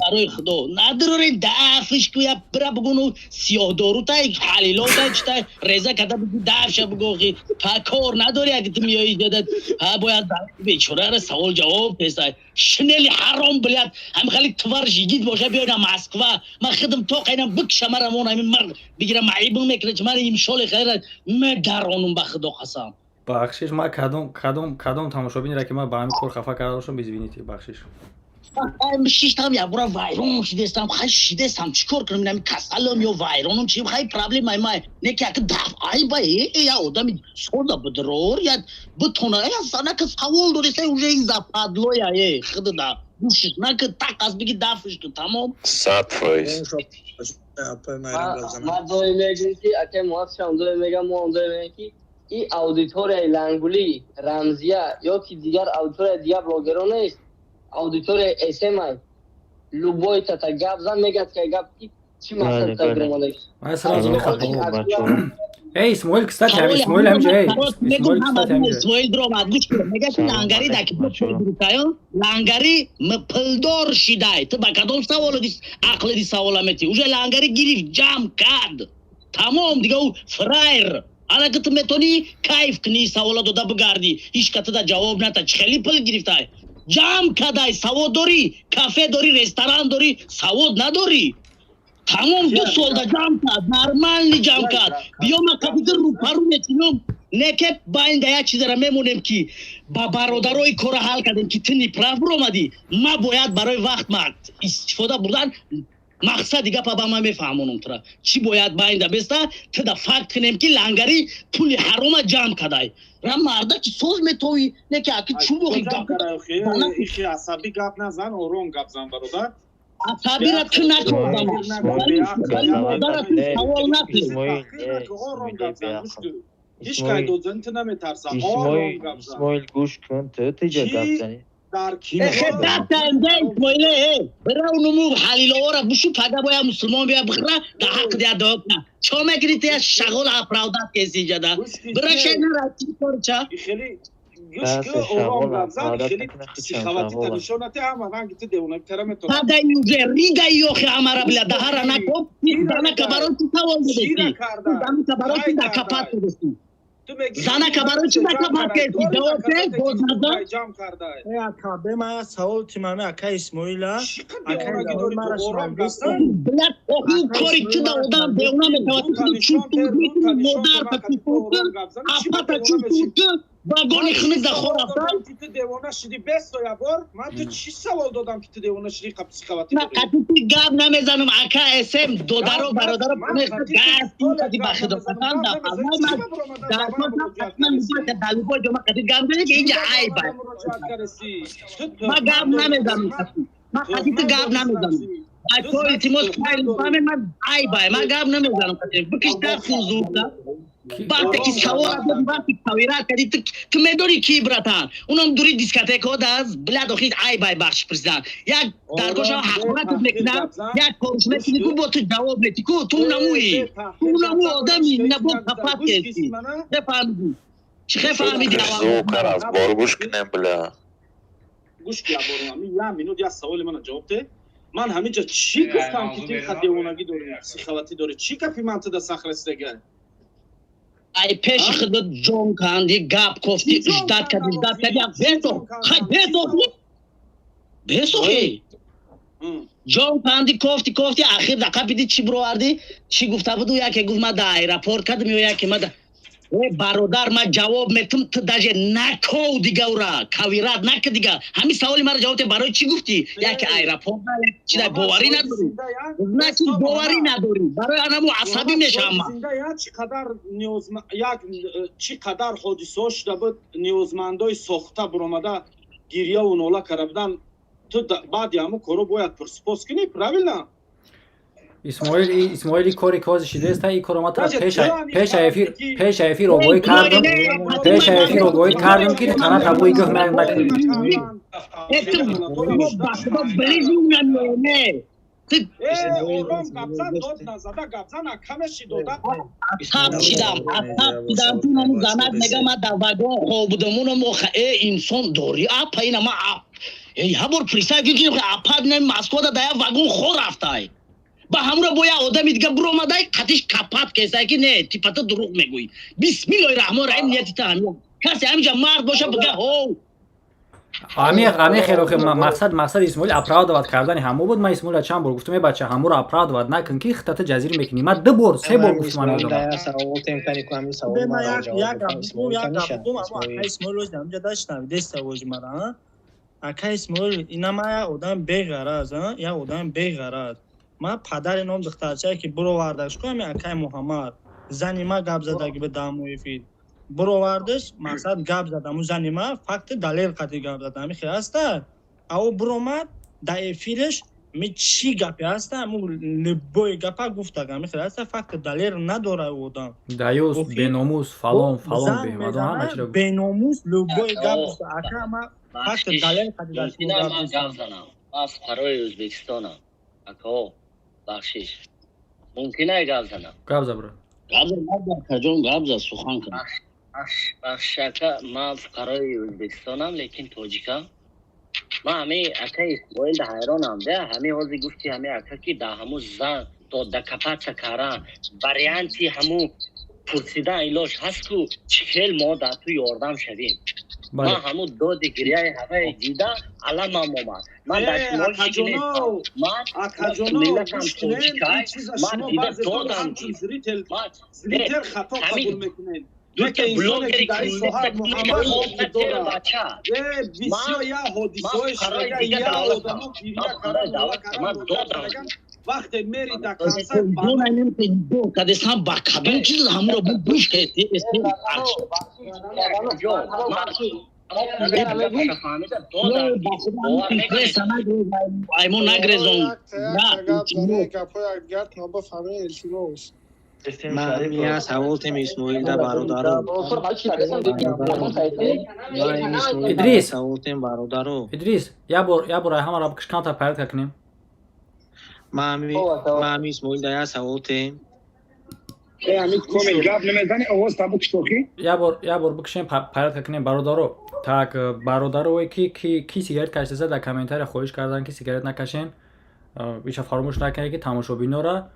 барои худо надурорен, дафш ку, я бира бугуну сиёҳдорутай, ҳалилотай, читай реза када бугу, дафша бугохи па кор надори. Аги ту миёи ҷада, ҳа, бояд бечорара савол ҷавоб песай. Шинели ҳаром, блядь, ҳами хали твар жигит боша, биёйна Москва, ман хидм тоқайнам бикшамарамон, ҳами мар бигирам, маибм мекунад, чи ман имшоли хайра медаронум, ба худо қасам. Бахшиш, ман кадом тамошобинеро ки ман ба ҳамин кор хафа карда бошам, извините, бахшиш. Шиштам, якбора вайрон шидестам. Хай, шидестам, чӣ кор кунам? Инами касалам ё вайронам, чи хай проблемаи май не ки аки даф айба я одами сода бидрор, я битона, я занака савол додеса, уже и западлоя э хидда гӯшиш наки так аз биги дафш ку, тамом. 100%. Ман доим мегӯм ки акай муассисам, доим мегам, мо доим мегӯем ки и аудиторияи Лангулӣ, Рамзия ё ки дигар аудиторияи дигар блогерон нест, аудиторияи СМ. Любой тата гап зан, мегӯяд ки гап ки чӣ мақсад тагромада. Ман сразу Эй, Исмоил, кстати, ҳами Исмоил ҳамҷа, эй, Исмоил, кстати, ҳамҷа. Исмоил дромад, гӯш кун, мегӯяд ки лангари даки лангари пулдор шидай. Ту ба кадом саволу ақли ди савола метӣ? Уже лангари гирифт, ҷамъ кард, тамом, дига ӯ фраер. Ана ки ту метавонӣ кайф кунӣ, савола дода бигардӣ, ҳеҷ ка туда ҷавоб ната. Чӣ хеле пул гирифтай, ҷамъ кадай? Савод дорӣ, кафе дорӣ, ресторан дорӣ, савод надорӣ. Тамом, 2 солда ҷамъ кард, нормально ҷамъ кард. Биё, ма капитал рӯпарӯ метинум. Не ке байнда як чизара мемонем, ки ба бародарои кора ҳал кардем, ки ту неправ биромадӣ. Ма бояд барои вақт ма истифода бурдан, мақсади гапа ба ман мефаҳмонам тура. Чӣ бояд байнда беста, туда факт кунем, ки лангари пули ҳарома ҷамъ кадай. Ра марда ки соз метовӣ, не ки аки чӯбохи. Гап ихи асабӣ гап назан, ором гап зан, бародар. Асабира ту накардам, савол накун. Ором гап зан, гӯш кун. Ҳеҷ кай додзани ту наметарса, ором гап зан. Исмоил, гӯш кун, ту тиҷа гап зани. Исмоиле, бира унуму ҳалиловора бушу, пага боя мусулмон бия бихра, да ҳақ дия дуо кна. Чо мекунӣ ту, я шағол оправдать кеси ҷада? Бира шенара чӣ корча. Хеле гӯш кун, ором гап зан, хеле психоватита нишон нате, ҳама ранги ту девонагитара метавонад. Пада юже рига ёхи ҳамара била даҳара накоб. Занака барои чӣ савол додести? Занака барои чӣ дакапат додести? Занака барои чӣ дакапат кести? Ҷавоб де, боз назан. Ака, бема я савол тимами ака Исмоила. Блядь, охи кори ту да одам девона метавад. Ту чӯ модар та апата чӯ вагони хунук да хор рафтан. Ту девона шудӣ бесто я бор. Ман ту чӣ савол додам, ки ту девона шудӣ, қа психоватӣ? На қатити гап намезанам, ака СМ, додаро, бародаро, ба худо қасам, да дар ҷома қатит гап занем, ки инҷа айб. Ма гап намезанам, ма қатити гап намезанам. Бачаҳо, илтимос, ман айбай, ман гап намезанам. Бикиш дафту зудда. Вақте ки савол додӣ, вақте кавира кардӣ, ту медонӣ ки, братан, унам дури дискотекаҳо да, блядь, охи айбай, бахши президент, як даргоҳ ҳақоратат мекунам, як кориш мекунӣ ку, бо ту ҷавоб метӣ ку. Ту намуӣ, ту наму одами набо капат кести. Чӣ фаҳмидӣ? Чӣ хе фаҳмидӣ? Зукар аз бор гӯш кунем, бля. Гӯш ки, аборам, як минут, як саволи мана ҷавоб де. Ман ҳаминҷа чӣ гуфтам, ки ту ха девонагӣ дорӣ, психоватӣ дорӣ? Чӣ гапи ман туда сахт расидага? Ай пеши худат ҷон канди, гап кофти, ждать кади, ждать кади, бесох, хай бесох, бесохи. Ҷон канди, кофти, кофти, ахир да қапиди чӣ бировардӣ? Чӣ гуфта буду? Яке гуфт, ма да аэропорт кардам, ё яке ма да. Э, бародар, ма ҷавоб метум, ту даже наков дига ура, кавират нака дига. Ҳамин саволи маро ҷавоб те, барои чӣ гуфтӣ? Яке аэропорт, чӣ да боварӣ надорӣ? Значит, боварӣ надорӣ. Барои анаму асабӣ мешавам ман. Чӣ қадар ниёз, як чӣ қадар ҳодисаҳо шуда буд, ниёзмандои сохта буромада гирьяву нола карда буданд. Ту баъди ҳамун коро бояд пурсупос кунӣ, правильно? Исмоил, Исмоили кори кози шидеста, и коро ма пеша эфир огоҳӣ кардам, пеша эфир огоҳӣ кардам, ки тана табои гӯх накунӣ. Ором гапзан, дод назада гапзан, камеши дода. Асаб шидам, асаб шидам. Тунаму занак мега, ма дар вагон хоб будам, унам э инсон дорӣ, апа, ина ма э ябор представь ки апа Москвада дар як вагон хор рафтай, ба ҳамура бо як одами дига буромадай, қатиш капат кесай, ки не, типа ту дурӯғ мегӯӣ. Бисмиллоҳи раҳмони раҳим, нияти та ҳамин, касе ҳаминҷа мард боша, бига ҳов. Ами хеле мақсад Исмоил оправдывать кардани ҳамо буд. Ман Исмоила чанд бор гуфтам: э бача, ҳаморо оправдывать накун, ки хитата ҷазир мекунӣ. Ман ду бор, се бор гуфтам. Ҳамин Ака Исмоил, инама як одам беғараз, як одам беғараз. Ман падари ном духтарчае ки буровардаш ку, ҳами акаи Муҳаммад, зани ма гап задаги ба дамои фил буровардаш, мақсад гап зад, аму зани ма факти далел қати гап зад, ами хел аста. Ав буромад да эфираш, ми чӣ гапе аста, аму любой гапа гуфтаг, ами хел аста, факти далел надора одам. Даюс, беномус, фалон фалон, бемадон, ҳама чиро. Беномус, любой гап гуфта, ака, ма факти далел қати. Гап занам, ман фуқарои Ӯзбекистонам, акао, бахшиш, мумкин ай гап занам? Гап за, бро. Гап за, акаҷон, гап за, сухан кун. Бахшиш, ака, ман фуқарои Ӯзбекистонам, лекин тоҷикам. Ман ҳамин акаи Исмоил ҳайронам, де ҳамин ҳозир гуфти, ҳамин ака, ки да ҳамун зан докопаться кардан, варианти ҳамун пурсидан илоҷ ҳаст ку, чӣ хел мо дар ту ёрдам шавем. Ман ҳамун доди гиряи ҳавае дида, аламам омад. Ман дар шумо ман миллатам тоҷикай, ман дида додам. Зритель хато қабул мекунед. Дута блогери бача. Бисёр як ҳодисаҳои шуда, як одамо гиря кардан, додам. Вақте мери да консерт кадесам, ба кадом чиз ҳамуро бу гӯш кардӣ? Аймо нагрезон. Ман я савол тем Исмоилда, бародаро. Идрис. Савол тем, бародаро. Идрис, як бор, як бор ҳамаро бикш, камтар порядка кунем. Ман Исмоилда я савол тем. Гап намезани, овоз та бикш, тохи. Як бор, як бор бикшем, порядка кунем, бародаро. Так, бародарое ки сигарет кашида, дар комментария хоҳиш кардан, ки сигарет накашен. Иша фаромӯш накунед, ки тамошобинора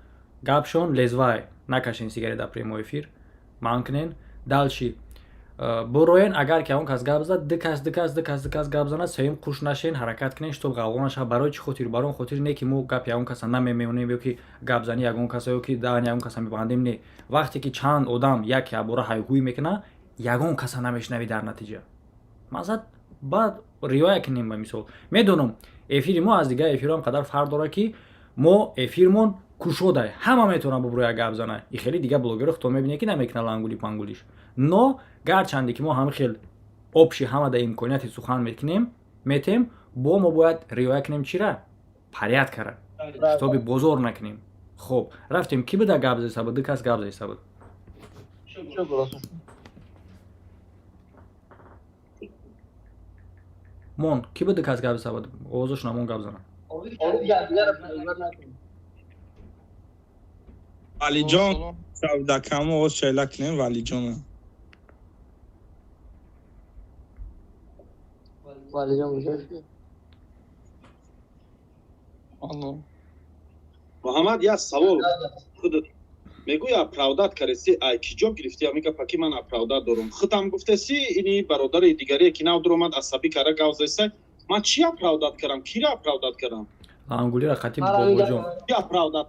гапшон лезвай. Накашен сигарет дар прямой эфир, манъ кунен. Дальше буроен, агар ки он кас гап зад, ду кас, ду кас, ду кас, ду кас гап занад, сеюм қуш нашен, ҳаракат кунен, чтоб ғавғо нашавад. Барои чӣ хотир? Барои он хотир не, ки мо гапи ягон каса намемонем, ё ки гапзани ягон каса, ё ки даҳани ягон каса мебандем. Не, вақте ки чанд одам як ябора ҳайҳӯй мекунад, ягон каса намешнавӣ. Дар натиҷа мақсад баъд риоя кунем. Ба мисол, медонам, эфири мо аз дигар эфирҳоам қадар фарқ дорад, ки мо эфирмон кушодай, ҳама метавонад буброя гап зана. И хеле дигар блогерро худтон мебинед, ки намекунад лангули пангулиш. Но гарчанде ки мо ҳама хел общий, ҳама да имконияти сухан мекунем, метем, бо мо бояд риоя кунем чира? Порядкара, чтобы бозор накунем. Хоб, рафтем. Ки буда гап зеса буд? Ду кас гап зеса буд. Мон ки буд? Ду кас гап зеса буд, овозошона мон гап занам. Валиҷон савдакамо, оз шайла кунем Валиҷона. Валиҷон куҷо? Алло. Муҳаммад, як савол. Худат мегӯй, оправдать кардеси, ай ки ҷо гирифтӣ ҳамин гапа, ки ман оправдать дорум? Худам гуфтеси, ини бародари дигаре, ки нав дуромад, асабӣ кара гав зеса. Ман чӣ оправдать кардам? Киро оправдать кардам? Лангулира қати бобоҷон. Чӣ оправдать?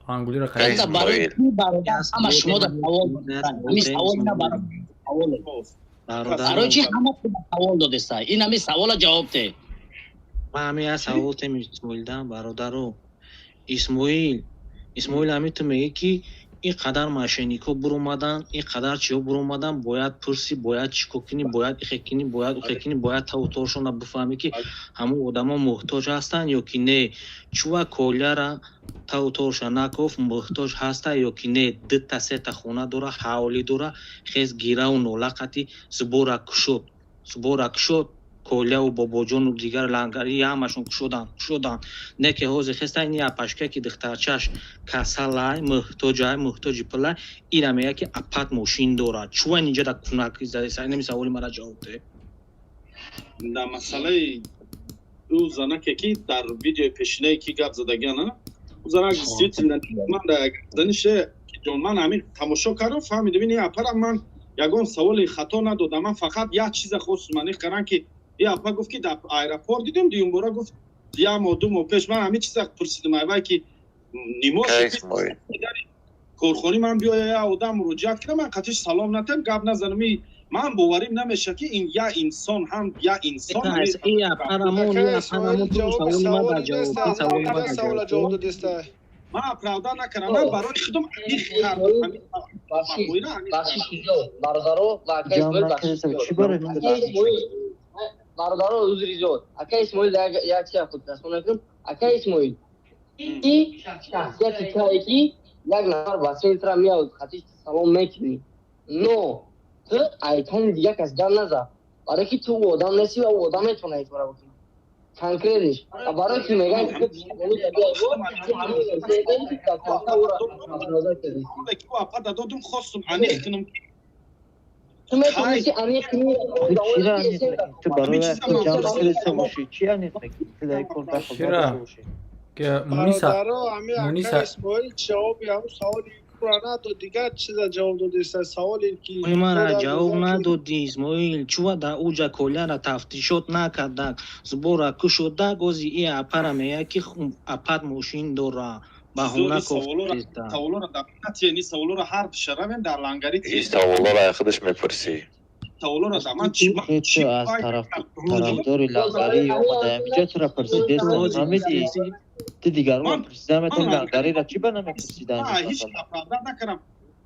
Лангулира қати. Барои бародар, ҳама шумо да савол, ҳамин савол на барои савол. Барои чӣ ҳама савол додеста? Ин ҳамин савола ҷавоб де. Ман ҳамин як савол тем Исмоилдан, бародаро. Исмоил, Исмоил, ҳамин ту мегӣ, ки ин қадар мошенник ҳо буромадан, ин қадар чиҳо буромадан, бояд пурсӣ, бояд чӣ кор кунӣ, бояд ихе кунӣ, бояд ухе кунӣ, бояд таву торшона бифаҳмӣ, ки ҳамун одамо муҳтоҷ ҳастанд ё ки не. Чува коляра таву торша накоф, муҳтоҷ ҳаста ё ки не? Дута сета хона дора, ҳавлӣ дора, хез гираву нола қати сбора кушод, сбора кушод. Коляву бобоҷону дигар лангари ҳамашон кушоданд, кушоданд. Не ки ҳозир хеста ини апашка, ки духтарчаш касалай, муҳтоҷай, муҳтоҷи пулай, ира мега, ки апат мошин дорад. Чува инҷа да кунак инами саволи мара ҷавоб де. Дар масъалаи ӯ занаке, ки дар видеои пешинае, ки гап задагиана, ӯ занак действительно ман дар занише ҷон, ман ҳамин тамошо кардам, фаҳмидам, ин апарам ман ягон саволи хато надодам. Ман фақат як чиза хостум аниқ кардам, ки и апа гуфт, ки дар аэропорт дидем дуюмбора, гуфт, як моҳ, 2 моҳ пеш. Ман ҳамин чиза пурсидам, айвай ки нимош корхонӣ ман биёя, як одам муроҷиат кунам, ман қатиш салом натем, гап назанам. Ман боварим намеша, ки ин як инсон ҳам як инсон. Саволи ман ҷавоб додеста. Ман оправдать накардам, ман барои худам аниқ кардам. Бародаро ва ака Исмоил, бародаро, узри зиёд. Ака Исмоил, як чиз худ расона кунам. Ака Исмоил, и шахсияти кае, ки як нафар ба центра меояд, хати салом мекунӣ, но ту айтони дига кас гап наза, барое ки ту ӯ одам нести ва ӯ одам метавона итора бикунад конкретно ш. Барое ки мегӯянд, ки апа додум, хостум аниқ кунам. Ту метавонисти аниқ кунӣ. Ту барои ҷамъ кардиста бошӣ, чӣ аниқ мекунӣ? Ту дар кор дахл надошта бошӣ. Бародаро, ҳамин ака Исмоил ҷавоби ҳамун саволи кура надод, дигар чиза ҷавоб додеста, саволе ки Мара ҷавоб надодӣ, Исмоил. Чува дар уҷа коляра тафтишот накардак, сбора кушодак, ози и апара меяд, ки апат мошин дора, баҳона кофтеста. Саволоро дар ни саволоро ҳар душаравем дар лангари. Ин саволоро худаш мепурсӣ. Саволоро дар ман чӣ аз тарафдори лангарӣ омада ҳамиҷа тура пурсидеста, фаҳмидӣ? Ту дигарон пурсида метавонӣ, лангариро чӣ ба намепурсида? Ҳеҷ оправдать накардам.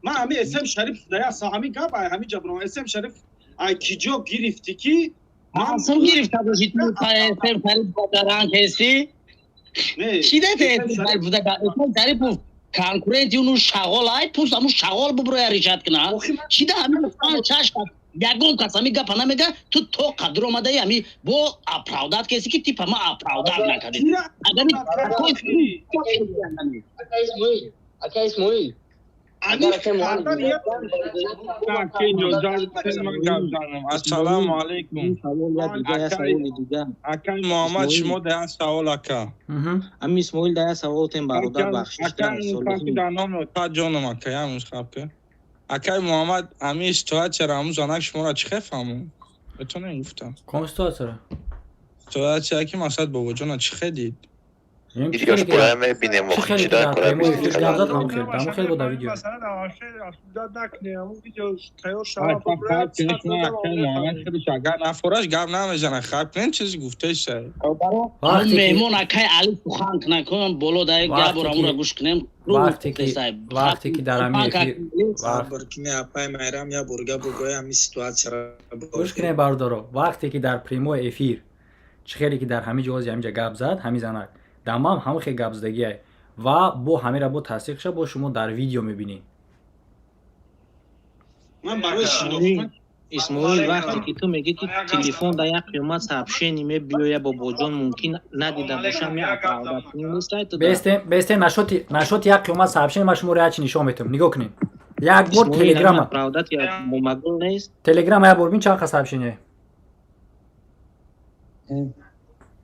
Ман ҳамин СМ Шариф дая, ҳамин гап ай ҳамин ҷаброн. СМ Шариф ай ки ҷо гирифтӣ, ки ман гирифта бошӣ? Ту СМ Шариф бадаран кеси чӣ дете? СМ Шариф буда, СМ Шарифов конкурент и уну шағол ай пус, аму шағол буброя решать кина. Чӣ да ҳамин панҷ шаш ягон кас ҳамин гапа намега. Ту то қадр омадаи, ҳами бо оправдать кеси, ки типа ма оправдать накардем. Ака Исмоил. Аниқ кардан. Ассалому алайкум, акай Муҳаммад, шумо да як савол, ака. Ами Исмоил, да як савол тем, бародар, бахшиш. Ҷоном, ака, ямуз хаб. Акай Муҳаммад, ами ситуация ра ҳамун занак шуморо чӣ хел фаҳмон? Метавонем гуфтам? Ком ситуация ра? Ситуация ки мақсад бобоҷона чӣ хел дид? Видеош пура мебинем, охи чӣ дар кора. Ҳамон хел буда видео. Агар нафораш гап намезана, хаб кунем, чизи гуфтеса. Меҳмон акай Али сухан кунам, боло да гап амура гӯш кунем. Вақте ки дар ҳамин эфир Сабр куне, апай Майрам, я бурга бугоя ҳамин ситуация ра. Гӯш кунем, бародаро, вақте ки дар прямой эфир чӣ хеле ки дар ҳамин ҷози ҳаминҷа гап зад, ҳамин занак дамам ҳамон хел гапзадагиай ва бо ҳамира бо тасдиқ ша, бо шумо дар видео мебинед. Ман барои шинохтан. Исмоил, вақте ки ту мегӣ, ки телефон да як қиёмат сообщение мебиёя, бобоҷон мумкин надида бошам, я оправдать нестай ту. Бестен, нашоти як қиёмат сообщение ман шуморо як чи нишон метавам, нигоҳ кунед. Як бор телеграма оправдать я момагул нест. Телеграма як бор бин, чанд қа сообщение.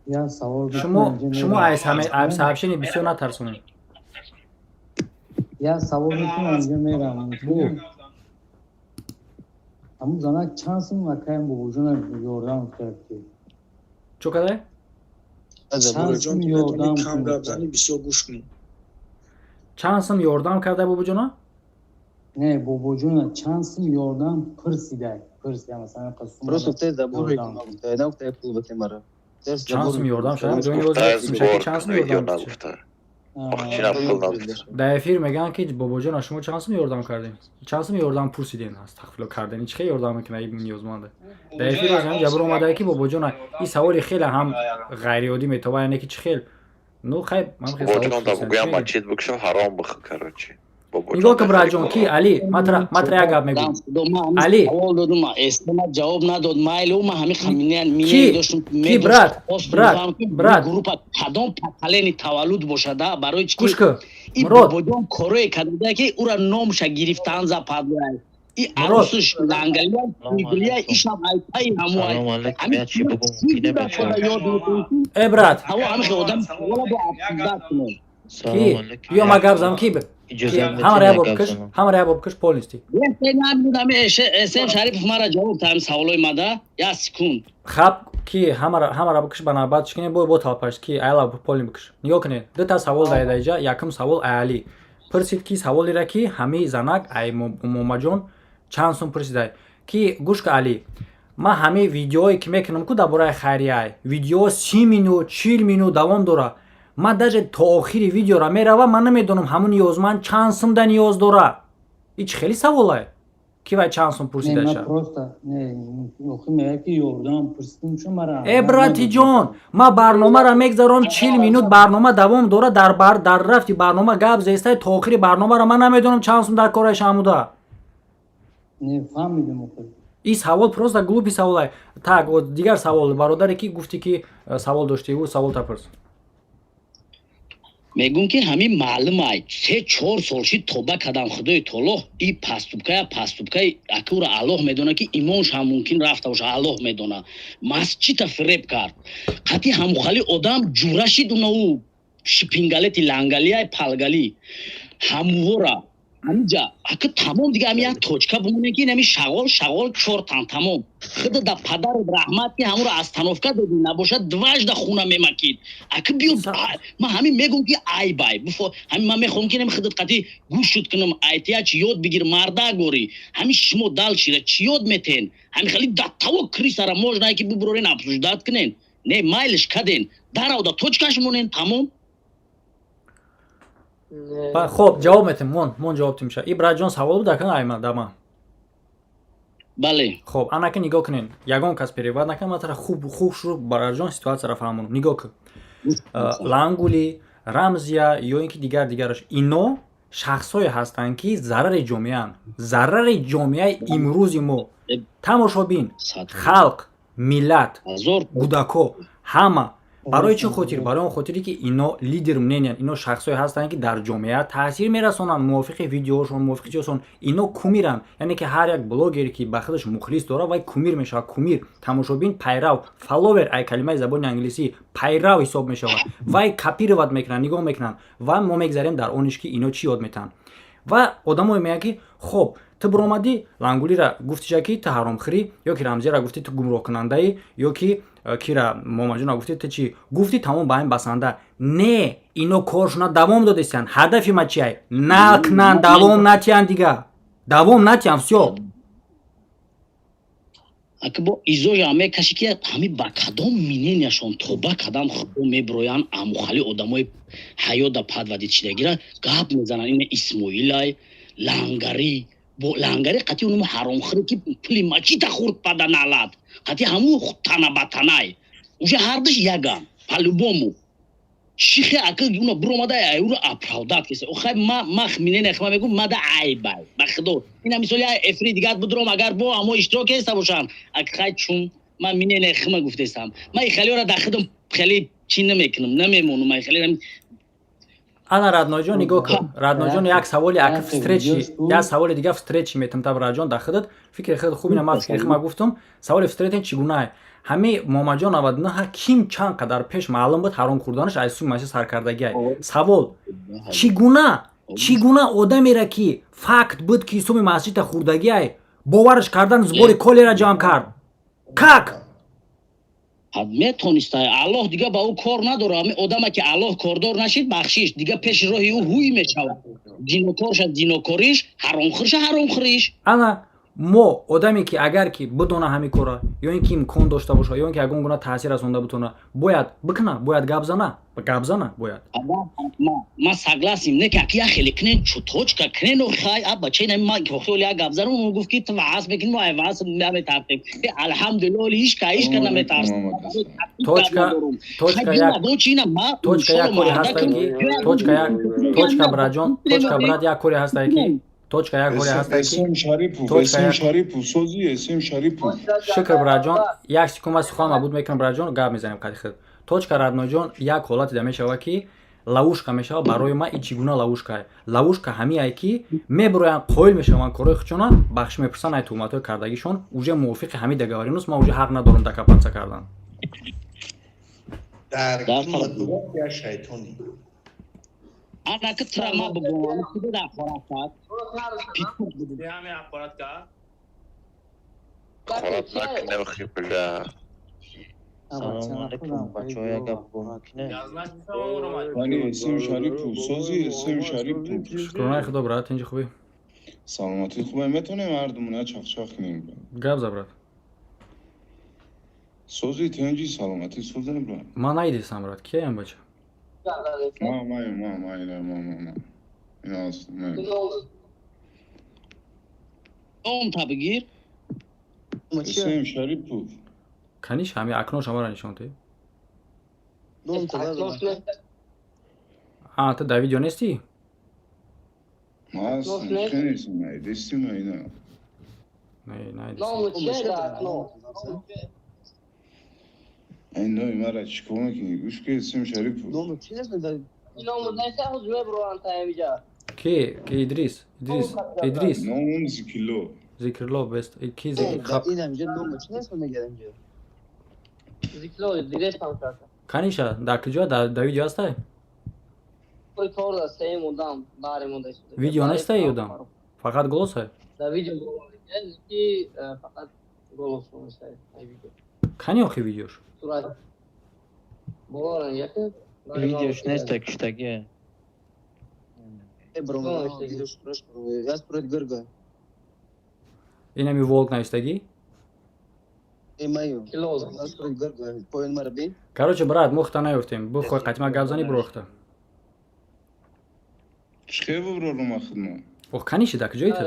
Я савол. Шумо аз сообщение бисёр натарсонед. Я савол мекунам, инҷа мерам. Ҳамун занак чанд сум акаем бобоҷона ёрдам кард? Чо кадай? Чанд сум ёрдам? Кам гап зани, бисёр гӯш кунӣ. Чанд сум ёрдам карда бобоҷона? Не, бобоҷона чанд сум ёрдам пурсидай, пурсида, масалан. Просто тез забор мекунам, пул бате мара. Чанд сум ёрдам шуда? Чанд сум ёрдам? Дар эфир мегӯянд, ки бобоҷона, шумо чанд сум ёрдам кардем, чанд сум ёрдам пурсидем. Астағфирулло, кардани чӣ хел ёрдам мекунад ниёзманда? Дар эфир ҳам ҷабр омадае, ки бобоҷона, ин саволи хеле ҳам ғайриоддӣ метова, яъне ки чӣ хел? Ну хай. Бобоҷон, мачид бикшо, ҳаром бих, короче. Нигоҳ кун, браҷон, ки Али, матра як гап мегӯм. Али. Савол додум, эстема ҷавоб надод. Майли, ма ҳами хаминиан. Ки, брат, брат, брат. Группа кадом поколение таваллуд бошада, барои чи? Гӯш кун. И бобоҷон корое кардада, ки ура номша гирифтан западлай, и арусуш лангалия, иглия, ишам айпаи ҳамуай. Э, брат. Ҳами одам савола бо обсуждать кунем. Ки ё ма гап зам, ки ҳамара як бор бикаш, ҳамара як бор бикаш полностью. Эсем Шарипов мара ҷавоб таҳам саволои мада, як секунд. Хаб, ки ҳамара бикаш, ба навбат чикине, бо бо талпаш, ки айла полный бикаш. Нигоҳ кунед, дута савол дар даиҷа. Якум савол аяли пурсид, ки саволера, ки ҳамаи занак ай Момаҷон чанд сум пурсидай. Ки гӯш ка, Али, ман ҳамаи видеое ки мекунам ку дар бораи хайрияй, видео 30 минут, 40 минут давом дора. Ман даже то охири видеора меравам, ман намедонам ҳамун ниёзманд чанд сум да ниёз дора. И чӣ хели саволае, ки вай чанд сум пурсидаша? Э, братиҷон, ман барномаро мегзаром, 40 минут барнома давом дора, дар рафти барнома гап зестай, то охири барномаро ман намедонам чанд сум дар кораи шамуда. Ин савол просто глупый саволае. Так, дигар савол, бародаре ки гуфтӣ, ки савол доштӣ, ӯ савол тапурс. Мегӯм, ки ҳамин маълумай, 3-4 сол шид, тоба кардам, худои таоло, и поступкая, поступкаи акура Аллоҳ медона, ки имонш ҳам мумкин рафта боша, Аллоҳ медона. Масҷида фиреб кард, қатъи ҳамухали одам ҷура шид, унау шипингалети лангалияй палгалӣ ҳамувора ҳамиҷа ака тамом. Дига ҳами як точка бумоне, ки ҳами шағол, шағол чортан тамом. Худа да падарат раҳмат, ки ҳамуро остановка додӣ, набошад дважды хуна мемакид. Ака биё, ман ҳамин мегӯм, ки айбай, ҳамин ман мехоҳам, ки худат қатӣ гӯш шуд кунам, айтия чи ёд бигир, марда горӣ. Ҳамин шумо дал шира чӣ ёд метен? Ҳамин хали даттаво крысара можно ки бубурорен, обсуждать кунен? Не, майлиш каден, даравда точкаш монен, тамом. Хоб, ҷавоб метем, мон мон ҷавоб тимша. И братҷон, савол буда кан айма дама? Бале. Хоб, анака нигоҳ кунен, ягон кас перевод накан, матара хуб хуб шу, бараҷон, ситуатсияро фаҳмонам. Нигоҳ кун, Лангули, Рамзия ё ин ки дигар дигараш, ино шахсҳое ҳастанд, ки зарари ҷомеаанд, зарари ҷомеаи имрӯзи мо, тамошобин, халқ, миллат, кӯдако, ҳама. Барои чӣ хотир? Барои он хотире, ки ино лидер мнения, ино шахсҳое ҳастанд, ки дар ҷомеа таъсир мерасонанд. Мувофиқи видеошон, мувофиқи чизошон ино кумиранд. Яъне ки ҳар як блогере, ки ба худаш мухлис дорад, вай кумир мешавад. Кумир, тамошобин, пайрав, фолловер, ай калимаи забони англисӣ пайрав ҳисоб мешавад. Вай копировать мекунанд, нигоҳ мекунанд. Ва мо мегзарем дар ониш, ки ино чӣ ёд метаҳанд. Ва одамое мегӯянд, ки хоб, ту биромадӣ, Лангулира гуфтиша, ки ту ҳаромхӯрӣ, ё ки Рамзияра гуфтӣ, ту гумроҳкунандаӣ, ё ки кира Момаҷона гуфтӣ, ту чӣ гуфтӣ, тамом, ба ҳамин басанда. Не, ино коршона давом додистиянд. Ҳадафи ма чиай? Накунанд, давом натиҳанд, дига давом натиҳанд, всё. Ака, бо изоя мекаши, ки ҳами ба кадом мненияшон тоба кадам худо меброянд, амухали одамои ҳаёда падвади чидагира гап мезананд. Ина Исмоилай, Лангарӣ, бо Лангари қатъи унумо ҳаромхӯре, ки пули мачита хурд пада налад, қатъи ҳаму тана ба танай уже ҳардуш яган по-любому. Чихе ака уна буромада, ура оправдать кеса? Охай, ма мнение хма мегум, мада айбай, ба худо. Ина мисоли эфри дигар будром, агар бо амо иштирок кеста бошанд, ак хай, чун ман мнение хма гуфтесам, ма и халиора дар худам хеле чӣ намекунам, намемонам, ма хеле. Ана, Радноҷон, нигоҳ кун, Радноҷон, як саволи ак встречный, як саволи дига встречный метам та, Браҷон, дар худат фикри худ хуб ина. Ман фикри худ ма гуфтум, саволи встречный чӣ гунае? Ҳами Момаҷон 99 ким чанд қадар пеш маълум буд, ҳаром хӯрданаш аз сӯи маҷлис саркардагиай. Савол: чӣ гуна одамере ки факт буд, ки суми масҷида хӯрдагиай, бовараш кардан, сбори колера ҷамъ кард? Как? Метониста, Аллоҳ дига ба ӯ кор надора. Ҳами одама ки Аллоҳ кордор нашид, бахшиш, дига пеши роҳи ӯ ҳуй мешавад. Зинокорша зинокориш, ҳаромхӯрша ҳаромхӯриш. Ана мо одаме ки агар ки бидона ҳамин кора, ё ин ки имкон дошта боша, ё ин ки ягон гуна таъсир расонда битона, бояд бикуна, бояд гап зана бояд. Ма согласен, не ки як хеле кунен, чуточка кунен. Хай, аба чена, ма хеле як гап занам, гуфт ки ту ваъз мекунӣ, мо ай ваъз наметарсем. Алҳамдулиллоҳ, ҳишка наметарсем. Точка, точка, як точка, як кори ҳастае ки точка, як точка, браҷон, точка, брат, як кори ҳастае ки точка, як кори ҳастае ки Эсем Шарипов, Эсем Шарипов, сози Эсем Шарипов. Шукр, браҷон, як секунд, ман сухан мабуд мекунам, браҷон, гап мезанем қади худ. Точка, Радноҷон, як ҳолате да мешавад ки ловушка мешавад барои ман. И чӣ гуна ловушкае? Ловушка ҳамиае ки мебироянд, қоил мешаванд корҳои худшона, бахшиш мепурсанд ай туҳматҳои кардагишон, уже мувофиқи ҳамин договорённость ман уже ҳақ надорам докопаться кардан. Дар шайтони. Анаки тра ма бугум, куда хорат. Хорат накунем, бля. Салому алейкум, бачаҳо, як гап мумкине? Вали Эсем Шарипов, сози Эсем Шарипов. Шукронаи худо, брат, инҷи хубӣ? Саломатӣ хубе, метавонем ҳардумона чахчах кунем? Гап за, брат. Сози, тинҷи, саломатӣ, созем, брат. Ман наидистам, брат, кияям, бача? Ма, ма, ма, ма, ина, ма, ма, ма. Ина аст, ма. Ном та бигир. Эсем Шарипов. Каниш, ҳами акнош ҳамаро нишон диҳ. А, ту дар видео нестӣ? Ма ҳастам, хе нестам, наидистим, ина. Не, наидистам. Ай, нои мара чӣ кор мекунӣ? Гӯш ки, Эсем Шарипов. Ки ки? Идрис, Идрис, Идрис. Номам Зикилло. Зикрло бест ки зикр хаб. Зикло дидестам карта. Каниша, дар куҷо, дар видео ҳастай? Тор сеюм одам бари монда. Видео нестай, одам фақат голосай? Дар видео ки фақат голос нестай видео. Кани охи видеош? Сурат боло яке. Видеош неста, куштагие. Э, инами волк навистагӣ. Короче, брат, мо хта наёфтем, бихоҳ қатима гап зани, бурохта. Чӣ буброрум хидмат? Ох, каниши, дар куҷои ту?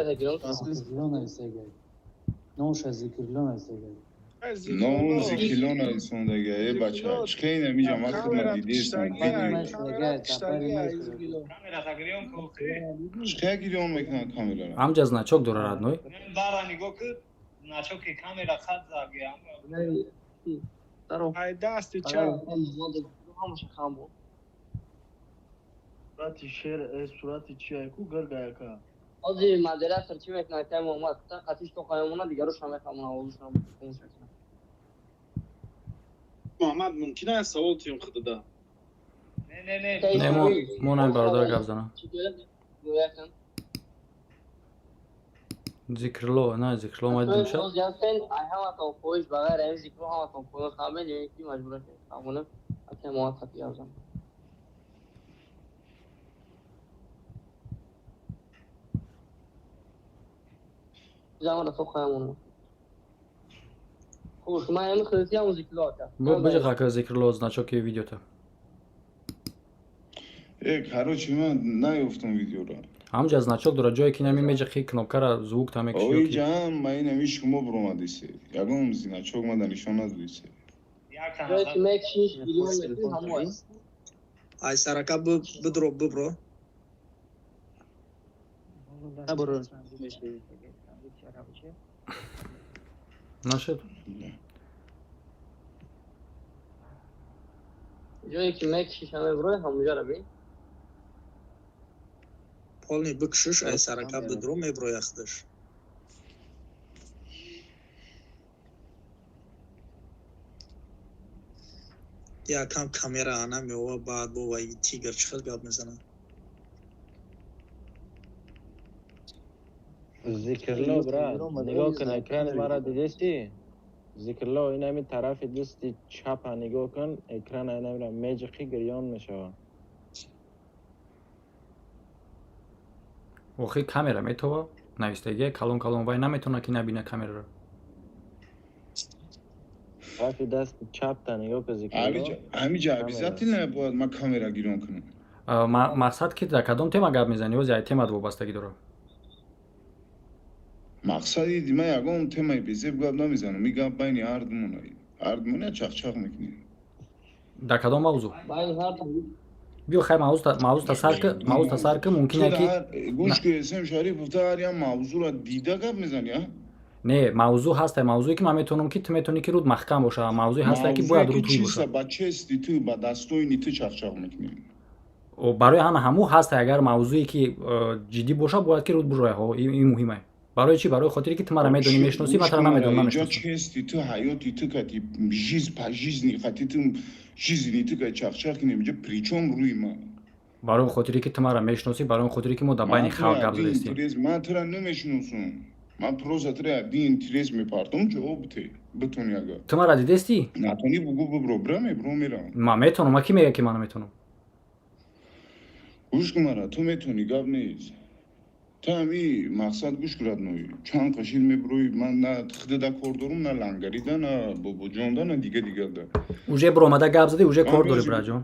Номша Зикрло навистагӣ. Номам Зикило нависондага, э бача. Чӣ ина миҷа ман хидмат дидестам. Чӣ гирён мекунад камераро? Ҳамҷа значок дора, родной. Бара нигоҳ кун, значоки камера хат заги. Ай дасти чап. Сурати шер, сурати чи айку гаргаяка. Ҳозир модератор чӣ мекунад, кай Муҳаммад қатиш то қаёмона дигарош намехамона, овозушам. Муҳаммад, мумкин аст савол тиём худада? Не, не, не. Не, мо най бародар гап занам. Зикрло, на Зикрло омад димшаб. Ҳаматон хоҳиш, ба ғайр ами Зикрло ҳаматон поён хамед, ё ин ки маҷбур хамонем, акай Муҳаммад қати гап занам. Замона то қаёмона. Хуш, ман ами худати ҳамун Зикрло ака. Биҷиқа ка Зикрло значоки видеота. Э, короче, ман наёфтам видеоро. Ҳамҷа значок дора, ҷое ки нами меҷақи кнопкара, звук та мекуши. Ои ҷам, ма инами шумо буромадисе. Ягон значок мада нишон надодисе. Ҷое ки мекушиш, видео мекунӣ, ҳамон аст. Ай сарака бидро бибро. Нашед? Ҷое ки мекушиш, ҳаме бурои ҳамунҷаро бин. Полный бикушиш, ай сарака бидро меброя худаш. Якам камера ана меова, баъд бо вай тигр чӣ хел гап мезанад. Зикрло, брат, нигоҳ кун, экрани маро дидести? Зикрло, ин ҳами тарафи дасти чапа нигоҳ кун, экрана инамира меҷиқи, гирён мешавад. Охи, камера метова, навистагия калон калон, вай наметавона ки набина камераро. Тарафи дасти чапта нигоҳ кун, Зикрло. Ҳамиҷа обязательно бояд ман камера гирён кунам? Мақсад ки дар кадом тема гап мезанӣ, ози ай темат вобастагӣ дорад. Мақсади ман ягон темаи безеб гап намезанам, и гап байни ҳардумон, ҳардумон я чақчақ мекунем. Дар кадом мавзӯъ? Биё, хай, мавзӯъта сар ки, мавзӯъта сар ки, мумкин ки Гӯш ки, Эсем Шарипов, ту ҳар як мавзӯъро дида гап мезанӣ, а? Не, мавзӯъ ҳаста, мавзӯе ки ман метавонам, ки ту метавонӣ, ки руд маҳкам боша, мавзӯе ҳаста, ки бояд руд рӯй боша. Ба чести ту, ба дастоини ту чақчақ мекунем. Барои ҳама ҳаму ҳаста, агар мавзӯе ки ҷиддӣ боша, бояд ки руд бужоя. Ҳо, ин муҳима. Барои чӣ? Барои хотире ки ту мара медонӣ, мешиносӣ, ман тара намедонам, намешиносам. Чести ту, ҳаёти ту кати, жизнь по жизни қати ту, жизни ту кати чақчақ кунем, иҷа причём рӯи ман? Барои хотире ки ту мара мешиносӣ, барои хотире ки мо дар байни халқ гап задастем. Ман тура намешиносам, ман просто тура один интерес мепартом, ҷавоб бите, битони агар. Ту мара дидестӣ? Натони, бугӯ, бибро, бира, мебро, мерам. Ман метавонам, ма ки мега ки ман наметавонам? Гӯш кун мара, ту метавонӣ, гап нест. Ту ҳами мақсад, гӯш кун, родной, чанд қашир меброи, ман на худада кор дорум, на лангарида, на бобоҷонда, на дига дигада. Уже биромада гап задӣ, уже кор дорӣ, браҷон.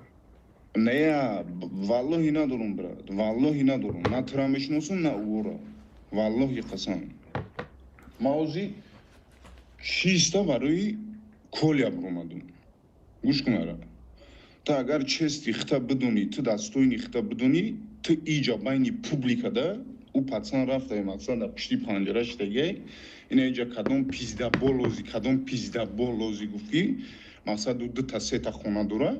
Не, валлоҳи надорум, брат, валлоҳи надорум, на тура мешиносум, на ӯро, валлоҳи қасам. Ман ози чиста барои Коля биромадум. Гӯш кун мара, ту агар чести хита бидонӣ, ту дастоини хита бидонӣ, ту иҷа байни публикада ӯ пацан рафта, мақсад дар пушти панҷара шидагиай, ина иҷа кадом пиздаболози, кадом пиздаболози гуфт ки мақсад ӯ дута сета хона дора,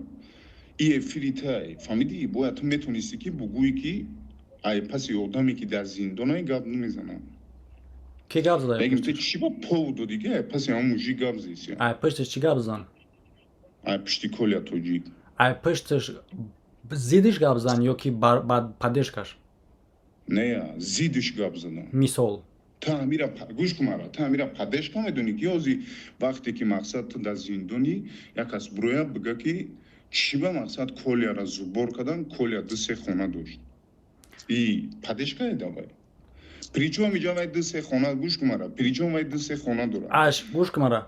и эфири тай, фаҳмидӣ? Бояд ту метонистӣ ки бугӯӣ ки ай паси одаме ки дар зиндонай гап намезанам. Ки гап зада? Лекин ту чӣ ба пов додӣ ки ай паси ҳамон мужик гап зеси? Ай пушташ чӣ гап зан? Ай пушти Коля тоҷик. Ай пушташ зидиш гап зан ё ки ба поддержкаш? Не, зидиш гап задам. Мисол? Ту ҳамира, гӯш кун мара, ту ҳамира поддержка медонӣ ки ҳози вақте ки мақсад ту дар зиндонӣ, як кас буроя бига ки чӣ ба мақсад Коляра зубор кардан, Коля ду се хона дошт, и поддержкае давай? Причём иҷа вай ду се хона, гӯш кун мара, причём вай ду се хона дорад? Аш, гӯш кун мара,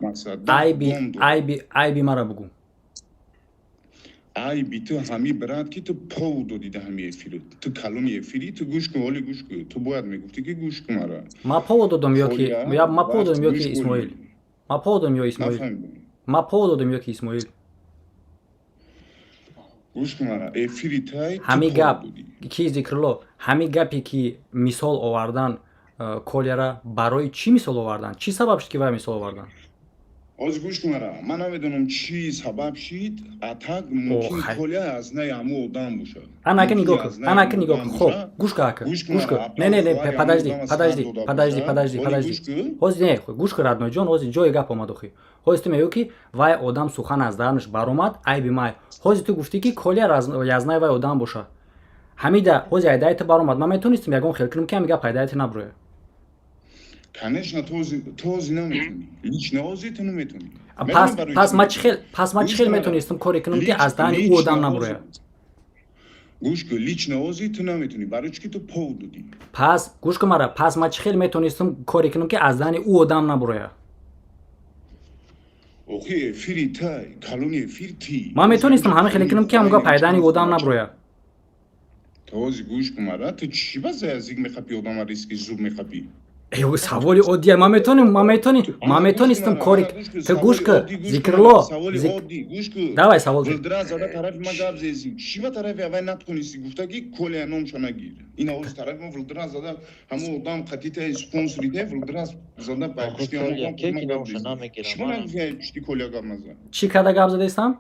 айби, айби, айби мара бугӯ. Айби ту ҳами, брат, ки ту пов додӣ да ҳами эфири, ту калони эфири, ту гӯш кун, оли гӯш кун, ту бояд мегуфтӣ ки гӯш кун мара. Ма пов додам ё ки ма пов додам ё ки Исмоил? Ма пов додам ё Исмоил? Ма пов додам ё ки Исмоил? Гӯш кун мара, эфири тай. Ҳами гап ки, Зикрулло, ҳами гапе ки мисол овардан Коляра, барои чӣ мисол овардан? Чӣ сабаб шуд ки вай мисол овардан? Ҳозир гӯш кун мара, ман намедонам чӣ сабаб шид, а так мумкин Коля аз наи ҳамун одам бошад. Анака нигоҳ кун, анака нигоҳ кун. Хоб, гӯш кун, ака, гӯш кун. Не, не, не, подожди, подожди, подожди, подожди, подожди. Ҳозир не, гӯш кун, родной ҷон, ҳозир ҷои гап омад охи. Ҳозир ту мегӯӣ ки вай одам сухан аз даҳанаш баромад, айби май. Ҳозир ту гуфтӣ ки Коля язнаи вай одам боша. Ҳамида ҳозир айдаи ту баромад, ман метавонистам ягон хел кунам ки ҳами гап айдаи ту набурояд? Конечно, ту ҳозир наметавонӣ, лично ҳозир ту наметавонӣ. Пас ман чӣ хел метавонистам коре кунам ки аз даҳани ӯ одам набурояд? Гӯш кун, лично ҳозир ту наметавонӣ, барои чӣ ки ту пов додӣ. Пас гӯш кун мара, пас ман чӣ хел метавонистам коре кунам ки аз даҳани ӯ одам набурояд? Охи, эфири тай, калони эфир ти. Ман метавонистам ҳамин хеле кунам ки ҳамон гап пайдаани одам набурояд? Ту ҳозир гӯш кун мара, ту чӣ ба за язык мехапӣ, одама риски зуб мехапӣ? Саволи оддия. Ман метавонем, ман метавонем, ман метавонистам кори ту, гӯш кун, Зикрло. Давай, савол. Вилдира зада тарафи ма гап зези, чӣ ба тарафи аввай натонисти гуфта ки Коля номша нагир? Ин овоз тарафи ма вилдира зада, ҳамон одам қатитаи спонсорида вилдира зада ба пушти ҳамон гап зези. Чӣ ба нагуфти пушти Коля гап назад? Чӣ карда гап задаистам?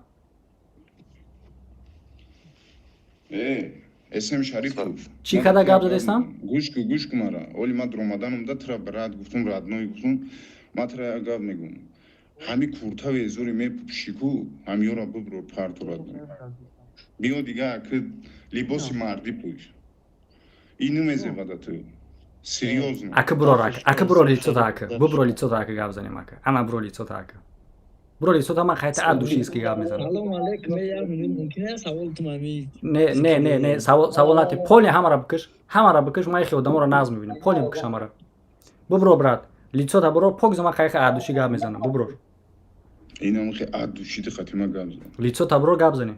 Э. Эсем Шарипов. Чӣ када гап задестам? Гӯш ку, гӯш ку мара. Оли ма дуромаданум да тра брат гуфтум, родной гуфтум, ма тра як гап мегум. Ҳами куртаве зури мепӯшӣ ку, ҳамиёра бибро парту, родной. Биё дига ки либоси мардӣ пӯш. Ин намезебада ту. Серьёзно. Ака, бирор, ака, ака, бирор лицота, ака, бибро лицота, ака, гап занем, ака. Ана, бирор лицота, ака, бирор лицота, ман хайта ад душиски гап мезанам. Салом алейкум, як минут мумкин аст саволтум ами? Не, не, не, не, савол, савол нати. Поли ҳамара бикиш, ҳамара бикиш, ман яхе одаморо нағз мебинам. Поли бикиш ҳамара. Бибро, брат, лицота бирор, пок зама хайха ад души гап мезанам. Биброр. Инам хе ад души қати ма гап зан. Лицота бирор, гап занем.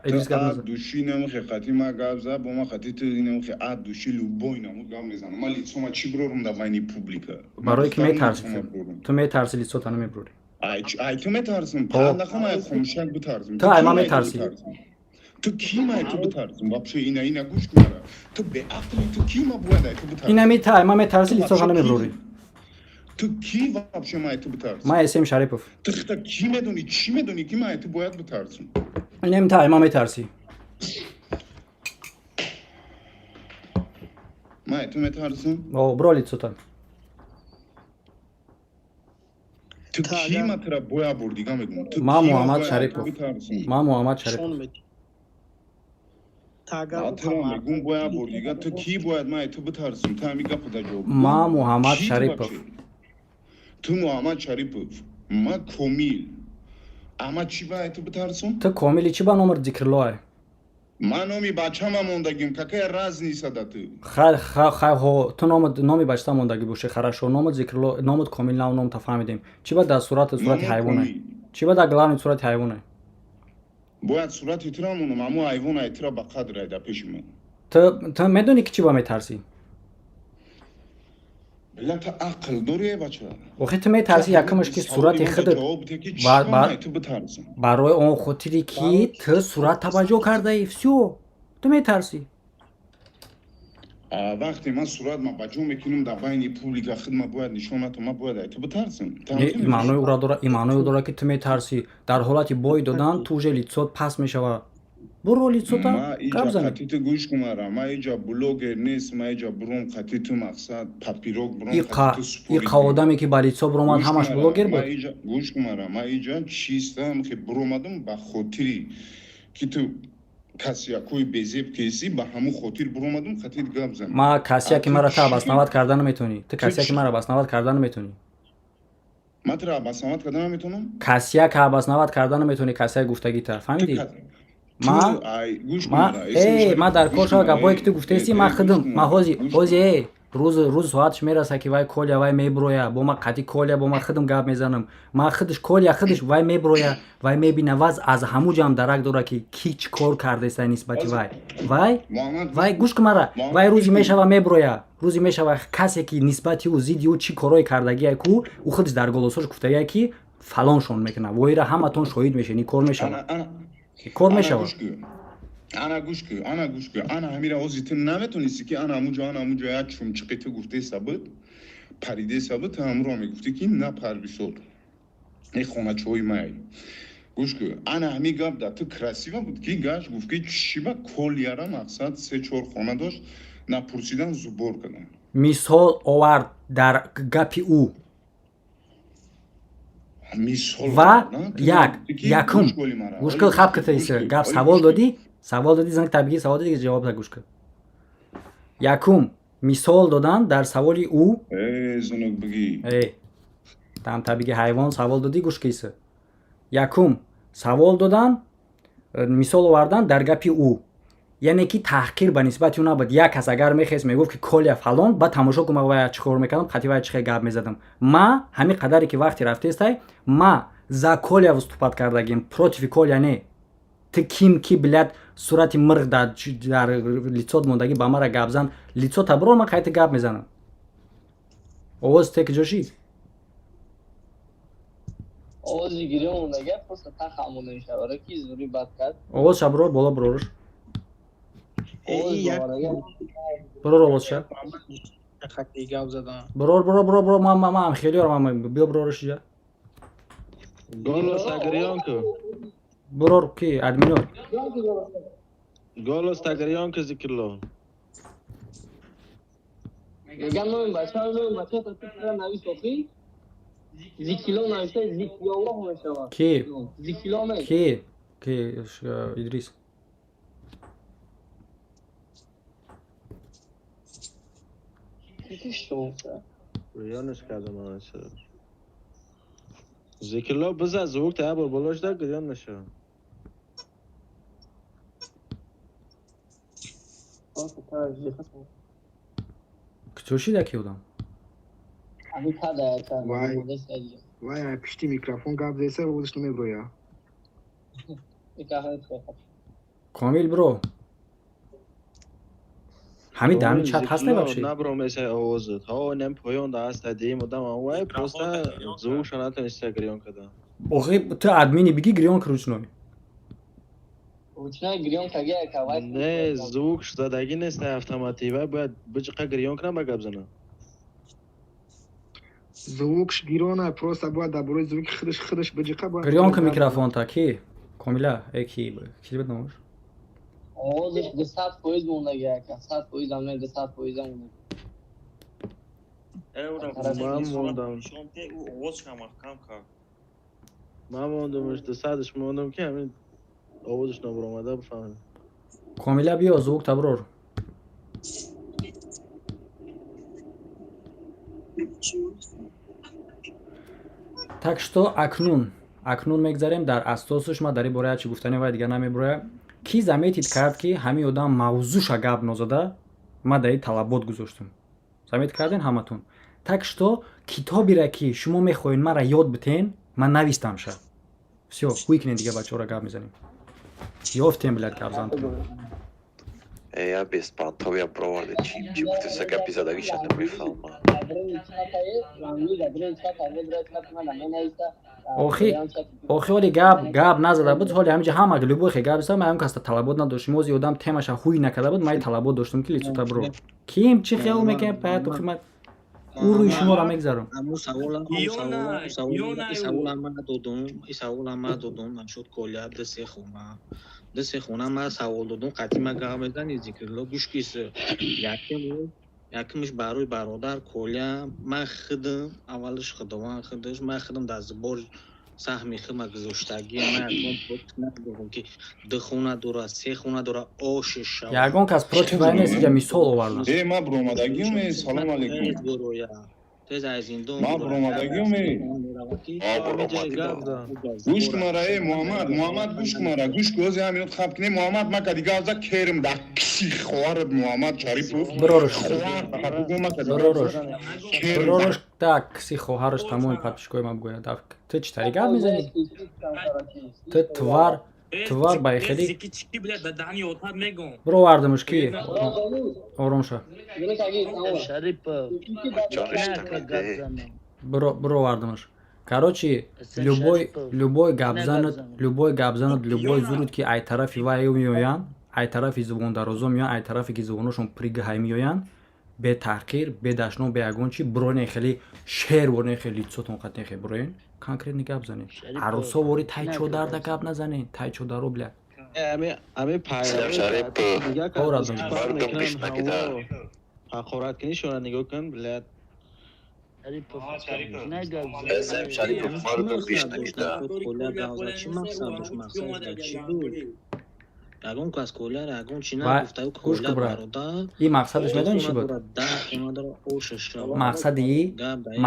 Идрис, гап ад назан. Души инам хе қати ма гап за, бо ма қати ту инам хе ад души любой намуд гап мезанам. Ма лицо ма чӣ бирорум дар байни публика? Барое ки Ма метарси. лицо ма бирорум. Ту метарси, лицота намебурӣ. Ай, ай ту метарсим. Паллахам ай хомшак битарсим. Ту ай ма метарсӣ. Ту кӣ ма ай ту битарсим? Вообще ина, ина, гӯш кун мара. Ту беақли, ту кӣ ма бояд ай ту битарсим? Инами та ай ма метарси, лицота намебурӣ. Ту кӣ вообще ма ай ту битарсим? Ман Эсем Шарипов. Ту хита кӣ медонӣ? Чӣ медонӣ ки ма ай ту бояд битарсим? Инами та ай ма метарсӣ. Ма ай ту метарсим? О, бро лицота. Ту кӣ ма тура бояд бурдига мегум? Ту Ма кӣ ма Муҳаммад бояд ай ту Шарипов. битарсим? Ма Муҳаммад Шарипов. Ма тура мегум бояд бурдига, ту кӣ бояд ма ай ту битарсим? Ту ҳами гапа да ҷавоб. Ма Муҳаммад Кӣ ту Шарипов. вообще? Ту Муҳаммад Шарипов. Ма Комил. Ама чӣ ба ай ту битарсум? Ту Комили, чӣ ба номер Зикриллоай? Ман номи бачама мондагим, какая разница да ту? Хай, хай, ҳо, ту номи, номи бачата мондагӣ бошӣ, хорошо, номат Зикрилло, номат Комил, нав ном та фаҳмидем. Чӣ ба дар сурати, сурати Номи ҳайвоне? Комил. Чӣ ба дар главный сурати ҳайвоне? Бояд сурати тура монам, амо ҳайвон ай тура ба қадр ай дар пеши ман. Ту медонӣ ки чӣ ба метарсӣ? Била, ту ақл дорӣ, эй бача? Охи ту метарсӣ, якумаш ки сурати худат Ҷавоб де ки ба чӣ ба ай ту битарсам? Барои он хотире ки ту сурат таваҷҷӯҳ кардаӣ, всё, ту метарсӣ. А вақте ман сурат ма ба ҷо мекунам дар байни публика, худ ма бояд нишон натам, ма бояд ай ту битарсам? Ту Не, ҳам ин маънои ӯро дора, ин маънои ӯ дора, ки ту метарсӣ. Дар ҳолати бой додан ту уже лицот паст мешавад. Буро лицота, Ма гап иҷа зани. қати ту, гӯш кун мара, ма иҷа блогер нест, ма иҷа буром қати ту мақсад папирок буром Иқа қати ту спорить иқа одаме ки ба лицо буромад, Гӯш ҳамаш кун мара, блогер ма буд. иҷа, гӯш кун мара, ма иҷа чистам ки буромадам ба хотири ки ту касиякҳои безеб кесӣ, ба ҳамун хотир буромадам қати гап занам. Ма касияки А ту мара та чӣ? обосновать карда наметавонӣ. Ту Ту касияки чӣ? мара обосновать карда наметавонӣ. Ман тура обосновать карда наметавонам? Касияка обосновать карда наметавонӣ, касияк гуфтагита. Ту Фаҳмидӣ? Ту Ма ай гӯш кун ма мара, Эсем э ма Шарипов, дар гӯш кор кун шава мара, гапое ки ту э, гуфтаисти, э, ма гӯш худам кун ма мара, ҳози гӯш ҳози кун. э рӯз, рӯз соатш мераса ки вай Коля вай меброя, бо ма қати Коля бо ма худам гап мезанам. Ма худаш Коля худаш вай меброя, вай мебина, ваз аз ҳамун ҷам дарак дора ки ки чӣ кор кардаиста нисбати Ҳозир вай. Вай Муҳаммад, гӯш вай кун. гӯш кун мара, Муҳаммад, вай гӯш рӯзе кун. мешава меброя, рӯзе мешава касе ки нисбати ӯ, зидди ӯ чӣ корое кардагие ку, ӯ худаш дар голосош гуфтагие ки фалоншон мекунад. Воира ҳаматон шоҳид мешед, ин кор мешавад. Ана, ана, Ин кор ана мешавад. гӯш кун. Ана гӯш кун, ана гӯш кун. Ана ҳамира ҳозир ту наметонисти ки ана ҳамуҷо, ана ҳамуҷо як чумчиқи ту гуфтеса буд, паридеса буд, ту ҳамуро мегуфтӣ ки на пар бисёр. Э хоначаҳои май. Гӯш кун, ана ҳамин гап да ту красиво буд ки гашт гуфт ки чӣ ба Колияра мақсад се чор хона дошт, напурсидан зубор кардам. Мисол овард дар гапи ӯ. Мисол Ва овард, на? Ту як мегуфтӣ ки якум гӯш коли мара. гӯш Оли кун, хаб гӯш китаиса кун, гап оли савол гӯш кун. додӣ, савол додӣ, занг табиги савол додӣ, ҷавоб да, гӯш кун. Якум мисол додан дар саволи ӯ. Э, зунук бигӣ. Э, там табиги ҳайвон савол додӣ, гӯш киса. Якум савол додан, мисол овардан дар гапи ӯ, яъне ки таҳқир ба нисбати ӯ набуд. Як кас агар мехест, мегуфт ки Коля фалон, ба тамошо кун, ма вая чӣ кор мекардам, қати вая чӣ хел гап мезадам. Ма ҳамин қадаре ки вақте рафтестай, ма за Коля выступать кардагим, против Коля не. Ту ким ки, блядь, сурати мирғ дар лицот мондагӣ, ба мара гап зан. Лицота бирор, ман қайта гап мезанам. Овоз те киҷо шид? Овози гирё мондага, просто таха монда мешава, барои ки зури бад кард. Овоз ша бирор, боло бироруш. Овоз боварага. Бирор овозша. Хати гап задан. Бирор, бирор, бирор, бирор, ман хелиёрам, ман биё, бироруш иҷа. Голос агирён ку. Бирор ки админо. Голос тагриён ки Зикрилло. Мегам номи бача, номи бача та ту навис охи. Зикило нависта, Зикиёллоҳ мешавад. Ки? Зикило не. Ки? Ки Идрис? Гирёнш кардам ман чаро. Зикрилло биза звук та бор болош да гирён мешавад. Куҷо шида ки одам? Вай, пишти микрофон гап зеса, овозаш намеброя. Комил бро. Ҳамин дар ҳамин чат ҳаст вообще? Набро месай овозат. Ҳо, нем поён да ҳаст дим одам вай просто звукша натониста гирён кардам. Охи ту админи биги гирён ки ручной. Ручной гирён каги ака вай. Не, звук задагӣ нест автоматӣ. Вай бояд биҷиқа гирён кунам ба гап занам. Звукш гирёна, просто бояд дар бораи звуки худаш биҷиқа бояд. Гирён ки микрофон та ки? Комила, э ки ки буд номаш? Овозаш 200% мондаги ака, 100% ам не, 200% ам мондаги. Ман мондам. Ман мондамш 200-ш мондам ки ҳамин овозаш набаромада бифаҳмем. Комила биё звук таброр. Так что акнун мегзарем дар асосаш. Ма дар ин бора чӣ гуфтани вай дигар намеброя. Ки заметить кард, ки ҳамин одам мавзӯша гап нозада, ма дар ин талабот гузоштум. Замет карден ҳаматон? Так что китоберо ки шумо мехоҳед мара ёд битен, ман навистамша. Всё, ҳуй кунед, дига бачаҳоро гап мезанем. Ёфтем, блядь, гапзантон. Э, я беспонтовия броварди, чӣ гуфтеса, гапи задагиша намефаҳмам. Охи ҳоли гап назада буд, ҳоли ҳаминҷа ҳама любой хе гап зада, ман ҳамин каста талабот надоштем. Ози одам темаша ҳуй накарда буд, ман талабот доштам ки лицота бро. Ким чӣ хиёл мекунед, паят охи ман ӯ рӯи шуморо мегзарам. Аму саволам, саволам ман додум, и саволам ман додум, нашуд Коля ду се хона ман савол додум, қатъи ман гап мезани Зикрилло, гӯш кис. Якумш барои бародар Коля, ман худам аввалаш худованд худаш, ман худам дар збор саҳми худма гузоштагӣ, ман ягон против надорам ки ду хона дора, се хона дора, оши шава. Ягон кас против вай нест, иҷа мисол овардам. Э, ман буромадагиум, э, салом алейкум. Тез аз зиндон. Ман буромадагиум, э. Гӯш кун мара, э, Муҳаммад, Муҳаммад, гӯш кун мара, гӯш кун, ҳозир ҳамин хаб кунем, Муҳаммад, ма ка дига аза керм да киси хоҳарат Муҳаммад Шарипов. Бироруш. Хоҳар, фақат бугӯ, ма ка дига Бироруш. керм. Бироруш, так киси хоҳараш тамоми подписчикои ма бугӯяд. Ту чӣ тари гап мезанӣ? Ту твар ба хеле бировардамш ки ором ша. Бировардамш. Короче, любой гапзанат, любой гапзанат, любой зуруд ки ай тарафи вай меоянд, ай тарафи зубондарозо меоянд, ай тарафе ки зубоношон прыгай меоянд, бе таҳқир, бе дашном, бе ягон чи броне хеле шер ворне хеле лицотон қатне хе броен, конкретно гап занед. Арӯсо вори тай чодарда гап назанед, тай чодаро, бля. Ами пайравӣ ҳақорат кунишона нигоҳ кун, блядь. Шарипов, мардум бишнакида. Чӣ мақсад дошт, мақсад чӣ буд? Ягон кас Коляра ягон чи Ва нагуфта, ӯ гӯш Коля кун, брат. бародар И мақсадаш медонӣ чӣ буд? Мақсади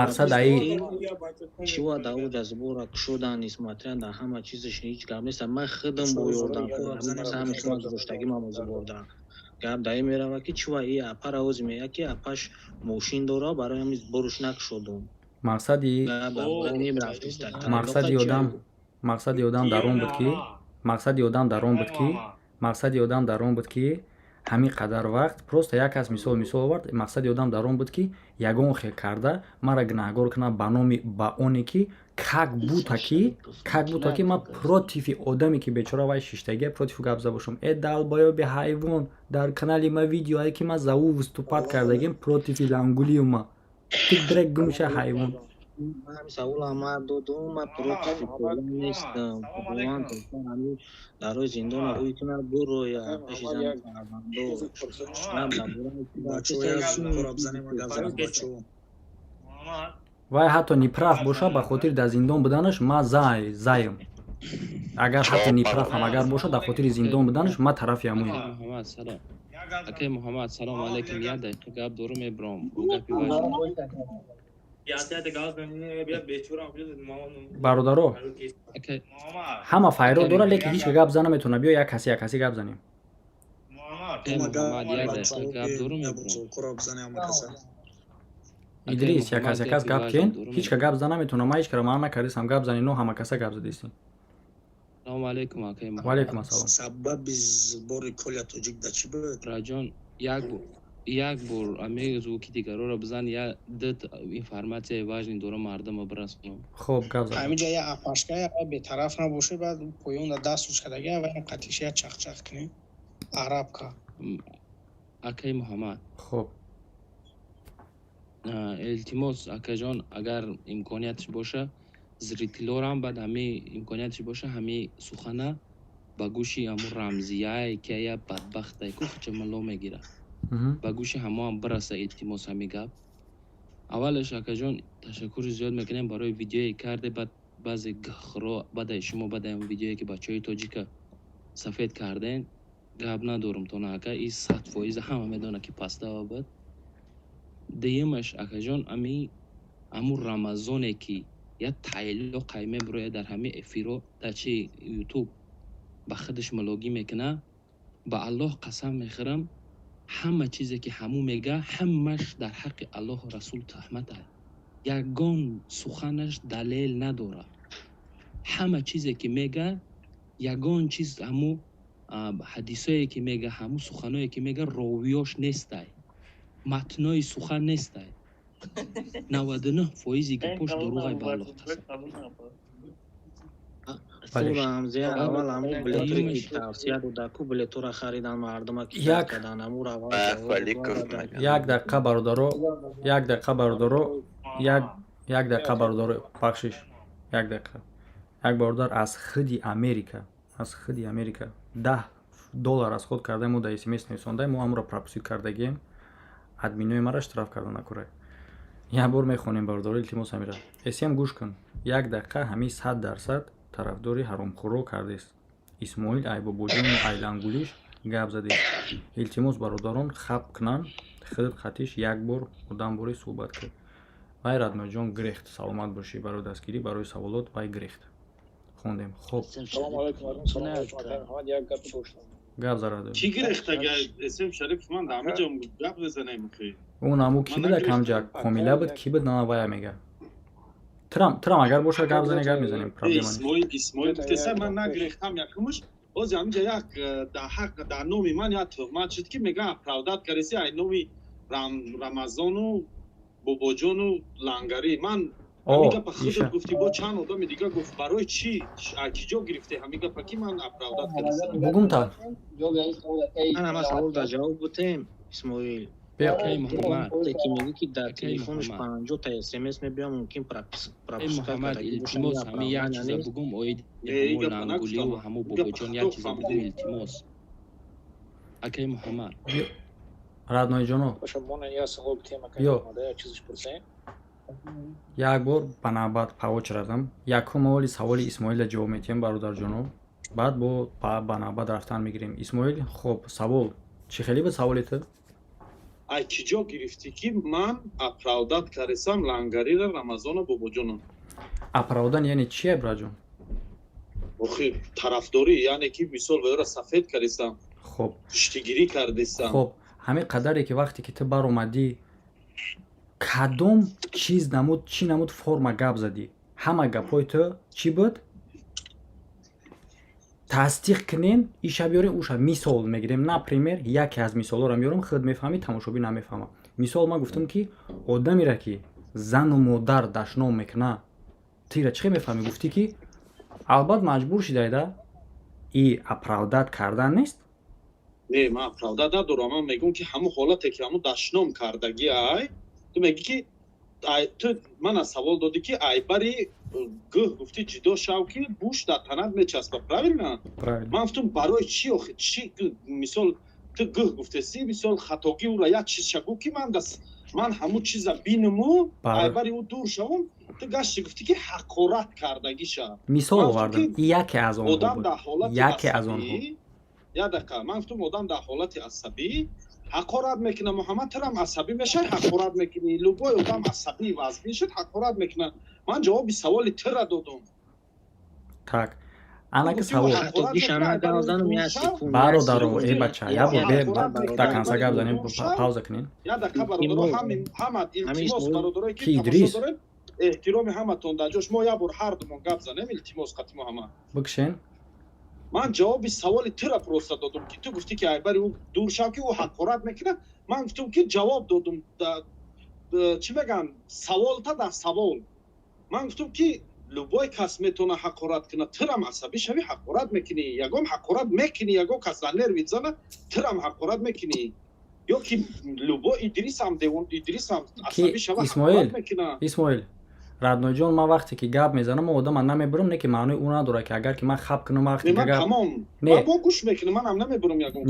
мақсадаи чӣ ва дауда збора кушодан, несмотря на ҳама чизаш ҳеҷ гап нест. Ман худам бо ёрдам саҳми худам гузоштагӣ ман зборда. Гап дар ин мерава ки чӣ ва и апара ози меяд ки апаш мошин дора, барои ҳамин зборуш накушодум. Мақсади Гап дар бораи ин рафтиста. мақсади одам дар он буд ки мақсади одам дар он буд ки мақсади одам дар он буд ки ҳамин қадар вақт просто як кас мисол овард. Мақсади одам дар он буд, ки ягон хел карда мара гунаҳгор кунад ба номи ба оне ки как будто ки ман против одаме ки бечора вай шиштагия, против гап зада бошам. Э, долбоёби ҳайвон, дар канали ма видеое ки ман за ӯ выступать кардагим против и лангулиюма, ту дрек гумша, ҳайвон. Ман ҳамин савола ма додум, ма против нестам. Худованд ҳамин дарои зиндона ӯй кунад, буроя пеши зану фарзандо. Вай ҳатто неправ боша, ба хотири дар зиндон буданаш ма заем. Агар ҳатто неправ ҳам агар боша, дар хотири зиндон буданаш ма тарафи ҳамоем. Акай Муҳаммад, салом алайкум. Як дақиқа гап дорум, мебиром. Гапи Бародаро, ҳама файро дора, лекин ҳеч гап зан наметавона. Биё як каси, як каси гап занем. Идрис, як кас, як кас гап кен. Ҳеч ка гап зан наметавона. Ман ҳеч кара манъ накардистам гап зани, но ҳама каса гап задистем. Салому алайкум, акай Муҳаммад. Ва алайкум ассалом. Сабаби сбори коля тоҷик да чӣ буд? Раҷон, як бор ами звуки дигароро бизан, я д информатсияи важный дора, мардама бирасонам. Хоб, гап зан. Ҳаминҷа я апашка я бетараф набошед, баъд поёнда даст уш кардага ва қатиш я чахчах кунем. Арабка. Акай Муҳаммад. Хоб. Илтимос, акаҷон, агар имкониятш боша, зрителорам баъд ҳами имкониятш боша, ҳами сухана ба гӯши ҳамун рамзияе ки я бадбахтай ку хичамало мегира, ба гӯши ҳамоам бираса, илтимос, ҳами гап. Аввалеш, акаҷон, ташаккури зиёд мекунем барои видеое карде, баъд баъзе гхро баъдаи шумо, баъдаи он видеое ки бачаҳои тоҷика сафед карден, гап надорум тона, ака, и 100% ҳама медонад ки пастава буд. Дуюмаш, акаҷон, ами ҳамун Рамазоне ки як тайлоқай мебирояд дар ҳами эфиро, дар чи Ютуб ба худаш мулогӣ мекуна, ба Аллоҳ қасам мехӯрам, ҳама чизе ки ҳамӯ мега, ҳамаш дар ҳаққи Аллоҳу Расул туҳмат аст. Ягон суханаш далел надорад. Ҳама чизе ки мега, ягон чиз ҳамӯ ҳадисое ки мега, ҳамӯ суханое ки мега, ровиёш нестай, матнои сухан нестай. 99 фоизи гапош дурӯғай, ба Аллоҳ қасам. Рамзия, аввал ҳамун билеторе ки тавсия дода ку, билетора харидан мардума ки кардан, ҳамун Як дақиқа, бародаро, як дақиқа, бародаро, як дақиқа, бародаро, бахшиш, як дақиқа. Як бародар аз худи Америка, аз худи Америка 10 доллар аз худ карда, мо дар смс нависонда, мо ҳамонро пропустить кардагием, админои мара штраф карда накурай. Як бор мехонем, бародаро, илтимос, ҳамира. Эсем, гӯш кун як дақиқа. Ҳамин 100% тарафдори ҳаромхӯро кардест. Исмоил айбобоҷону айлангулиш гап задест. Илтимос, бародарон, хаб кунанд, худат қатиш як бор одам бори суҳбат кун. Вай Радноҷон гирехт. Саломат бошӣ барои дастгирӣ, барои саволот. Вай гирехт, хондем. Хоб, гап зарад. Чӣ гирехт, агар Эсем Шарипов ман дар ҳама ҷо гап мезанем? Он аму ки буд, акамҷа Комила буд, ки буд, на вая мега. Трам агар боша, гап зане, гап мезанем, проблема нест. Исмоил, Исмоил гуфтеса, ман нагирехтам. Якумаш, боз ҳаминҷа як дар ҳақ, дар номи ман як туҳмат шуд, ки мега оправдать кареси ай номи Рамазону Бобоҷону Лангарӣ. Ман ҳамин гапа худат гуфтӣ, бо чанд одами дига гуфт. Барои чӣ, ки ҷо гирифте ҳамин гапа, ки ман оправдать кардам? Бугум та. Ман ҳама савол дар ҷавоб бутем, Исмоил. Ки мегӯ, ки дар телефонаш 50 та смс мебиём, мумкин пропускать. Муҳаммад, илтимос, ҳамин як чиза бугум оиди ҳамо Лангуливу ҳамо Бобоҷон, як чиза бугум, илтимос, акай Муҳаммад. Радноиҷоно, ё як бор ба навбат павоч радам. Якум аввали саволи Исмоила ҷавоб метиҳем, бародарҷоно, баъд бо ба навбат рафтан мегирем. Исмоил, хоб, савол чӣ хеле буд, саволи ту? Ай чӣ ҷо гирифтӣ, ки ман оправдать кардесам Лангарира, Рамазона, Бобоҷона? Оправдать яъне чие, браҷон? Охи, тарафдорӣ, яъне ки мисол ваёра сафед кардесам. Хоб. Пуштигирӣ кардесам. Хоб, ҳамин қадаре ки вақте ки ту баромадӣ, кадом чиз намуд, чӣ намуд форма гап задӣ? Ҳама гапҳои ту чӣ буд? Тасдиқ кунем, иша биёрем, уша мисол мегирем. Например, яке аз мисолҳоро меёрам, худ мефаҳмӣ, тамошобин намефаҳмад. Мисол, ман гуфтам, ки одамеро, ки зану модар дашном мекуна, тира чӣ хел мефаҳмӣ? Гуфтӣ, ки албат маҷбур шидайда. И оправдать кардан нест? Не, ман оправдать надорам. Ман мегӯм, ки ҳамун ҳолате, ки ҳамун дашном кардагӣ, ай ту мегӣ, ки Ту мана савол додӣ, ки айбари гӯҳ гуфтӣ, ҷудо шав, ки буш дар танат мечаспа, правильно? Ман гуфтум, барои чӣ охи, чӣ? Мисол, ту гӯҳ гуфтеси, мисол, хатогӣ ура як чизша гӯ, ки ман ҳамун чиза бинуму айбари ӯ дур шавам. Ту гашти гуфтӣ, ки ҳақорат кардагиша. Мисол овардам, яке аз онҳо. Одам дар ҳолати яке аз онҳо. Як дақиқа, ман гуфтум, одам дар ҳолати асабӣ ҳақорат мекунад. Муҳаммад, турам асабӣ мешавӣ, ҳақорат мекунӣ. Любой одам асабӣ вазбин шуд, ҳақорат мекунад. Ман ҷавоби саволи тура додум. Так, анаки савол, бародаро, э бача, як бор до конца гап занем, пауза кунем. Як дақиқа, бародаро, ҳама, илтимос, бародарое ки Идрис. Дорем, эҳтироми ҳаматон дар ҷош, мо як бор ҳардумон гап занем, илтимос, қати Муҳаммад. Бикшен. Ман ҷавоби саволи тура просто додум, ки ту гуфтӣ, ки айбари ӯ дур шав, ки ӯ ҳақорат мекунад. Ман гуфтум, ки ҷавоб додум, чӣ мегӯянд, саволта дар савол. Ман гуфтум, ки любой кас метавона ҳақорат кунад, турам асабӣ шавӣ, ҳақорат мекунӣ, ягон ҳақорат мекунӣ, ягон кас дар нерви зана, турам ҳақорат мекунӣ, ё ки любой Идрисам, Идрисам асабӣ шава, ҳақорат мекунад. Исмоил, родной ҷон, ман вақте ки гап мезанам, ман одама намебурам, не ки маънои ӯ надорад, ки агар ки ман хаб кунам, вақте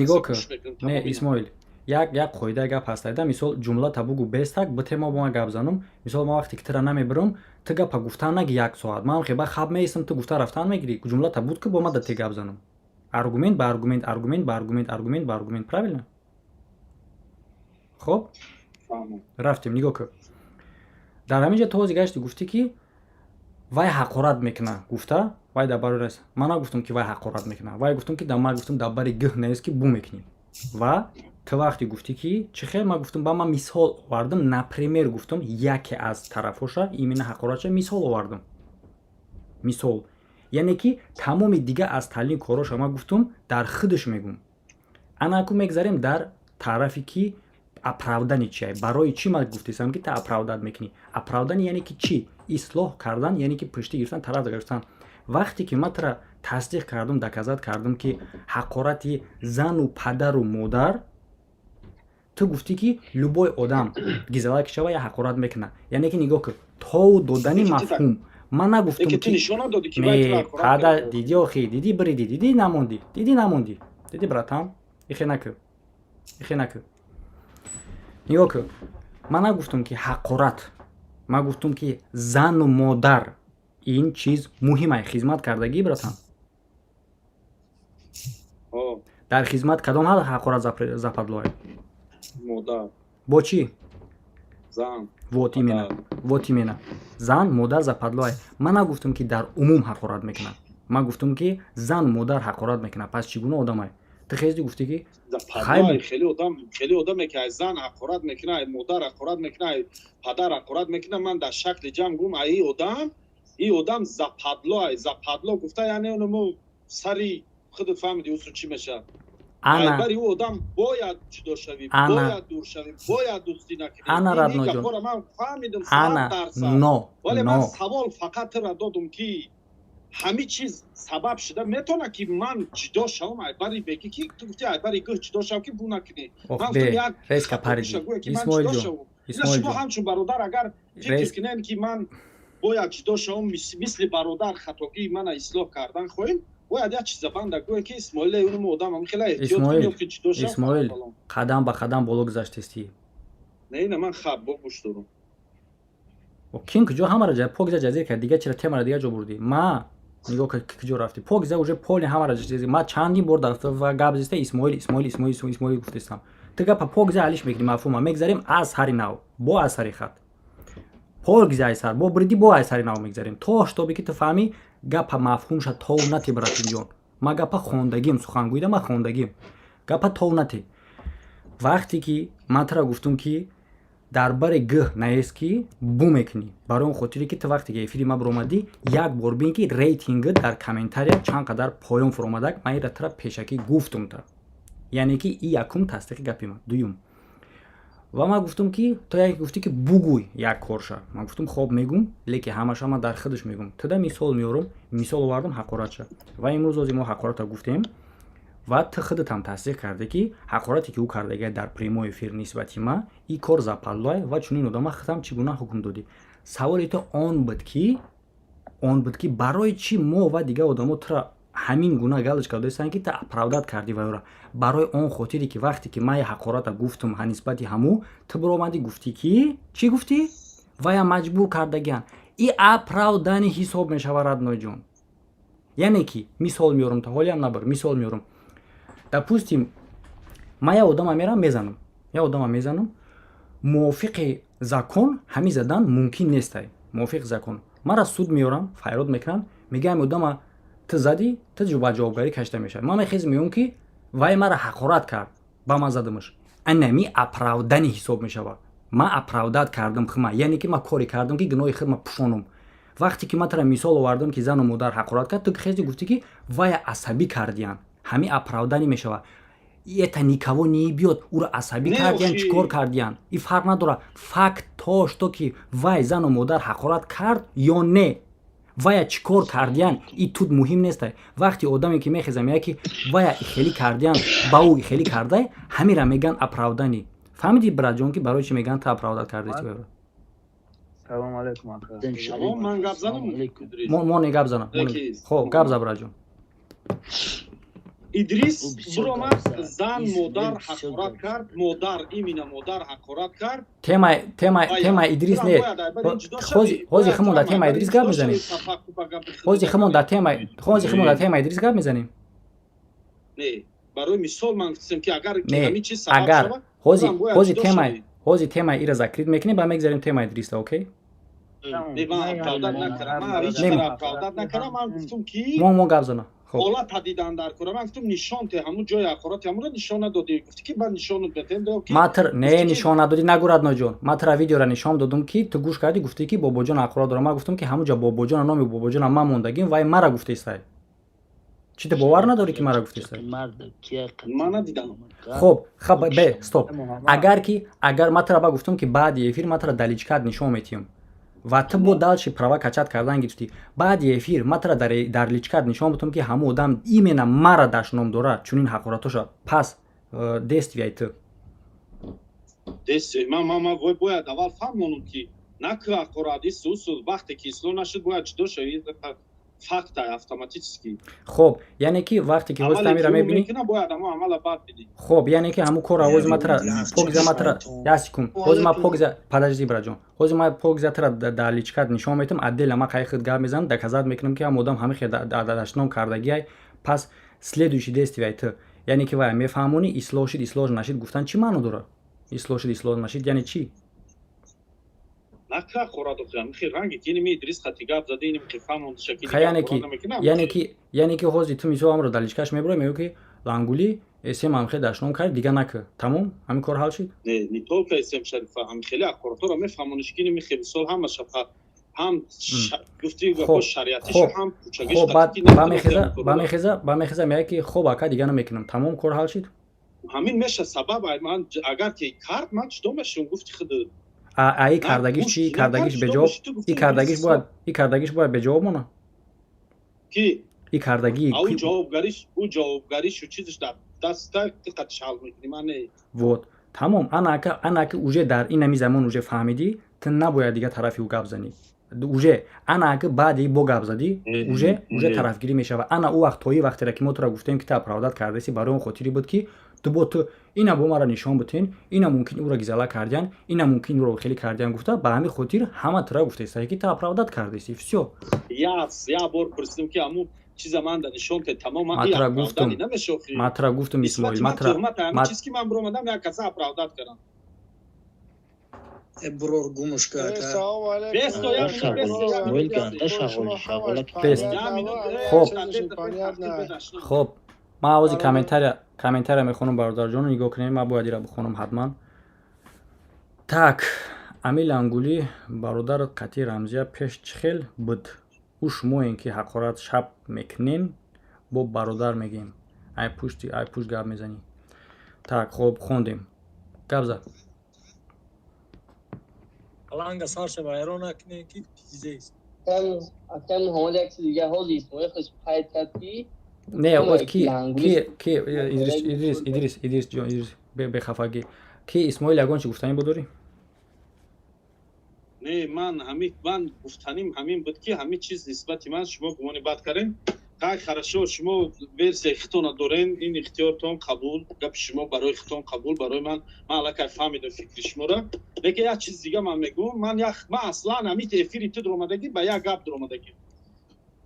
Нигоҳ кун. Не, Исмоил, як қоидаи гап ҳаст. Айда, мисол, ҷумла та бугу, бестак бите, мо бо ман гап занам. Мисол, ман вақте ки тура намебурам, ту гапа гуфтан наги як соат, ман хеба хаб меистам, ту гуфта рафтан мегирӣ. Ҷумла та буд, ки бо ман да те гап занам, аргумент ба аргумент, аргумент ба аргумент, аргумент ба аргумент, правильно? Хоб, рафтем. Нигоҳ кун, дар ҳамин ҷа ту ҳози гашти гуфтӣ, ки вай ҳақорат мекуна, гуфта вай дар барои раис. Ман нагуфтам, ки вай ҳақорат мекуна. Вай гуфтам, ки ман гуфтам, дар бари гӯҳ нест, ки бу мекунӣ. Ва ту вақте гуфтӣ, ки чӣ хел, ман гуфтам, ба ман мисол овардам, например гуфтам, яке аз тарафҳоша, именно ҳақоратша мисол овардам. Мисол, яъне ки тамоми дига аз таълими короша ман гуфтам, дар худаш мегум. Анаку мегзарем дар тарафе, ки оправдание чия. Барои чӣ ман гуфтесам, ки та оправдать мекунӣ? Оправдание яъне ки чӣ? Ислоҳ кардан, яъне ки пушти гирифтан, тараф гирифтан. Вақте ки ман тура тасдиқ кардам, доказать кардам, ки ҳақорати зану падару модар, ту гуфтӣ, ки любой одам гизалак шава, я ҳақорат мекунад. Яъне ки нигоҳ кун, тову додани мафҳум. Ман нагуфтам, ки пада диди, охи диди, бриди, диди, намондӣ, диди, намондӣ, диди, братан, ихе накӯ, ихе накӯ. Нигоҳ кун, ман нагуфтам, ки ҳақорат, ман гуфтам, ки зану модар ин чиз муҳим ай. Хизмат кардагӣ, братан? Дар хизмат кадом ҳақорат западло ай? Модар. Бо чӣ? Зан. Вот именно, вот именно, зан, модар западло ай. Ман нагуфтам, ки дар умум ҳақорат мекунад, ман гуфтам, ки зану модар ҳақорат мекунад. Пас чӣ гуна одамай ту хезди гуфтӣ, ки Хеле одам, хеле одаме, ки аз зан ҳақорат мекунад, ай модар ҳақорат мекунад, ай падар ҳақорат мекунад. Ман дар шакли ҷамъ гум, ай одам, ин одам западло ай. Западло гуфта, яъне оно сари худат фаҳмиди, усу чӣ мешавад. Айбари ӯ одам бояд ҷудо шавӣ, бояд дур шавӣ, бояд дӯстӣ накунӣ. Ана, родной ҷон. Ман фаҳмидам. Ана, но вале ман савол фақат тура додум, ки ҳамин чиз сабаб шуда метавонад, ки ман ҷудо шавам айбари беги, ки ту гуфти, айбари гӯ ҷудо шав, ки бу накунӣ. Резко париди, Исмоил ҷон. Шумо ҳамчун бародар агар фикр кунем, ки ман бояд ҷудо шавам, мисли бародар хатогии мана ислоҳ кардан хоҳем, бояд як чиза банда гӯе, ки Исмоил, унум одам хеле эҳтиёт кунем, ки ҷудо шав. Исмоил, қадам ба қадам боло гузаштестӣ. Не, ина ман хаб бо гӯш дорам. Кин куҷо ҳамара покиза ҷазир кард, дига чира темара дига ҷо бурдӣ? Ма нигоҳ кар, куҷо рафтӣ. Покиза уже поли ҳамара ҷазир. Ма чандин бор дар гап зиста, Исмоил, Исмоил, Исмоил, Исмоил гуфтестам. Ту гапа покиза алиш мекунӣ, мафҳума. Мегзарем аз сари нав, бо аз сари хат, покиза ай сар бо бриди, бо ай сари нав мегзарем, то штобе ки ту фаҳмӣ гапа мафҳумша. Тов нати, братинҷон, ма гапа хондагим, сухангӯида ма хондагим, гапа тов нати. Вақте ки ман тура гуфтум, ки дар бари гӯҳ наест, ки бу мекунӣ, барои он хотире ки ту вақте ки эфири ма биромадӣ, як бор бин, ки рейтинг дар комментария чанд қадар поён фуромадак. Ман ира тура пешакӣ гуфтум та, яъне ки и якум тасдиқи гапи ман. Дуюм, ва ман гуфтум, ки ту як гуфтӣ, ки бугӯй як корша. Ман гуфтум, хоб, мегум, лекин ҳамаша ман дар худаш мегум. Туда мисол меорум, мисол овардам ҳақоратша. Ва имрӯз ози мо ҳақората гуфтем. Ва ту худатам тасдиқ кардӣ, ки ҳақорате, ки ӯ кардагия дар прямой эфир нисбати ма, и кор западло й, ва чунин одама худам чӣ гуна ҳукм додӣ? Саволи ту он буд, ки барои чӣ мо ва дигар одамо тура ҳамин гуна галочка додастанд, ки ту оправдать кардӣ вайора. Барои он хотире, ки вақте ки ман ҳақората гуфтум нисбати ҳамӯ, ту биромадӣ, гуфтӣ, ки чӣ гуфтӣ? Вая маҷбур кардагиан. И оправдание ҳисоб мешавад, родной ҷон. Яъне ки мисол меорам, то ҳолиам набар, мисол меорам. Допустим, ман як одама мерам мезанам, як одама мезанам. Мувофиқи закон ҳамин задан мумкин нестай. Мувофиқи закон мара суд меорам, файрод мекунанд, мегӯям: одама ту задӣ, ту ба ҷавобгарӣ кашида мешавад. Ман мехезм, мегӯям, ки вай мара ҳақорат кард, ба ман задамаш. Анами оправдание ҳисоб мешавад. Ман оправдать кардам худма, яъне ки ман коре кардам, ки гуноҳи худма пӯшонам. Вақте ки ман тура мисол овардам, ки зану модар ҳақорат кард, ту хези гуфтӣ, ки вая асабӣ кардиян. Ҳамин оправдание мешавад. Это никого не ебёт. Уро асабӣ кардиян, чӣ кор кардиян, и фарқ надорад. Факт то что ки вай зану модар ҳақорат кард ё не, вая чӣ кор кардиян, и тут муҳим нестай. Вақте одаме ки мехеза, меяд, ки вая хелӣ кардиян, ба ӯ хелӣ кардай, ҳамира меган оправдание. Фаҳмиди, брат ҷон, ки барои чӣ меган ту оправдать кардеси вайро? Салом алейкум, ака. Салом, ман гап занам? Мо не гап занам. Хоб, гап за, брат ҷон. Идрис биромад, зан модар ҳақорат кард, модар, именно модар ҳақорат кард. Тема Идрис не. Ҳози химон дар тема Идрис гап мезанем. Ҳози химон дар тема Идрис гап мезанем. Не, барои мисол ман гуфтам, ки агар не ҳамин чиз сабаб агар шавад, ҳози ман бояд ҳози ҷудо тема шавем. Ҳози тема ира закрыть мекунем, ба мегзарем тема Идриса, окей? Не, ман оправдать накардам, ман ҳеҷ Не. кара оправдать накардам. Ман гуфтам, ки мо гап зана, хоб. ҳолата дидан дар кора. Ман гуфтам, нишон те, ҳамун ҷои ҳақорати ҳамунро нишон надодӣ. Гуфтӣ, ки баъд нишонат метем. Ма тр не, нишон надодӣ нагӯ, родной ҷон. Ма тра видеора нишон додум, ки ту гӯш кардӣ, гуфтӣ, ки бобоҷон ҳақорат дорам. Ман гуфтам, ки ҳамунҷа бобоҷона, номи бобоҷона ман мондагим, вай мара гуфтестай. Чӣ, ту бовар надорӣ, ки мара гуфтестай? Ман надидам. Хоб, хаб, бе стоп. Агар ки агар ма тра ба гуфтам, ки баъди эфир ма тра дар личка т нишон метиҳам, ва ту бо дальше права качать кардан гирифтӣ. Баъди эфир ма тра дар личка т нишон бутам, ки ҳамун одам именно мара дашном дорад, чунин ҳақоратоша. Пас действия и ту? Действие ман бояд аввал фаҳмонам, ки на ки ҳақорат исусу, вақте ки ислоҳ нашуд, бояд ҷудо шавӣ. Факта автоматически. Хоб, яъне ки вақте ки ҳози тамира мебинӣ бояд ҳамо амала бад бидӣ. Хоб, яъне ки ҳамун кора ҳози ма тра покиза, ма тра як секунд, ҳози ма покиза, подожди, брат ҷон, ҳози ма покиза тра дар личка т нишон метам. Отдельно ма қайи худ гап мезанам, доказать мекунам, ки ҳам одам ҳамин хел дашном кардагиай. Пас следующий действия и ту, яъне ки вай мефаҳмонӣ, ислоҳ шид, ислоҳ нашид гуфтан чӣ маъно дорад? Ислоҳ шид, ислоҳ нашид яъне чӣ? Нака хӯрад охи хи ранги ки иними Идрис хати гап зада, иними ки фаҳмондаша ки ха, яъне ки ҳози ту мисол ҳамро дар личка ш мебурӣ, мегӯ, ки лангули эсем ҳам хел дашном кард, дига накӣ, тамом, ҳамин кор ҳал шид? Не, не только эсем шарифа, ҳам хеле ҳақоратҳоро мефаҳмониш, ки иними хел мисол ҳамаша ҳам гуфти гапо шариатиша, ҳам кӯчагиш. Ба мехеза, меяд, ки хоб, ака, дига намекунам, тамом, кор ҳал шид? Ҳамин меша сабаб. Ман агар ки кард, ман ҷудо мешавам, гуфти худ. Аи кардагиш чӣ? Кардагиш беҷавоб, и кардагиш бояд беҷавоб мона? Ки? И кардагӣ. Ӯ ҷавобгариш, ӯ ҷавобгаришу чизиш дар даста, диққатиш ҳал мекунӣ, ман не. Вот, тамом. Анака уже дар инами замон уже фаҳмидӣ, ту набояд дига тарафи ӯ гап занӣ. Уже анака баъди бо гап задӣ, уже тарафгирӣ мешавад. Ана ӯ вақт тои вақтеро, ки мо тура гуфтем, ки ту оправдать кардаси, барои он хотире буд, ки ту бо ту ина бо мара нишон бутен, ина мумкин ӯро гизала кардиян, ина мумкин ӯро хеле кардиян гуфта, ба ҳамин хотир ҳама тура гуфтаиста, ки ту оправдать кардаси, всё. Я бор пурсидам, ки ҳамун чиза ман да нишон те, тамом. Ман тура гуфтум, ман тура гуфтум, Исмоил, ман тура чиз ки ман биромадам, як каса оправдать кардам. Брор, гумуш ка. Исмоил ганда шағол шағолак. Хоб, хоб, ман овози комментария мехонам, бародарҷону, нигоҳ кунем, ман бояд ира бихонам ҳатман. Так, Амил Ангулӣ, бародарат қатъи Рамзия пеш чӣ хел буд? Ӯ шумоем, ки ҳақорат шаб мекунен, бо бародар мегӯем, ай пушти ай пушт гап мезанӣ. Так, хоб, хондем, гап зад. Аланга сарша вайрон накунем, ки пизест. Акай Муҳаммад, як чиз дига. Ҳози Исмоил хуш қайд кард, ки Не, ки ки ки Идрис, Идрис, Идрис, Идрис ҷон, Идрис, бехафагӣ, ки Исмоил ягон чи гуфтанӣ будорӣ? Не, ман ҳамин, ман гуфтаним ҳамин буд, ки ҳамин чиз нисбати ман шумо гумони бад кардем. Хай, хорошо, шумо версияи хитона дорен, ин ихтиёртон, қабул, гапи шумо барои хитон қабул, барои ман, ман аллакай фаҳмидам фикри шуморо. Лекин як чиз дига ман мегӯм: ман як, ман аслан ҳамин эфири ту дуромадагӣ ба як гап дуромадагӣ.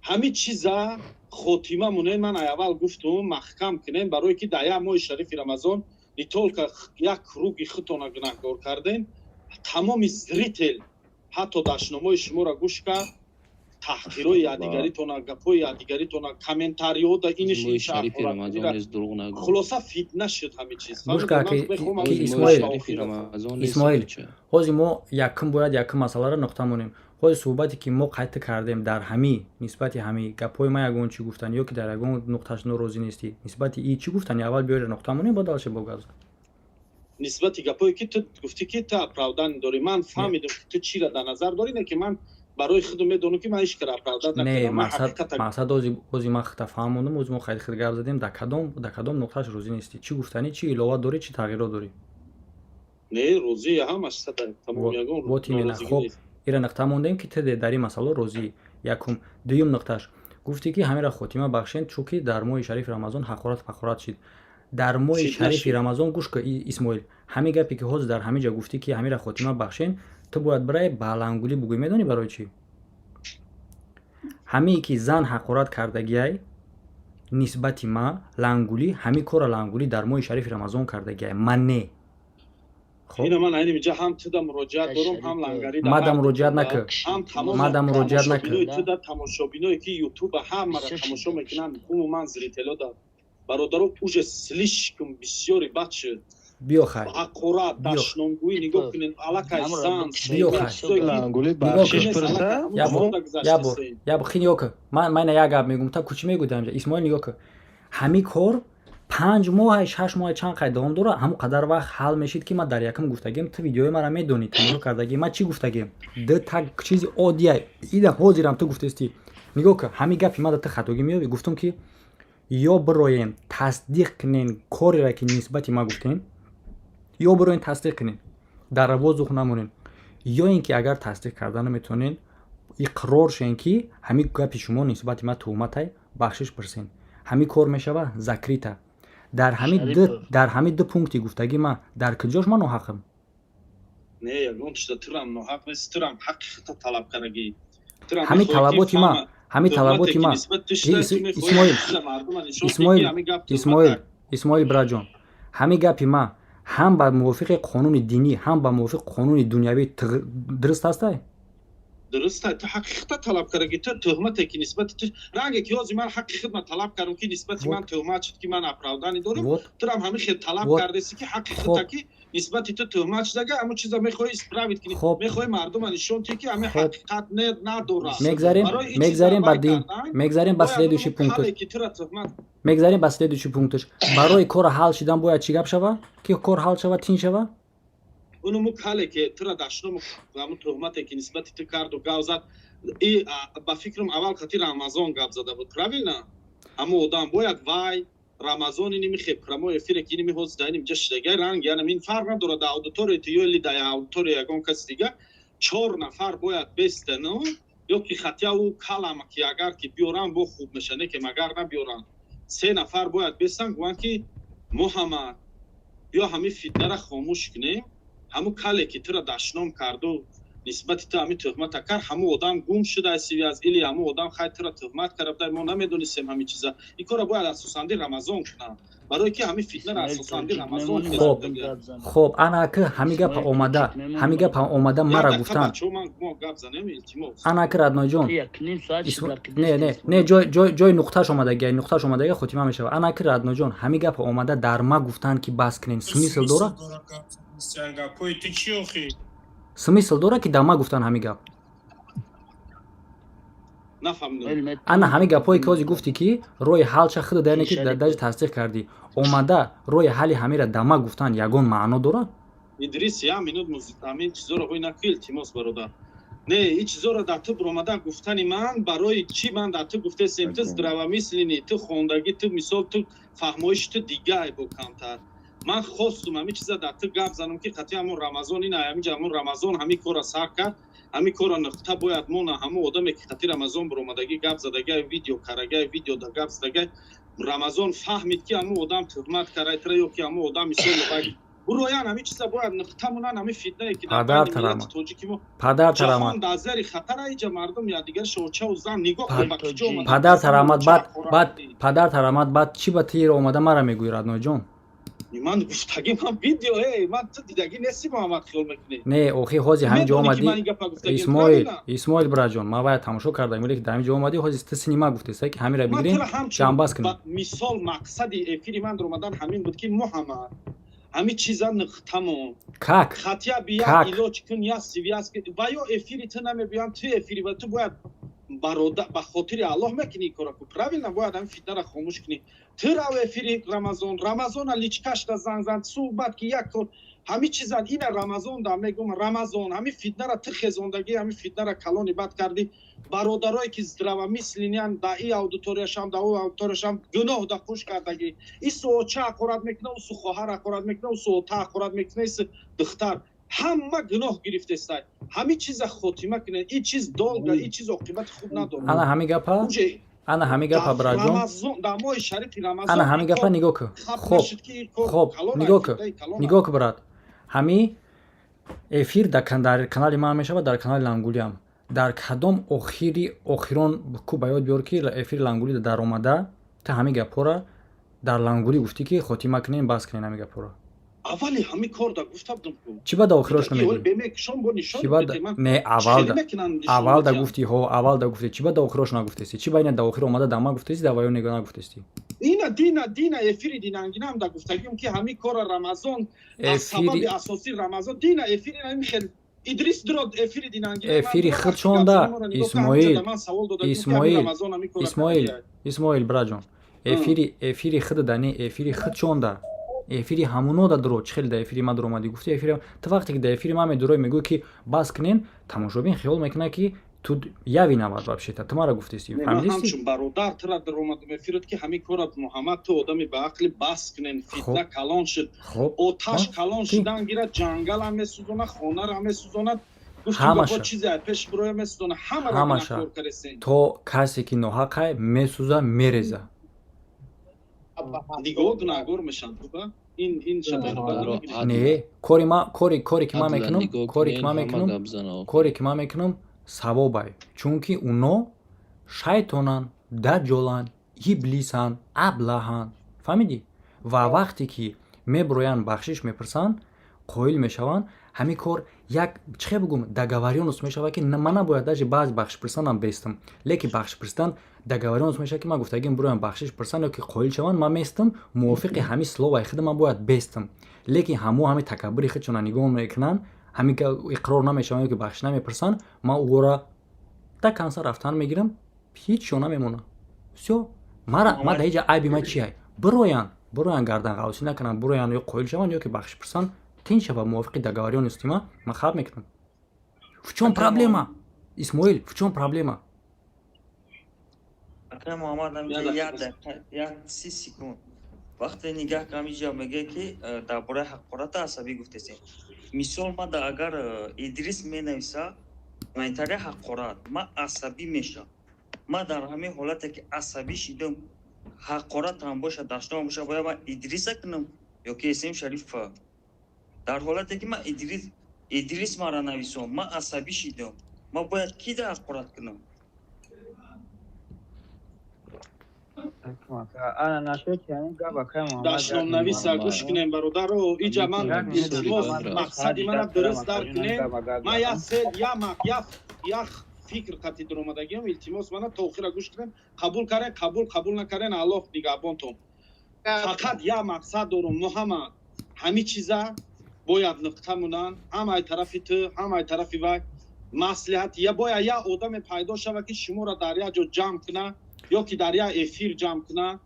Ҳамин чиза хотима монем. Ман аввал гуфтум, маҳкам кунем, барое ки дар як моҳи шарифи Рамазон не только як круг и худтона гунаҳкор кардем, тамоми зритель ҳатто дашномои шуморо гӯш кард, таҳқирои якдигаритона, гапҳои якдигаритона, комментариҳо да иниш. Хулоса, фитна шуд ҳамин чиз. Гӯш кар, ки Исмоил, Исмоил, ҳозир мо якум бояд якум масъаларо нуқта монем. Ҳозир суҳбате ки мо қайд кардем дар ҳамӣ нисбати ҳамӣ гапҳои ман, ягон чӣ гуфтан ё ки дар ягон нуқташ норозӣ нестӣ? Нисбати и чӣ гуфтани аввал биёре нуқта монем, баъд дальше бо гап. Нисбати гапҳое ки ту гуфтӣ, ки ту оправдание дорӣ, ман фаҳмидам, ки ту чиро дар назар дорӣ, не ки ман барои худам медонам, ки ман ҳеч кара оправдать. Не, мақсад ози ман хита фаҳмондам, ози мо хайд хид гап задем. Дар кадом нуқташ розӣ нестӣ? Чӣ гуфтанӣ, чӣ илова дорӣ, чӣ тағйирот дорӣ? Не, розӣ ҳамаш. Вот именно. Хоб, ира нуқта мондем, ки ту дар ин масъала розӣ. Якум. Дуюм нуқташ: гуфтӣ, ки ҳамеро хотима бахшем, чунки дар моҳи шарифи Рамазон ҳақорат пақорат шид. Дар моҳи шарифи Рамазон, гӯш ка, Исмоил, ҳамин гапе ки ҳозир дар ҳамин ҷо гуфтӣ, ки ҳамира хотима бахшем, ту бояд бирай ба Лангулӣ бугӯӣ. Медонӣ барои чӣ? Ҳамие ки зан ҳақорат кардагиай нисбати ма, Лангулӣ ҳамин корро, Лангулӣ дар моҳи шарифи Рамазон кардагиай, ман не. Ина ман айни инҷа ҳам туда муроҷиат дорам, ҳам Лангари. Мада муроҷиат накӣ, мада муроҷиат накӣ. Туда тамошобиное ки Ютуба ҳамаро тамошо мекунанд, умуман зритель о да, бародаро, уже слишком бисёри бад шуд. Биё, хай. Ҳақорат, дашномгӯӣ, нигоҳ кунед, аллакай зан. Биё, хай. Ябор, ябор, хи, нигоҳ кун, ман як гап мегӯм, та кучи мегӯ дар инҷа. Исмоил, нигоҳ кун, ҳамин кор 5 моҳ, 6 моҳ чанд қай давом дорад, ҳамон қадар вақт ҳал мешид, ки ман дар якум гуфтагим, ту видеои мара медонӣ, тамошо кардагӣ. Ман чӣ гуфтагим? Д так чизи оддия ида ҳозирам ту гуфтестӣ. Нигоҳ кун, ҳамин гапи мада ту хатогӣ меёбӣ. Гуфтум, ки ё бироем тасдиқ кунен кореро, ки нисбати ма гуфтем, ё бироен тасдиқ кунен, дар воздух намонен, ё ин ки агар тасдиқ карда наметавонен, иқрор шен, ки ҳамин гапи шумо нисбати ма туҳматай, бахшиш пурсен. Ҳамин кор мешава закрыто. Дар ҳамин ду пункти гуфтагӣ ма дар куҷош ман ноҳақам? Не, ягон чиза турам ноҳақ нест, турам ҳаққи худта талаб кардагӣ. Ҳамин талаботи ма, ҳамин талаботи ма, Исмоил, Исмоил, Исмоил, Исмоил, браҷон, ҳамин гапи ма ҳам ба мувофиқи қонуни динӣ, ҳам ба мувофиқи қонуни дунявӣ дуруст ҳастай? Дуруст, ту ҳаққи худта талаб кардагӣ. Ту туҳмате ки нисбати ту, ранге ки ҳозир ман ҳаққи худма талаб кардам, ки нисбати ман туҳмат шуд, ки ман оправдание дорам, турам ҳамин хел талаб кардеси, ки ҳаққи худта, ки нисбати ту туҳмат шудага, ҳамон чиза мехоҳӣ исправить кунӣ, мехоҳӣ мардума нишон диҳӣ, ки ҳамин ҳақиқат надорад. Мегзарем ба дин, мегзарем ба следующий пункт, мегзарем ба следующий пункт аш. Барои кора ҳал шидан бояд чӣ гап шава, ки кор ҳал шава, тин шава? Унуму кале ки тура дашному, ҳамун туҳмате ки нисбати ту карду гап зад, и ба фикрам аввал қати Рамазон гап зада буд, правильно? Ҳамун одам бояд вай Рамазон иними хеб прямой эфире ки иними ҳозир дар иним ҷа шидагай ранг, яъне ин фарқ надорад, дар аудиторияи ту ё или дар аудиторияи ягон каси дига чор нафар бояд бестану, ё ки хотя ӯ калама ки агар ки биёран, бо хуб меша, не ки магар набиёран, се нафар бояд бестан, гӯянд, ки Муҳаммад, биё ҳамин фитнара хомӯш кунем. Ҳамун кале ки тура дашном карду нисбати ту ҳамин туҳмата кард, ҳамун одам гум шуда связь, или ҳамун одам хай тура туҳмат карда буда, мо намедонистем ҳамин чиза. Ин корро бояд асосанди Рамазон кунанд, барое ки ҳамин фитнара асосанди Рамазон. Хоб, ана ки ҳамин гапа омада, ҳамин гапа омада мара гуфтан. Ана ки, родной ҷон, не, не, не, ҷои нуқташ омадагия, нуқташ омадагия, хотима мешавад. Ана ки, родной ҷон, ҳамин гапа омада дар ма гуфтан, ки бас кунем, смысл дора? Смысл дора, ки дар ма гуфтан ҳамин гап? Ана ҳамин гапҳое ки ҳозир гуфтӣ, ки роҳи ҳалша худа дар ки даже тасдиқ кардӣ, омада роҳи ҳалли ҳамира дар ма гуфтан ягон маъно дорад? Идрис, як минут, ҳамин чизоро ҳой накӯ, илтимос, бародар. Не, ин чизоро дар ту биромада гуфтани ман барои чӣ? Ман дар ту гуфтесем, ту здравомысленный, ту хондагӣ, ту мисол, ту фаҳмоиши ту дигай бо камтар. Ман хостум ҳамин чиза дар ту гап занам, ки қатъи ҳамон Рамазон ина, ҳаминҷа ҳамон Рамазон ҳамин корра сар кард, ҳамин корра нуқта бояд мона. Ҳамон одаме ки қатъи Рамазон биромадагӣ гап задагай, видео карагай, видео да гап задагай, Рамазон фаҳмид, ки ҳамон одам туҳмат карай тра ё ки ҳамон одам мисол буроян, ҳамин чиза бояд нуқта монан, ҳамин фитнае ки дар Падар байни тарамад. миллати тоҷики мо Падар ҷаҳон тарамад. дар зери хатара. Иҷа мардум якдигарша очаву зан нигоҳ кун, ба куҷо омада. Падар тарамад, баъд баъд падар тарамад, баъд чӣ ба тир омада мара мегӯӣ, родной ҷон? Ман гуфтагӣ, ман видео, эй, ман ту дидагӣ нести, Муҳаммад, хиёл мекунӣ? Не, охи, ҳози ҳамин ҷо Медонӣ, ки омадӣ. ман ин гапа гуфтагим, Исмоил, правильно? Исмоил браҷон, ман вая тамошо кардам, вале ки дар ҳамин ҷо омадӣ, ҳози ту синима гуфтеста, ки ҳаминра Ман бигирем, тура ҳамчун ҷамъбаст кунем. ба мисол, мақсади эфири ман омадан ҳамин буд, ки Муҳаммад, ҳамин чиза нуқтамон. Как? Хатя би як Как? илоҷ кун, як связь ва ё эфири ту намебиём, ту эфири ва ту бояд барода, ба хотири Аллоҳ мекунӣ кора ку, правильно? Бояд ҳамин фитнара хомӯш кунӣ. Ту рав эфири Рамазон, Рамазона личкашта занг зан, суҳбат ки, як кор ҳамин чиза ина Рамазон да мегум. Рамазон, ҳамин фитнара ту хезондагӣ, ҳамин фитнара калони бад кардӣ. Бародарое ки здравомысленный ян, да и аудиторияшам, да ӯ аудиторияшам гуноҳ да қуш кардагӣ. Ису оча ҳақорат мекуна, усу хоҳар ҳақорат мекуна, усу ота ҳақорат мекуна, ису духтар, ҳама гуноҳ гирифтестай. Ҳамин чиза хотима кунед. Ин чиз долга, ин чиз оқибати хуб надорад. Ана ҳамин гапа, ана ҳамин гапа, браҷон. Рамазон, дар моҳи шарифи Рамазон Ана ҳамин гапа, нигоҳ кун. хаб Хоб нашуд, ки ин кор хоб калон, нигоҳ кун, фитнаи калон. нигоҳ кун, брат. Ҳамин эфир дар канали ман мешавад, дар канали Лангулиам. Дар кадом охири охирон ку ба ёд биёр, ки эфири Лангули даромада, ту ҳамин гапҳоро дар Лангулӣ гуфтӣ, ки хотима кунем, бас кунем ҳамин гапҳоро? Аввали ҳамин кор да гуфта будам ку. Чӣ ба да охирош намегӯӣ? Бемекшон бо нишон Чӣ ба бидем, ман не, аввал хеле да мекунам нишон аввал да медиҳам. гуфтӣ, ҳо, аввал да гуфтӣ. Чӣ ба да охирош нагуфтестӣ? Чӣ ба ина да охир омада да ман гуфтестӣ, да ваё него нагуфтестӣ? Ина дина эфири динангинам да гуфтагим, ки ҳамин кора Рамазон аз сабаби асосии Рамазон дина эфири ҳамин хел Идрис дурод эфири динангина. Эфири худшонда, Исмоил, Исмоил, Исмоил, Исмоил браҷон, эфири худ да не, эфири худшонда, эфири ҳамуно да дуро. Чӣ хеле да эфири ман дуромадӣ, гуфти эфири ту. Вақте ки да эфири ман медурой, мегӯй, ки бас кунем, тамошобин хиёл мекунад, ки ту я виноват вообще-то, ту мара гуфтестӣ. Ман фаҳмидистӣ? Ҳамчун бародар тура даромадам эфирот, ки ҳамин кора, Муҳаммад, ту одами ба ақли, бас кунем, фитна калон шуд, хоб оташ калон шудан гирад, ҷангалам месӯзонад, хонаро месӯзонад. Гуфтим, Ҳамаша. бо чизе пеш бироя месӯзонад, ҳамаро Ҳамаша. гунаҳкор каресем. То касе ки ноҳақай, месӯза, мереза. Нигоҳ, гунаҳгор мешанд, хуба ин Не, кори ма, кори ки ман Адла мекунам, нигоҳ коре ки кунен, ман ҳама мекунам, гап зана. коре ки ман мекунам савобай, чунки уно шайтонанд, даҷҷоланд, иблисанд, аблаҳанд, фаҳмидӣ? Ва вақте ки мебуроянд, бахшиш мепурсанд, қоил мешаванд, ҳамин кор як чӣ хел бигӯм, договорённость мешавад, ки ман набояд даже баъзи бахшишпурсанам бестам, лекин бахшишпурсидан договорённость мешавад, ки ман гуфтагим, буроям, бахшиш пурсанд ё ки қоил шаванд, ман местам, мувофиқи ҳамин словаи худ ман бояд бестам. Лекин ҳамо ҳамин такаббури худшона нигоҳ мекунанд, ҳамин иқрор намешаванд ё ки бахшиш намепурсанд, ман ӯро до конца рафтан мегирам, ҳеҷ намемонад, всё. Мара ма дар ҳеҷ айби ма чиай? Буроянд, гардан ғавсӣ накунанд, буроянд, ё қоил шаванд, ё ки бахшиш пурсанд, тинч шава, мувофиқи договорённости ман хаб мекунам. В чём проблема, Исмоил, в чём проблема? Акай Муҳаммад, ҳаминҷа як дақиқа, як 30 секунд. Вақте нигаҳ кардам, инҷа мегӯяд, ки дар бораи ҳақората асабӣ гуфтесем. Мисол, ман да агар Идрис менависа комментария ҳақорат, ман асабӣ мешавам. Ман дар ҳамин ҳолате ки асабӣ шидам, ҳақоратам боша, дашном боша, бояд ман Идриса кунам ё ки Эсем Шарифа? Дар ҳолате ки ман Идрис мара нависом, ман асабӣ шидам, ман бояд кида ҳақорат кунам? Ана нашуд ҳамин гап, акай Муҳаммад. Дашномнависа гӯш кунем, бародаро. Иҷа ман илтимос, мақсади мана дуруст дарк кунем. Ман як сел, як фикр қатъи дуромадагиам. Илтимос, мана то охира гӯш кунем. Қабул карен, қабул, қабул накарен, Аллоҳ нигаҳбонтон. Фақат як мақсад дорум, Муҳаммад: ҳамин чиза бояд нуқта монанд, ҳам ай тарафи ту, ҳам ай тарафи вай. Маслиҳат я бояд як одаме пайдо шавад, ки шуморо дар як ҷо ҷамъ куна ё ки дар як эфир ҷамъ куна.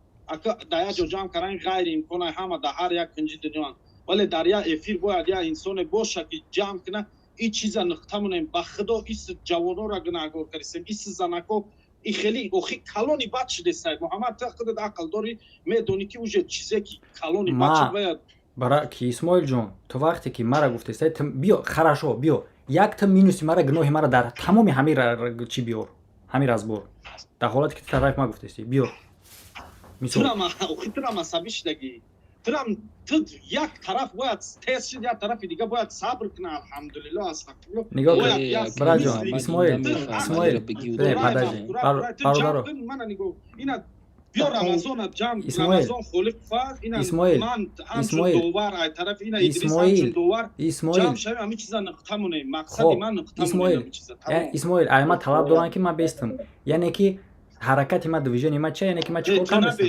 Дар як ҷо ҷамъ кардан ғайриимкон, ҳама дар ҳар як кунҷи дунёанд, вале дар як эфир бояд як инсоне боша, ки ҷамъ куна. И чиза нуқта монем. Ба худо, ис ҷавонора гунаҳгор кардистем, ис занако и хеле охи калони бад шудестай. Муҳаммад, ту худат ақл дорӣ, медонӣ, ки уже чизе ки калони бад шуд, бояд Бара ки, Исмоилҷон, ту вақте ки мара гуфтестай, биё, хорошо, биё, якта минуси мара, гуноҳи мара дар тамоми ҳамин чӣ биёр, ҳамин разбор, дар ҳолате ки ту тарафи ма гуфтестӣ, биёр мисол. Турам асабӣ шудагӣ, турам ту як тараф бояд тез шуд, як тарафи дига бояд сабр кунад. Алҳамдулилло, астағфирулло. Нигоҳ кун, браҷон, Исмоил, Исмоил, подожди, бародаро. Мана нигоҳ, ина биё, Рамазона ҷамъ, Рамазон холиқ фаз, ина ман ҳамчун довар ай тарафи ина Идрис ҳамчун довар ҷамъ шавем, ҳамин чиза нуқта монем. Мақсади ман нуқта монем. Исмоил, ай ма талаб дорам, ки ман бестам, яъне ки ҳаракати ма, движение ма чи, яъне ки ма чӣ кор кардастам?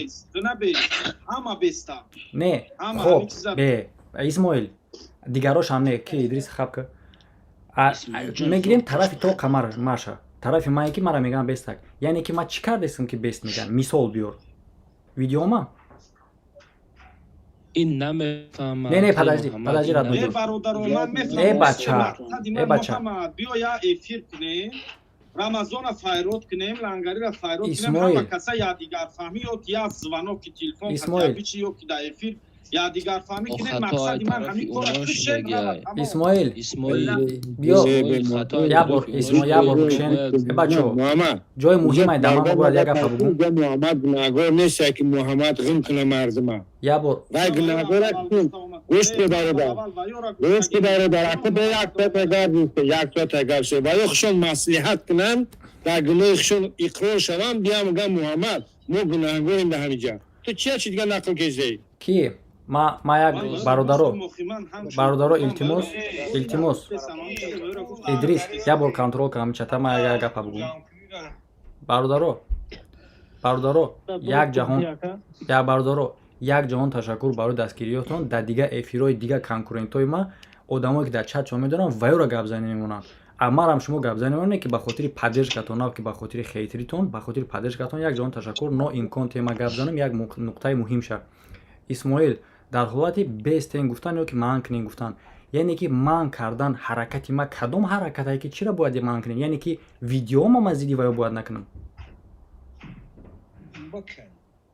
Ҳама беста. Не, хоб, бе, Исмоил, дигарошам не, ки Идрис хабка мегирем, тарафи то қамар маша, тарафи мае, ки мара мегӯям бестак, яъне ки ман чӣ кардастам, ки бест мегӯям? Мисол биёр, видеома. Ин намефаҳмам. Не, не, подожди, подожди, родной. Э бача, э бача. Биё, я эфир кунем, Рамазона файрод кунем, Лангарира файрод кунем, ҳама каса якдигарфаҳмӣ, ё ки як звонок и телефон бичи, ё ки дар эфир якдигарфаҳмӣ кунем. Мақсади ман ҳамин кора. Исмоил, биё, як бор, Исмоил, як бор бикшен. Э бачо, ҷои муҳимай дар ман бояд як гапа бугум. Муҳаммад гунаҳгор нест, ки Муҳаммад ғим куна мардума. Як бор. Вай гунаҳгор, гӯш ки, бародар, гӯш ки, бародар, ака, бо як соата гап зисте, як соата гап шуд. Ва ё хушон маслиҳат кунанд, дар гуноҳи хушон иқрор шаванд, биям гам: «Муҳаммад, мо гунаҳгорем дар ҳамин ҷа». Ту чия чи дига нақл кесдеи? Ки ма як, бародаро, бародаро, илтимос, илтимос, Идрис, як бор контрол кунам чата, ма як гапа бугум. Бародаро, бародаро, як ҷаҳон, як бародаро, як ҷаҳон ташаккур барои дастгириётон. Дар дигар эфирҳои дигар конкурентҳои ма, одамое ки дар чатшон медоранд, ваёро гапзанӣ мемонанд, амарам шумо гапзанӣ мемонед, ки ба хотири поддержкатон, на ки ба хотири хейтеритон, ба хотири поддержкатон як ҷаҳон ташаккур. Но имкон тема гап занам, як нуқтаи муҳим ша. Исмоил, дар ҳолати бестен гуфтан ё ки манъ кунен гуфтан, яъне ки манъ кардан, ҳаракати ма кадом ҳаракатае, ки чиро бояд манъ кунем? Яъне ки видеома ма зидди ваё бояд накунам? Бакун,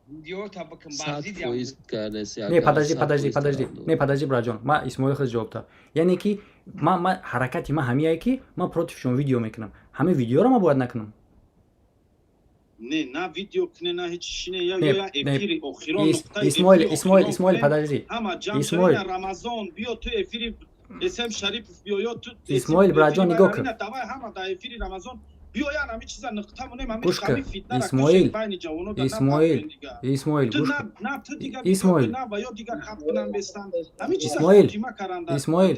видеота бакун. Не, подожди, подожди, подожди, не, подожди, браҷон, ма Исмоил хез ҷавоб та. Яъне ки ма ҳаракати ма ҳамияе, ки ман против шумо видео мекунам, ҳамин видеоро ма бояд накунам? Не, на видео куне, на ҳеҷ шине, я эфири охирон. Исмоил, Исмоил, Исмоил, подожди. Ҳама ҷамъ. Исмоил. Рамазон, биё, ту эфири СМ Шарипов биё, ё ту. Исмоил, браҷон, нигоҳ кун. Давай, ҳама дар эфири Рамазон биёян, ҳамин чиза нуқта монем. Гӯш кун, Исмоил, Исмоил, Исмоил, гӯш кун, Исмоил, Исмоил, Исмоил,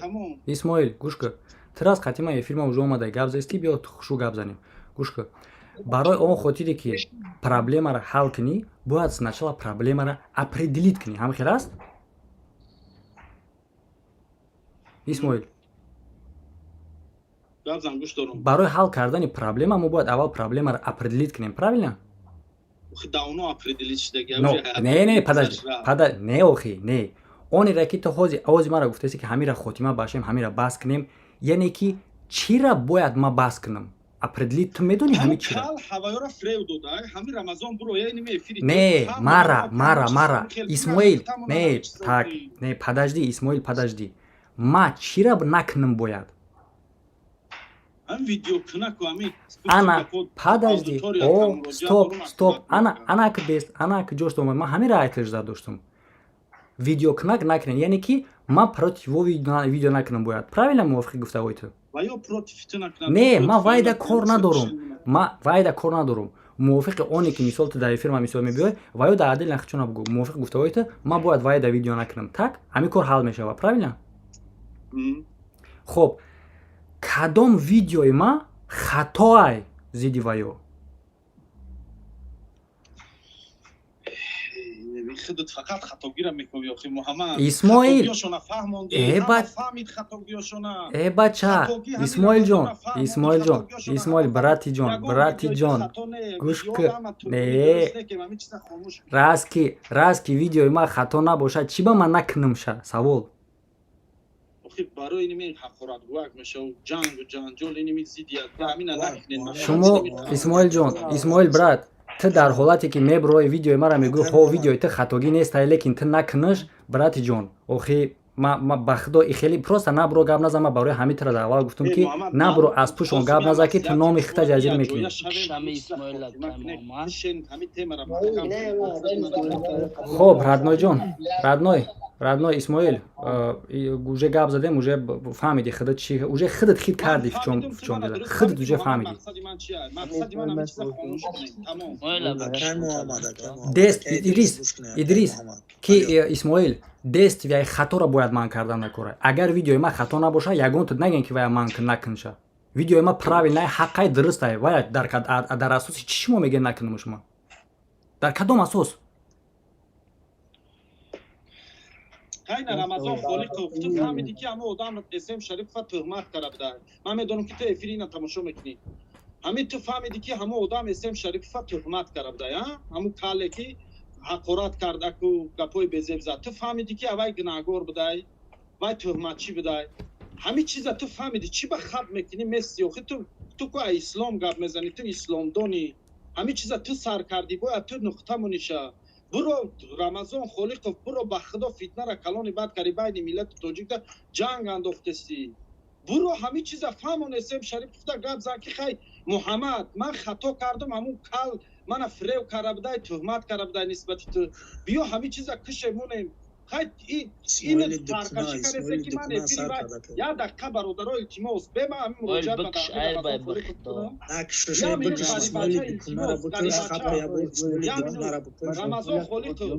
Исмоил, гӯш кун. Ту раз қатима эфир ма уже омада гап застӣ, биё, хушу гап занем. Гӯш кун, барои он хотире ки проблемаро ҳал кунӣ, бояд сначала проблемаро определить кунӣ. Ҳам хел аст, Исмоил? Барои ҳал кардани проблема мо бояд аввал проблемаро определить кунем, правильно? Не, не, подожди, не, охи, не, онеро ки ту ҳози овози маро гуфтаси, ки ҳамира хотима башем, ҳамира бас кунем, яъне ки чира бояд ма бас кунам, определить, ту медонӣ ҳамин чира? Не, мара, Исмоил, не, так, не, подожди, Исмоил, подожди, ма чира накунам бояд? Ана, подожди, о, стоп, стоп, ана, ана ки бест, ана ки ҷош омад. Ман ҳамира айтиржда доштум: видеокунак накунем, яъне ки ман против во видео накунам бояд, правильно, мувофиқи гуфтаҳои ту? Не, ман вайда кор надорум, ман вайда кор надорум. Мувофиқи оне ки мисол ту дар эфир ма мисол мебиёй, ва ё дар адил нахчуна бугӯ, мувофиқи гуфтаҳои ту ман бояд вайда видео накунам, так ҳамин кор ҳал мешавад, правильно? Хоб, кадом видеои ма хатоай зидди ваё? Худат фақат хатогира мекунӣ, охи, Муҳаммад. Исмоил, хатогиёшона фаҳмонди. Э, ба фаҳмид хатогиёшона. Э, бача, Исмоилҷон, Исмоилҷон, Исмоил, братиҷон, братиҷон, гӯш ки, не, раз ки видеои ман хато набошад, чӣ ба ман накунам ша, савол. Охи барои иними ҳақоратгӯак мешаву ҷангу ҷанҷол, иними зиддият, ҳамина накунед. Шумо, Исмоилҷон, Исмоил брат, ту дар ҳолате ки меброи, видеои мара мегӯӣ, хо, видеои ту хатогӣ нестай, лекин ту накунаш, брати ҷон. Охи ма ба худо и хеле просто набро, гап наза. Ма барои ҳамин тура дар аввал гуфтам, ки набро, аз пушон гап наза, ки ту номи хита ҷазир мекунӣ. Хоб, родной ҷон, родной, родной Исмоил, уже гап задем, уже фаҳмиди худат чи, уже худат хит карди, в чём дело, худат уже фаҳмиди. Дест Идрис, Идрис ки, Исмоил, действияи хаторо бояд ман кардан накора. Агар видеои ман хато набошад, ягон тут нагем, ки вая ман накунша. Видеои ман правильный, ҳаққай, дурустай. Вая дар асоси чӣ шумо мегӯед накунам? Шумо дар кадом асос? Кайна Рамазон Холиқов, ту фаҳмидӣ, ки ҳама одам СМ Шарипова туҳмат карда буда. Ман медонам, ки ту эфири ина тамошо мекунӣ. Ҳамин ту фаҳмидӣ, ки ҳама одам СМ Шарипова туҳмат карда буда, ҳамун кале ки ҳақорат кардаку, гапҳои безеб зад, ту фаҳмидӣ, ки авай гунаҳгор будай, вай туҳматчӣ будай. Ҳамин чиза ту фаҳмидӣ, чӣ ба хаб мекунӣ, мести? Охи ту ку ислом гап мезанӣ, ту исломдонӣ. Ҳамин чиза ту сар кардӣ, бояд ту нуқта муниша. Буро, Рамазон Холиқов, буро, ба худо, фитнара калони бад кари, байни миллати тоҷикда ҷанг андохтестӣ. Буро, ҳамин чиза фаҳмон, СМ Шарипов гап зан, ки хай, Муҳаммад, ман хато кардам, ҳамун кал мана фирев карда будай, туҳмат карда будай нисбати ту. Биё, ҳамин чиза кише монем. Хай, ин саркашӣ каресе, ки ман эфири як дақиқа, бародаро, илтимос, бе ман ҳамин муроҷиат ба Рамазон Холиқов кунам. Рамазон Холиқов,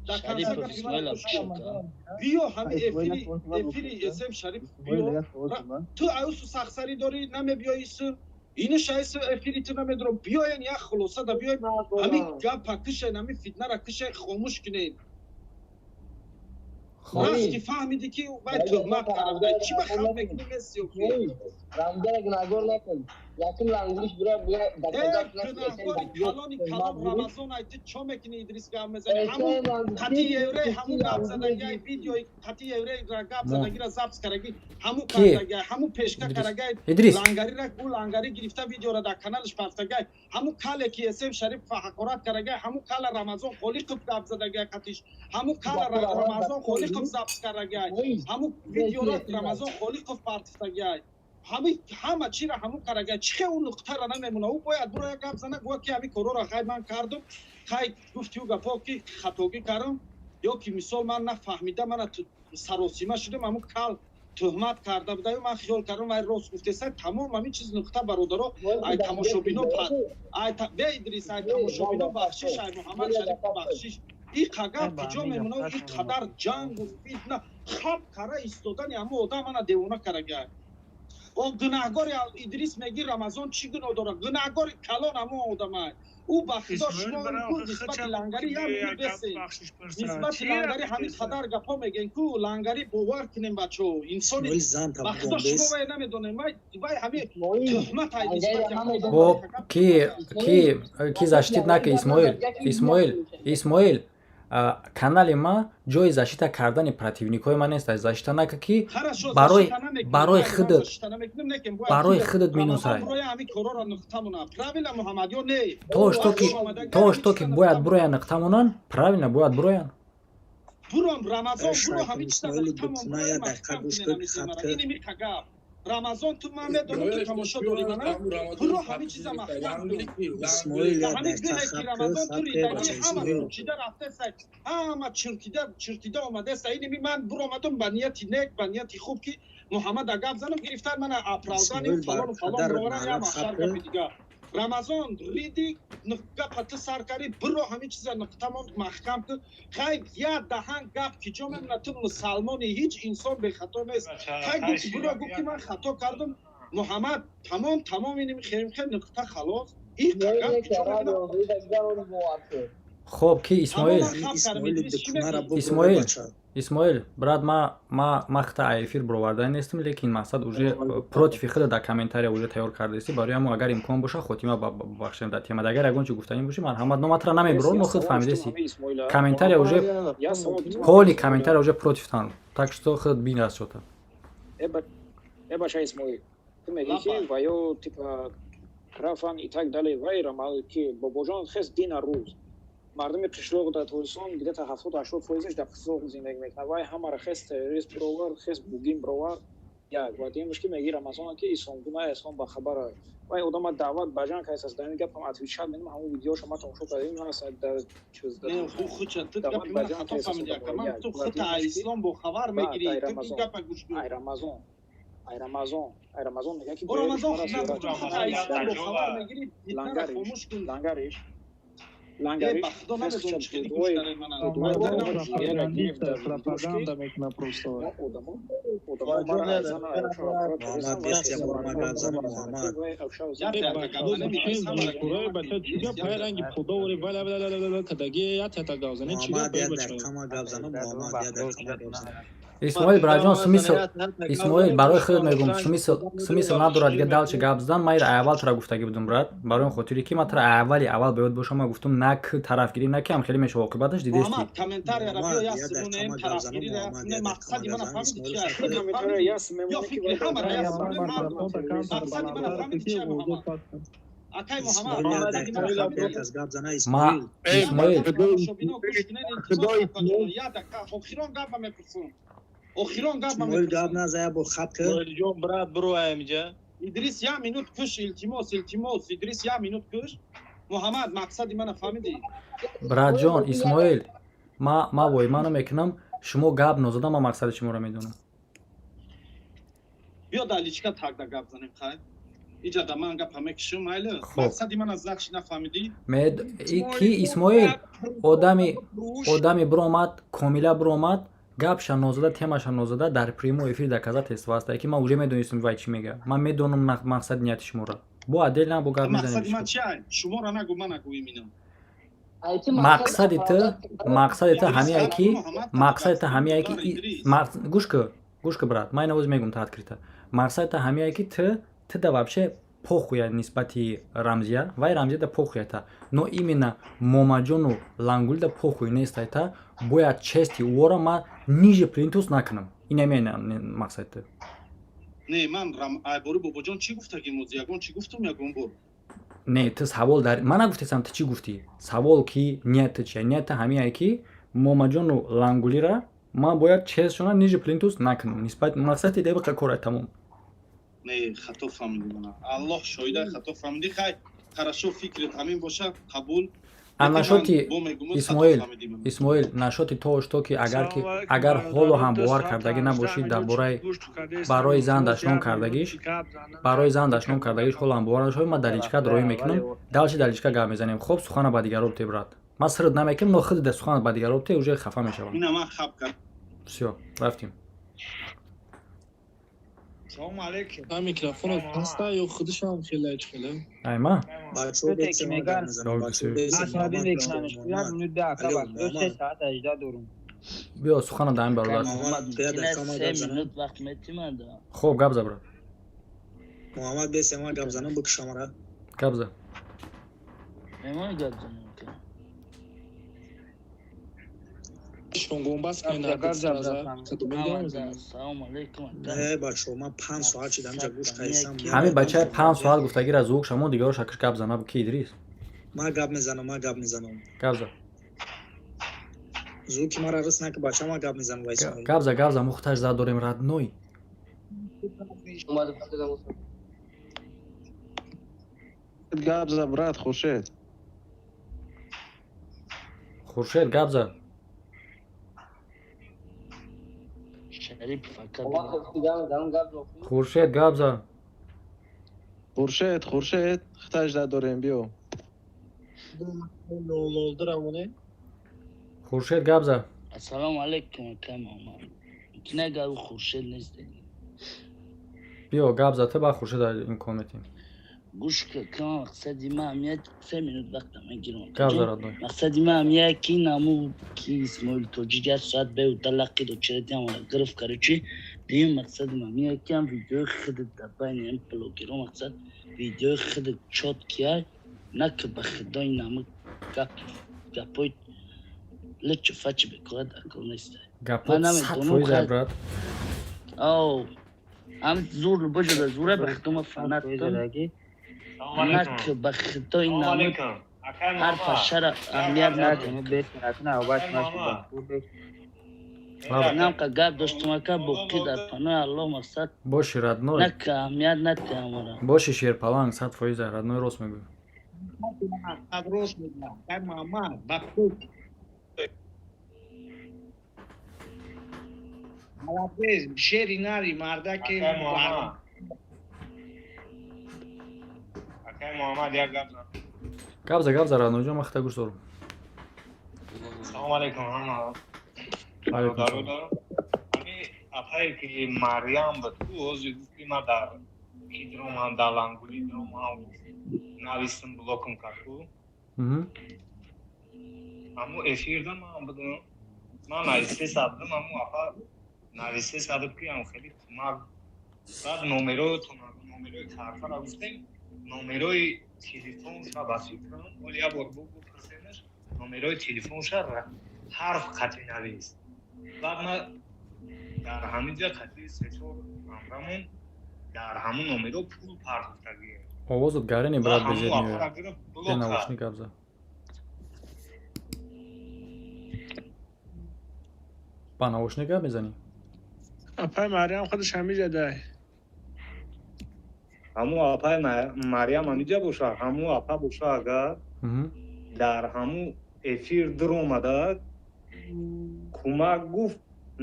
дар конца гапи мана гӯш кун. Биё, ҳамин эфири СМ Шарипов биё. Ту аюсу сахсарӣ дорӣ, намебиёи, исм ину шайсу эфири ту намедорам. Биёен, як хулоса да биёем, ҳамин гапа кишен, ҳамин фитнара кишен, хомӯш кунем. Рафти, фаҳмидӣ, ки вай туҳмат карда буда, чӣ ба хаб мекунӣ, меси? Рамзана гунаҳгор накун. Якум лангулиш бура. Гунаҳгори калони калон Рамазон ай. Ту чо мекунӣ, Идрис, гап мезанӣ? Ҳамун қати еврей, ҳамун гап задагиай, видеои қати еврей гап задагира запись карагӣ, ҳамун кардагиай, ҳамун пешка карагай лангарира, ӯ лангари гирифта, видеора дар каналаш партагай. Ҳамун кале ки СМ Шарипова ҳақорат карагай, ҳамун кала Рамазон Холиқов гап задагиай қатиш, ҳамун кала Рамазон Холиқов запись карагай, ҳамун видеора Рамазон Холиқов партифтагиай, ҳами ҳама чира ҳамун карагай. Чӣ хел ӯ нуқтара намемона? Ӯ бояд буро, як гап зана, гӯя, ки ҳамин корора хай ман кардум, хай гуфти ӯ гапҳо, ки хатогӣ кардам, ё ки мисол ман нафаҳмида, мана саросима шудам, ҳамун кал туҳмат карда будаю, ман хиёл кардам, вай рост гуфтеса. Тамом, ҳамин чиз нуқта. Бародаро, ай тамошобино, бе Идрис, ай тамошобино бахшиш, ай Муҳаммад Шариф бахшиш. И қагар куҷо мемона? И қадар ҷангу фитна хаб кара истодани ҳамун одам мана девона карагай. О, гунаҳгори Идрис меги, Рамазон чӣ гуноҳ дорад? Гунаҳгори калон ҳамон одамай. Ӯ ба худо, шумо ку нисбати лангари як бесе, нисбати лангари ҳамин қадар гапҳо мегӯем ку. Лангари, бовар кунем, бачаҳо, инсони, ба худо, шумо вай намедонем, вай ҳамин туҳмат ай нисбати. Бо ки защитить нака, Исмоил, Исмоил, Исмоил, канали ма ҷои защита кардани противникҳои ман нест. Защита нака, ки барои худат минусай. То что ки бояд буроян, нуқта монанд, правильно, бояд буроян. Буром, Рамазон, буро, ҳамин чиза. Рамазон, ту ман медонам, ту тамошо дорӣ мана, буро, ҳамин чиза маҳкам кун. Ҳамин диле ки Рамазон, ту ридагӣ ҳама чида рафтеса, ҳама чиркида чиркида омадеса. Иними ман буромадам ба нияти нек, ба нияти хуб, ки Муҳаммада гап занам, гирифтан мана оправдание, фалону фалон бироваран, я маҳшар гапи дигар. Рамазон, риди, гапа ту сар карди, биро, ҳамин чиза нуқтамон маҳкам кун. Хай, я даҳан гап ки ҷо мемона? Ту мусалмони, ҳеҷ инсон бехато нест. Хай, гуфт, биро, гуфт, ки ман хато кардам, Муҳаммад, тамом, тамом, иним хем хем нуқта, халос. И гап ки ҷо мемона? Хоб, ки Исмоил, Исмоил, Исмоил брат, ма хита эфир бироварда нестам, лекин мақсад уже против худа дар комментария уже тайёр кардаисти. Барои ҳамо, агар имкон боша, хотима бахшем дар тема. Агар ягон чи гуфтанӣ боши, марҳамат. Номатра намебирор, мо худ фаҳмидаси. Комментария уже поли, комментария уже против тан, так что худ бинрас шота. Э бача Исмоил, ту мегӣ, ки ва ё типа рафан и так далее, вайра ки бобоҷон хес дина рӯз мардуми қишлоқ дар Тоҷикистон где-то 70-80 фоизаш дар қишлоқ зиндагӣ мекунад. Вай ҳамара хес террорист бировард, хес бугин бировард. Як ва дуюмаш, ки меги Рамазона, ки исломгуна, ислом ба хабара, вай одама даъват ба ҷанг кардааст. Дар ин гапам отвечать медам. Ҳамон видеоша ма тамошо кардем, дар Ислом бохабар мегирӣ, ту гапа гӯш кун. Ай Рамазон, ай Рамазон, ай Рамазон мегӯяд, ки Рамазон бохабар мегирӣ. Лангариш, лангариш. Пропаганда мекуна просто. Муҳаммад, бехтия бор ма гап занам, Муҳаммад. Ранги пудовори кадаги ятята гап занем. Муҳаммад, як дақиқа ма гап занам. Муҳаммад, як дақиқа ма гап занам. Исмоил, браҷон, смысл, Исмоил, барои худ мегум, смысл надорад дига дальше гап задан. Ман ира аввал тура гуфтагӣ будум, брат, барои он хотире ки ман тура аввали аввал ба ёд бошам, ман гуфтум, на к тарафгирӣ, на ки ам хеле мешава оқибаташ, дидести. Комментарияра биё, як симонем тарафгирӣ, мақсади мана фаҳмиди чи аст? Ё фикри ҳамара як симонем, мақсади мана фаҳмиди чи аст, Муҳаммад? Акай Муҳаммад, ма Исмоил. Охирон гапа мепурсам, охирон гапа. Исмоил, гап наза, як бор хат кар. Исмоилҷон, брат, биро амиҷа. Идрис, як минут куш, илтимос, илтимос, Идрис, як минут куш. Муҳаммад, мақсади мана фаҳмидӣ? Братҷон Исмоил, ма вой мано мекунам, шумо гап нозада, ман мақсади шуморо медонам. Биё, дар личка тагда гап занем, хай. Иҷа да ман гапа мекушам, майле. Мақсади мана захш нафаҳмидӣ? Мед ки Исмоил одами биромад, комила биромад, гапша нозада, темаша нозада, дар прямой эфир доказать тест ки ман уже медонистам, вай чӣ мега. Ман медонам мақсади нияти шуморо, бо отдельно бо гап мезанем. Мақсади ман чи? Шуморо нагу, ман нагӯем ина. Мақсади ту ҳамие ки, мақсади ту ҳамие ки, гӯш ку, гӯш ку, брат, ман инавоз мегум та открыто. Мақсади ту ҳамие ки ту да вообще похуй я нисбати Рамзия, вай Рамзия да похуй та, но именно Момаҷону Лангули да похуй нестай. Та бояд чести ӯро ман ниже плинтус накунам, инаме мақсади ту. Не, ман айбори бобоҷон чӣ гуфтагим? Оз ягон чӣ гуфтум ягон бор? Не, ту савол дар ман нагуфтесам, ту чӣ гуфтӣ. Савол ки ният ту чия? Ният ҳамие ки Момаҷону Лангулира ман бояд честшона ниже плинтус накунам нисбат мақсади дебиқа кора тамом. Не, хато фаҳмидӣ мана, Аллоҳ шоҳида, хато фаҳмидӣ. Хай, хорошо, фикрет ҳамин боша, қабул. А насчёти Исмоил, Исмоил, насчёти то что ки агар ки агар ҳоло ҳам бовар кардагӣ набошӣ дар бораи барои зан дашном кардагиш, барои зан дашном кардагиш, ҳоло ҳам бовар нашавӣ, ман дар личка роӣ мекунам, дальше дар личка гап мезанем. Хоб, сухана ба дигаро бите, брат. Ман сирт намекунам, но худ да сухана ба дигаро бите, уже хафа мешавам. Всё, рафтем. Салому алейкум. А микрофонот паста ё худашам хеле хеле? Айма. Бачаҳо, гап мезанам, Асабӣ мекунамш. Як минут да ака, се соат 18 дорум. Биё, сухана даҳам, бародар. Минут вақт метимада. Хоб, гап за, брат. Муҳаммад, бесе ма гап занам, бикушамара. Гап за. Мемони гап занам. Шонгомбас. Салому алейкум. Не, бачаҳо, ман 5 соат шидам ҷа гӯш кайсам. Ҳамин бачаи 5 соат гуфтагира звук шамо, дигаро шакш гап зана ки Идрис. Ман гап мезанам, ман гап мезанам. Гап за. Звуки мара рис наки, бача, ман гап мезанам. Гап за, гап за, мо хуташ зад дорем, родной. Гап за, брат, Хуршед. Хуршед, гап за. Шарипов ака. Хуршед, гап за. Хуршед, Хуршед, хуташ дорем, биё. Хуршед, гап за. Ассалому алейкум, ака Муҳаммад. Мумкин агар ӯ Хуршед нест. Биё, гап за, ту ба Хуршед имкон метиҳем. Гӯш кун, мақсади ман ҳамия, 3 минут вақта мегирам. Гап за, родной. Мақсади ман ҳамия ки наму ки Исмоил Тоҷик як соат беуда лақиду чирадиам гирифт, короче. Дуюм мақсади ман ҳамия ки ҳам видеои худат дар байни ҳам блогеро, мақсад видеои худат чёткий ай, на ки ба худои наму гап гапои личу фачи бекора дар кор нестай. Гапот 100%, брат. Ав. Ҳам зур бошада, зура ба худома фанаттам. Нак ба худои намуд ҳар пашара аҳамият надем. Намқа гап доштум, ака, боқӣ дар панои Аллоҳ, мақсад. Боши, родной. Нак аҳамият натиҳам. Боши, шерпаланг, 100%, родной, рост мегӯй. Рост мегӯям, акай Муҳаммад, ба худ молодец, шери нари мардаке. Акай Муҳаммад, як гап зан. Гап за, гап за, родной ҷон, ман хита гӯш дорам. Салому алейкум ҳама. Алейкум салом. Ҳами апае ки Марьям буд, ӯ ҳозир гуфт, ки ман дар ки диромам, дар Лангули диромам, навистим, блокам кард ку. Ҳамун эфирда ман будам, ман навистеса будам, ҳамун апа навистеса буд, ки ам хеле кӯмак. Баъд номерои картара гуфтем, номерои телефонша, ба фикрам, оли як бор бупурсемаш, номерои телефонша ҳарф қатъи навист. Баъд ман дар ҳамин ҷа қатъи сечор ҳамрамон дар ҳамун номеро пул партофтагием. Овозат гарини, брат, безед меояд. Бе наушник гап зад. Ба наушник гап мезанӣ? Апай Марьям худаш ҳамиҷа дай. Ҳамун апаи Марьям ҳамиҷа боша, ҳамун апа боша, агар дар ҳамун эфир дуромада кӯмак гуфт,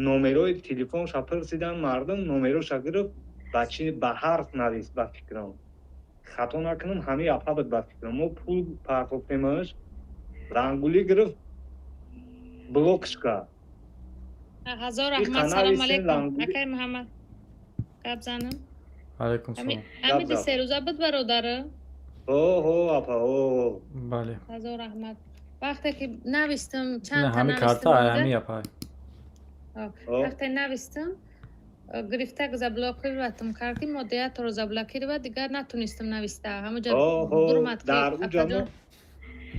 номерои телефонша пурсидан мардум, номероша гирифт, ба чи ба ҳарф навист, ба фикрам, хато накунам, ҳамин апа буд, ба фикрам. Мо пул партофтемаш, рангулӣ гирифт, блокш кард. Ҳазор раҳмат, салому алейкум, акай Муҳаммад, гап занам. Алейкум салом. Ҳамиди серӯза буд, бародару? Ҳо, ҳо, апа, ҳо. Бале. Ҳазор раҳмат. Вақте ки навистам, чанд та ҳами карта ҳами апа. Вақте навистам, гирифта заблокироватам кард, ки модеаторро заблокироват, дигар натунистам нависта. Ҳамуҷа бурмад.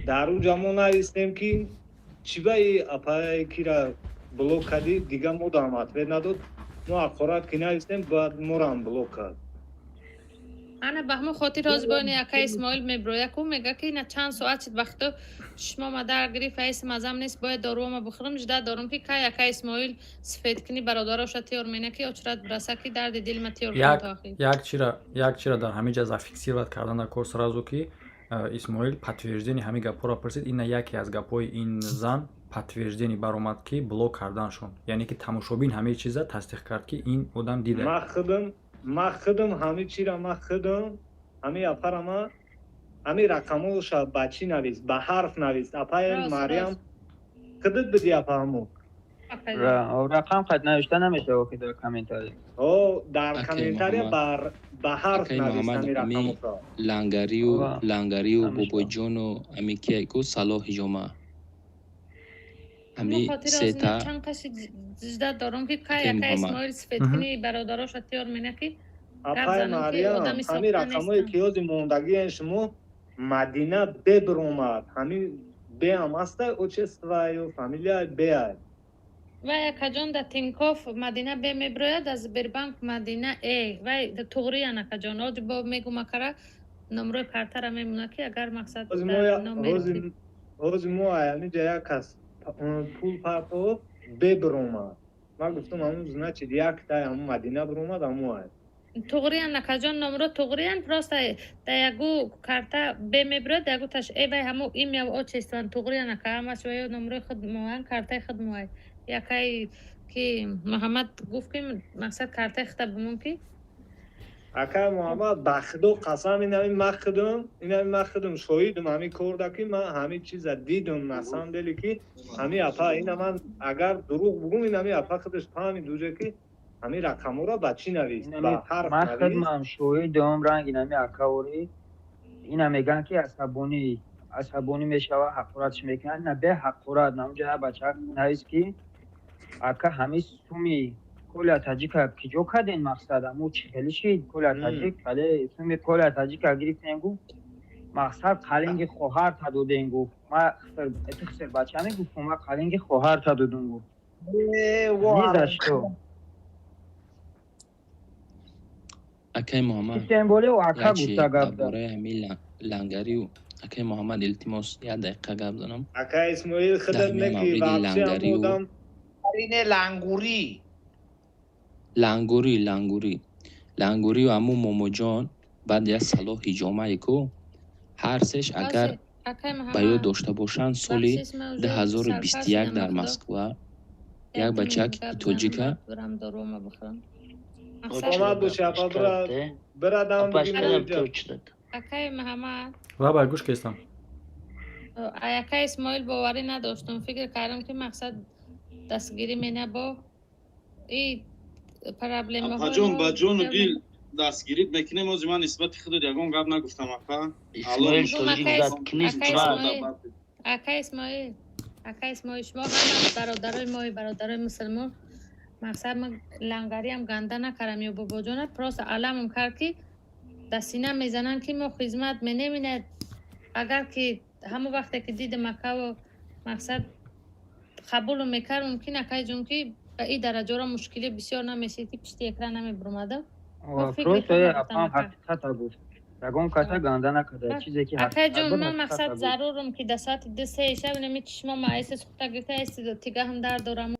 Дар уҷа мо навистем, ки чӣ ба и апае кира блок кардӣ, дигар мо дам ответ надод. Мо ҳақорат ки навистем, баъд морам блок кард. Ана ба ҳамон хотир ҳозир боини акай Исмоил меброя ку, мега, ки ина чанд соат шид, вақто чишмома дар гирифт, ҳайси мазам нест, бояд доруома бихӯрам. Жда дорум, ки кай акай Исмоил сифеткунӣ бародароша тиёр мена, ки очрат бираса, ки дарди дилма тиёр кун то охир. Як чира дар ҳамин ҷа зафиксировать кардан дар кор сразу, ки Исмоил подтверждение ҳамин гапҳоро пурсид. Ина яке аз гапҳои ин зан подтверждение баромад, ки блок карданшон, яъне ки тамошобин ҳамаи чиза тасдиқ кард, ки ин одам дида. Ман худам ҳамин чира, ман худам ҳамин апара, ма ҳамин рақамоша ба чӣ навист, ба ҳарф навист, апаи Марьям, худат биди, апа, ҳамун. Рақам қад навишта намешава ки дар комментария. О, дар комментария ба ҳарф навист ҳамин рақамоша. Лангарию Бобоҷону ами кияку Салоҳ ҳиҷома, ами сета. Чанд қаши жда дорум, ки кай акай Исмоил сифеткунӣ бародароша тиёр мена, ки Апаи Марьям, ҳамин рақамое ки ҳози мондагиен шумо, Мадина бе биромад, ҳамин бе ҳам аста, отчество ё фамилия беай. Вай, акаҷон, да Тинкоф Мадина бе меброяд, аз Сбербанк Мадина э. Вай туғриян, акаҷон, оҷ бо мегум, акара номрои картара мемона, ки агар мақсад. Ҳози мо ҳаминҷа як кас пул партофт, бе биромад. Ман гуфтам, ҳамун, значит, яктай ҳамун Мадина биромад, ҳамун ай. Туғриян, акаҷон, номро туғриян, просто да ягу карта бе мебирояд, ягу таш э. Вай ҳаму имя, отчество туғриян, ака, ҳамаш вай номрои худ моан, картаи худ моай. Якай ки Муҳаммад гуфт, ки мақсад картаи худа бимон, ки Акай Муҳаммад, ба худо қасам, инами ман худум шоҳидум ҳамин корда, ки ман ҳамин чиза дидум. На самом деле, ки ҳамин апа, ина ман агар дурӯғ бугум, инами апа худаш фаҳмид уже, ки ҳамин рақамҳоро ба чӣ навист, ба ҳарф. Ман худмам шоҳидум, ранг инами акаворӣ ина мегӯянд, ки асабонӣ мешава, ҳақоратш мекунад. Ина бе ҳақорат наунҷа бача навист, ки ака, ҳамин суми Коля Таҷика киҷо карден, мақсад аму чӣ хеле шид, Коля Таҷик кале суми Коля Таҷика гирифтем, гуфт, мақсад қалинги хоҳарта додем, гуфт. Ма хсер бача мегуфтум, ма қалинги хоҳарта додум, гуфт. Ни за что. Акай Муҳаммад, Тем более ака як чи гуфта гап дар зад. бораи ҳамин лангарию, акай Муҳаммад, илтимос, як дақиқа гап занам. Ака Исмоил, Дар худат ҳамин неки мавриди вообще ҳамон лангарию одам. Не, лангурӣ. Лангурӣ, лангурӣ, лангурию ҳамун Момоҷон, баъд як Салоҳ ҳиҷомае ку, ҳар сеш агар Ҳозир, акай ба ёд Муҳаммад, дошта бошанд, соли бахшиш, ман уже сарпар 2021 шудам, дар ба худо. Москва Як як ду бачак минут гап занам, тоҷика баъд бурам дорума бихӯрам. Мақсад Саломат боши, апа, бира бирадам бигим инҷа. Акай Муҳаммад, Лабай, гӯш кестам. Акай Исмоил, боварӣ надоштум, фикр кардам, ки мақсад дастгирӣ мена бо и проблемаҳои Апаҷон, мо ба ҷону дил дастгирит мекунем. Ози ман нисбати худат ягон гап нагуфтам, апа. Алло. Исмоил Гум, тоҷик акай заткнись, акай тварь. Исмоил, акай Исмоил, акай Исмоил, шумо ҳама бародарои мои, бародарои мусулмон. Мақсад, ман лангариам ганда накардам ё бобоҷона, просто аламам кард, ки дар сина мезананд, ки мо хизмат менеминад. Агар ки ҳамон вақте ки дидам акаво, мақсад, қабулу мекард, мумкин, акайҷон, ки ба ин дараҷаро мушкилӣ бисёр намешид, ки пишти экран намебуромадам. Мо фикри Просто худам гуфтам, апам ака. ҳақиқата гуфт. Ягон каса ганда накарда. Чизе ки ҳақиқат Акайҷон, буд, ман ҳақиқата мақсад гуфт. зарурам, ки дар соати 2-3 шаб инами чишмом айси сухта гирифта, айси тигаҳам дард дорам.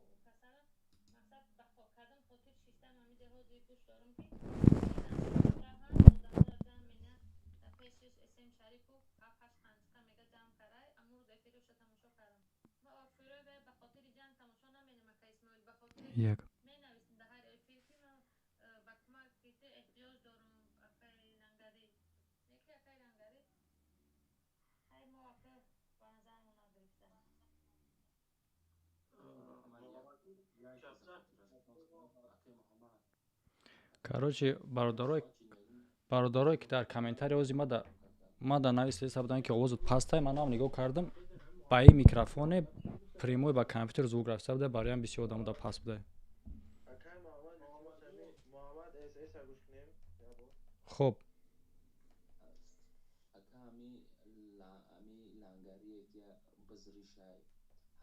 Як. Короче, бародарое, ки дар комментария ози мада нависида буданд, ки овозат пастай, манам нигоҳ кардам, ба ин микрофоне прямой ба компютер звук рафта буда, бароям бисёр одамода паст буда. Хуб. Ака, ҳами лангарие ки бизришай,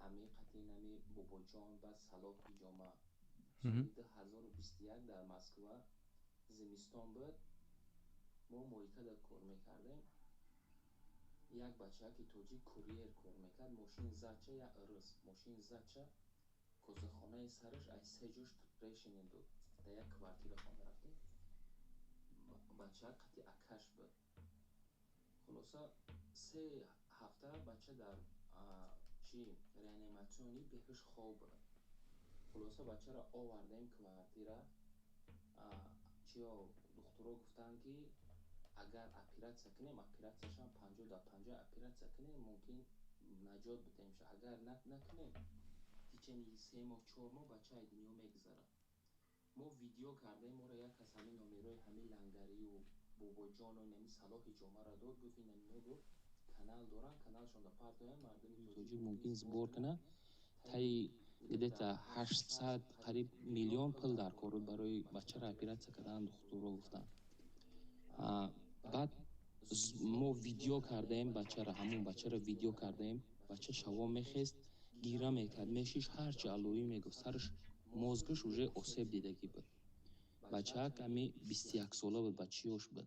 ҳами қатъи нами Бобоҷон, баъд Салоҳ ҳиҷома, соли 2021 дар Москва зимистон буд, мо моикада кор мекардем. Як бачаки тоҷик курьер кор мекард, мошин зача, як ырыс мошин зача, косахонаи сараш аз се ҷош трещина дод. Дар як квартира хона рафтем, бача қати акаш буд. Хулоса, 3 ҳафта бача дар чи реаниматсионӣ беҳуш хоб буд. Хулоса, бачаро овардем квартира. Чиё, духтуро гуфтанд, ки агар оператсия кунем, оператсияшам 50 дар 50, оператсия кунем, мумкин наҷот бидемша, агар накунем, течение 3 моҳ, 4 моҳ бача аз дунё мегузарад. Мо видео кардем, моро як аз ҳамин номерои ҳамин лангарию Бобоҷону инами Салоҳи ҷомаро дод, гуфт, инамино, гуфт, канал доранд, каналшонда партоянд, мардуми тоҷик мумкин сбор кунад. Таи где-то 800 қариб миллион пул дар кор буд барои бачаро оператсия кардан, духтуро гуфтанд. Баъд мо видео кардаем бачаро, ҳамон бачаро видео кардаем. Бача шаво мехест, гира мекард, мешиш, ҳарчи аллоӣ мегуфт, сараш, мозгаш уже осеб дидагӣ буд. Бачаак ами 21 сола буд, бачиёш буд.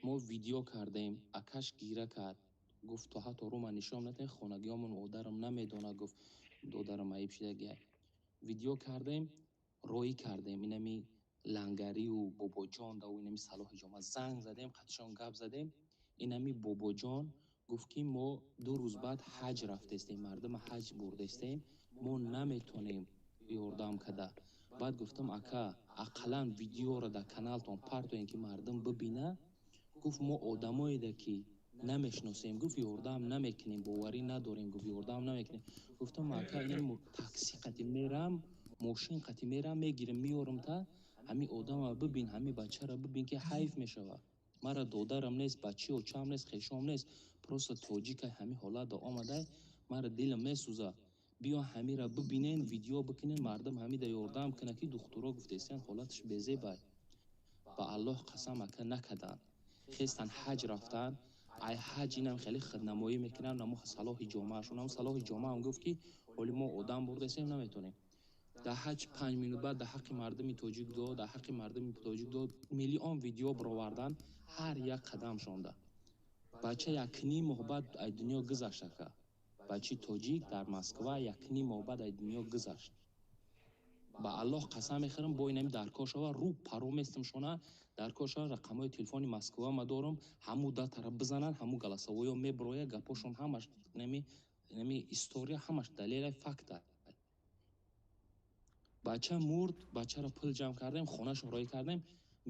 Мо видео кардаем, акаш гира кард, гуфт, то ҳатто рӯ ман нишон натаҳем, хонагиёмон, модарам намедонад, гуфт, додарам аиб шидагиай. Видео кардаем, роӣ кардем, инами лангарию Бобоҷон даву инами Салоҳи ҷома занг задем, қатишон гап задем. Инами Бобоҷон гуфт, ки мо 2 рӯз баъд ҳаҷ рафтестем, мардума ҳаҷ бурдестем, мо наметонем ёрдам када. Баъд гуфтам, ака, ақаллан видеоро дар каналтон партоем, ки мардум бибина. Гуфт, мо одамоеда ки намешиносем, гуфт, ёрдам намекунем, боварӣ надорем, гуфт, ёрдам намекунем. Гуфтам, ака, ин такси қати мерам, мошин қати мерам, мегирам, меёрам, та ҳамин одама бибин, ҳамин бачаро бибин, ки ҳайф мешавад. Мара додарам нест, бачи очам нест, хешом нест, просто тоҷика, ҳамин ҳолат омадай, мара дилам месӯза. Биё, ҳамира бибинен, видео бикунен, мардум ҳамида ёрдам кунад, ки духтуро гуфтестиян, ҳолаташ безебай. Ба Аллоҳ қасам, ака, накарданд. Хестан, ҳаҷ рафтан. Ай ҳаҷ инам хеле хиднамоӣ мекунам, намо Салоҳи ҷомааш, унам Салоҳи ҷомаам гуфт, ки ҳоли мо одам бурдастем, наметонем. Дар ҳаҷ 5 минут баъд дар ҳаққи мардуми тоҷик дод, дар ҳаққи мардуми тоҷик дод, миллион видео баровардан ҳар як қадамшонда. Бача 1,5 моҳ баъд ай дунё гузашт ака. Бачаи тоҷик дар Москва 1,5 моҳ баъд ай дунё гузашт. Ба Аллоҳ қасам мехӯрам, бо инами даркор шава, рӯ паро местам шона, даркор шава, рақамҳои телефони Москва ма дорам, ҳаму датара бизананд, ҳаму голосовоё меброя, гапошон ҳамаш нами история ҳамаш далела факта. Бача мурд, бачаро пул ҷамъ кардем, хонашон роӣ кардем,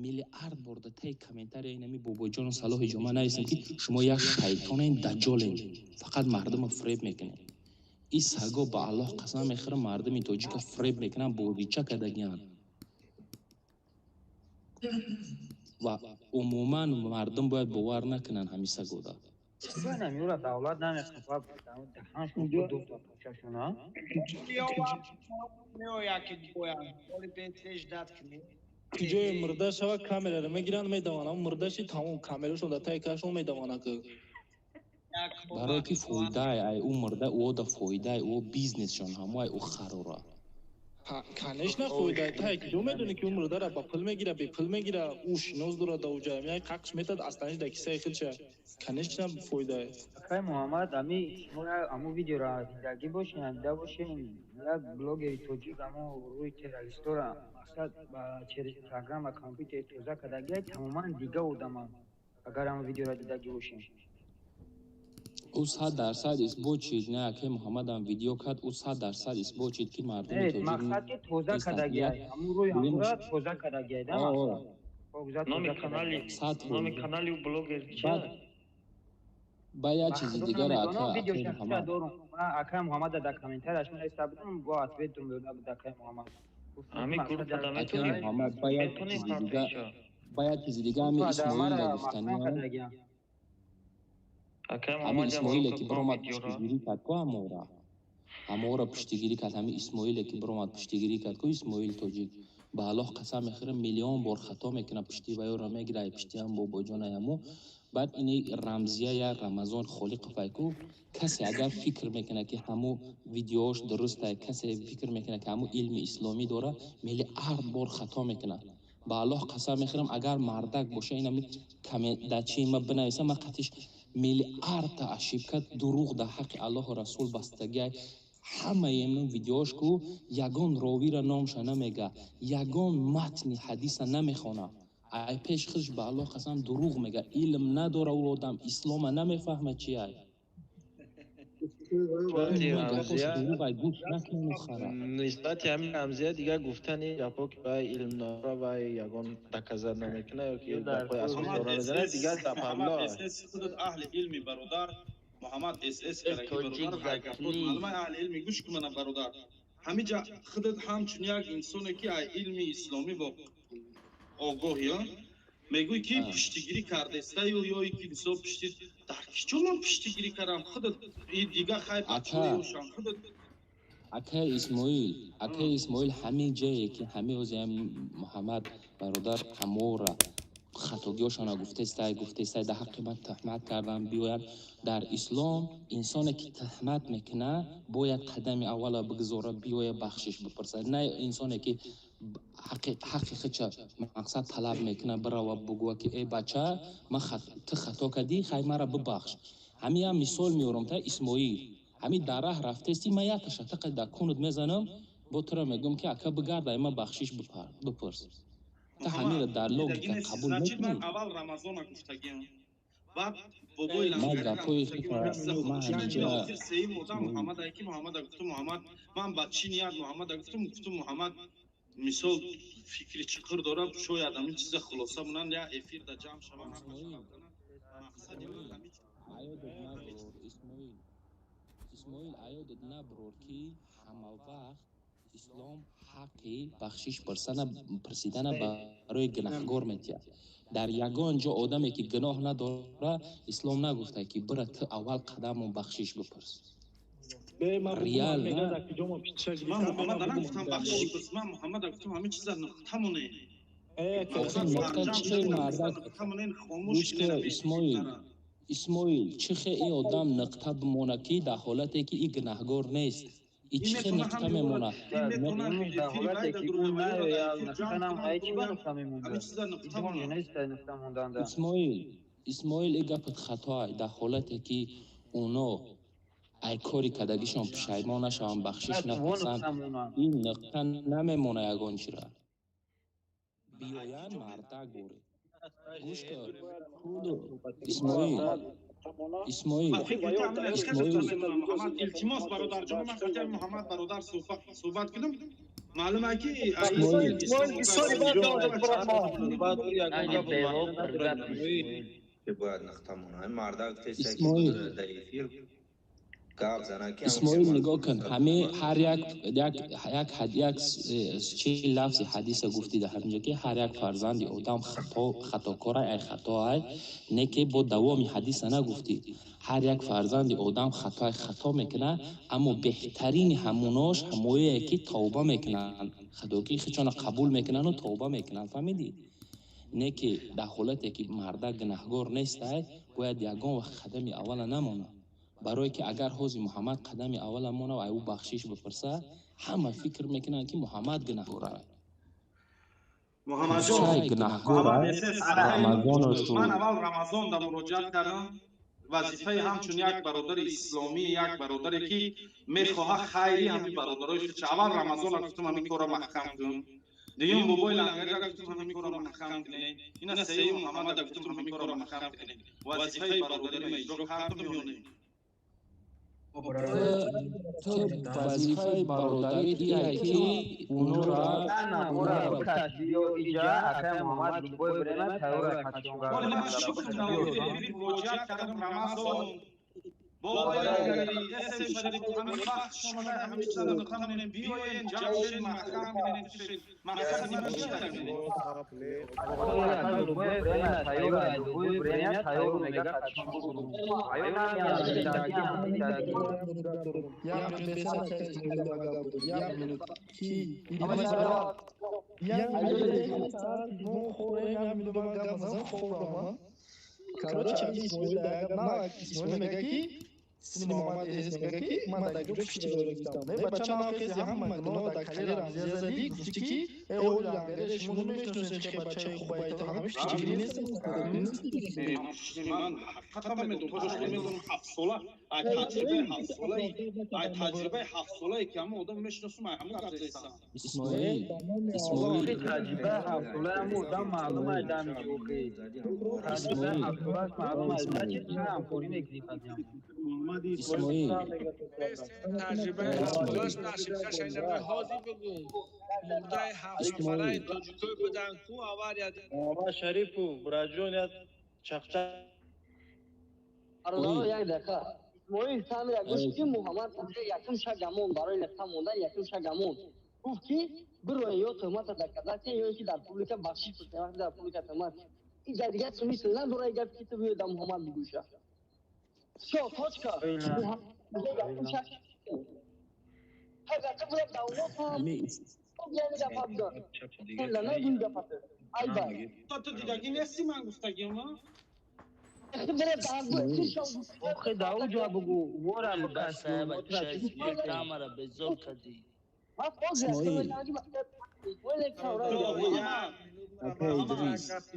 миллиард бор да таи комментария инами бобоҷону Салоҳи Ҷома нависем, ки шумо як шайтонен, даҷҷолен, фақат мардумро фиреб мекунед. Ин саго ба Аллоҳ қасам мехӯрам, мардуми тоҷика фиреб мекунанд, бозича кардагианд. Ва умуман мардум бояд бовар накунанд ҳамин сагода. Намеёра давлат намехоҳад, даҳаншон ду пӯшашона. Ҷои мурда шава камераро мегиранд, медаванд. Мурдаши тамом камерашон дар таи кашон медаванд. Барои ки фоидаи ай ӯ мурда, ӯ да фоидаи ӯ бизнесшон ҳамоай ӯ харора. Конечно, фоидаи тай ки медони ки ӯ мурдара ба пул мегира, бе пул мегира, ӯ шинос дорад да уҷа, яъне қақш метад астаниш да кисаи худша. Конечно, фоидаи. Акай Муҳаммад, ами шумо аму видеоро дидагӣ бошед, дида бошед, як блогери тоҷик амо рӯи террористора мақсад ба через программа компютер тоза кардагӣ, тамоман дига одаманд. Агар аму видеоро дидагӣ бошед. Ӯ 100% исбот шид, не акай Муҳаммадам видео кард, ӯ 100% исбот шид, ки мардуми тоҷик мақсад ки тоза кардагӣ, аму рӯи ҳамура тоза кардагӣ, да мақсад. Номи канали ӯ блогер чи? Ба як чизи дигар акай Муҳаммад. Акай Муҳаммад дар комментарияш менависта будам, бо ответ дода буд акай Муҳаммад. Акай Муҳаммад ба як чизи дигар, ба як чизи дигар ҳамин Исмоилро гуфтани. Ҳамин Исмоиле ки биромад пуштигирӣ кард ку ҳамора. Ҳамора пуштигирӣ кард, ҳамин Исмоиле ки биромад пуштигирӣ кард ку Исмоил тоҷик. Ба Аллоҳ қасам мехӯрам, миллион бор хато мекунад, пушти ваёро мегирад, пушти ҳам бобоҷонай ҳамо. Баъд ини рамзия я Рамазон Холиқовай ку, касе агар фикр мекунад, ки ҳамо видеош дурустай, касе фикр мекунад, ки ҳамо илми исломӣ дора, миллиард бор хато мекунад. Ба Аллоҳ қасам мехӯрам, агар мардак боша, инами дар чи ма бинависам, ма қатиш миллиардта ошибка дурӯғ дар ҳаққи Аллоҳу Расул бастагиай. Ҳамаи ин видеош ку ягон ровира номша намега, ягон матни ҳадиса намехона. Ай пеш худш ба Аллоҳ қасам дурӯғ мега, илм надора ӯ одам, ислома намефаҳма чи ай. Нисбати ҳамин рамзия дигар гуфтани гапҳо, ки вай илм надора, вай ягон доказат намекунад ё ки гапҳои асос дора мезанад, дигар запабло. Аҳли илми бародар Муҳаммад СС караги бародар, маълумаи аҳли илми гӯш кунана бародар. Ҳамиҷа худат ҳамчун як инсоне ки ай илми исломӣ бо огоҳӣ, мегӯй ки пуштигирӣ кардестаю ё ки мисол пушти дар кичо ман пуштигирӣ кардам, худат дига хай бачаёшам худат. Акай Исмоил, акай Исмоил, ҳамин ҷое ки ҳамин ҳози Муҳаммад бародар ҳамора хатогиҳошона гуфтестай, гуфтестай дар ҳаққи ман туҳмат кардам, биёяд. Дар ислом инсоне ки туҳмат мекунад бояд қадами аввала бигзора, биёяд бахшиш бипурсад. На инсоне ки ҳаққи худша мақсад талаб мекунад, бирава бугӯяд ки эй бача, ман ту хато кардӣ, хай мара бибахш. Ҳамин ям мисол меорам та Исмоил. Ҳамин дар раҳ рафтести, ман як шатақа дар кунут мезанам, бо туро мегӯям ки ака бигард, ай ман бахшиш бипурс. Та ҳаминро дар логика қабул мекунӣ? Ман аввал Рамазона гуфтагиам, баъд бобои Ман гапҳои охир сеюм одам Муҳаммад ки Муҳаммада гуфтум, Муҳаммад ман ба чӣ ният Муҳаммада гуфтум, гуфтум Муҳаммад мисол фикри чиқир дорад, шояд ҳамин чиза хулоса монанд, як эфир да ҷамъ шаванд. Мақсади ман ҳамин. Исмоил, аёдат наброр, ки ҳама вақт ислом ҳаққи бахшиш пурсидана барои гунаҳгор метиҳад. Дар ягон ҷо одаме ки гуноҳ надора, ислом нагуфта ки бира ту аввал қадамон бахшиш бипурс. Реал ман Муҳаммада нагуфтам бахшиш бипурс, ман Муҳаммада гуфтам ҳамин чиза нуқта монед. Исмоил, Исмоил, чӣ хе ин одам нуқта бимонад, ки дар ҳолате ки ин гунаҳгор нест, И чӣ хел нуқта мемонад? Исмоил, Исмоил, и гапат хатоай. Дар ҳолате ки оно ай кори кардагишон пушаймон нашаванд, бахшиш напурсанд, ин нуқта намемона ягон чира. Биёянд мардак боре. Гӯш кун. Исмоил, Исмоил, Исмоил, илтимос, бародарҷон, ман хотир Муҳаммад бародар суҳбат кунам. Маълум ки Бояд нуқта монад. Мардак дар эфир Исмоил, нигоҳ кун, ҳаме ҳар як як як як чи лафзи ҳадиса гуфтӣ дар ҳаминҷо, ки ҳар як фарзанди одам хато хатокорай, ай хатоай, не ки бо давоми ҳадиса нагуфтӣ. Ҳар як фарзанди одам хатоай, хато мекунад, аммо беҳтарини ҳамунош ҳамоие ки тавба мекунанд, хатогии худшона қабул мекунанду тавба мекунанд. Фаҳмидӣ? Не ки дар ҳолате ки мардак гунаҳгор нестай, бояд ягон вақт қадами аввала намонад. Барое ки агар ҳози Муҳаммад қадами аввала монад, ай ӯ бахшиш бипурса, ҳама фикр мекунанд, ки Муҳаммад гунаҳгор аст. Ман аввал Рамазон да муроҷиат кардам. Вазифаи ҳамчун як бародари исломӣ, як бародаре ки мехоҳад хайри ҳамин бародарои худ. Аввал Рамазонро гуфтам, ҳамин корро маҳкам кун. Дуюм бобои Лангариро гуфтам, ҳамин корро маҳкам кунед. Ина сеюм Муҳаммадро гуфтам, ҳамин корро маҳкам кунед. Вазифаи бародариро иҷро кардам ё не? Ту вазифаи бародарӣ дия ки унора Короче, Исмоил Исмоил мега ки сини Муҳаммад Эзиз мега ки ман дар ҷо пишти дорам. Не, бача, ман хези ҳама гуноҳ дар кали Рамзия задӣ, гуфтӣ ки э оли Лангаре, шумо намешиносед, чи бачаи хубай, то ҳамаш пиштигирӣ нест. Ман ҳақиқатан медонам, тош медонам, 7 сола, ай таҷрибаи 7 солаи, ай таҷрибаи 7 солае ки ҳамон одам мешиносум, ай ҳамон гап зестам. Исмоил, Исмоил, таҷрибаи 7 солаи ҳамон одам маълум ай дами охи. Таҷрибаи 7 солааш маълум ай, значит ҳамкорӣ мекунӣ. Исмоил, таҷрибаи 7 солааш нашибкаша инаме ҳозир бигӯ, мурдаи 7 нафараи тоҷикой буданд ку авария. Муҳаммад Шарипов, бираҷон, як чақчақ. Бародаро, як дақиқа. Исмоил, тамира гӯш ки Муҳаммад якум шагамон барои нуқта мондан, якум шагамон гуфт ки бироя ё туҳмата доказать, ё ин ки дар публика бахшиш пурсем. Вақте дар публика туҳмат иҷа дигар смысл надора гап ки ту биё да Муҳаммад бигӯша. Всё, точка. Якум шаг Ту дидагӣ нести, ман гуфтагима? Охи, да уҷа бугу, вора. Камера безор кардӣ. Исмоил, ака Идрис, ака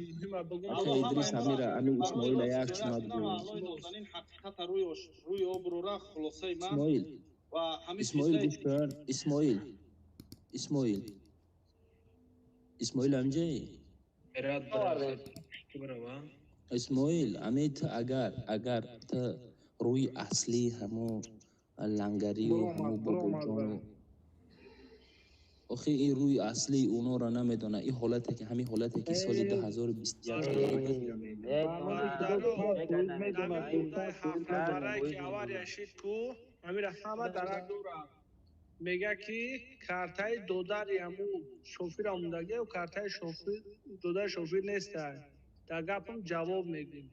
Идрис, амира ами Исмоила як чӣ мад. Ҳақиқата рӯи обрӯра хулосаи ман. Исмоил, Исмоил, гӯш кун. Исмоил, Исмоил, Исмоил, амҷаи Исмоил, ами ту агар ту рӯи аслии ҳамо Лангарию ҳамо бобоҷону, охи, ин рӯи аслии онора намедона. Ин ҳолате ки ҳамин ҳолате ки соли 2021 ки авария шид ку, ҳамира ҳама дарак дорад, мега ки картаи додари ҳамун шофира мондагиу картаи шофир додари шофир нестай. Дар гапам ҷавоб мегӯм.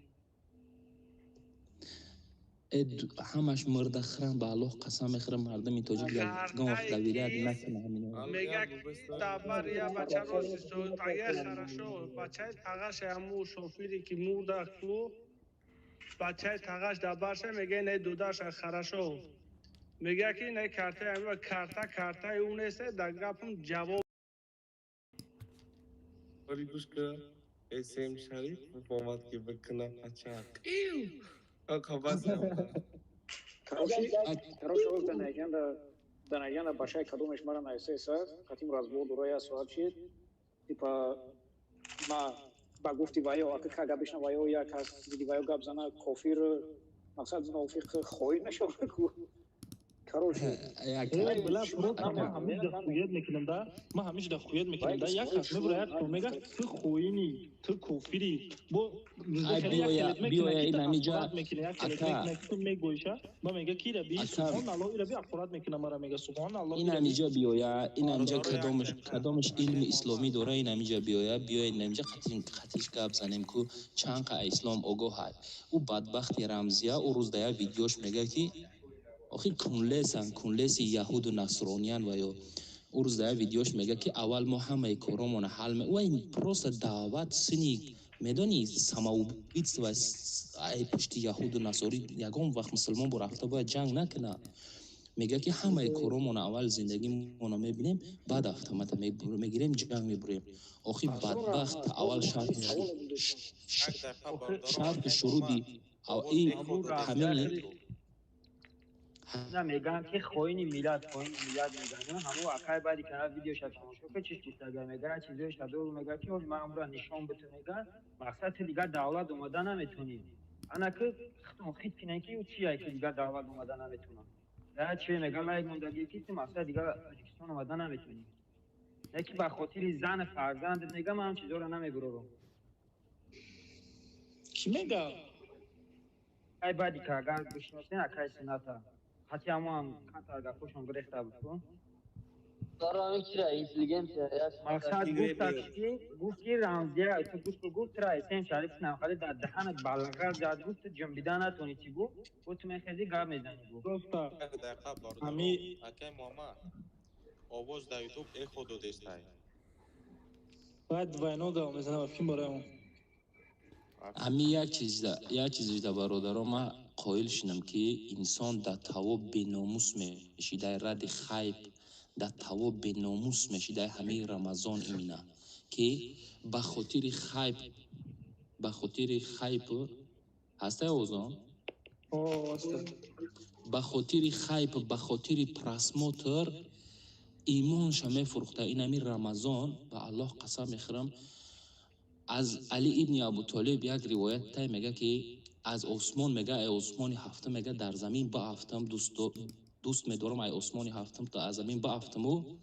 Ҳамаш мурда хӯрам, ба Аллоҳ қасам мехӯрам, мардуми тоҷик ягон вақт доверять накунад ҳамино. Мега ки дар я бача рост ага, хорошо, бачаи тағаша, ҳамун шофире ки мурда ку, бачаи тағаш дар барша, мега не, додарша, хорошо. Мега ки ина картаи ҳамин карта, картаи ӯ нест, дар гапам ҷавоб. Ори, гӯш ка, СМ Шариф омад, ки бикуна пачак. Қабас. Короче, оз данаганда башаи кадомеш мара нависеса, қатим разбор дора, як соат шид. Типа ма ба гуфти ваё, ака ка гапишна ваё, як кас зиди ваё гап зана, кофир, мақсад нофиқ хоин мешавад ку. Короче, ман ҳамиҷа хует мекунам да, ман ҳамиҷа хует мекунам да. Як кас мебура, як мега: ту хоини, ту кофири. Бо биёя инамиҷа. Ту мегӯиша ма, мега ки ира би субҳоналлоҳ, ира би ақорат мекунам мара, мега субҳоналлоҳ. Инамиҷа биёя, инамиҷа кадомаш илми исломӣ дора, инамиҷа биёя, биёя инамиҷа, қатиш гап занем ку чанд қа ислом огоҳ ай. Ӯ бадбахти Рамзия, ӯ рӯз да як видеош мега ки охи кунлесан, кунлеси яҳуду насрониян. Ва ё ӯ рӯз дар як видеош мега ки аввал мо ҳамаи коромона ҳал. Ва ин просто даъват сини, медонӣ, самоубийство. Ай пушти яҳуду насорӣ ягон вақт мусулмон бо рафта бояд ҷанг накунад. Мега ки ҳамаи коромона аввал зиндагимона мебинем, баъд автомата мегирем, ҷанг мебурем. Охи бадбахт, аввал шарти шуруди ин ҳамин. На, мегӯянд ки хоини миллат, хоини миллат мегӯянд. Ҳамун акай баъди кана видеоша тамошо ка, чиз чистага мегӯяд, чизоеша дору, мегӯяд ки ҳоли ман амра нишон биту, мегӯяд, мақсад ту дигар давлат омада наметонӣ. Ана ки хитон хит кинен ки чия ки дигар давлат омада наметонам. Да чи мегӯям, як мондагӣ ки ту мақсад дигар Тоҷикистон омада наметонӣ. Яки ба хотири зан фарзанд мегӯям, ман чизоро намебурорам. Кӣ мега? Ай баъди ка агар бишносен, акай сената ҳати ҳамоам камтар гапошон гирехта буд ку. Мақсад гуфташ ки, гуфт ки Рамзия ту гуфт, гуфт тра Эсем Шариф намхали дар даҳанат балғар зад, гуфт ту ҷунбида натонӣ, чӣ гуфт, гуфт ту мехези гап мезанӣ, гуфт. Акай Муҳаммад, овоз дар Ютуб эхо додестай. Баъд двойно гап мезанам, фикр бароям. Ҳами як чизда, бародаро, ман қоил шудам, ки инсон дар таво беномус меши, дар ради хайп дар таво беномус меши. Дар ҳамаи Рамазон имина ки ба хотири хайп, ба хотири хайп ҳастай овозон, ба хотири хайп, ба хотири просмотр имонша мефурӯхта. Инами Рамазон, ба Аллоҳ қасам мехӯрам, аз Али ибни Абутолиб як ривоят тай, мега ки аз осмон, мега, ай осмони ҳафтум, мега, дар замин баафтам, дӯст медорам ай осмони ҳафтум то аз замин баафтаму,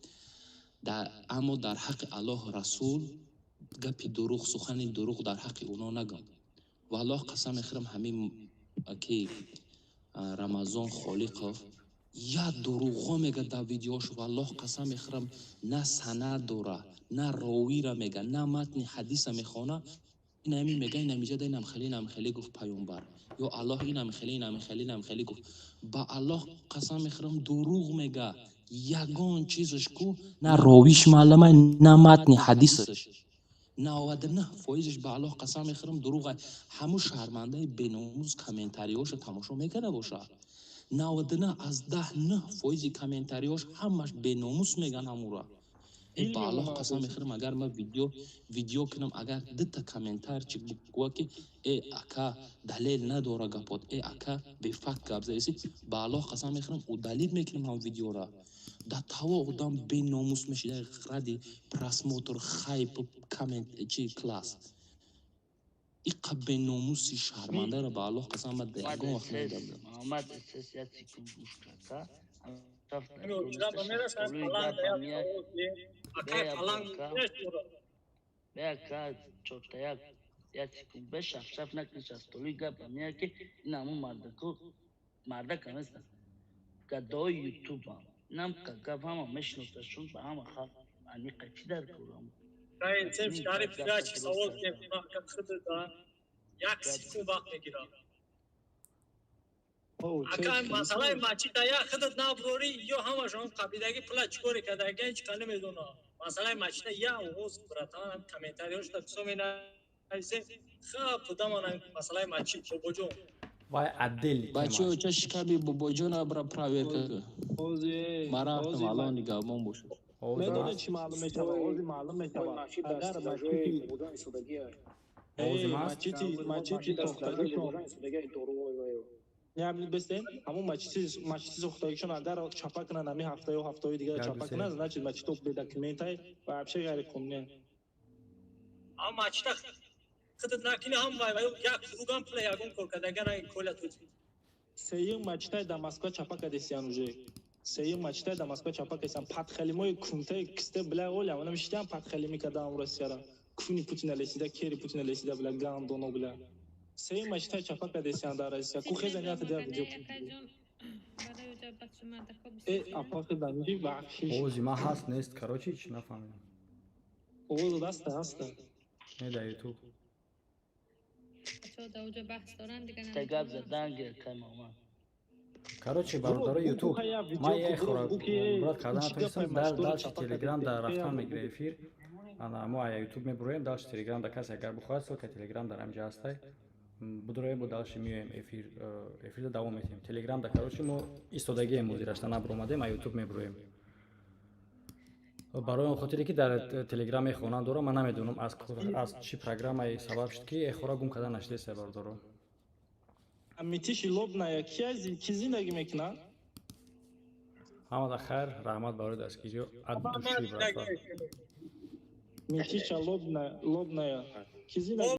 аммо дар ҳаққи Аллоҳ, Расул гапи дурӯғ, сухани дурӯғ дар ҳаққи оно нагӯм. Ва Аллоҳ қасам мехӯрам, ҳамин ки Рамазон Холиқов як дурӯғҳо мега дар видеош, валлоҳ қасам мехӯрам, на санад дора, на ровира мега, на матни ҳадиса мехона. Инами мега, инамиҷада инам хеле, инам хеле гуфт паёмбар ё Аллоҳ, инам хеле, инам хеле, инам хеле гуфт. Ба Аллоҳ қасам мехӯрам, дурӯғ мега. Ягон чизаш ку на ровиш маълума, на матни ҳадисаш. 99 фоизаш, ба Аллоҳ қасам мехӯрам, дурӯға. Ҳамун шармандаи беномус комментариҳошо тамошо мекарда бошад, 99 аз 10 9 фоизи комментариҳош ҳамаш беномус меган ҳамура. Ба Аллоҳ қасам мехӯрам, агар ман видео кунам, агар дута комментар чи гӯя ки э ака, далел надора гапот, э ака, бефакт гап задаси, ба Аллоҳ қасам мехӯрам, удалить мекунам ҳам видеора. Да таво одам беномус мешида ради просмотр, хайп, коммент чи класс. Иқа беномуси шармандаро, ба Аллоҳ қасам, ман ягон вақт надидам. Муҳаммад СС, як секунд гӯш карда. Акай паланг. Беака, чорта як секунд бе шафшаф накуниш. Аз толуи гап амия ки ин ҳамун мардаку мардак ҳаместан, гадои ютубам, инам гап ҳама мешиносашон, ба ҳама халқ аниқа чӣ дар корам. Шариф, савол як секунд вақт мегирам. Ака, масъалаи масҷида як худат набурорӣ, ё ҳамашон қабидаги пула чикоре кардаги, ҳеч ка намедонам. Масъалаи масҷида як оғоз, братан, комментариҳошда бисо менависем, хаб пудамана масъалаи масҷид, бобоҷон. Вай отдельный. Бачаҳо, ча шикаби бобоҷона бра проверка. Ман рафтам, алло нигаҳбон бошед. Медонед, чӣ маълум мешавад? Ози маълум мешавад, агар мачити сохтагишон, бестен, ҳамун мачити сохтагишон агар чапа кунанд, ҳамин ҳафта ё ҳафтаҳои дигар чапа кунанд, значит, мачито бедокументай ва вообще ғайриқонуниян. Ам мачита худат накини, ҳам вай як кругам пула ягон кор кардаган кола ту. Сеюм мачитай дар Москва чапа кардесиян уже. Сеюм мачитай дар Москва чапа кардесиян. Падхалимои кунтаи кисте, бля, оля манам шидам, падхалими кардам Россияра. Куни Путина лесида, кери Путина лесида, бля, гандоно, бля. Сеюм мачитай чапа кардесиян дар Россия. Ку хеза нията дия видео. Э, апа, хеданди бахшиш. Овози ман ҳаст, нест, короче, чӣ нафаҳмидам. Овоз даста ҳаста. Не, дар Ютуб. Та гап задан гир, кай Муҳаммад. Короче, бародаро Ютуб, ман як брат кардан натонистам, дар дальше Телеграм дар рафтан мегира эфир. Ана мо ая Ютуб мебуроем, дальше Телеграм да касе агар бихоҳад, ссылка Телеграм дар ҳамҷа ҳастай. Будуроем, бо дальше меоем, эфир эфирда давом метиҳем. Телеграм да, короче, мо истодагием, мозирашта набуромадем, а Ютуб мебуроем. Барои он хотире ки дар Телеграм эхона дорам, ман намедонам, аз чӣ программае сабаб шуд, ки эхора гум кардан нашудеста, бародаро. Митиши Лобная ки зиндагӣ мекунад? Ҳамада хайр, раҳмат барои дастгириё, от души, братва. Митиша Лобная ки зиндагӣ.